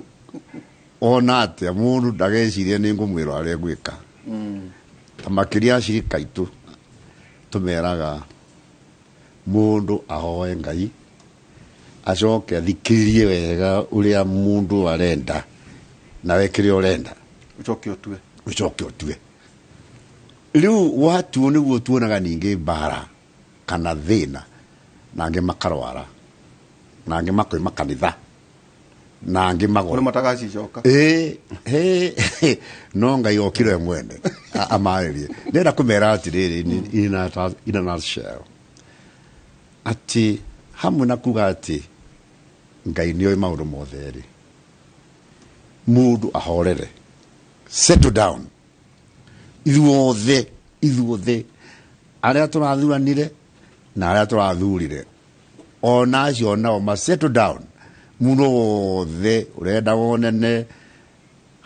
ona atĩa mũndũ ndagecirie nĩ ngũmwĩra arĩa ngwĩka. Ta makĩria acirika aitũ tũmeraga mũndũ ahoe Ngai acoke athikĩrĩrie wega ũrĩa mũndũ arenda nawe kĩrĩa ũrenda, ũcoke ũtue, ũcoke ũtue. Rĩu watuo nĩguo tuonaga ningĩ mbara kana thĩna, na angĩ makarwara, na angĩ makoima kanitha, na angĩ magwa kũrĩ matagacicoka. Ĩ no Ngai okire we mwene amarĩrie. Ndĩrenda kũmera atĩrĩrĩ, in a nutshell, atĩ hamwe na kuga atĩ Ngai nĩoĩ maũndũ mothe rĩ, mũndũ ahorere, settle down. Ithuothe arĩa tũrathuranire na arĩa tũrathurire, ona acio nao ma settle down. Mũndũ wothe ũrenda wonene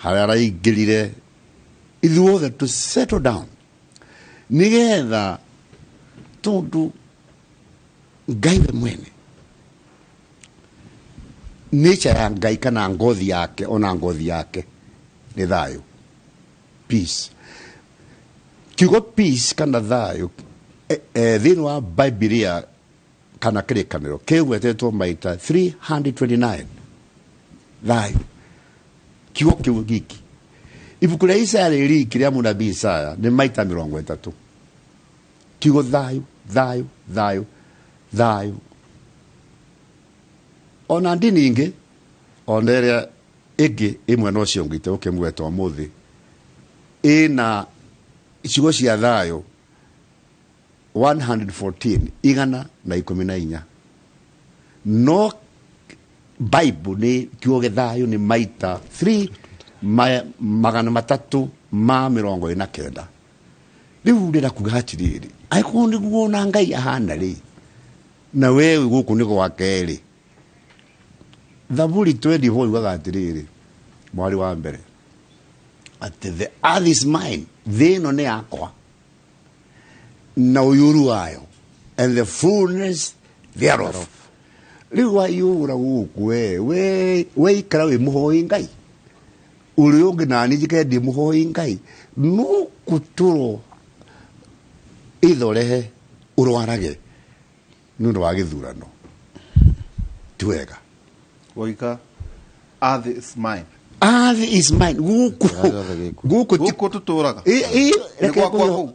harĩa araingĩrire, ithuothe to settle down, nĩgetha tondũ Ngai we mwene, nature ya Ngai kana ngothi yake, ona ngothi yake nĩ thayũ, peace. Kiugo peace kana thayũ thĩinĩ wa Bibilia kana kĩrĩkanĩro kĩgwetetwo maita 329, thayũ, kiugo kĩu giki. Ibuku rĩa Isaya rĩriki rĩa mũnabii Isaya nĩ maita 30 kiugo thayũ, thayũ, thayũ, thayũ. Ona ndini ingĩ, ona ĩrĩa ĩngĩ ĩmwe no cio ngĩte ũkĩmweta ũmũthĩ, ĩna ciugo cia thayũ 114, 114, no Bible nĩ kiugo gĩa thayũ nĩ maita 3 329. Rĩu ndĩrenda kuga atĩrĩrĩ, angĩkorwo nĩguo ona Ngai ahana rĩ, na we wĩ gũkũ nĩ gwake rĩ, Thaburi 24 yugaga atĩrĩrĩ, mwari wa mbere, atĩ the earth is mine, thĩ ĩno nĩ yakwa na ũiyũru wayo, and the fullness thereof. Rĩu waiyũra gũkũ, we weikara wĩ mũhoi Ngai, ũrĩa ũngĩ nani njikare ndĩ mũhoi Ngai, no kũtũrwo ithorehe ũrwarage nĩ ũndũ wa gĩthurano, ti wega. Woiga earth is mine. Earth is mine. Gũkũ gũkũ gũkũ tũtũraga. Ĩ, Nĩ reke gwakwa ngũhe- kũu.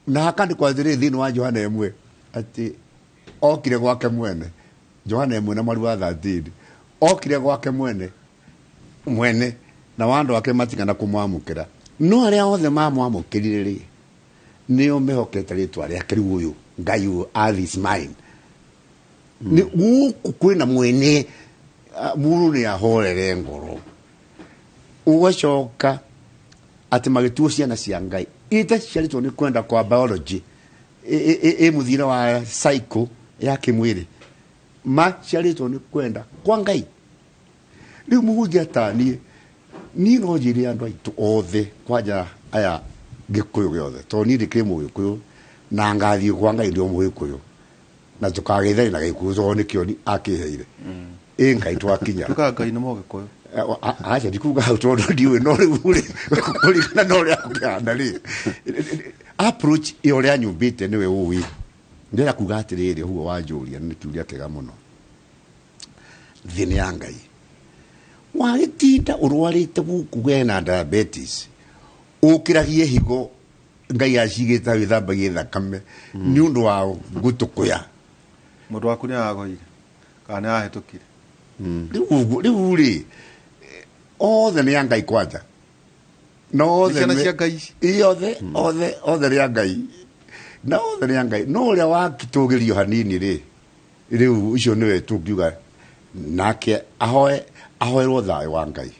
Na hakandĩkwo atĩrĩ thĩinĩ wa Johana 1 atĩ okire gwake mwene, Johana 1 na mweri wa 13, okire gwake mwene mwene na andũ ake matigana kũmwamũkĩra, no arĩa othe mamwamũkĩrire rĩ, nĩo mehokete rĩtwa rĩake. Rĩu ũyũ Ngai ũyũ, earth is mine, nĩ gũkũ kwĩna mwene. Mũndũ nĩ ahorere ngoro, ũgacoka atĩ magĩtuo ciana cia Ngai itaciarĩtwo nĩ kwenda kwa biology, ĩ mũthiĩre wa cycle ya kĩmwĩrĩ, maciarĩtwo nĩ kwenda kwa Ngai. Rĩu mũhunjia ta niĩ, niĩ no njĩre andũ aitũ othe, kwanja aya Gĩkũyũ gĩothe, tondũ niĩ ndĩkĩrĩ Mũgĩkũyũ na ngathiĩ kwa Ngai ndĩ o Mũgĩkũyũ, na tũkagethania na Gĩkũyũ tondũ nĩkĩo akĩheire ĩ Ngai twakinya. Tugaga Ngai nĩ Mũgĩkũyũ. Aca, ndikuga hau tondũ ndiũĩ, no rĩu rĩ, kũringana na ũrĩa kũhana rĩ, approach ĩyo ũrĩa nyũmbĩte nĩwe ũĩ. Ndĩrenda kuga atĩrĩrĩ, ũguo wanjũria nĩ kĩũria kĩega mũno. Thĩ nĩ ya Ngai. Wagĩtinda ũrwarĩte gũkũ wena diabetes, ũkĩragie higo Ngai acigĩte wĩthambagie thakame nĩ ũndũ wa gũtũkũya. Mũndũ waku nĩ aragũire kana nĩ arahĩtũkire? Rĩu rĩ, othe nĩ a Ngai kwanja, na othe Nĩ ciana cia Ngai ici? Ĩ, othe othe othe nĩ a Ngai, na othe nĩ a Ngai, no ũrĩa wakĩtũgĩrio hanini rĩ, rĩu ũcio nĩwe tũngiuga nake ahoe ahoerwo thayũ wa Ngai.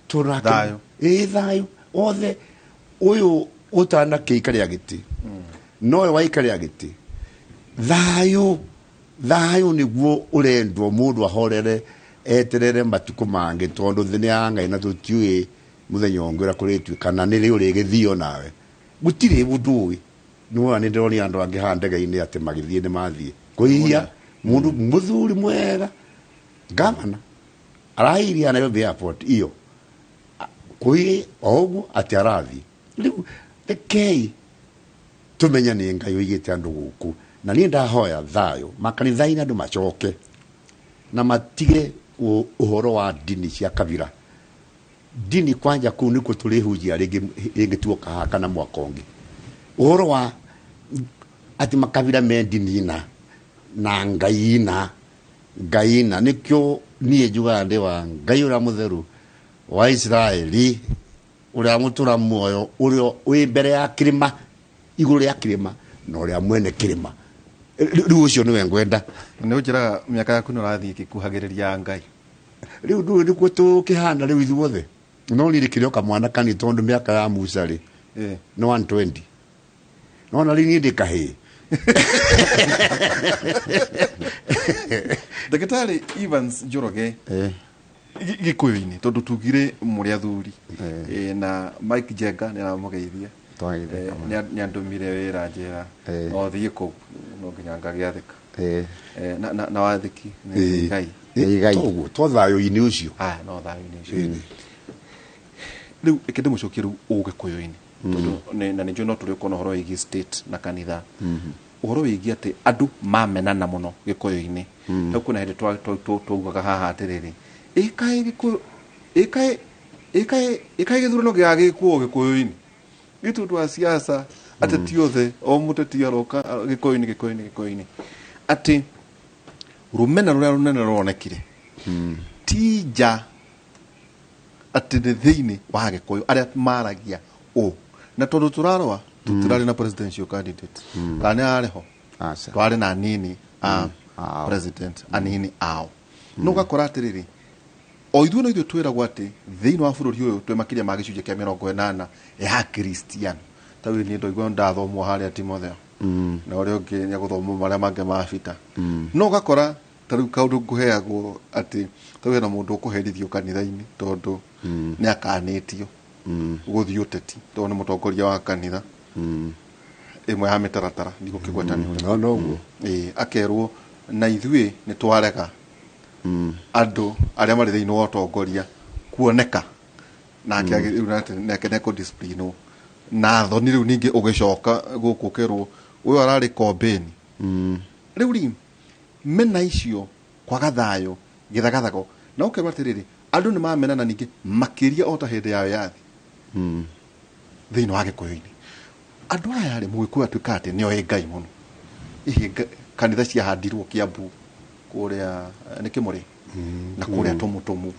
Tondũ nake- Thayũ. Ĩ, thayũ othe. Ũyũ ũtanakĩikarĩra gĩtĩ nowe waikarĩra gĩtĩ, thayũ thayũ nĩguo ũrendwo, mũndũ ahorere, eterere matukũ mangĩ, tondũ thĩ nĩ ya Ngai na tũtiũĩ mũthenya ũngĩ ũrĩa kũrĩtuĩka na nĩ rĩ ũrĩgĩthio nawe, gũtirĩ ũndũ ũĩ. Nĩwona nĩ ndĩronia andũ angĩ haha ndege-inĩ atĩ magĩthiĩ nĩ mathiĩ kũhihia mũndũ mũthuri mwega, gavana arahiria Nairobi Airport iyo kũhihia o ũguo atĩ arathiĩ. Rĩu rekei tũmenye nĩ Ngai ũigĩte andũ gũkũ, na niĩ ndahoya thayũ makanitha-inĩ, andũ macoke na matige ũhoro wa ndini cia kabira, ndini kwanja kũu nĩkuo tũrĩhunjia rĩngĩ rĩngĩ tuoka haha kana mwaka ũngĩ, ũhoro wa atĩ makabira me ndini na na Ngai na Ngai na nĩkĩo niĩ njugaga ndĩ wa Ngai ũrĩa mũtheru wa Isiraeli, ũrĩa mũtũra muoyo, ũrĩa wĩ mbere ya kĩrĩma, igũrũ rĩa kĩrĩma, na ũrĩa mwene kĩrĩma. Rĩu ũcio nĩwe ngwenda. Nĩ ũnjĩraga mĩaka yaku nĩ ũrathiĩ ĩgĩkuhagĩrĩria Ngai. Rĩu ndũĩ nĩkuo tũkĩhana rĩu ithuothe, no niĩ ndĩkĩrĩ o kamwana kanini, tondũ mĩaka ya Musa rĩ nĩ 120, nona rĩu niĩ ndĩ kahĩĩ. Ndagĩtarĩ Evans Njoroge, gĩkũyũ-inĩ tondũ tugire mũrĩ athuri, na Mike Jenga nĩ aramũgeithia. Nĩ andũmire wĩra njĩra no thiĩ kũu no nginya ngagĩathĩka. Na wathĩki nĩ Ngai. Toguo to thayũ-inĩ ũcio. Ah, no thayũ-inĩ ũcio. Rĩu reke ndĩmũcokie rĩu ũgĩkũyũ-inĩ, tondũ na nĩ njũĩ no tũrĩ ũkorwo na ũhoro wĩgiĩ state na kanitha, ũhoro wĩgiĩ atĩ andũ mamenana mũno gĩkũyũ-inĩ. Hau kwĩna hĩndĩ twaugaga haha atĩrĩrĩ, ĩkaĩ gĩkũyũ, ĩkaĩ ĩkaĩ ĩkaĩ gĩthurano gĩgagĩkwo gĩkũyũ-inĩ nĩ tondũ wa siasa, ateti othe o mũteti aroka gĩkũyũ-inĩ gĩkũyũ-inĩ gĩkũyũ-inĩ, atĩ rũmena rũrĩa rũnene rũronekire ti nja, atĩ nĩ thĩinĩ wa gĩkũyũ arĩa maragia ũ, na tondũ tũrarũa tũtirarĩ na presidential candidate kana nĩ ararĩ ho, twarĩ na anini a president, anini ao. No ũgakora atĩrĩrĩ, o ithuĩ no ithuĩ twĩragwo atĩ thĩinĩ wa bũrũri ũyũ twĩ makĩria ma gĩcunjĩ kĩa 80 ya Kristiano. Ta rĩu niĩ ndoigua ndathomwo harĩa Timotheo, na ũrĩa ũngĩ nĩ agũthomwo marĩa mangĩ ma Bita. No ũgakora ta rĩu kaũndũ ngũheagwo atĩ ta rĩu hena mũndũ ũkũherithio kanitha-inĩ tondũ nĩ akanĩtio gũthiĩ ũteti, tondũ nĩ mũtongoria wa kanitha ĩmwe ya mĩtaratara, ndigũkĩgweta nĩ ũrĩkũ. No noguo. Ĩĩ, akerwo na ithuĩ nĩ twarega andũ arĩa marĩ thĩinĩ wa ũtongoria kuoneka nake, rĩu nake nĩekũdisciplinwo na thoni. Rĩu ningĩ ũgĩcoka gũkũ ũkerwo ũyũ ararĩ kombĩni. Rĩu rĩ, mena icio kwaga thayũ gĩthagathago, na ũkerwo atĩrĩrĩ, andũ nĩ mamenana ningĩ makĩria o ta hĩndĩ ya wĩyathi thĩinĩ wa gĩkũyũ-inĩ. Andũ aya rĩ, mũgĩkũyũ atuĩka atĩ nĩoĩ Ngai mũno. Hihi kanitha ciahandirwo Kiambu kũrĩa nĩ Kĩmũrĩ na kũrĩa Tũmũtũmũ.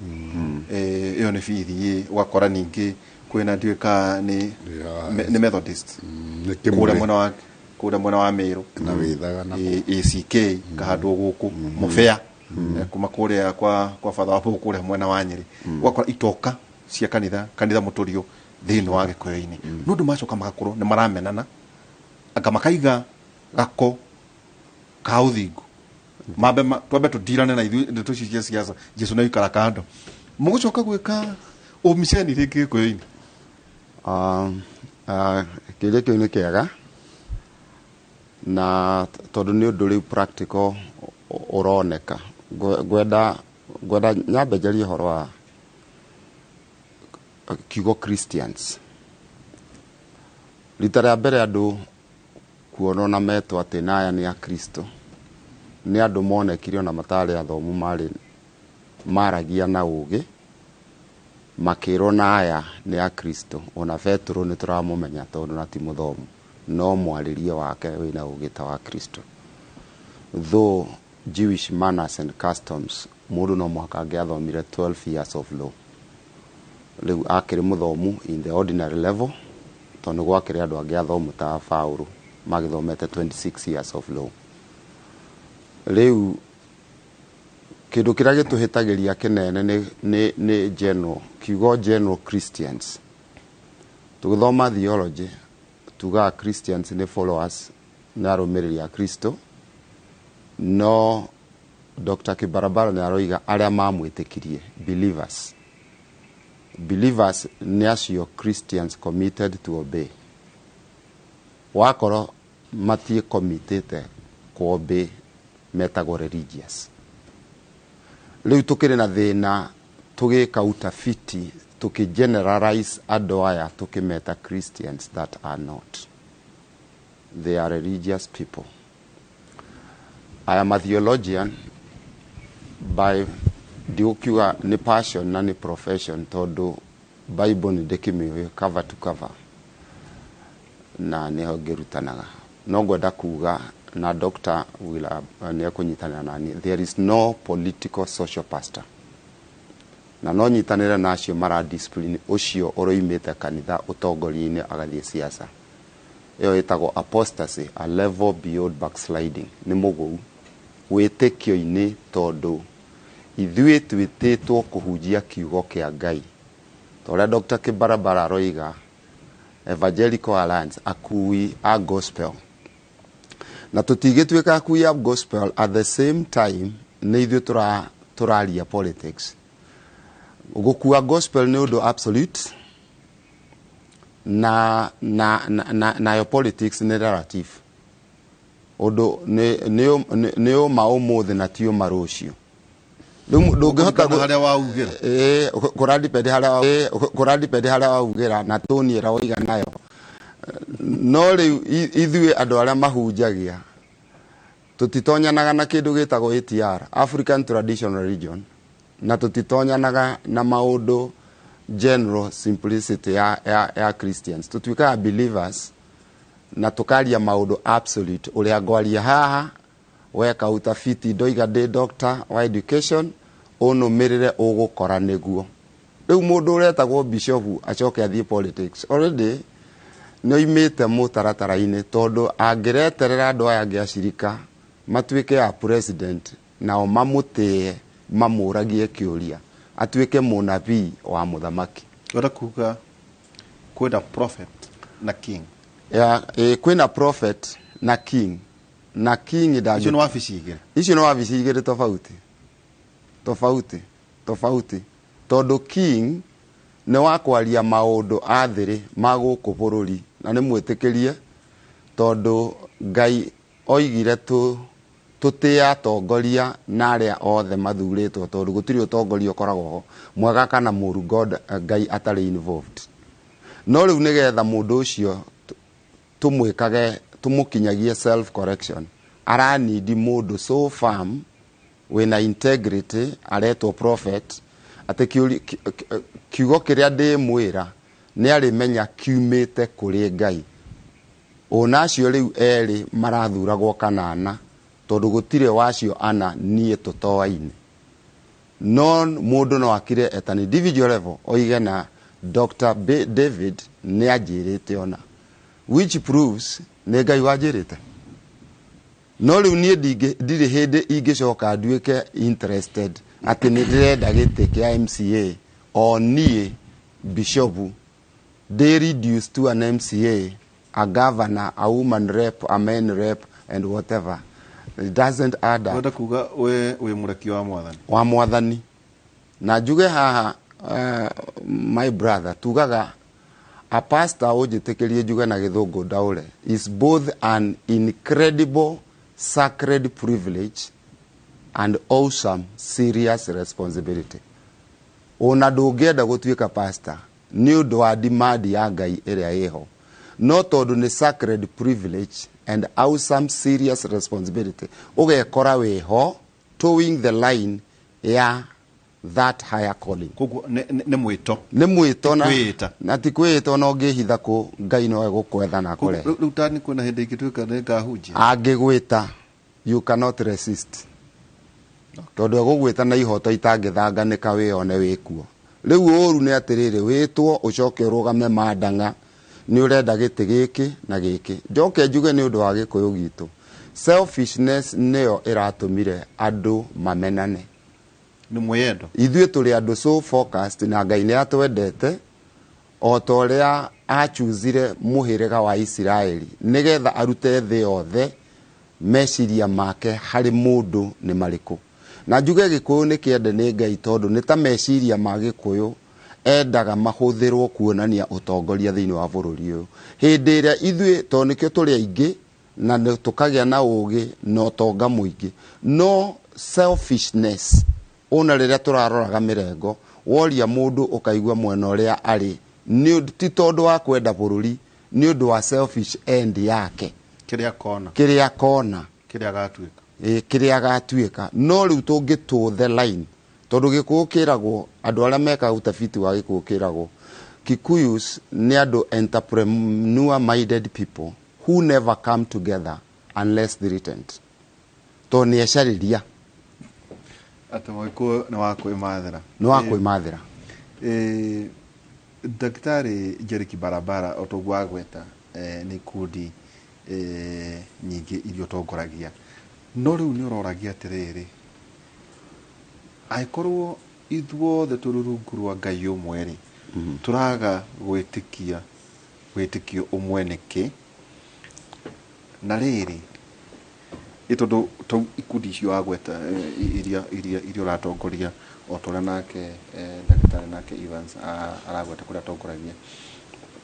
Ĩyo nĩ bithi. Ũgakora ningĩ kwĩna ndiũĩ ka nĩ nĩ Methodist nĩ kũrĩa Kĩmũrĩ. Mwena wa kũrĩa mwena wa Meru na wĩthaga na ACK kahandwo gũkũ Mũbĩa, kuma kũrĩa kwa father wa kũrĩa mwena wa Nyĩrĩ. Ũgakora itoka cia kanitha, kanitha mũtũrio thĩinĩ wa gĩkũyũ-inĩ, no andũ macoka magakorwo nĩ maramenana, anga makaiga gako ka ũthingu mambe twambe tũndirane na ithuĩ ndeto ici cia siasa, Jesu nĩ aikara kando, mũgũcoka gwĩka ũmiceni rĩngĩ gĩkũyũ-inĩ. Kĩũria kĩu nĩ kĩega, na tondũ nĩ ũndũ rĩu practical ũroneka. Ngwenda nyambe njarie ũhoro wa kiugo Christians. Rita rĩa mbere andũ kuonwo na metwo atĩ na aya nĩ Akristo nĩ andũ monekire ona matarĩ athomu, marĩ Maragia na ũũgĩ makĩrwo na aya nĩ Akristo. Ona Petero nĩ tũramũmenya tondũ na ti mũthomu, no mwarĩrie wake wĩna ũũgĩ ta wa Kristo. Though Jewish manners and customs, mũndũ no mũhaka angĩathomire 12 years of law. Rĩu akĩrĩ mũthomu in the ordinary level, tondũ gwakĩrĩ andũ angĩ athomu ta Paulo magĩthomete 26 years of law. Rĩu kĩndũ kĩrĩa gĩtũhĩtagĩria kĩnene nĩ general kiugo, general Christians. Tũgĩthoma theology tugaga Christians nĩ followers, nĩ arũmĩrĩri a Kristo, no Dr. Kibarabara nĩ aroiga arĩa mamwĩtĩkirie, believers. Believers nĩ acio Christians committed to obey. Wakorwo matiĩ committed ku obey, metagwo religious. Rĩu tũkĩrĩ na thĩna tũgĩka utafiti, tũkĩ generalize andũ aya tũkĩmeta Christians that are not. They are religious people. I am a theologian by, ndigũkiuga nĩ passion na nĩ profession, tondũ Bible nĩ ndĩkĩmĩũĩ cover to cover na nĩho ngĩrutanaga. No ngwenda kuga na Dr. Wila nĩ ekũnyitanĩra nani, there is no political social pastor, na no nyitanĩre na acio mara discipline ũcio ũroimĩte kanitha ũtongoria-inĩ agathiĩ siasa. Ĩyo ĩtagwo apostasy, a level beyond backsliding. Nĩ mũgũu wĩtĩkio-inĩ, tondũ ithuĩ twĩtĩtwo kũhunjia kiugo kĩa Ngai ta ũrĩa Dr. Kibarabara aroiga, Evangelical Alliance, akui a gospel, na tũtingĩtuĩka akui a gospel at the same time nĩ ithuĩ tũraria politics. Gũkua gospel nĩ ũndũ absolute na nayo politics nĩ relative. Ũndũ nĩ ũma ũmũthĩ na ti ũma rũciũ. Rĩu ndũngĩhota Kũringana harĩa waugĩra. Ĩĩ, kũradepend harĩa waugĩra na tũni ĩrĩa waiga nayo. No rĩu ithuĩ andũ arĩa mahunjagia tũtitonyanaga na kĩndũ gĩtagwo ATR, African Traditional Religion, na tũtitonyanaga na maũndũ general simplicity ya Christians. Tũtuĩkaga believers na tũkaria maũndũ absolute. Ũrĩa ngwaria haha, weka utafiti, ndoiga ndĩ doctor wa education, ũnũmĩrĩre ũgũkora nĩguo. Rĩu mũndũ ũretagwo bishop acoke athiĩ politics, already nĩ oimĩte mũtaratara-inĩ, tondũ angĩreterera andũ aya angĩ acirika matuĩke a president nao mamũtĩe, mamũragie kĩũria, atuĩke mũnabii wa mũthamaki. Ũrenda kuga kwĩna prophet na king? Ya, kwĩna prophet na king, na king Icio nĩ wabici igĩrĩ. Icio nĩ wabici igĩrĩ tofauti tofauti tofauti, tondũ king nĩ wa kwaria maũndũ athĩrĩ ma gũkũ bũrũri, na nĩ mwĩtĩkĩrie, tondũ Ngai oigire tũtĩe atongoria na arĩa othe mathurĩtwo, tondũ gũtirĩ ũtongoria ũkoragwo ho mwega kana mũru God, Ngai atarĩ involved. No rĩu nĩgetha mũndũ ũcio tũmwĩkage, tũmũkinyagie self correction, aranindi mũndũ so firm wĩna integrity aretwo prophet, atĩ kiugo kĩrĩa ndĩmwĩra nĩ arĩmenya kiumĩte kũrĩ Ngai. Ona acio rĩu erĩ marathuragwo kanana, tondũ gũtirĩ wacio ana niĩ tũtoaine. No mũndũ no akire at an individual level, oige na Dr. David nĩ anjĩrĩte ona, which proves nĩ Ngai wanjĩrĩte. No rĩu niĩ ndirĩ hĩndĩ ingĩcoka nduĩke interested atĩ nĩ ndĩrenda gĩtĩ kĩa MCA, o niĩ bishop ndĩ reduced to an MCA, a governor, a woman rep, a man rep and whatever. It doesn't add up. Ũrenda kuga we wĩ mũreki wa Mwathani. Wa Mwathani. Na njuge haha, my brother, tugaga a pastor, ũnjĩtĩkĩrie njuge na Gĩthũngũ ndaũre, is both an incredible sacred privilege and awesome serious responsibility. Ona ndũngĩenda gũtuĩka pastor nĩ ũndũ wa demand ya Ngai ĩrĩa ĩho, no tondũ nĩ sacred privilege and awesome serious responsibility, ũgekora wĩho towing the line ya That higher calling. Koguo nĩ mwĩto. Nĩ mwĩto na Kwĩĩta. Na ti kwĩĩta, ona ũngĩhitha kũ, Ngai no egũkwetha na akũrehe. Rĩu tani kwĩna hĩndĩ ingĩtuĩka nĩ ngahunjia. Angĩgwĩta, you cannot resist, tondũ egũgwĩta na ihoto itangĩthanganĩka wĩone wĩkuo. Rĩu ũru nĩ atĩrĩrĩ, wĩtwo ũcoke ũrũgame mandang'a nĩ ũrenda gĩtĩ gĩkĩ na gĩkĩ. Njoke njuge nĩ ũndũ wa Gĩkũyũ gitũ, selfishness nĩyo ĩratũmire andũ mamenane. Nĩ mwĩyendo. Ithuĩ tũrĩ andũ so focused, na Ngai nĩ atwendete o ta ũrĩa achuzire mũhĩrĩga wa Isiraeli nĩgetha arute thĩ yothe meciria make harĩ mũndũ nĩ marĩkũ. Na njuge Gĩkũyũ nĩ kĩende nĩ Ngai, tondũ nĩ ta meciria ma Gĩkũyũ endaga mahũthĩrwo kuonania ũtongoria thĩinĩ wa bũrũri ũyũ. Hĩndĩ ĩrĩa ithuĩ, tondũ nĩkĩo tũrĩ aingĩ na nĩ tũkagĩa na ũgĩ na ũtonga mũingĩ, no selfishness ona rĩrĩa tũraroraga mĩrengo, woria mũndũ ũkaigua mwena ũrĩa arĩ nĩ ti tondũ wa kwenda bũrũri, nĩ ũndũ wa selfish end yake. Kĩrĩa kona. Kĩrĩa kona. Kĩrĩa gatuĩka. Ĩ, kĩrĩa gatuĩka. No rĩu tũngĩtũ the line, tondũ Gĩkũyũ kĩragwo, andũ arĩa mekaga utafiti wa Gĩkũyũ kĩragwo Kikuyus nĩ andũ entrepreneur minded people who never come together unless threatened, tondũ nĩ ecarĩria. Atĩ Mũgĩkũyũ nĩ wa kwĩmathĩra. Nĩ wa kwĩmathĩra. Ndagĩtarĩ Njeriki Barabara, o toguo agweta, nĩ ikundi nyingĩ iria ũtongoragia, no rĩu nĩ ũroragia atĩrĩrĩ, angĩkorwo ithuothe tũrĩ rungu rwa Ngai ũmwe rĩ, tũraga gwĩtĩkia wĩtĩkio ũmwe nĩkĩ? Na rĩrĩ, ĩ tondũ tau ikundi icio wagweta, iria ũratongoria, o ta ũrĩa nake ndagĩtarĩ nake Evans aragweta kũrĩa atongoragia,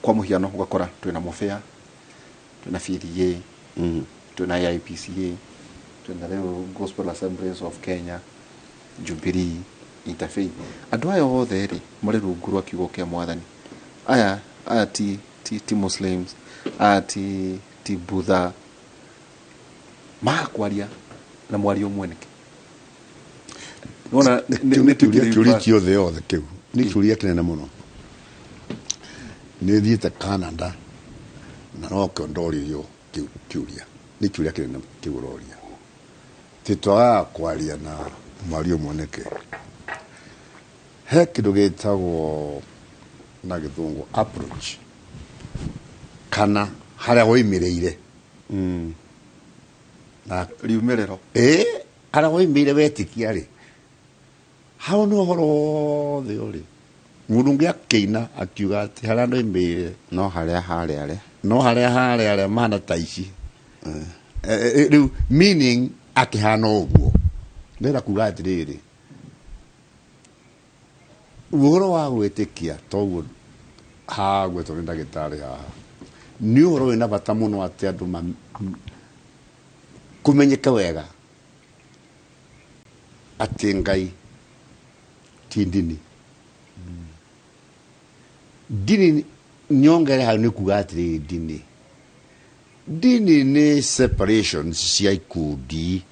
kwa mũhiano ũgakora twĩna Mũbĩa, twĩna PDA, twĩna AIPCA, twĩna rĩu Gospel Assemblies of Kenya, Jubilee, Interfaith. Andũ aya othe rĩ, marĩ rungu rwa kiugo kĩa Mwathani. Aya ti Muslims, aya ti Buddha, makwaria na mwario ũmwe nĩkĩ? Nĩwona nĩ kĩũria tuĩkire kĩũria kĩothe yothe kĩu nĩ kĩũria kĩnene mũno. Nĩ thiĩte Canada na nokĩo ndoririo kĩu kĩũria. Nĩ kĩũria kĩnene kĩu ũroria. Ti twagaga kwaria na mwario ũmwe nĩkĩ? He kĩndũ gĩtagwo na Gĩthũngũ approach, kana harĩa woimĩrĩire na riumĩrĩro. Ĩ, harĩa woimĩrĩire wetĩkia rĩ, hau nĩ ũhoro wothe ũrĩ. Mũndũ ũngĩ akĩina akiuga atĩ harĩa ndoimĩrĩire no harĩa harĩa arĩa no harĩa harĩa arĩa mahana ta ici. Rĩu meaning akĩhana ũguo, ndĩrenda kuga atĩrĩrĩ, ũhoro wa gwĩtĩkia toguo hagwetwo nĩ ndagĩtarĩ haha, nĩ ũhoro wĩna bata mũno atĩ andũ kũmenyeke wega atĩ Ngai ti ndini. Ndini nyongere hau nĩ kuga atĩrĩrĩ, ndini nĩ separations cia ikundi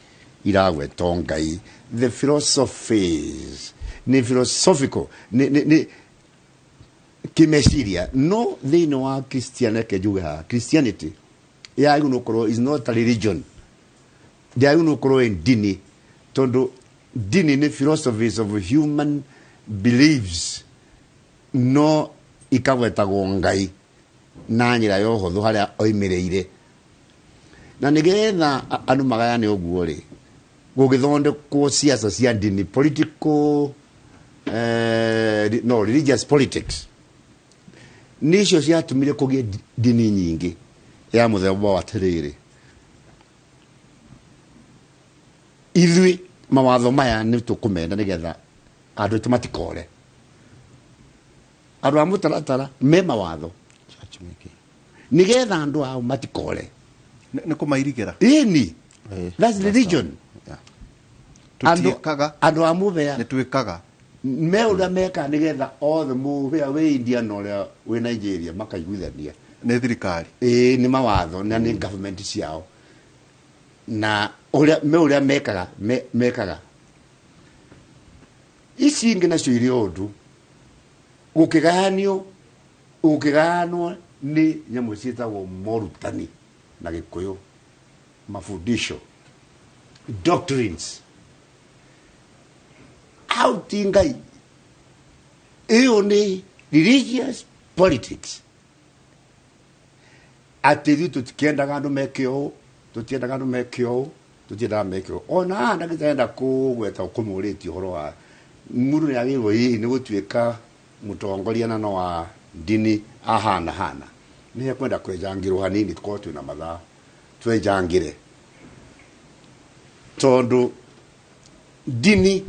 iragwetwo Ngai, the philosophies nĩ philosophical, nĩ kĩmeciria. No thĩinĩ wa Christian, reke njuge haha, Christianity yagĩrĩirwo nĩ gũkorwo is not a religion, ndĩagĩrĩirwo nĩ gũkorwo ĩ ndini, tondũ ndini nĩ philosophies of human beliefs, no ikagwetagwo Ngai na njĩra ya ũhũthũ harĩa oimĩrĩire. Na nĩgetha andũ magayane ũguo rĩ, gũgĩthondekwo siasa cia ndini, political, no religious politics, nicio ciatũmire kũgĩe ndini nyingĩ ya mũthemba wa atĩrĩrĩ, ithuĩ mawatho maya nĩ tũkũmenda nĩgetha andũ aitũ matikore. Andũ a mũtaratara me mawatho nĩgetha andũ ao matikore. Nĩ kũmairigĩra. Ĩni, that's religion. Tũtiĩkaga. Andũ a mũbea nĩ twĩkaga. Me ũrĩa mekaga nĩgetha othe mũbea wĩ India na ũrĩa wĩ Nigeria makaiguithania. Nĩ thirikari. Ĩĩ, nĩ mawatho na nĩ government ciao. Na ũrĩa me ũrĩa mekaga, mekaga. Ici ingĩ nacio irĩ o ũndũ gũkĩgayanio gũkĩgayanwo nĩ nyamũ ciĩtagwo morutani na Gĩkũyũ, mafundisho, doctrines. Hau ti Ngai, ĩyo nĩ religious politics, atĩ ithuĩ tũtikĩendaga andũ meke ũũ, tũtiendaga andũ meke ũũ, tũtiendaga meke ũũ. Ona haha ndagĩtarĩ kũgweta kũmũrĩtie ũhoro wa mũndũ nĩ agĩrĩirwo hihi nĩ gũtuĩka mũtongoria na no wa ndini ahana hana nĩ ekwenda kwenjangĩrwo hanini, tũkorwo twĩna mathaa twenjangĩre, tondũ ndini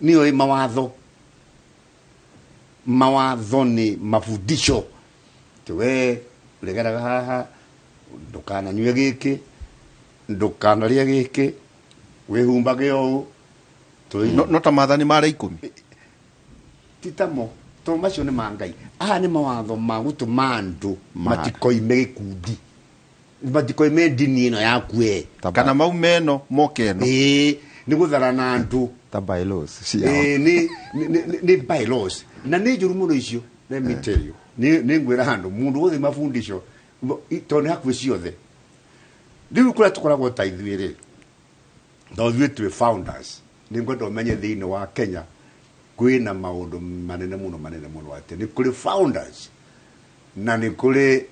nĩyo ĩ mawatho. Mawatho nĩ mafundisho, atĩ we ũregeraga haha, ndũkananyue gĩkĩ, ndũkanarĩe gĩkĩ, wĩhumbage ũũ. No ta maathani marĩa 10. Ti tamo, tondũ macio nĩ ma Ngai. Aya nĩ mawatho ma gũtũma andũ matikoime gĩkundi, matikoime ndini ĩno yaku we, kana maume ĩno moke ĩno. Ĩĩ, nĩ gũtharana andũ ta bylaws ciao. Ĩĩ, nĩ bylaws na nĩ njũru mũno icio. Let me tell you, nĩ ngwĩra handũ mũndũ wothe mafundisho tondũ nĩ hakuhĩ ciothe. Rĩu kũrĩa tũkoragwo ta ithuĩ rĩ, tondũ ithuĩ twĩ founders, nĩ ngwenda ũmenye thĩinĩ wa Kenya kwĩna maũndũ manene mũno, manene mũno, atĩ nĩ kũrĩ founders na nĩ kũrĩ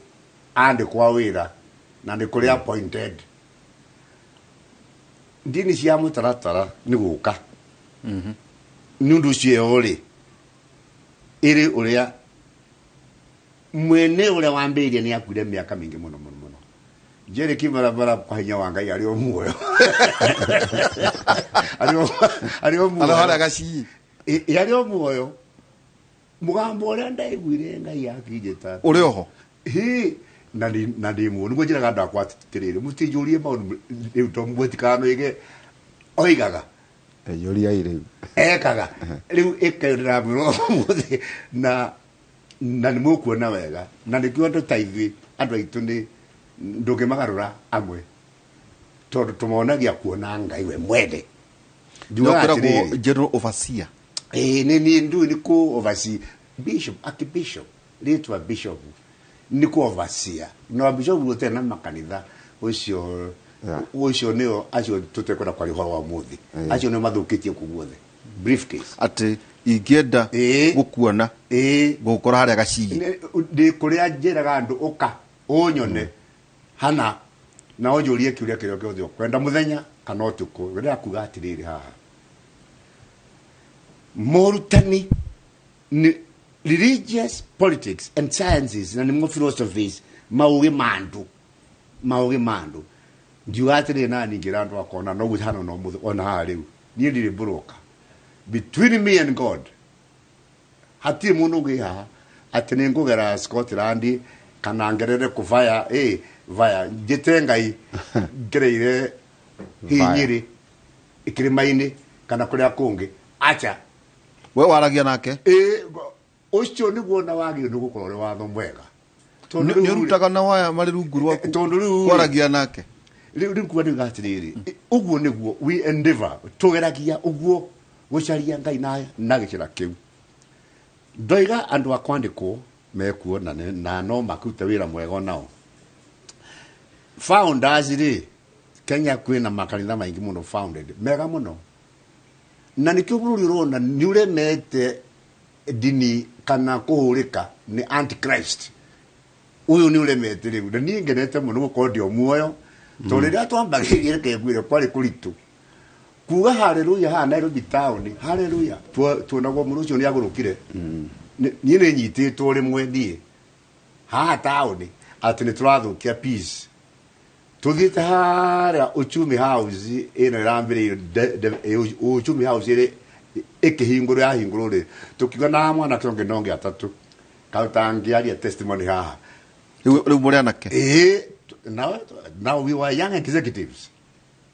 andĩkwo a wĩra na nĩ kũrĩ appointed. Ndini cia mũtaratara nĩ gũka nĩ ũndũ ũcio ĩyo rĩ ĩrĩ ũrĩa mwene ũrĩa wambĩrĩirie nĩ akuire mĩaka mĩingĩ mũno mũno mũno. Jerry Kibarabara kwa hinya wa Ngai arĩ o muoyo, arĩ o muoyo. Arĩ harĩa gacii. Ĩ, arĩ o muoyo. Mũgambo ũrĩa ndaiguire Ngai akinjĩta ũrĩ oho hi na ndĩ muoyo, nĩguo njĩraga andũ akwa atĩrĩrĩ, mũtinjũrie maũndũ rĩu to mũtikanoige oigaga. Yũriai rĩu. Ekaga rĩu ĩkayo ndĩramwĩra ũmũthĩ na nĩ mũkuona wega, na nĩkĩo andũ ta ithuĩ, andũ aitũ nĩ ndũngĩmagarũra amwe, tondũ tũmonagia kuona Ngai we mwene. Njugaga kwĩragwo atĩrĩrĩ, general overseer. Ĩĩ, nĩ niĩ ndũĩ nĩ kũ oversee bishop, archbishop, rĩtwa bishop nĩ kũ overseer, na bishop gũtarĩ na makanitha ũcio ũcio nĩo acio tũtekwenda kwaria ũhoro wa ũmũthĩ, acio nĩo mathũkĩtie kũu guothe briefcase. Atĩ ingĩenda gũkuona gũgũkora harĩa gacii. Ndĩ kũrĩa njĩraga andũ ũka ũnyone hana na ũnjũrie kĩũria kĩrĩa gĩothe ũkwenda mũthenya kana ũtukũ. Ndĩrenda kuga atĩrĩrĩ haha, morutani nĩ religious politics and sciences na nĩmo philosophies, maũgĩ ma andũ, maũgĩ ma andũ. Ngiuga atĩrĩrĩ, na ningĩra andũ akwa ona noguo hana ona ũmũthĩ ona haha rĩu niĩ ndirĩ broker between me and God, hatirĩ mũndũ ũngĩ haha atĩ nĩ ngũgera Scotland kana ngerere kũ vaya vaya njĩte Ngai ngereire Vaya. hinyĩrĩ kĩrĩma-inĩ kana kũrĩa kũngĩ, acha. We waragia nake. Ĩ, ũcio nĩguo na wagĩrĩirwo nĩ gũkorwo ũrĩ watho mwega. Tondũ Nĩ rĩu rĩ- ũrutaga na waya marĩ rungu rwaku tondũ rĩu rĩ- kwaragia nake. Rĩu kuga nĩ atĩrĩrĩ, ũguo nĩguo we endeavor, tũgeragia ũguo gũcaria Ngai na gĩcĩra kĩu. Ndoiga andũ a kwandĩkwo mekuo na no makĩrute wĩra mwega onao. Founders rĩ, Kenya kwĩna makanitha maingĩ mũno founded mega mũno, na nĩkĩo bũrũri ũrona nĩ ũremete ndini kana kũhũrĩka nĩ antichrist ũyũ nĩ ũremete rĩu. Na niĩ ngenete mũno gũkorwo ndĩ o muoyo, tondũ rĩrĩa twambagĩrĩria, reke ngwĩre, kwarĩ kũritũ kuga haleluya haha Nairobi town, haleluya. Tuonagwo mũndũ ũcio nĩ agũrũkire. Niĩ nĩ nyitĩtwo rĩmwe niĩ haha taũni atĩ nĩ tũrathũkia peace, tũthiĩte harĩa Uchumi House ĩno ĩrambĩrĩirio Uchumi House ĩrĩ ĩkĩhingũrwo, yahingũrwo rĩ, tũkiuga na mwanake ũngĩ no ũngĩ atatũ kaũtangĩaria testimony haha. Rĩu mũrĩ anake. Ĩĩ, now we were young executives,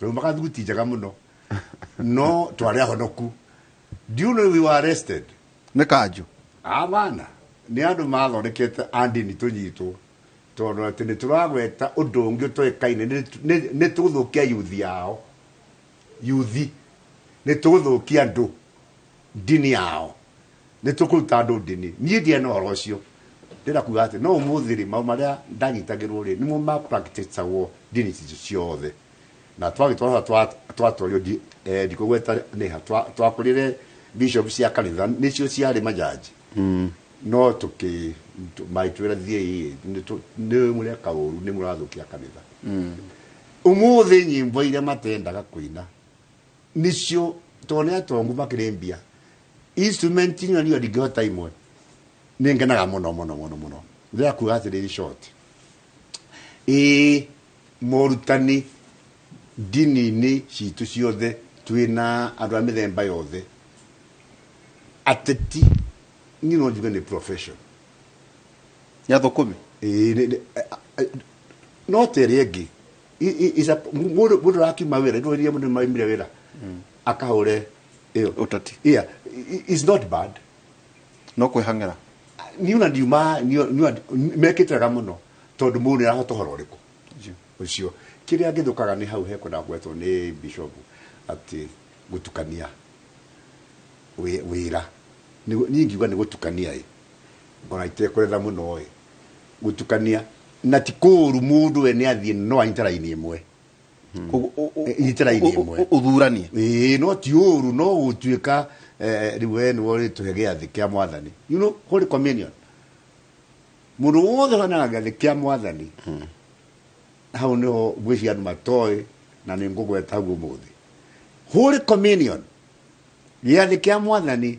tũraumaga thuti njega mũno, no twarĩ ahonoku. Do you know we were arrested? Nĩ kanjũ. Abana, nĩ andũ mathondekete andini tũnyitwo tondũ atĩ nĩ tũragweta ũndũ ũngĩ ũtoĩkaine, nĩ tũgũthũkia yuthi yao, yuthi nĩ tũgũthũkia andũ. Ndini yao nĩ tũkũruta andũ ndini. Niĩ ndiarĩ na ũhoro ũcio. Ndĩrenda kuga atĩ no ũmũthĩ rĩ, maũndũ marĩa ndanyitagĩrwo rĩ, nĩmo ma practicagwo ndini icio ciothe. Na twagĩtwarwo twatwario, ndikũgweta nĩha, twakorire bishop cia kanitha nĩcio ciarĩ majaji. No tũkĩ magĩtwĩra thiĩi, nĩ mũreka ũru, nĩ mũrathũkia kanitha. Ũmũthĩ nyĩmbo iria matendaga kũina nĩcio, tondũ nĩ atongu makĩrĩ mbia, instrument ĩno niyo ndingĩhota imwe. Nĩ ngenaga mũno mũno mũno mũno. Ndĩrenda kuga atĩrĩrĩ, short, ĩĩ, morutani ndini-inĩ citũ ciothe twĩna andũ a mĩthemba yothe. Ateti niĩ no njuge nĩ profession ya thũkũmi. Ĩĩ, no ta ĩrĩa ĩngĩ. Mũndũ ũrakiuma wĩra, nĩ rĩrĩa mũndũ maumire wĩra akahũre ĩyo ũteti. Yeah, it's not bad. No kwĩhang'ĩra. Niĩ ona ndiuma mekĩte wega mũno, tondũ mũndũ nĩ arahota ũhoro ũrĩkũ ũcio. Kĩrĩa ngĩthũkaga nĩ hau hekwenda gwetwo nĩ bishop atĩ gũtukania wĩra. Niĩ ngiuga nĩ gũtukania ĩ, ona itekũretha mũno ĩ, gũtukania na ti kũũru. Mũndũ we nĩ athiĩ no anyite raini ĩmwe, inyite raini ĩmwe. Ũthuranie. Ĩĩ, no ti ũru, no gũtuĩka rĩu we nĩwe ũrĩtũhe gĩathĩ kĩa mwathani, holy communion. Mũndũ wothe ũheanaga gĩathĩ kĩa mwathani, hau nĩho ngwĩciria andũ matoĩ, na nĩ ngũgweta hau ũmũthĩ. Holy communion, gĩathĩ kĩa mwathani,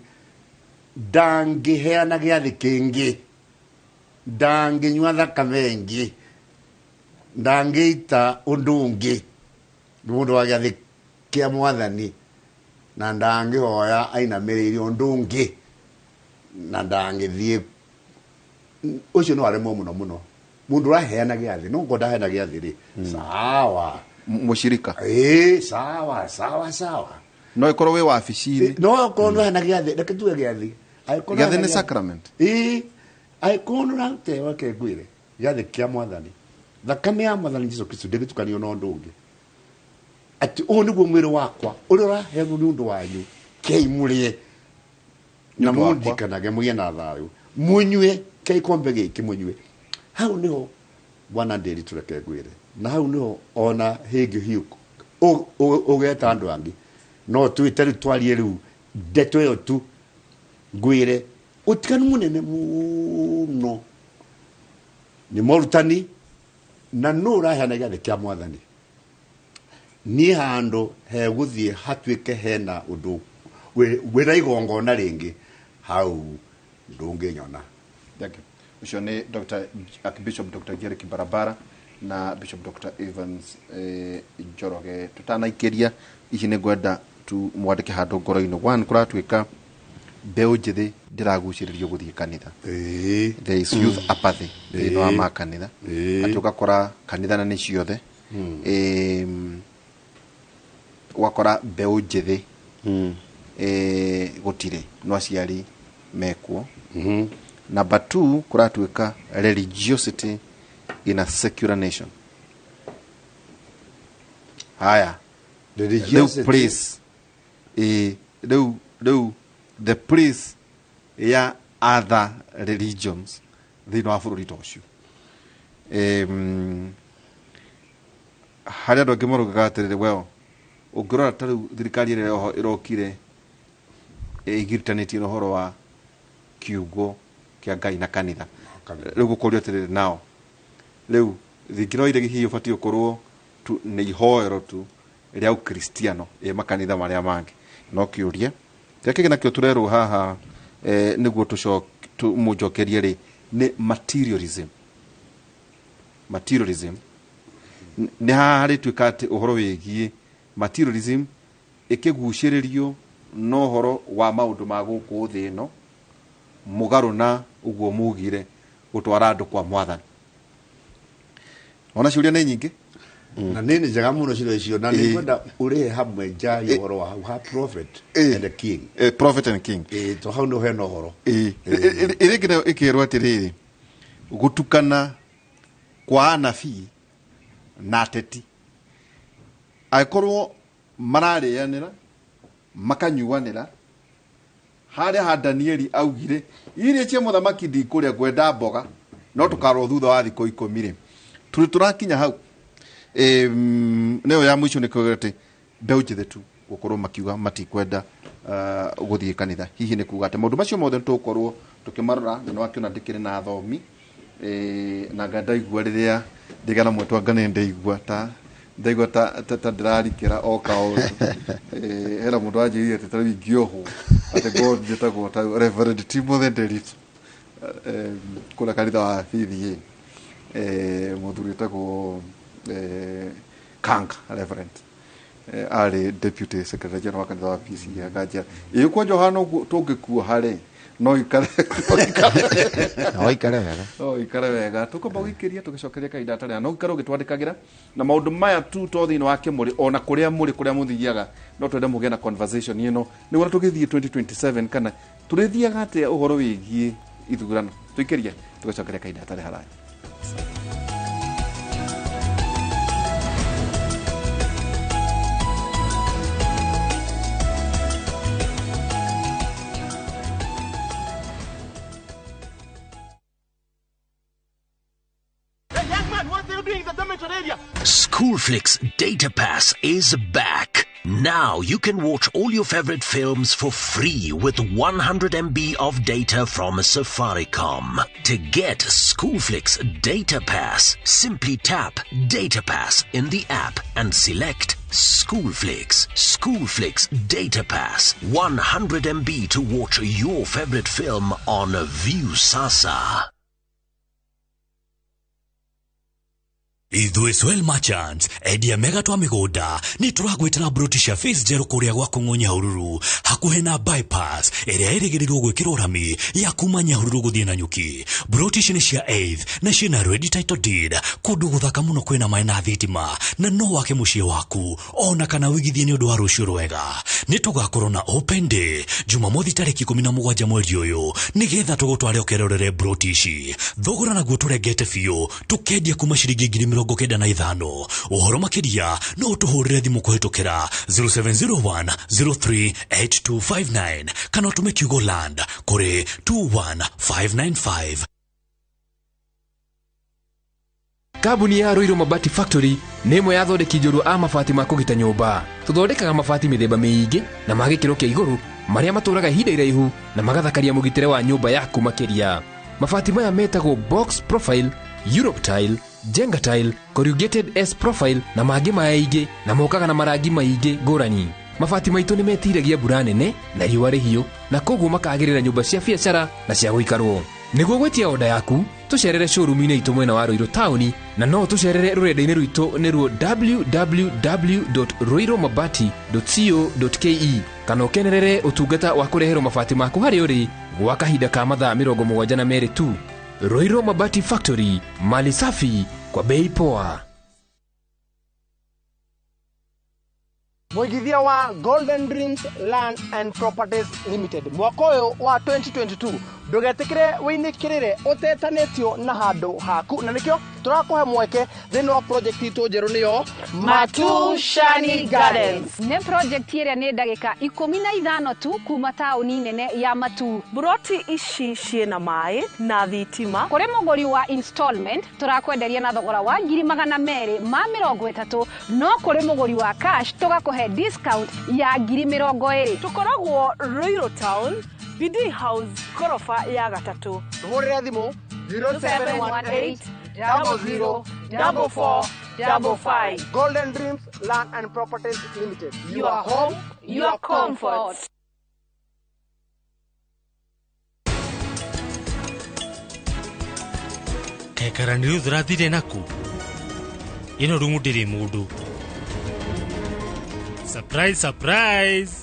ndangĩheana gĩathĩ kĩngĩ, ndangĩnyua thakame ĩngĩ, ndangĩita ũndũ ũngĩ. Nĩ mũndũ wa gĩathĩ kĩa mwathani, na ndangĩhoya ainamĩrĩire ũndũ ũngĩ, na ndangĩthiĩ ũcio. No aremwo mũno mũno mũndũ ũraheana gĩathĩ. No ngorwo ndaheana gĩathĩ rĩ, sawa. Mũcirika. Ĩĩ, sawa sawa sawa. No ĩkorwo wĩ wabici-inĩ. No okorwo nĩ ũraheana gĩathĩ, reke tuge gĩathĩ. Angĩkorwo Gĩathĩ nĩũraheana nĩ gĩathĩ- sacrament. Ĩĩ, angĩkorwo nĩ ũrarute, reke ngwĩre, gĩathĩ kĩa mwathani, thakame ya mwathani Jesu Kristo ndĩgĩtukanio na ũndũ ũngĩ, atĩ ũyũ nĩguo mwĩrĩ wakwa ũrĩa ũraheanwo nĩ ũndũ wanyu, kei mũrĩe na Nĩ ũndũ wakwa. mũndikanage, mũgĩe na thayũ, mũnyue kĩa ikombe gĩkĩ mũnyue. Hau nĩho bwana ndĩri, tũreke ngwĩre, na hau nĩho ona hĩngĩ hiũ ũgeta andũ angĩ, no twĩte rĩu twarie rĩu ndeto ĩyo tu. Ngwĩre ũtiganu mũnene mũno nĩ morutani na nũ ũraheana gĩathĩ kĩa mwathani. Niĩ handũ hegũthiĩ hatuĩke hena ũndũ wĩna igongona rĩngĩ, hau ndũngĩnyona. Thank you. Ũcio nĩ Dr. Archbishop Dr. Jerry Kibarabara na Bishop Dr. Evans Njoroge. Tutanaikĩria ici, nĩ ngwenda tu mwandĩke handũ ngoro-inĩ. One, kũratuĩka mbeũ njĩthĩ ndĩragucĩrĩrio gũthiĩ kanitha. There is youth apathy thĩinĩ wa makanitha, atĩ ũgakora kanitha na nĩ ciothe, ũgakora mbeũ njĩthĩ gũtirĩ no aciari mekuo. Number two, kũratuĩka religiosity in a secular nation. Haya, rĩu Religiosity. Place rĩu the place ya other religions thĩinĩ wa bũrũri ta ũcio, harĩa andũ angĩ marugaga atĩrĩrĩ, well, ũngĩrora ta rĩu thirikari ĩrĩa ĩroho ĩrokire ĩgiritanĩtie na ũhoro wa kiugo kĩa Ngai na kanitha. Rĩu gũkũrio atĩrĩrĩ, nao rĩu thingira iregi hihi ũbatiĩ gũkorwo tu nĩ ihoero tu rĩa ũkristiano ĩ makanitha marĩa mangĩ. No kĩũria kĩrĩa kĩngĩ nakĩo tũrerwo haha, nĩguo mũnjokerie rĩ, nĩ materialism. Materialism nĩ haha harĩtuĩka atĩ ũhoro wĩgiĩ materialism ĩkĩgucĩrĩrio na ũhoro wa maũndũ ma gũkũ thĩ ĩno, mũgarũ na ũguo mugire gũtwara andũ kwa mwathani. Ona ciũria nĩ nyingĩ. Na nĩ njega mũno ciũria icio, na nĩ ngwenda ũrĩhe hamwe njari ũhoro wa hau ha prophet and the king. Prophet and king. To hau nĩ hena ũhoro. Ĩrĩ ĩngĩ nayo ĩkerwo atĩrĩrĩ, gũtukana kwa anabii na ateti, angĩkorwo mararĩanĩra makanyuanĩra. Harĩa ha Danieli augire irio cia mũthamaki ndikũrĩa, ngwenda mboga, no tũkarwo thutha wa thikũ 10 rĩ. Tũrĩ tũrakinya hau. Nĩyo ya mũico nĩ kuuga atĩ mbeũ njĩthĩ tu gũkorwo makiuga matikwenda gũthiĩ kanitha. Hihi nĩ kuuga atĩ maũndũ macio mothe nĩtũgũkorwo tũkĩmarora, na nĩwakĩona ndĩkĩrĩ na athomi, na nga ndaigua rĩrĩa ndĩgana mwetwa ngane ndaigua ta ndaigua ta ndĩrarikĩra o kaũndũ. Hena mũndũ wanjĩrire atĩ tarĩu ingĩohwo atĩ ngorwo njĩtagwo ta Reverend Timothy Nderitu, kũrĩa kanitha wa PDA, mũthuri wĩtagwo Kanga Reverend, arĩ deputy secretary general wa kanitha wa PCEA, akanjĩra ĩĩ kwanja ũhana ũguo tũngĩkuoha rĩ no ikare No ikare wega. No ikare wega. Tũkwamba gũikĩria tũgĩcokeria kahinda gatarĩ, no ũikare ũgĩtwandĩkagĩra na maũndũ maya tu to thĩinĩ wa kĩmũrĩ, ona kũrĩa mũrĩ, kũrĩa mũthiaga, no twende mũgĩe na conversation ĩno nĩguo tũgĩthiĩ 2027 kana tũrĩthiaga atĩa ũhoro wĩgiĩ ithurano. Tũikĩrie tũgĩcokeria kahinda gatarĩ haraya. Schoolflix Data Pass is back. Now you can watch all your favorite films for free with 100 MB of data from Safaricom. To get Schoolflix Data Pass, simply tap Data Pass in the app and select Schoolflix. Schoolflix Data Pass, 100 MB to watch your favorite film on Viusasa. Ithuĩ Swell Merchants, endia mega twa mĩgũnda, nĩ tũragwĩtĩra broti cia phase njerũ kũrĩa gwa Kũng'ũ Nyahururu, hakuhĩ na bypass ĩrĩa ĩrĩgĩrĩirwo gwĩkĩrwo rami ya kuma Nyahururu gũthiĩ Nanyuki. Broti ici nĩ cia eighth na ciĩna ready title deed, kũndũ gũthaka mũno kwĩna maĩ na thitima, na no wake mũciĩ waku ona kana wĩigithie nĩ ũndũ wa rũciũ rwega. Nĩ tũgakorwo na open day Jumamothi tarĩki 17 mweri ũyũ, nĩgetha tũgũtware ũkerorere broti ici. Thogora naguo tũrengete biũ, tũkendia kuma ciringi 95,000. Ũhoro makĩria no ũtũhũrĩre thimũ kũhĩtũkĩra 0701 038259 kana ũtũme kiugo land kũrĩ 21595. Kambuni ya Ruiru Mabati Factory nĩ ĩmwe ya athondeki njorua a mabati ma kũgita nyũmba. Tũthondekaga mabati mĩthemba mĩingĩ na ma gĩkĩro kĩa igũrũ marĩa matũraga ihinda iraihu na magathakaria mũgitĩre wa nyũmba yaku makĩria. Mabati maya metagwo box profile, Europe tile, Jenga tile, corrugated S profile na mangĩ maingĩ, na mokaga na marangi maingĩ ngũrani. Mabati maitũ nĩ metiragia mbura nene na riũa rĩhiũ, na koguo makagĩrĩra nyũmba cia biacara na cia gũikarwo. Nĩguo gwĩtia oda yaku, tũcerere showroom-inĩ itũ mwena wa Ruiru taũni, na no tũcerere rũrenda-inĩ rwitũ nĩruo www.ruirumabati.co.ke, kana ũkenerere ũtungata wa kũreherwo mabati maku harĩa ũrĩ gwa kahinda ka mathaa 72 tu. Ruiru Mabati Factory, mali safi kwa bei poa. Mũigithia wa Golden Dreams Land and Properties Limited mwaka ũyũ wa 2022, ndũgetĩkĩre wĩinĩkĩrĩre ũtetanĩtio na handũ haku, na nĩkĩo tũrakũhe mweke thĩinĩ wa project itũ njerũ nĩyo Matushani Gardens. Nĩ project ĩrĩa nĩ ndagĩka 15 tu kuma taũni nene ya Matu. Buroti ici ciĩna maĩ na thitima. Kũrĩ mũgũri wa installment tũrakwenderia na thogora wa 230,000, no kũrĩ mũgũri wa cash tũgakũhe discount ya 20,000. Tũkoragwo Ruiru Town, BD House, koroba ya gatatũ. Tũhũrĩre thimũ 0718 00 44 55. Golden Dreams Land and Properties Limited. Your home, your comfort. Kekarani rĩu tũrathire naku ĩno rumu ndĩrĩ mũndũ. Surprise, surprise.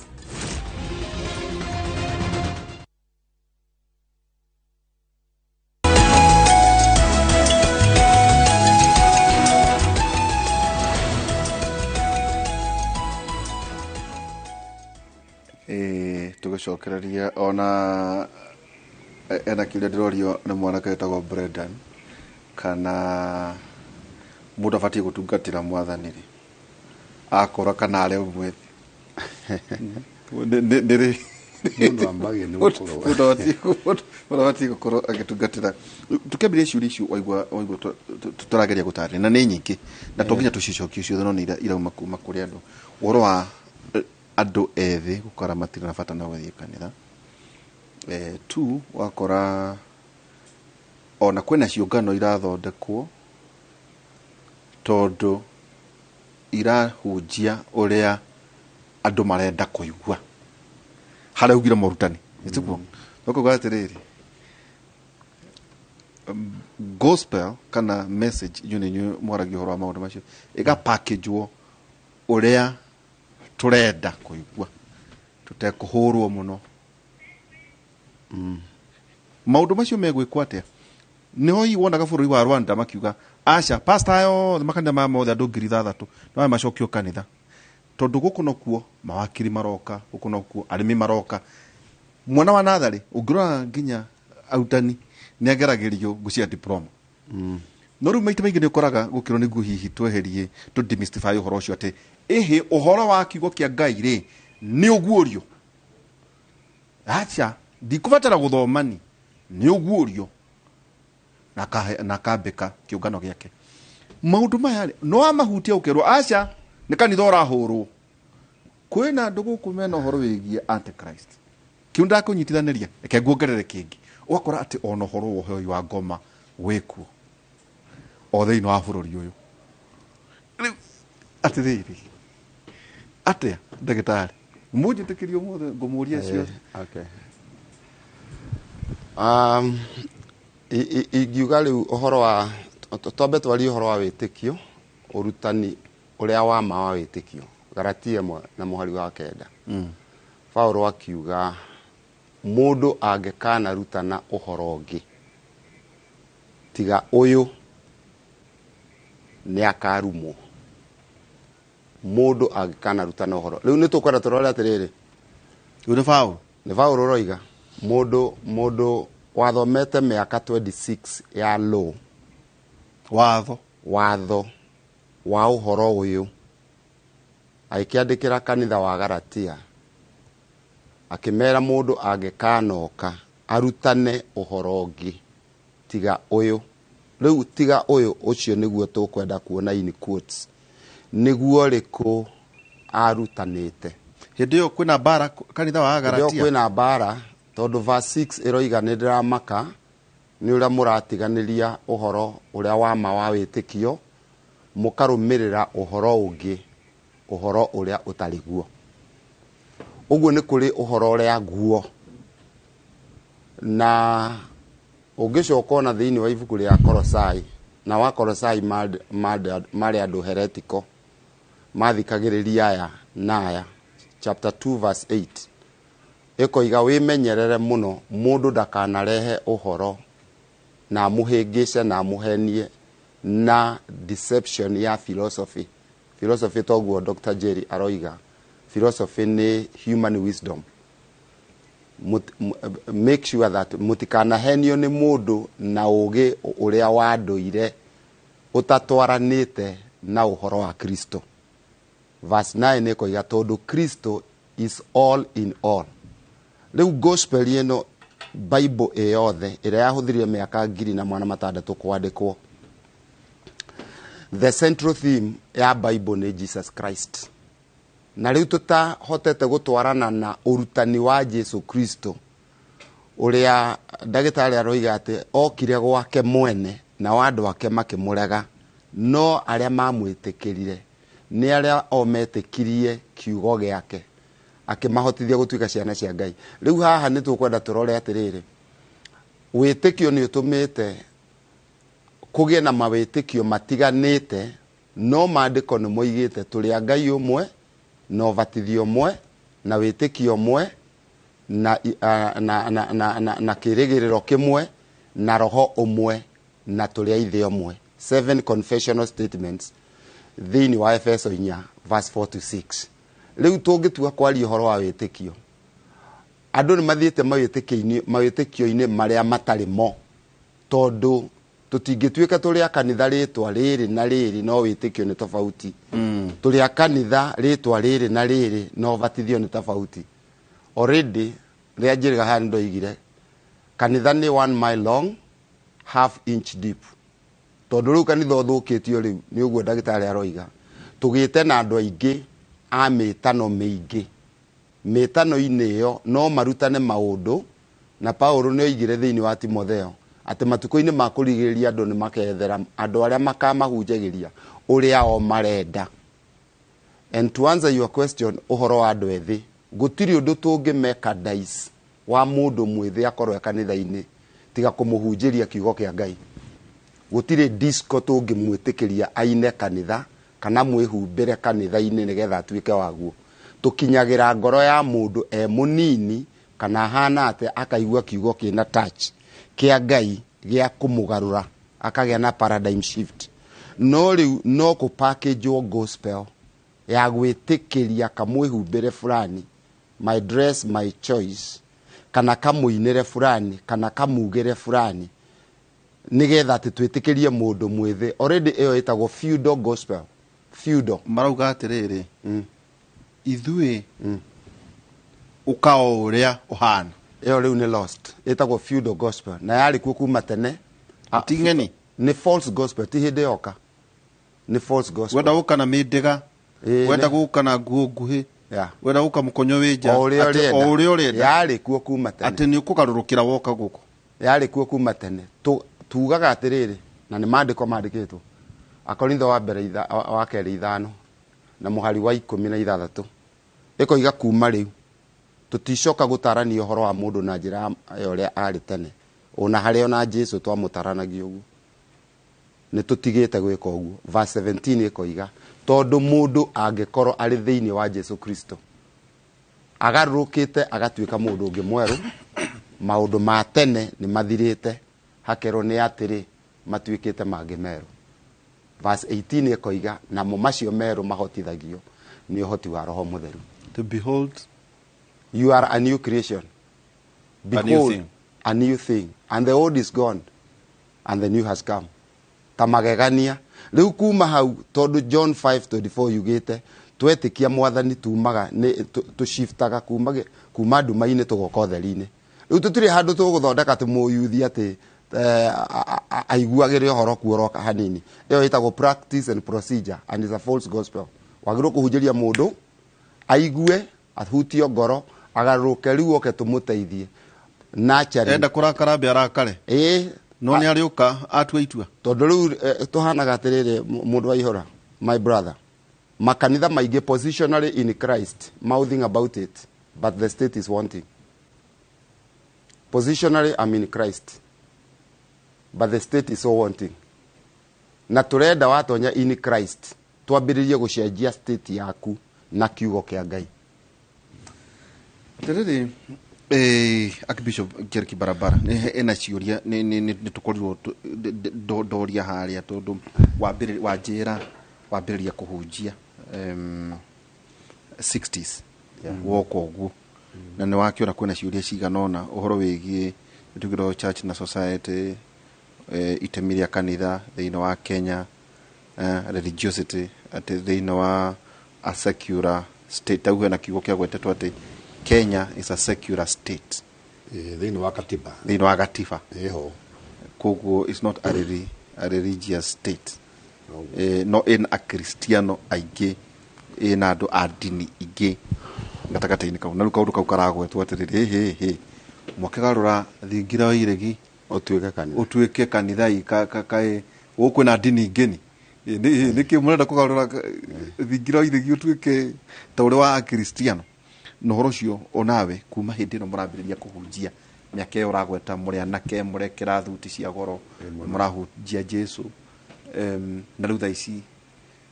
Tũgĩcokereria ona ena kĩrĩa ndĩrorio nĩ mwanake wĩtagwo Brendan, kana mũndũ abatiĩ gũtungatĩra mwathani rĩ akũra kana arĩ mwĩthĩ? Nĩ Mũndũ ambagia nĩ gũkorwo Mũndũ abatiĩ gũkorwo agĩtungatĩra. Tũkĩambĩrĩria ciũria icio waigua waigua tũrageria gũtarĩria na nĩ nyingĩ na to nginya tũcicokie ciothe, no nĩ irauma kuma kũrĩ andũ. Ũhoro wa andũ ethĩ gũkora matirĩ na bata na gũthiĩ kanitha. Two, wakora ona kwĩna ciũngano irathondekwo tondũ irahunjia ũrĩa andũ marenda kũigua, harĩa ugire morutani nĩtiguo ũkauga atĩrĩrĩ, gospel kana message, inyuĩ nĩ inyuĩ mwaragia ũhoro wa maũndũ macio, ĩgapackagwo ũrĩa tũrenda kũigua tũtekũhũrwo mũno. Maũndũ macio megwĩkwo atĩa? Nĩho hihi wonaga bũrũri wa Rwanda makiuga aca, pastor aya othe, makanitha maya mothe, andũ 6,000 no aya macokio kanitha, tondũ gũkũ nokuo mawakiri maroka, gũkũ nokuo arĩmi maroka. Mwana wa natharĩ ũngĩrora nginya arutani nĩ ageragĩrio ngũ cia diploma. No rĩu maita maingĩ nĩ ũkoraga gũkĩrwo nĩguo hihi tweherie, tũ demystify ũhoro ũcio atĩ ĩhĩ, ũhoro wa kiugo kĩa Ngai rĩ, nĩ ũguũrio. Aca, ndikũbatara gũthomani, nĩ ũguũrio na na akambĩka kĩũngano gĩake. Maũndũ maya rĩ, no amahutia ũkerwo aca, nĩ kanitha ũrahũrwo. Kwĩna andũ gũkũ mena ũhoro wĩgiĩ antichrist, kĩu ndakũnyitithanĩria, reke nguongerere kĩngĩ. Ũgakora atĩ ona ũhoro wa ũhoi wa ngoma wĩkuo o thĩinĩ wa bũrũri ũyũ. Rĩu atĩrĩrĩ, atĩa ndagĩtarĩ, mũnjĩtĩkĩrie ũmũthĩ ngũmũria ciothe? Okay. Ingiuga rĩu ũhoro wa twambe twarie ũhoro wa wĩtĩkio, ũrutani ũrĩa wa ma wa wĩtĩkio, Galatia 1 na mũhari wa 9. Paulo akiuga mũndũ angĩkanarutana ũhoro ũngĩ tiga ũyũ nĩ akarumwo. Mũndũ angĩkanarutana ũhoro, rĩu nĩ tũkwenda tũrore atĩrĩrĩ. Ũyũ nĩ Paulo. Nĩ Paulo ũroiga mũndũ wathomete mĩaka 26 ya law, watho, watho wa ũhoro ũyũ, agĩkĩandĩkĩra kanitha wa Galatia akĩmera mũndũ angĩkanoka arutane ũhoro ũngĩ tiga ũyũ. Rĩu tiga ũyũ ũcio nĩguo tũkwenda kuona in quotes, nĩguo rĩkũ arutanĩte. Hĩndĩ ĩyo kwĩna mbara kanitha wa Hĩndĩ ĩyo Galatia. Kwĩna mbara, tondũ verse 6 ĩroiga nĩ ndĩramaka nĩ ũrĩa mũratiganĩria ũhoro ũrĩa wa ma wa wĩtĩkio, mũkarũmĩrĩra ũhoro ũngĩ, ũhoro ũrĩa ũtarĩ guo. Ũguo nĩ kũrĩ ũhoro ũrĩa guo. Na ũngĩcoka ona thĩinĩ wa ibuku rĩa Kolosai, na wa Kolosai marĩ andũ heretico, mathikagĩrĩria aya na aya, chapter 2 verse 8 ĩkoiga wĩmenyerere mũno mũndũ ndakanarehe ũhoro na amũhĩngĩce na amũhenie na deception ya philosophy. Philosophy, toguo Dr. Jerry aroiga, philosophy nĩ human wisdom. Make sure that mũtikanahenio nĩ mũndũ na ũgĩ ũrĩa wa ndũire ũtatwaranĩte na ũhoro wa Kristo. Verse 9 ĩkoiga tondũ Kristo is all in all. Rĩu gospel ĩno, Bible ĩyothe ĩrĩa yahũthĩrire mĩaka 1600 kwandĩkwo, the central theme ya Bible nĩ Jesus Christ. Na rĩu tũtahotete gũtwarana na ũrutani wa Jesu Kristo, ũrĩa ndagĩtarĩ aroiga atĩ okire gwake mwene nao andũ ake makĩmũrega, no arĩa mamwĩtĩkĩrire nĩ arĩa o metĩkirie kiugo gĩake, akĩmahotithia gũtuĩka ciana cia Ngai. Rĩu haha nĩ tũkwenda tũrore atĩrĩrĩ, wĩtĩkio nĩ ũtũmĩte kũgĩe na mawĩtĩkio matiganĩte, no maandĩko nĩ moigĩte tũrĩ a Ngai ũmwe na ũbatithio ũmwe na wĩtĩkio ũmwe na kĩrĩgĩrĩro kĩmwe na roho ũmwe na tũrĩ a ithe ũmwe. Seven confessional statements thĩinĩ wa Efeso 4 verse 4 to 6. Rĩu tũngĩtua kwaria ũhoro wa wĩtĩkio, andũ nĩ mathiĩte mawĩtĩkio-inĩ marĩa matarĩ mo, tondũ tũtingĩtuĩka tũrĩ a kanitha rĩtwa rĩrĩ na rĩrĩ no wĩtĩkio nĩ tofauti, tũrĩ a kanitha rĩtwa rĩrĩ na rĩrĩ no batithio nĩ tofauti. Already Rĩrĩa njĩrĩga haha nĩ ndoigire kanitha nĩ 1 mile long, half inch deep. Tondũ rĩu kanitha ũthũkĩtio rĩu nĩ ũguo ndagĩtarĩ aroiga, tũgĩte na andũ aingĩ a mĩtano mĩingĩ. Mĩtano-inĩ ĩyo no marutane maũndũ, na Paulo nĩ oigire thĩinĩ wa Timotheo atĩ matukũ-inĩ ma kũrigĩrĩria andũ nĩ makethera andũ arĩa makamahunjagĩria ũrĩa o marenda. And to answer your question, ũhoro wa andũ ethĩ, gũtirĩ ũndũ tũngĩmeka dice wa mũndũ mwĩthĩ akorwo e kanitha-inĩ tiga kũmũhunjĩria kiugo kĩa Ngai. Gũtirĩ disco tũngĩmwĩtĩkĩria aine kanitha kana mwĩhumbĩre kanitha-inĩ nĩgetha atuĩke waguo. Tũkinyagĩra ngoro ya mũndũ e mũnini kana ahana atĩa akaigua kiugo kĩna touch kĩa Ngai gĩa kũmũgarũra, akagĩa na paradigm shift. No rĩu no kũ-package-wo gospel ya gwĩtĩkĩria kamwĩhumbĩre fulani, my dress my choice, kana kamũinĩre fulani, kana kamugĩre fulani, nĩgetha atĩ twĩtĩkĩrie mũndũ mwĩthĩ. Already ĩyo ĩtagwo feudal gospel. Feudal. Marauga atĩrĩrĩ, ithuĩ ũka o ũrĩa ũhana. Ĩyo rĩu nĩ lost. Ĩtagwo feudal gospel na yarĩ kuo kuma tene. Ti ng'eni? Nĩ false gospel, ti hĩndĩ yoka. Nĩ false gospel. Wenda gũka na mĩndĩga, wenda gũka na nguo nguhĩ, wenda gũka mũkonyo wĩ nja, O ũrĩa atĩ ũrenda. o ũrĩa ũrenda. Yarĩ kuo kuma tene. Atĩ nĩ ũkũgarũrũkĩra woka gũkũ. Yarĩ kuo kuma tene. Tugaga atĩrĩrĩ, na nĩ maandĩko mandĩkĩtwo. Akorintho wa mbere wa kerĩ 5 na mũhari wa 16. Ĩkoiga kuma rĩu tũticoka gũtarania ũhoro wa mũndũ na njĩra ya ũrĩa arĩ tene. Ona harĩa ona Jesu twamũtaranagia ũguo. Nĩ tũtigĩte gwĩka ũguo. Verse 17 ĩkoiga tondũ mũndũ angĩkorwo arĩ thĩinĩ wa Jesu Kristo agarũrũkĩte agatuĩka mũndũ ũngĩ mwerũ, maũndũ ma tene nĩ mathirĩte, hakerwo nĩ atĩrĩ matuĩkĩte mangĩ merũ. Verse 18 ĩkoiga namo macio merũ mahotithagio nĩ ũhoti wa Roho Mũtheru. To behold, you are a new creation. A new Behold, thing. a new thing, and the old is gone and the new has come. Ta magegania rĩu kuma hau, tondũ John 5:24 yugĩte twetĩkia mwathani tumaga nĩ tũshiftaga kuma nduma-inĩ tũgoka ũtheri-inĩ. Rĩu tũtirĩ handũ tũgũthondeka atĩ mũyuthi atĩ aiguagĩre ũhoro kuoroka hanini. Ĩyo ĩtagwo practice and procedure and is a false gospel. Wagĩrĩirwo kũhunjĩria mũndũ aigue, ahutio ngoro, agarũrũke, rĩu oke tũmũteithie. Naturally. Enda kũrakara ambe arakare. Ĩĩ. No nĩ arĩũka atue itua. Tondũ rĩu tũhanaga atĩrĩrĩ, mũndũ wa ihora, my brother, makanitha maingĩ positionally in Christ mouthing about it, but the state is wanting. Positionally I'm in Christ, but the state is so wanting. Na tũrenda watonya in Christ twambĩrĩrie gũcenjia state yaku na kiugo kĩa Ngai. Atĩrĩrĩ, Archbishop Jerky Barabara nĩ ena ciũria nĩ tũkorirwo ndoria harĩa tondũ wanjĩra wambĩrĩria kũhunjia 60s woka ũguo, na nĩ wakĩona kwĩna ciũria cigana ũna ũhoro wĩgiĩ tugĩrwo church na society, itemi rĩa kanitha thĩinĩ wa Kenya, religiosity atĩ thĩinĩ wa a secular state, tau hena kiugo kĩa gwetetwo atĩ Kenya is a secular state. Thĩinĩ wa katiba. Thĩinĩ wa katiba. Ĩho. Koguo it's not a religious state. No ĩna akristiano aingĩ, ĩna andũ a ndini ingĩ gatagatĩ-inĩ kau. Na rĩu kaũndũ kau karagwetwo atĩrĩrĩ, hĩ, hĩ, mwakĩgarũra thingira wa iregi ũtuĩke kanitha. Ũtuĩke kanitha kaĩ gũkũ kwĩna ndini ingĩ ni. Nĩkĩ mũrenda kũgarũra thingira wa iregi ũtuĩke ta ũrĩa wa akristiano? Na ũhoro ũcio onawe kuma hĩndĩ ĩno mũrambĩrĩria kũhunjia mĩaka ĩyo ũragweta mũrĩ anake, mũrekĩra thuti cia goro, mũrahunjia Jesu. Na rĩu thaa ici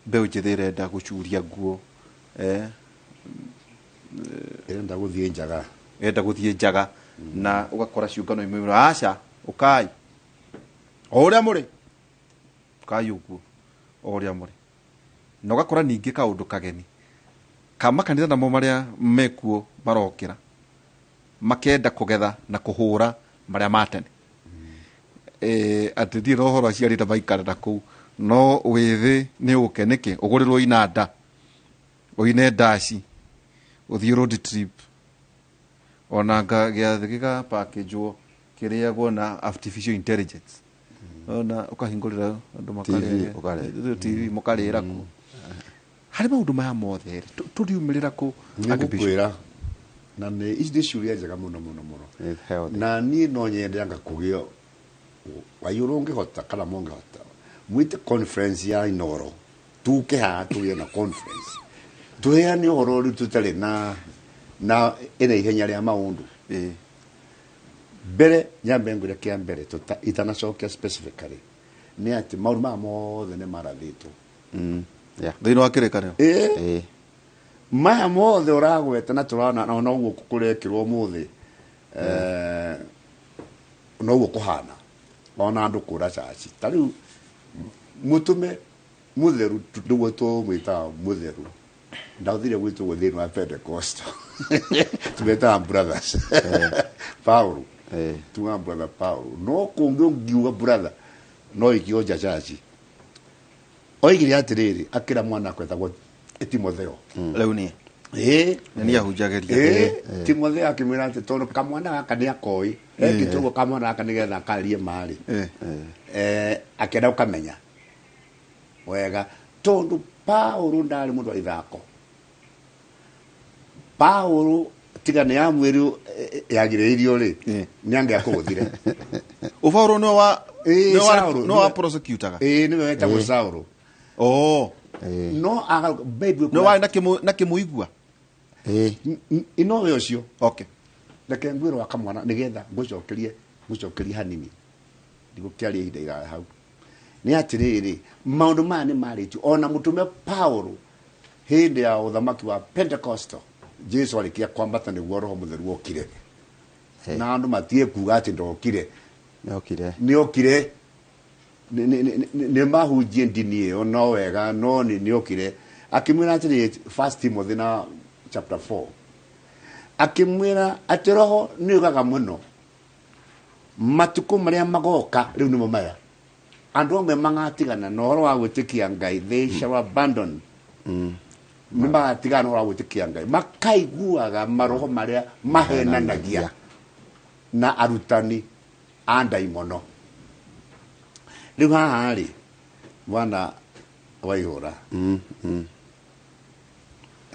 mbeũ njĩthĩ ĩrenda gũcuria nguo, ĩrenda gũthiĩ njaga. Ĩrenda gũthiĩ njaga. Na ũgakora ciũngano imwe aca ũkai o ũrĩa mũrĩ, ũkai ũguo o ũrĩa mũrĩ. Na ũgakora ningĩ kaũndũ kageni ka makanitha namo marĩa mekuo marokĩra makenda kũgetha na kũhũra marĩa ma tene. Atĩ thiĩ na ũhoro aciari ta maikara na kũu, no wĩthĩ nĩ ũke nĩkĩ ũgũrĩrwo inanda, ũine ndaci, ũthiĩ road trip, Ona nga gĩathĩ gĩgapakĩnjwo kĩrĩagwo na artificial intelligence. Ona ũkahingũrĩra andũ makarĩa. TV ũkarĩa. TV mũkarĩra kuo. Harĩ maũndũ maya mothe rĩ, tũriumĩrĩra kũ? Nĩngũkwĩra na nĩ ici nĩ ciũria njega mũno mũno mũno na niĩ no nyende anga kũgĩa waiyũrwo ũngĩhota kana mũngĩhota mwĩte conference ya Inoro tuke haha tũgĩe na conference tũheane ũhoro rĩu tũtarĩ na ĩna ihenya rĩa maũndũ. Mbere nyambe ngwĩre kĩa mbere itanacokia specifically nĩ atĩ maũndũ maya mothe nĩ marathĩtwo. Thĩinĩ wa kĩrĩkanĩro. Ĩĩ. Maya mothe ũragweta na tũrona na noguo kũrekĩrwo ũmũthĩ, noguo kũhana ona andũ kũra caci ta rĩu mũtũme mũtheru nĩguo tũmwĩtaga mũtheru ndathire gwĩtwo thĩinĩ wa Pentecostal tũmetaga brothers Paulo tuga brother Paulo no kũngĩ ũngiuga brother no ikio nja caci oigire atĩrĩrĩ akĩra mwana akwetagwo Timotheo. Rĩu niĩ. Ĩĩ. Nĩ niĩ ahunjagĩria. Ĩĩ, Timotheo akĩmwĩra atĩ tondũ kamwana gaka nĩ akoĩ ekĩte ũguo kamwana gaka nĩgetha karie marĩ akĩenda gũkamenya wega tondũ Paulo ndarĩ mũndũ wa ithako. Paulo tiga nĩ amwĩru yagirĩrĩirio rĩ nĩ angĩakũgũthire. Ũ Paulo nĩwe wa Ĩĩ, Saũlũ, nĩwe wa prosecutaga. Ĩĩ, nĩwe wetagwo Saũlũ. Oh. No aga Bible Nĩwe warĩ na kĩmũigua. Ino we ũcio. Okay. Reke ngwĩrwo wa kamwana nĩgetha ngũcokerie hanini. Ndigũkĩaria ihinda iraya hau. Nĩ atĩrĩrĩ, maũndũ maya nĩ marĩtio ona mũtũme Paulo hĩndĩ ya ũthamaki wa Pentecostal Jesu arĩkia kwambata nĩguo Roho Mũtheru okire. Na andũ matige kuga atĩ ndokire. Nĩ okire. Nĩ mahunjie ndini ĩyo no wega no nĩ okire. Akĩmwĩra atĩrĩ First Timothy na chapter 4. Akĩmwĩra atĩ Roho nĩ ugaga mũno matukũ marĩa magoka rĩu nĩmo maya andũ amwe magatigana na ũhoro wa gwĩtĩkia Ngai, they shall abandon. Nĩ magatigana na ũhoro wa gwĩtĩkia Ngai makaiguaga maroho marĩa mahenanagia na arutani a ndaimono. Rĩu haha rĩ mwana waihũra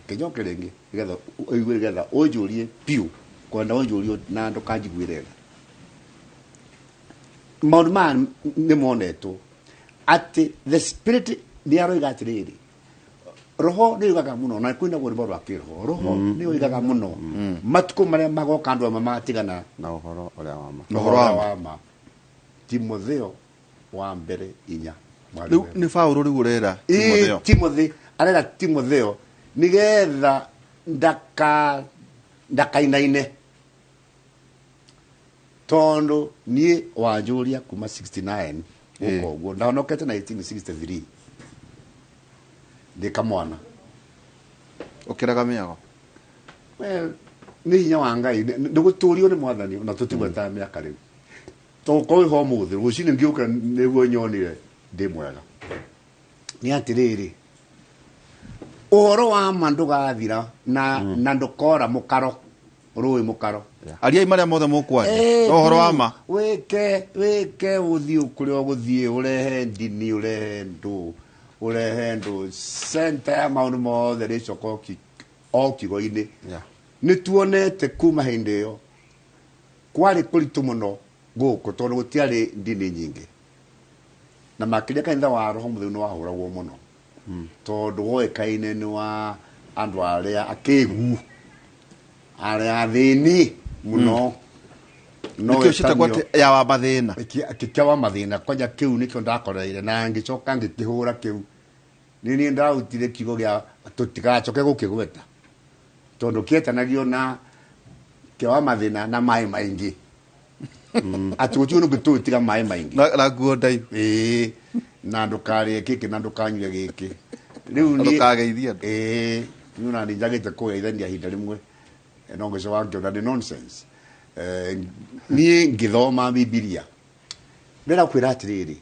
kĩnjoke rĩngĩ nĩgetha ũigue nĩgetha ũnjũrie piũ kwenda ũnjũrie na ndũkanjiguĩre tha. Maũndũ maya nĩ monetwo atĩ the spirit nĩ aroiga atĩrĩrĩ roho nĩ oigaga mũno na kwĩna rwĩmbo rwa kĩroho roho nĩ oigaga mũno matukũ marĩa magoka andũ amwe magatigana na ũhoro ũrĩa wa ma. Na ũhoro wa ma. Timotheo wa mbere 4. Rĩu nĩ Paulo rĩu ũrera Timotheo. Ĩĩ, Timothy arera Timotheo nĩgetha ndakainaine tondũ niĩ wanjũria kuma 69 gũka ũguo ndahonokete 1963 ndĩ kamwana. Ũkĩraga mĩago? Well, nĩ hinya wa Ngai nĩ gũtũrio nĩ mwathani na tũtigwetaga mĩaka rĩu tũkorwo ho ũmũthĩ rũcinĩ ngĩũka nĩguo nyonire ndĩ mwega. Nĩ atĩrĩrĩ ũhoro wa ma ndũgathira na ndũkora mũkaro rũĩ mũkaro. Ariai marĩa mothe mũkwaria no ũhoro wa ma. Wĩke ũthiĩ kũrĩa ũgũthiĩ ũrehe ndini ũrehe ndũ ũrehe ndũ center ya maũndũ mothe rĩcoka o kiugo-inĩ. Nĩ tuonete kuma hĩndĩ ĩyo kwarĩ kũritũ mũno gũkũ tondũ gũtiarĩ ndini nyingĩ na makĩria kanitha wa Roho Mũtheru nĩ wahũragwo mũno tondũ woĩkaine nĩ wa andũ arĩa akĩgu arĩa athĩni mũno. No Nĩkĩo ciĩtagwo atĩ ya wa mathĩna. Kĩa wa mathĩna kwanja kĩu nĩkĩo ndakoreire na ngĩcoka ngĩkĩhũra kĩu. Nĩ niĩ ndarutire kiugo gĩa tũtigacoke gũkĩgweta tondũ kĩetanagio na kĩa wa mathĩna na maĩ maingĩ. Atĩ gũtirĩ ũndũ ũngĩ tũĩ tiga maĩ maingĩ. Na nguo ndaihu. Ĩĩ, na ndũkarĩe gĩkĩ na ndũkanyue gĩkĩ. Rĩu Na niĩ ndũkageithie andũ. Ĩĩ, niĩ ona nĩ njagĩte kũgeithania ihinda rĩmwe. No ngĩcoka ngĩona nĩ nonsense. Niĩ ngĩthoma Bibilia ndĩrenda kwĩra atĩrĩrĩ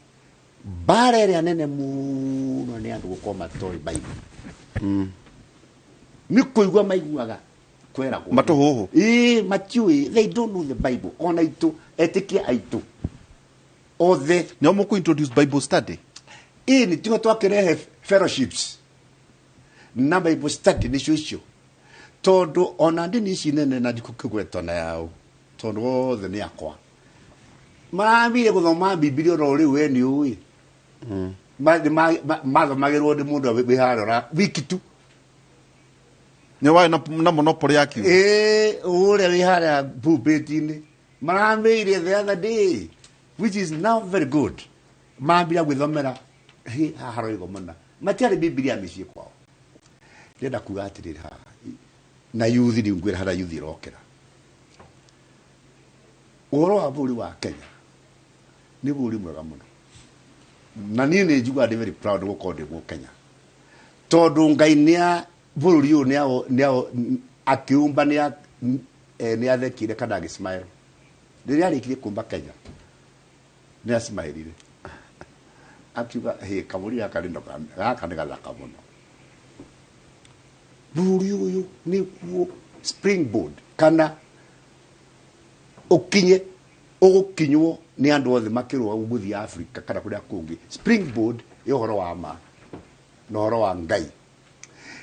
mbara ĩrĩa nene mũno nĩ andũ gũkorwo matoĩ Bible. Nĩ kũigua maiguaga Kweragwo Matũhũhũ. Ĩĩ, matiũĩ, they don't know the Bible. Ona aitũ etĩkia aitũ othe nĩo mũkũ introduce Bible study. Ĩĩ, nĩ tigo twakĩrehe fellowships na Bible study nĩcio icio, tondũ ona ndini ici nene na ndikũkĩgwetwo na yao, tondũ othe nĩ akwa marambire gũthoma Bibilia oro rĩu. We nĩ ũĩ mathomagĩrwo nĩ mũndũ wĩ harĩa wiki tu. Nĩ warĩ na monopoly ya kiugo. Ĩĩ, ũrĩa wĩ harĩa pulpit-inĩ maramĩire the other day, which is now very good. Mambira gwĩthomera haha haroigo mũna matiarĩ Bibilia mĩciĩ kwao. Ndĩrenda kuga atĩrĩrĩ haha na yuthi, rĩu ngwĩra harĩa yuthi ĩrokĩra ũhoro wa bũrũri wa Kenya. Nĩ bũrũri mwega mũno, na niĩ nĩ njiguaga ndĩ very proud gũkorwo ndĩ Mũkenya, tondũ Ngai nĩa bũrũri ũyũ nĩa akĩũmba nĩ athekire kana agĩsmile. Rĩrĩa arĩkirie kũmba Kenya nĩ acmaĩrire akiuga, "Hĩ, kabũrũri gaka nĩ gaka nĩ gathaka mũno." Bũrũri ũyũ nĩguo springboard kana ũkinye ũgũkinywo nĩ andũ othe makĩrũa gũthiĩ Africa kana kũrĩa kũngĩ, springboard ya ũhoro wa ma na ũhoro wa Ngai.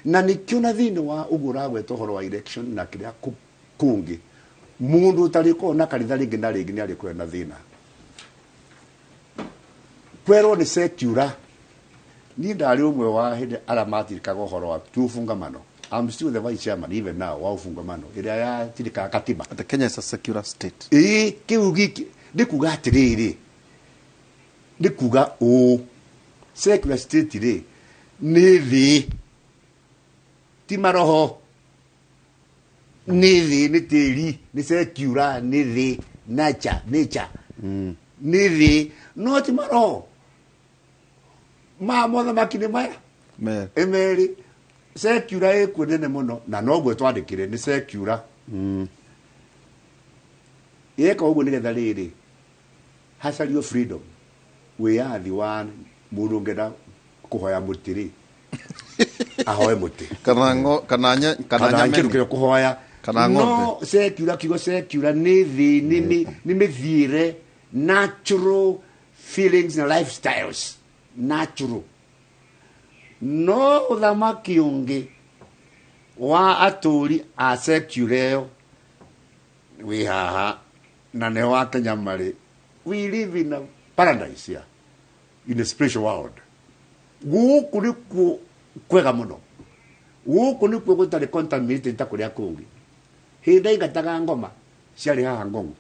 Na nĩkĩo na thĩinĩ wa ũguo ũragweta ũhoro wa election na kĩrĩa kũngĩ, mũndũ ũtarĩkorwo na kanitha rĩngĩ na rĩngĩ nĩ arĩkorwo na thĩna kwerwo nĩ secular. Niĩ ndarĩ ũmwe wa hĩndĩ arĩa matirikaga ũhoro wa tu ufungamano. I'm still the vice chairman even now wa ufungamano ĩrĩa yatirikaga katiba. The Kenya is a secular state. Ĩĩ, kĩu gĩkĩ nĩ kuga atĩrĩrĩ, nĩ kuga ũũ, secular state rĩ nĩ thĩ, ti maroho, nĩ thĩ, nĩ tĩri, nĩ secular, nĩ thĩ, nature, nature nĩ thĩ, no ti maroho ma mothamaki nĩ maya. Merĩ. Ĩmerĩ secular ĩkuo nene mũno, na noguo twandĩkire nĩ secular. Yeka ũguo nĩgetha rĩrĩ hacario freedom, wĩyathi wa mũndũ ũngĩenda kũhoya mũtĩ rĩ, ahoe mũtĩ. Kana ngo kana nya kana kana nyamene. kĩndũ kĩrĩa kũhoya. Kana ng'ombe. No secular, kiugo secular nĩ thĩ, nĩ mĩthiĩre, natural feelings na lifestyles, natural. No ũthamaki ũngĩ wa atũri a secular ĩyo wĩ haha na nĩho wa Kenya marĩ. We live in a paradise here, in a spiritual world. Gũkũ nĩkuo kwega mũno, gũkũ nĩkuo gũtarĩ contaminated ta kũrĩa kũngĩ. Hĩndĩ ndaingataga ngoma ciarĩ haha Ngong'o,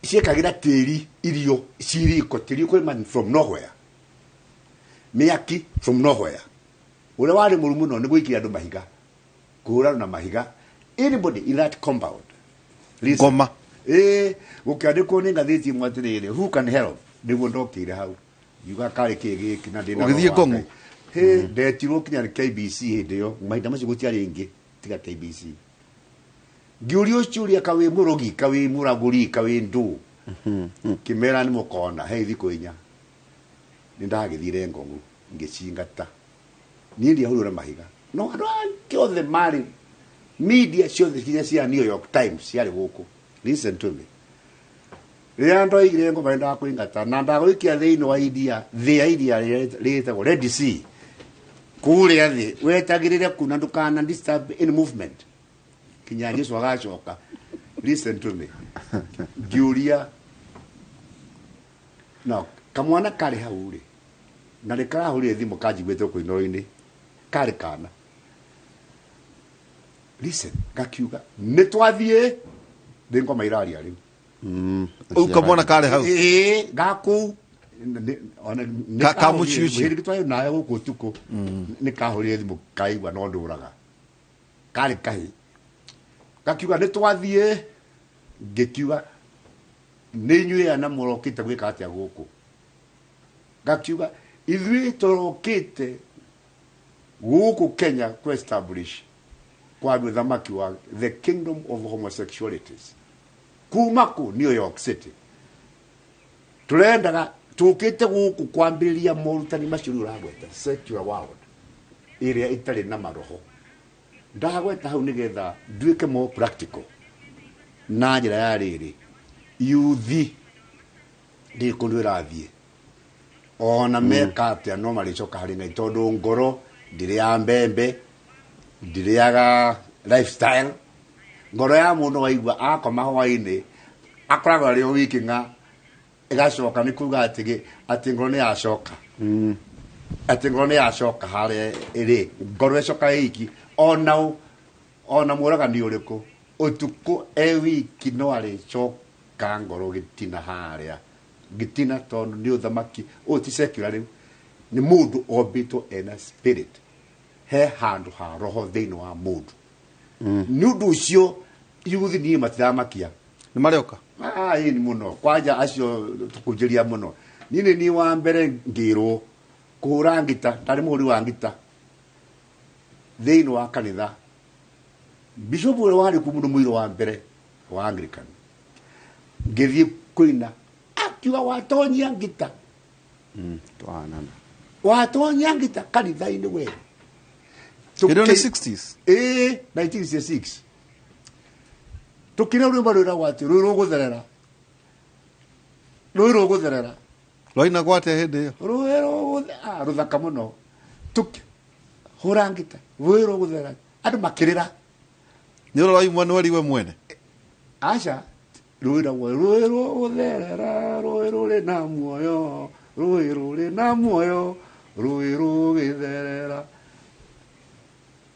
ciĩkagĩra tĩri irio ciriko, tĩri ũkũrĩma from nowhere, mĩaki from nowhere. Ũrĩa warĩ mũru mũno nĩ gũikia andũ mahiga, kũhũrana na mahiga, anybody in that compound. Listen. Ngoma. Ĩĩ, gũkĩandĩkwo nĩ ngathĩti ĩmwe atĩrĩrĩ, "Who can help?" Nĩguo ndokĩire hau ngiuga karĩ kĩ gĩkĩ na ndĩna Ũgĩthiĩ roho wa Ngong'o? Ngai. Hĩ, ndetirwo kinya nĩ KBC hĩndĩ ĩyo. Mahinda macio gũtiarĩ ingĩ tiga KBC. Ngĩũrio ciũria, kawĩ mũrogi, kawĩ mũragũri, kawĩ ndũ, kĩmera nĩ mũkona he thikũ 4. Nĩ ndagĩthire Ngong'o ngĩcingata. Niĩ ndiahũrirwo na mahiga, no andũ angĩ othe marĩ media ciothe kinya cia New York Times ciarĩ gũkũ. Listen to me, rĩrĩa ndoigire ngoma ndakũingata na ndagũikia thĩinĩ wa iria, thĩ ya iria rĩrĩa rĩtagwo Red Sea kũrĩa thĩ, wetagĩrĩre kuna ndũkana disturb any movement kinya Jesu agacoka. Listen to me, ngĩũria no kamwana karĩ hau rĩ, na nĩ karahũrire thimũ kanjiguĩte kũ Inoro-inĩ, karĩ kana. Listen, gakiuga nĩ twathiĩ nĩ ngoma iraria rĩu. Ũu kamwana karĩ hau? Ĩĩ, gakũu. Ka mũciĩ ũcio? Hĩndĩ twarĩ nawe gũkũ ũtukũ nĩ kahũrire thimũ kaigua no ndũraga karĩ kahĩ, gakiuga nĩ twathiĩ. Ngĩkiuga, nĩ inyuĩ ana mũrokĩte gwĩka atĩa gũkũ? Gakiuga, ithuĩ tũrokĩte gũkũ Kenya kũ establish kwa ũthamaki wa the kingdom of homosexualities kuma kũ New York City. Tũrendaga tũkĩte gũkũ kwambĩrĩria morutani macio rĩu ũragweta, secular world ĩrĩa ĩtarĩ na maroho. Ndagweta hau nĩgetha nduĩke more practical na njĩra ya rĩrĩ, yuthi ndĩ kũndũ ĩrathiĩ ona meka atĩa no marĩcoka harĩ Ngai, tondũ ngoro ndĩrĩaga mbembe, ndĩrĩaga lifestyle. Ngoro ya mũndũ waigua akoma hwainĩ akoragwo arĩ o wiki ng'a ĩgacoka, nĩ kuga atĩ ngoro nĩ yacoka, atĩ ngoro nĩ yacoka harĩa ĩrĩ, ngoro ĩcoka ĩiki. Ona mũragani ũrĩkũ ũtukũ e wiki no arĩcoka ngoro gĩtina harĩa gĩtina, tondũ nĩ ũthamaki ũyũ ti secular rĩu, nĩ mũndũ ombĩtwo ena spirit, he handũ ha roho thĩinĩ wa mũndũ. Nĩ ũndũ ũcio yuthi niĩ matiramakia. Nĩ marĩoka. Ĩni mũno, kwanja acio tũkũnjĩria mũno. Niĩ nĩ niĩ wa mbere ngĩrwo kũhũra ngita, ndarĩ mũhũri wa ngita thĩinĩ wa kanitha. Bishop ũrĩa warĩ kuo mũndũ mũirũ wa mbere wa Anglican, ngĩthiĩ kũina, akiuga watonyia ngita, twanana watonyia ngita kanitha-inĩ we. Hĩndĩ ĩyo nĩ 60s? Ĩĩ, 1966. Tũkĩra rwĩmbo rwĩragwo atĩ rũĩ rũgũtherera, rũĩ rũgũtherera. Rwainagwo atĩa hĩndĩ ĩyo? Rũĩ rũgũtherera, rũthaka mũno. Hũra ngita, rũĩ rũgũtherera, andũ makĩrĩra. Nĩ ũrĩa waimwa nĩ weriwe mwene? Aca, rũĩ rwagwo rũĩ rũgũtherera, rũĩ rũrĩ na muoyo, rũĩ rũrĩ na muoyo, rũĩ rũgĩtherera.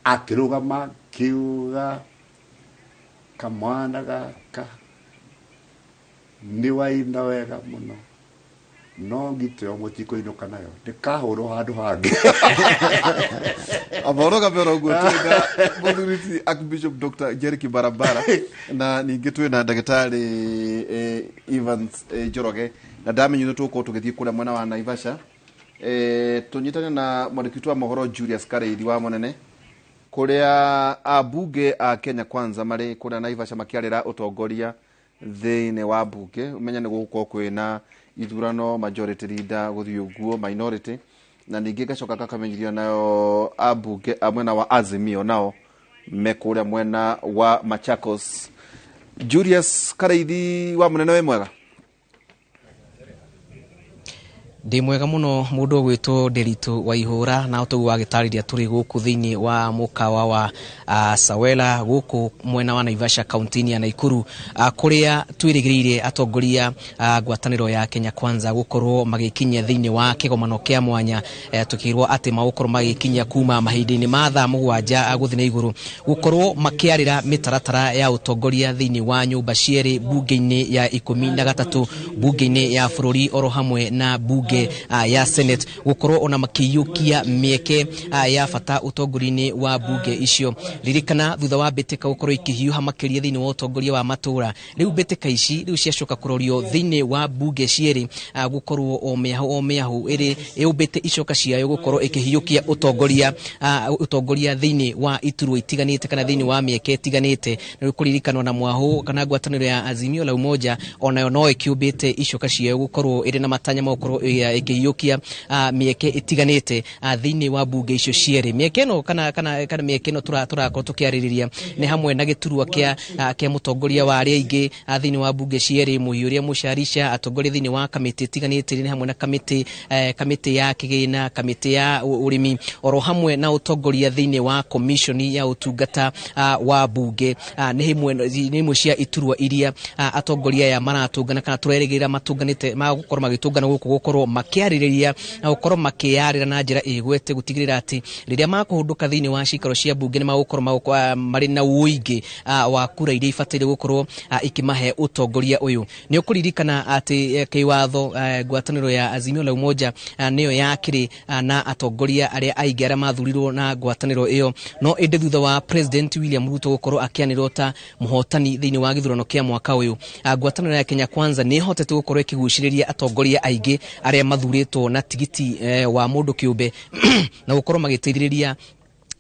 Akĩrũgama akiuga kamwana gaka nĩ waina wega mũno, no ngita ĩyo mũtikũinũka nayo, ndĩkahũrwo handũ hangĩ. Amba ũrũgame oro ũguo, twĩna mũthuri ti Archbishop Dr. Jerry Kibarabara na ningĩ twĩna ndagĩtarĩ Evans Njoroge, na ndamenye nĩ tũgũkorwo tũgĩthiĩ kũrĩa mwena wa Naivasha, tũnyitane na mwandĩki witũ wa mohoro Julius Kareithi wa Mũnene, kũrĩa ambunge a Kenya Kwanza marĩ kũrĩa Naivasha makĩarĩra ũtongoria thĩinĩ wa mbunge. Ũmenye nĩ gũgũkorwo kwĩna ithurano, majority leader gũthiĩ ũguo, minority, na ningĩ gacoka gakamenyithio nayo ambunge a mwena wa Azimio nao me kũrĩa mwena wa Machakos. Julius Kareithi wa Mũnene, wĩ mwega? Ndĩ mwega mũno mũndũ ũgwĩtwo Nderitu wa Ihũra, na ũtoguo wagĩtarĩria tũrĩ gũkũ thĩinĩ wa mũkawa wa Sawela gũkũ mwena wa Naivasha kaunti-inĩ ya Nakuru, kũrĩa twĩrĩgĩrĩire atongoria ngwatanĩro ya Kenya Kwanza gũkorwo magĩkinyia thĩinĩ wa kĩgomano kĩa mwanya. Tũkĩrwo atĩ magũkorwo magĩkinyia kuma mahinda-inĩ ma thaa 7 gũthiĩ na igũrũ, gũkorwo makĩarĩra mĩtaratara ya ũtongoria thĩinĩ wa nyũmba cierĩ bunge-inĩ ya 13, bunge-inĩ ya bũrũri oro hamwe na bunge ya Senate, gũkorwo ona makĩiyũkia mĩeke ya bata ũtongoria-inĩ wa bunge icio. Ririkana thutha wa mbĩtĩka gũkorwo ikĩhiũha makĩria thĩinĩ wa ũtongoria wa matũra, rĩu mbĩtĩka ici rĩu ciacoka kũrorio thĩinĩ wa bunge cierĩ, gũkorwo o mĩahu ĩrĩ ĩũmbĩte icoka ciayo gũkorwo ĩkĩhiũkia ũtongoria thĩinĩ wa iturwa itiganĩte kana thĩinĩ wa mĩeke ĩtiganĩte. Na rĩu kũririkanwo na mwahu kana ngwatanĩro ya Azimio la Umoja onayo no ĩkĩũmbĩte icoka ciayo gũkorwo ĩrĩ na matanya ma gũkorwo ĩkĩhiũkia mĩeke ĩtiganĩte thĩinĩ wa bunge icio cierĩ. Mĩeke ĩno kana mĩeke ĩno tũrakorwo tũkĩarĩrĩria nĩ hamwe na gĩturwa kĩa mũtongoria wa arĩa aingĩ thĩinĩ wa bunge cierĩ, Mũhiũria Mũcarisha, atongoria thĩinĩ wa kamĩtĩ ĩtiganĩte, nĩ hamwe na kamĩtĩ ya kĩgĩna, kamĩtĩ ya ũrĩmi, oro hamwe na ũtongoria thĩinĩ wa komishoni ya ũtungata wa bunge. Nĩ imwe cia iturwa iria atongoria aya maratũngana kana tũrerĩgĩrĩra matũnganĩte magũkorwo magĩtũngana gũkũ gũkorwo makĩarĩrĩria na gũkorwo makĩyarĩra na njĩra ĩgwete gũtigĩrĩra atĩ rĩrĩa makũhũndũka thĩinĩ wa cikaro cia bunge nĩ magũkorwo marĩ na ũingĩ wa kura iria ibataire gũkorwo ikĩmahe ũtongoria ũyũ. Nĩ ũkũririkana atĩ kĩwatho ngwatanĩro ya Azimio la Umoja nĩyo yakĩrĩ na atongoria arĩa aingĩ arĩa mathurirwo na ngwatanĩro ĩyo, no ĩndĩ thutha wa President William Ruto gũkorwo akĩanĩrĩrwo ta mũhotani thĩinĩ wa gĩthurano kĩa mwaka ũyũ, ngwatanĩro ya Kenya Kwanza nĩ ĩhotete gũkorwo ĩkĩgucĩrĩria atongoria aingĩ arĩa mathurĩtwo na tigiti wa mũndũ kĩũmbe na gũkorwo magĩteithĩrĩria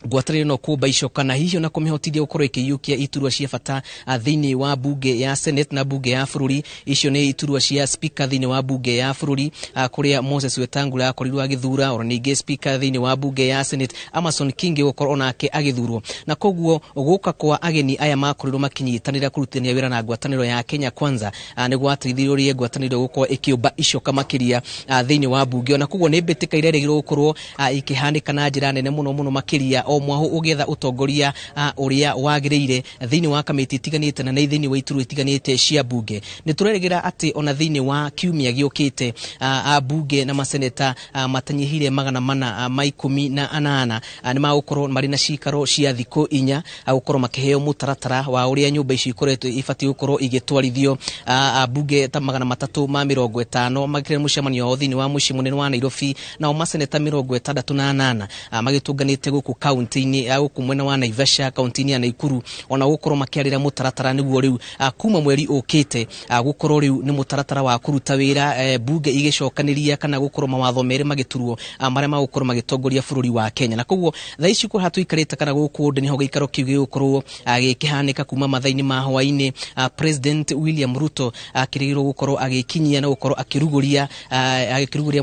Ngwatanĩro ĩno kũmba icoka na hihi ona kũmĩhotithia gũkorwo ĩkĩiyũkia iturwa cia bata thĩinĩ wa bunge ya Senate na bunge ya bũrũri. Icio nĩ iturwa cia speaker thĩinĩ wa bunge ya bũrũri, kũrĩa Moses Wetangula akorirwo agĩthura, ona ningĩ speaker thĩinĩ wa bunge ya Senate Amason Kingi gũkorwo onake agĩthurwo. Na koguo gũka kwa ageni aya makorirwo makĩnyitanĩra kũrutithania wĩra na ngwatanĩro ya Kenya Kwanza, nĩ gwateithirie ngwatanĩro gũkorwo ĩkĩũmba icoka makĩria thĩinĩ wa bunge. Ona koguo nĩ mbĩtĩka irerĩgĩrĩrwo gũkorwo ikĩhanĩka na njĩra nene mũno mũno makĩria, o mwahu ũgĩetha ũtongoria ũrĩa wagĩrĩire thĩinĩ wa kamĩtĩ itiganĩte na thĩinĩ wa iturwa itiganĩte cia bunge. Nĩ tũrerĩgĩra atĩ ona thĩinĩ wa kiumia gĩũkĩte, ambunge na maseneta matanyihire 418 nĩ magũkorwo marĩ na cikaro cia thikũ 4, gũkorwo makĩheo mũtaratara wa ũrĩa nyũmba ici ikoretwo ibatiĩ gũkorwo igĩtwarithio. Ambunge ta 350 magĩkĩra mũcemanio wao thĩinĩ wa mũciĩ mũnene wa Nairobi, nao maseneta 68 magĩtũnganĩte gũkũ kaunti-inĩ ya gũkũ mwena wa Naivasha, kaunti-inĩ ya Naikuru, ona gũkorwo makĩarĩra mũtaratara nĩguo rĩu kuma mweri ũkĩte gũkorwo rĩu nĩ mũtaratara wa kũruta wĩra, bunge igĩcokanĩria kana gũkorwo mawatho merĩ magĩturwo marĩa magũkorwo magĩtongoria bũrũri wa Kenya. Na koguo thaa ici kũrĩa tũikarĩte kana gũkũ ndĩ nĩho gĩikaro kĩu gĩgũkorwo gĩkĩhanĩka kuma mathaa-inĩ ma hwaĩ-inĩ. President William Ruto akĩrĩgĩrĩrwo gũkorwo agĩkinyia na gũkorwo akĩrugũria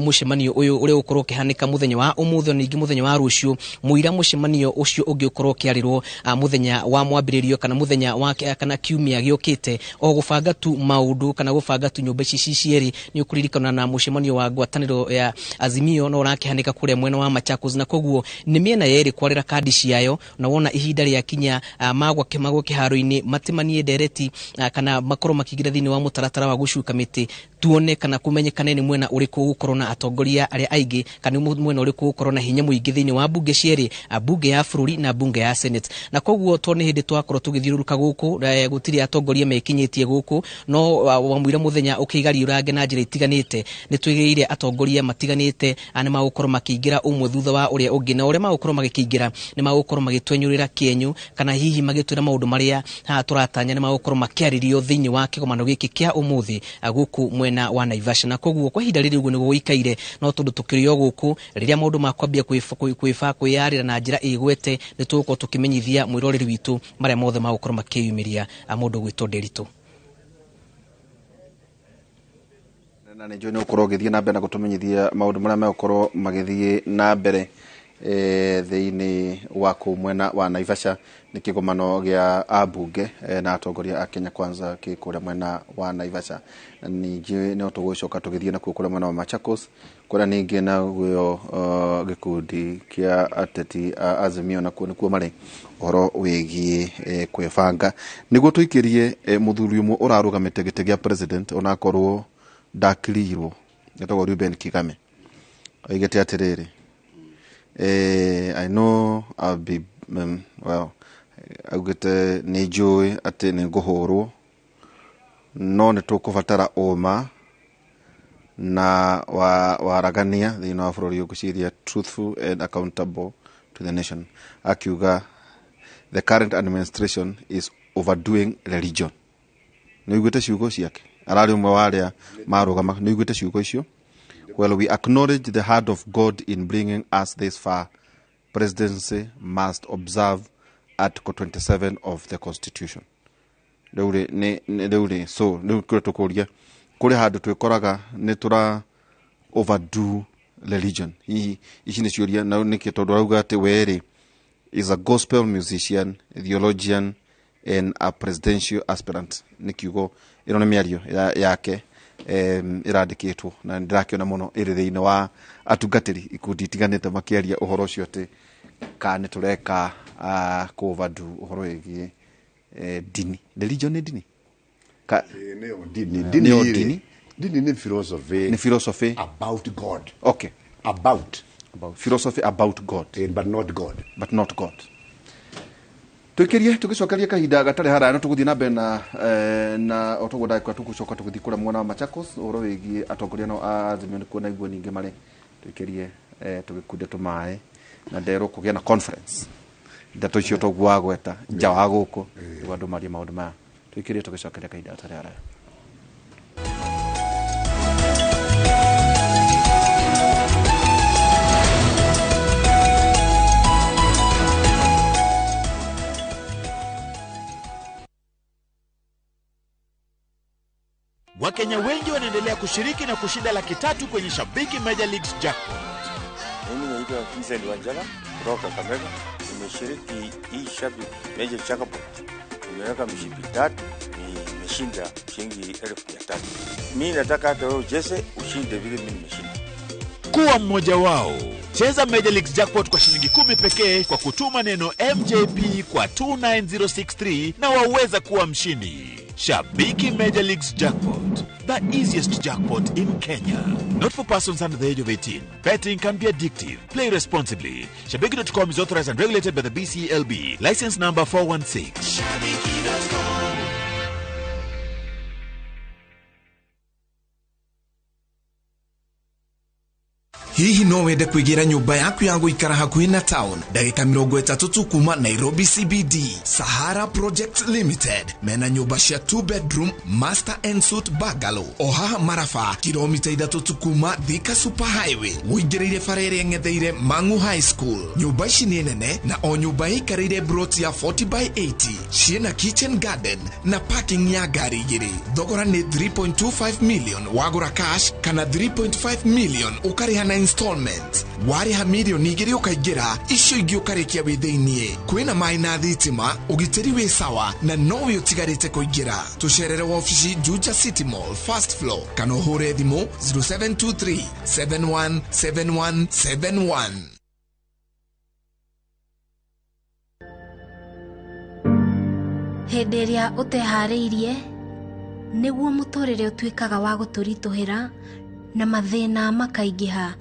mũcemanio ũyũ ũrĩa ũgũkorwo ũkĩhanĩka mũthenya wa ũmũthĩ na ningĩ mũthenya wa rũciũ, mũira mũcemanio ũcio ũngĩ ũkorwo ũkĩarĩrwo mũthenya wa mwambĩrĩrio kana mũthenya wa kana kiumia gĩũkĩte, o gũbanga tu maũndũ kana gũbanga tu nyũmba ici cierĩ. Nĩ ũkũririkana na mũcemanio wa ngwatanĩro ya Azimio no ũrakĩhanĩka kũrĩa mwena wa Machakos, na koguo nĩ mĩena yerĩ kwarĩra kandi ciayo, na wona ihinda rĩa kinya magwa kĩharo-inĩ matimanie ndereti kana makorwo makĩingĩra thĩinĩ wa mũtaratara wa gũcuka mĩtĩ, tuone kana kũmenyekane nĩ mwena ũrĩkũ ũgũkorwo na atongoria arĩa aingĩ kana nĩ mwena ũrĩkũ ũgũkorwo na hinya mũingĩ thĩinĩ wa bunge cierĩ, bunge ya bũrũri na bunge ya Senate. Na koguo to nĩ hĩndĩ twakorwo tũgĩthiũrũrũka gũkũ, gũtirĩ atongoria mekinyĩtie gũkũ, no wamũira mũthenya ũkĩgariũrange na njĩra itiganĩte nĩ twĩgĩrĩire atongoria matiganĩte nĩ magũkorwo makĩingĩra ũmwe thutha wa ũrĩa ũngĩ, na ũrĩa magũkorwo magĩkĩingĩra nĩ magũkorwo magĩtwenyũrĩra kĩenyũ kana hihi magĩtwĩra maũndũ marĩa tũratanya nĩ magũkorwo makĩarĩrio thĩinĩ wa kĩgomano gĩkĩ kĩa ũmũthĩ gũkũ mwena wa Naivasha. Na koguo kwa ihinda rĩrĩ ũguo nĩguo gũikaire, no tondũ tũkĩrĩ o gũkũ rĩrĩa maũndũ makwambia kwĩyarĩra na njĩra ĩgwete, nĩ tũgũkorwo tũkĩmenyithia mwĩroreri witũ marĩa mothe magũkorwo makĩyumĩria mũndũ gwĩtwo Nderitu. Na nĩ njũĩ nĩ ũgũkorwo ũgĩthiĩ na mbere na gũtũmenyithia maũndũ marĩa megũkorwo magĩthiĩ na mbere thĩinĩ wa kũu mwena wa Naivasha. Nĩ kĩgomano gĩa ambunge na atongoria a Kenya Kwanza kĩ kũrĩa mwena wa Naivasha. Na ningĩ no tũgũcoka tũgĩthiĩ nakuo kũrĩa mwena wa Machakos, kũrĩa ningĩ naguo gĩkundi kĩa ateti a Azimio nakuo nĩkuo marĩ ũhoro wĩgiĩ kwĩbanga nĩguo tũikĩrie mũthuri ũmwe ũrarũgamĩte gĩtĩ gĩa president onakorwo ndakirirwo, etagwo Reuben Kigame. Oigĩte atĩrĩrĩ, I know I'll be well, augĩte nĩ njũĩ atĩ nĩ ngũhũrwo, no nĩ tũkũbatara ũma na waragania thĩinĩ wa bũrũri ũyũ, ngwĩciria truthful and accountable to the nation. Akiuga the current administration is overdoing religion. Nĩ ũiguĩte ciugo ciake, ararĩ ũmwe wa arĩa marũgama, nĩ ũiguĩte ciugo icio. Well, we acknowledge the hand of God in bringing us this far. Presidency must observe Article 27 of the Constitution. Rĩu rĩ, rĩu rĩ, so rĩu kũrĩa tũkũria kũrĩ handũ twĩkoraga nĩ tũra overdo religion. Hihi ici nĩ ciũria na nĩkĩ, tondũ arauga atĩ we rĩ is a gospel musician, theologian and a presidential aspirant. Nĩ kiugo ĩno nĩ mĩario yake ĩrandĩkĩtwo na nĩndĩrakĩona mũno ĩrĩ thĩinĩ wa atungatĩri ikundi itiganĩte makĩaria ũhoro ũcio atĩ kana nĩ tũreka kũ overdo ũhoro wĩgiĩ dini. Religion nĩ dini? Nĩyo dini. Dini Nĩyo rĩ, dini? Dini nĩ philosophy. Nĩ philosophy. About God. Okay. About. Philosophy about God. But not God. But not God. Tuikirie tugicokeria kahinda gatari haraya no tuguthie na mbere na na otoguo ndagĩka tũgũcoka tũgĩthiĩ kũrĩa mwena wa Machakos ũhoro wĩgiĩ atongoria no a Azimio nĩkuo na iguo ningĩ marĩ tuikirie tũgĩkunde tũmaĩ na nderwo kũgĩa na conference ndeto icio toguo wagweta nja wa gũkũ nĩguo andũ marie maũndũ maya. Tuikirie tũgĩcokeria kahinda gatarĩ haraya. Wakenya wengi wanaendelea kushiriki na kushinda 300,000 kwenye Shabiki Major Leagues Jackpot. Mimi naitwa Vincent Wanjala kutoka Kakamega. Nimeshiriki hii Shabiki Major Jackpot. Nimeweka mshipi 3, nimeshinda shilingi 300,000. Mimi nataka hata wewe ucheze ushinde vile mimi nimeshinda. Kuwa mmoja wao. Cheza Major Leagues Jackpot kwa shilingi 10 pekee kwa kutuma neno MJP kwa 29063 na waweza kuwa mshindi. Shabiki Major Leagues Jackpot, the easiest jackpot in Kenya. Not for persons under the age of 18. Betting can be addictive. Play responsibly. Shabiki.com is authorized and regulated by the BCLB. License number 416. Shabiki.com. Hihi no wende kwĩgĩra nyũmba yaku ya gũikara hakuhĩ na town ndagĩka 30 tu kuma Nairobi CBD. Sahara Project Limited mena nyũmba cia 2 bedroom master and suite bungalow o haha Maraba, kilomita 3 tu kuma Thika Super Highway, ũingĩrĩire bara ĩrĩa ĩng'etheire Mang'u High School. Nyũmba ici nĩ nene na o nyũmba ĩikarĩire broti ya 40 by 80, ciĩna kitchen garden na parking ya ngari 2. Thogora nĩ 3.25 million wagũra cash kana 3.5 million ũkarĩha na installment. Warĩha mirioni 2 ũkaingĩra, icio ingĩ ũkarĩkia wĩ thĩiniĩ. Kwĩna maĩ na thitima, ũgitĩri wĩ sawa na nowe ũtigarĩte kũingĩra. Tũcerere wabici Juja City Mall first floor kana ũhũre thimũ 0723 717171. Hĩndĩ ĩrĩa ũteharĩirie nĩguo mũtũrĩre ũtuĩkaga wa gũtũritũhĩra na mathĩna makaingĩha.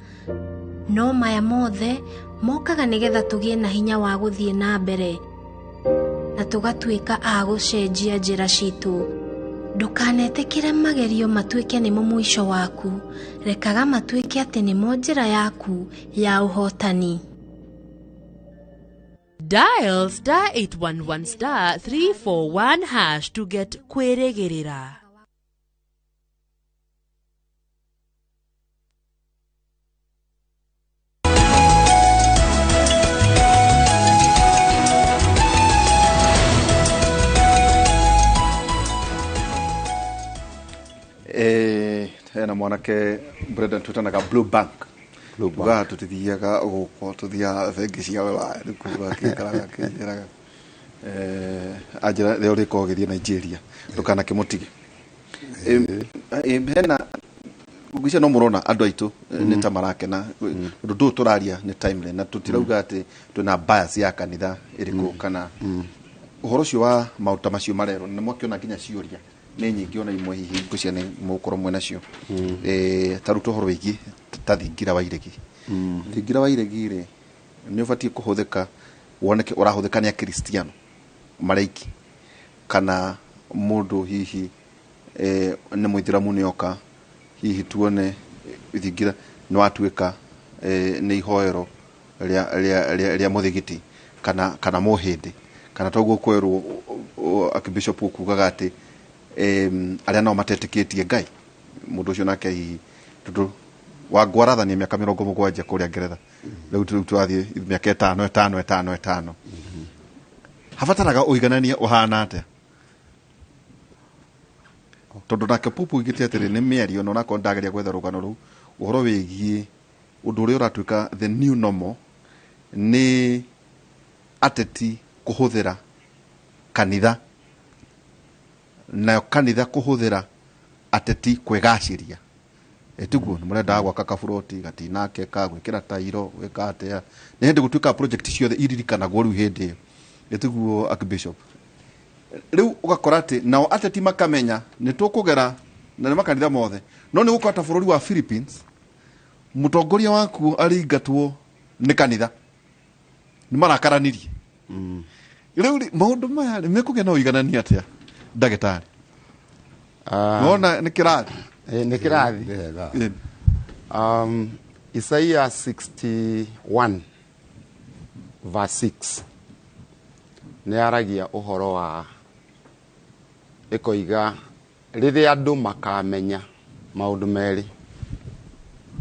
No maya mothe mokaga nĩgetha tũgĩe na hinya wa gũthiĩ na mbere na tũgatuĩka a gũcenjia njĩra citũ. Ndũkanetĩkĩre magerio matuĩke nĩmo mũico waku, rekaga matuĩke atĩ nĩmo njĩra yaku ya ũhotani. Dial star 811 star 341 hash to get Kwĩrĩgĩrĩra. Hena mwanake Brendan twĩtanaga Blue Bank. Tugaga tũtithiaga gũkũ, tũthiaga bengi cia Rũraya, rĩu kũu akĩikaraga akĩnjĩraga anjĩra rĩo rĩkoragwo ũgĩthiĩ Nigeria ndũkanakĩmũtige. Hena ngwĩciria no mũrona andũ aitũ nĩ ta marakena ũndũ ndũyũ tũraria nĩ timely na tũtirauga atĩ twĩna bias ya kanitha ĩrĩkũ kana ũhoro ũcio wa maũndũ ta macio marerwo nĩ mwakĩona nginya ciũria nĩ nyingĩ ona imwe hihi ngwĩciria nĩ mũgũkorwo mwĩ nacio. Ta rĩu ũhoro wĩgiĩ ta thingira wa iregi. Thingira wa iregi rĩ nĩ ũbatiĩ kũhũthĩka woneke ũrahũthĩka nĩ akristiano marĩ aiki kana mũndũ hihi nĩ mũithĩramu nĩ oka hihi tuone thingira nĩ watuĩka nĩ ihoero rĩa mũthigiti kana mũhĩndĩ kana toguo kwerwo archbishop kugaga atĩ arĩa nao matetĩkĩtie Ngai mũndũ ũcio nake hihi tondũ wangwarathania mĩaka 70 kũrĩa Ngeretha rĩu tũrathiĩ mĩaka 5 5 5 5 habataraga ũiganania ũhana atĩa tondũ nake Pope oigĩte atĩrĩ nĩ mĩario na onakorwo ndageria gwetha rũgano rũu ũhoro wĩgiĩ ũndũ ũrĩa ũratuĩka the new normal nĩ ateti kũhũthĩra kanitha nayo kanitha kũhũthĩra ateti kwĩgacĩria. Tiguo nĩ mũrendaga gwaka kaburoti gatinake ka gwĩkĩra tairo gwĩka atĩa nĩ hĩndĩ gũtuĩka project ciothe iririkanagwo rĩu hĩndĩ ĩyo. Tiguo Archbishop rĩu ũgakora atĩ nao ateti makamenya nĩ tũkũgera na nĩ makanitha mothe no nĩ gũkora ta bũrũri wa Philippines mũtongoria wakuo aringatwo nĩ kanitha nĩ marakaranirie. Rĩu maũndũ maya mekũgĩa na ũiganania atĩa ndagĩtarĩ? Nona nĩ kĩrathi nĩ kĩrathi. Isaiah 61 verse 6 nĩ aragia ũhoro wa ĩkoiga rĩrĩa andũ makamenya maũndũ merĩ.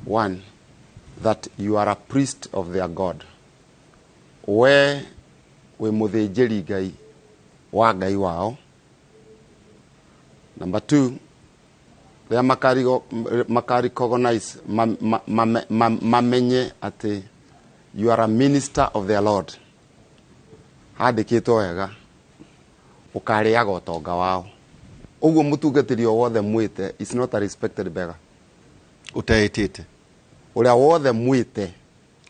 One, that you are a priest of their God, we wĩ mũthĩnjĩri Ngai wa Ngai wao. Number two, Rĩrĩa makarecognize mamenye atĩ you are a minister of their Lord, handĩkĩtwo wega, ũkarĩaga ũtonga wao. Ũguo mũtungatĩri o wothe mwĩte is not a respected beggar. Ũteĩtĩte. Ũrĩa wothe mwĩte.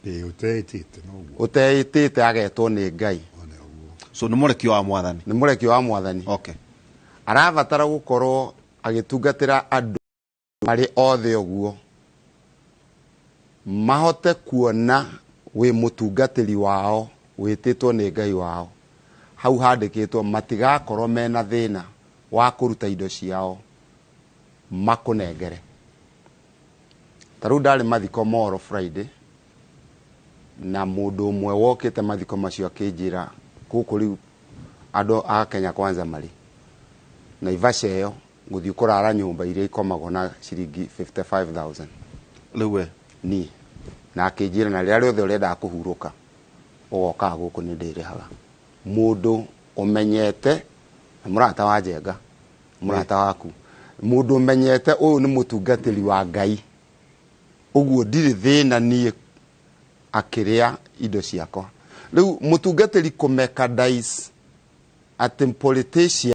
Ĩĩ, ũteĩtĩte noguo. Ũteĩtĩte agetwo nĩ Ngai. So nĩ mũrekio wa Mwathani. Nĩ mũrekio wa Mwathani. Okay. Arabatara gũkorwo agĩtungatĩra andũ marĩ othe ũguo mahote kuona wĩ mũtungatĩri wao wĩtĩtwo nĩ Ngai wao. Hau handĩkĩtwo matigakorwo mena thĩna wa kũruta indo ciao makũnengere. Ta rĩu ndarĩ mathiko Moro Friday, na mũndũ ũmwe wokĩte mathiko macio akĩnjĩra gũkũ rĩu andũ a Kenya Kwanza marĩ Naivasha ĩyo gũthiĩ kũrara nyũmba iria ikomagwo na ciringi 55,000. Rĩu we? Niĩ. Na akĩnjĩra na rĩrĩa rĩothe ũrendaga kũhurũka ũgokaga gũkũ nĩ ndĩrĩhaga. Mũndũ ũmenyete na mũrata wa Njenga, mũrata waku, mũndũ ũmenyete ũyũ nĩ mũtungatĩri wa Ngai, ũguo ndirĩ thĩna niĩ akĩrĩa indo ciakwa. Rĩu mũtungatĩri kũmekadice atĩ politician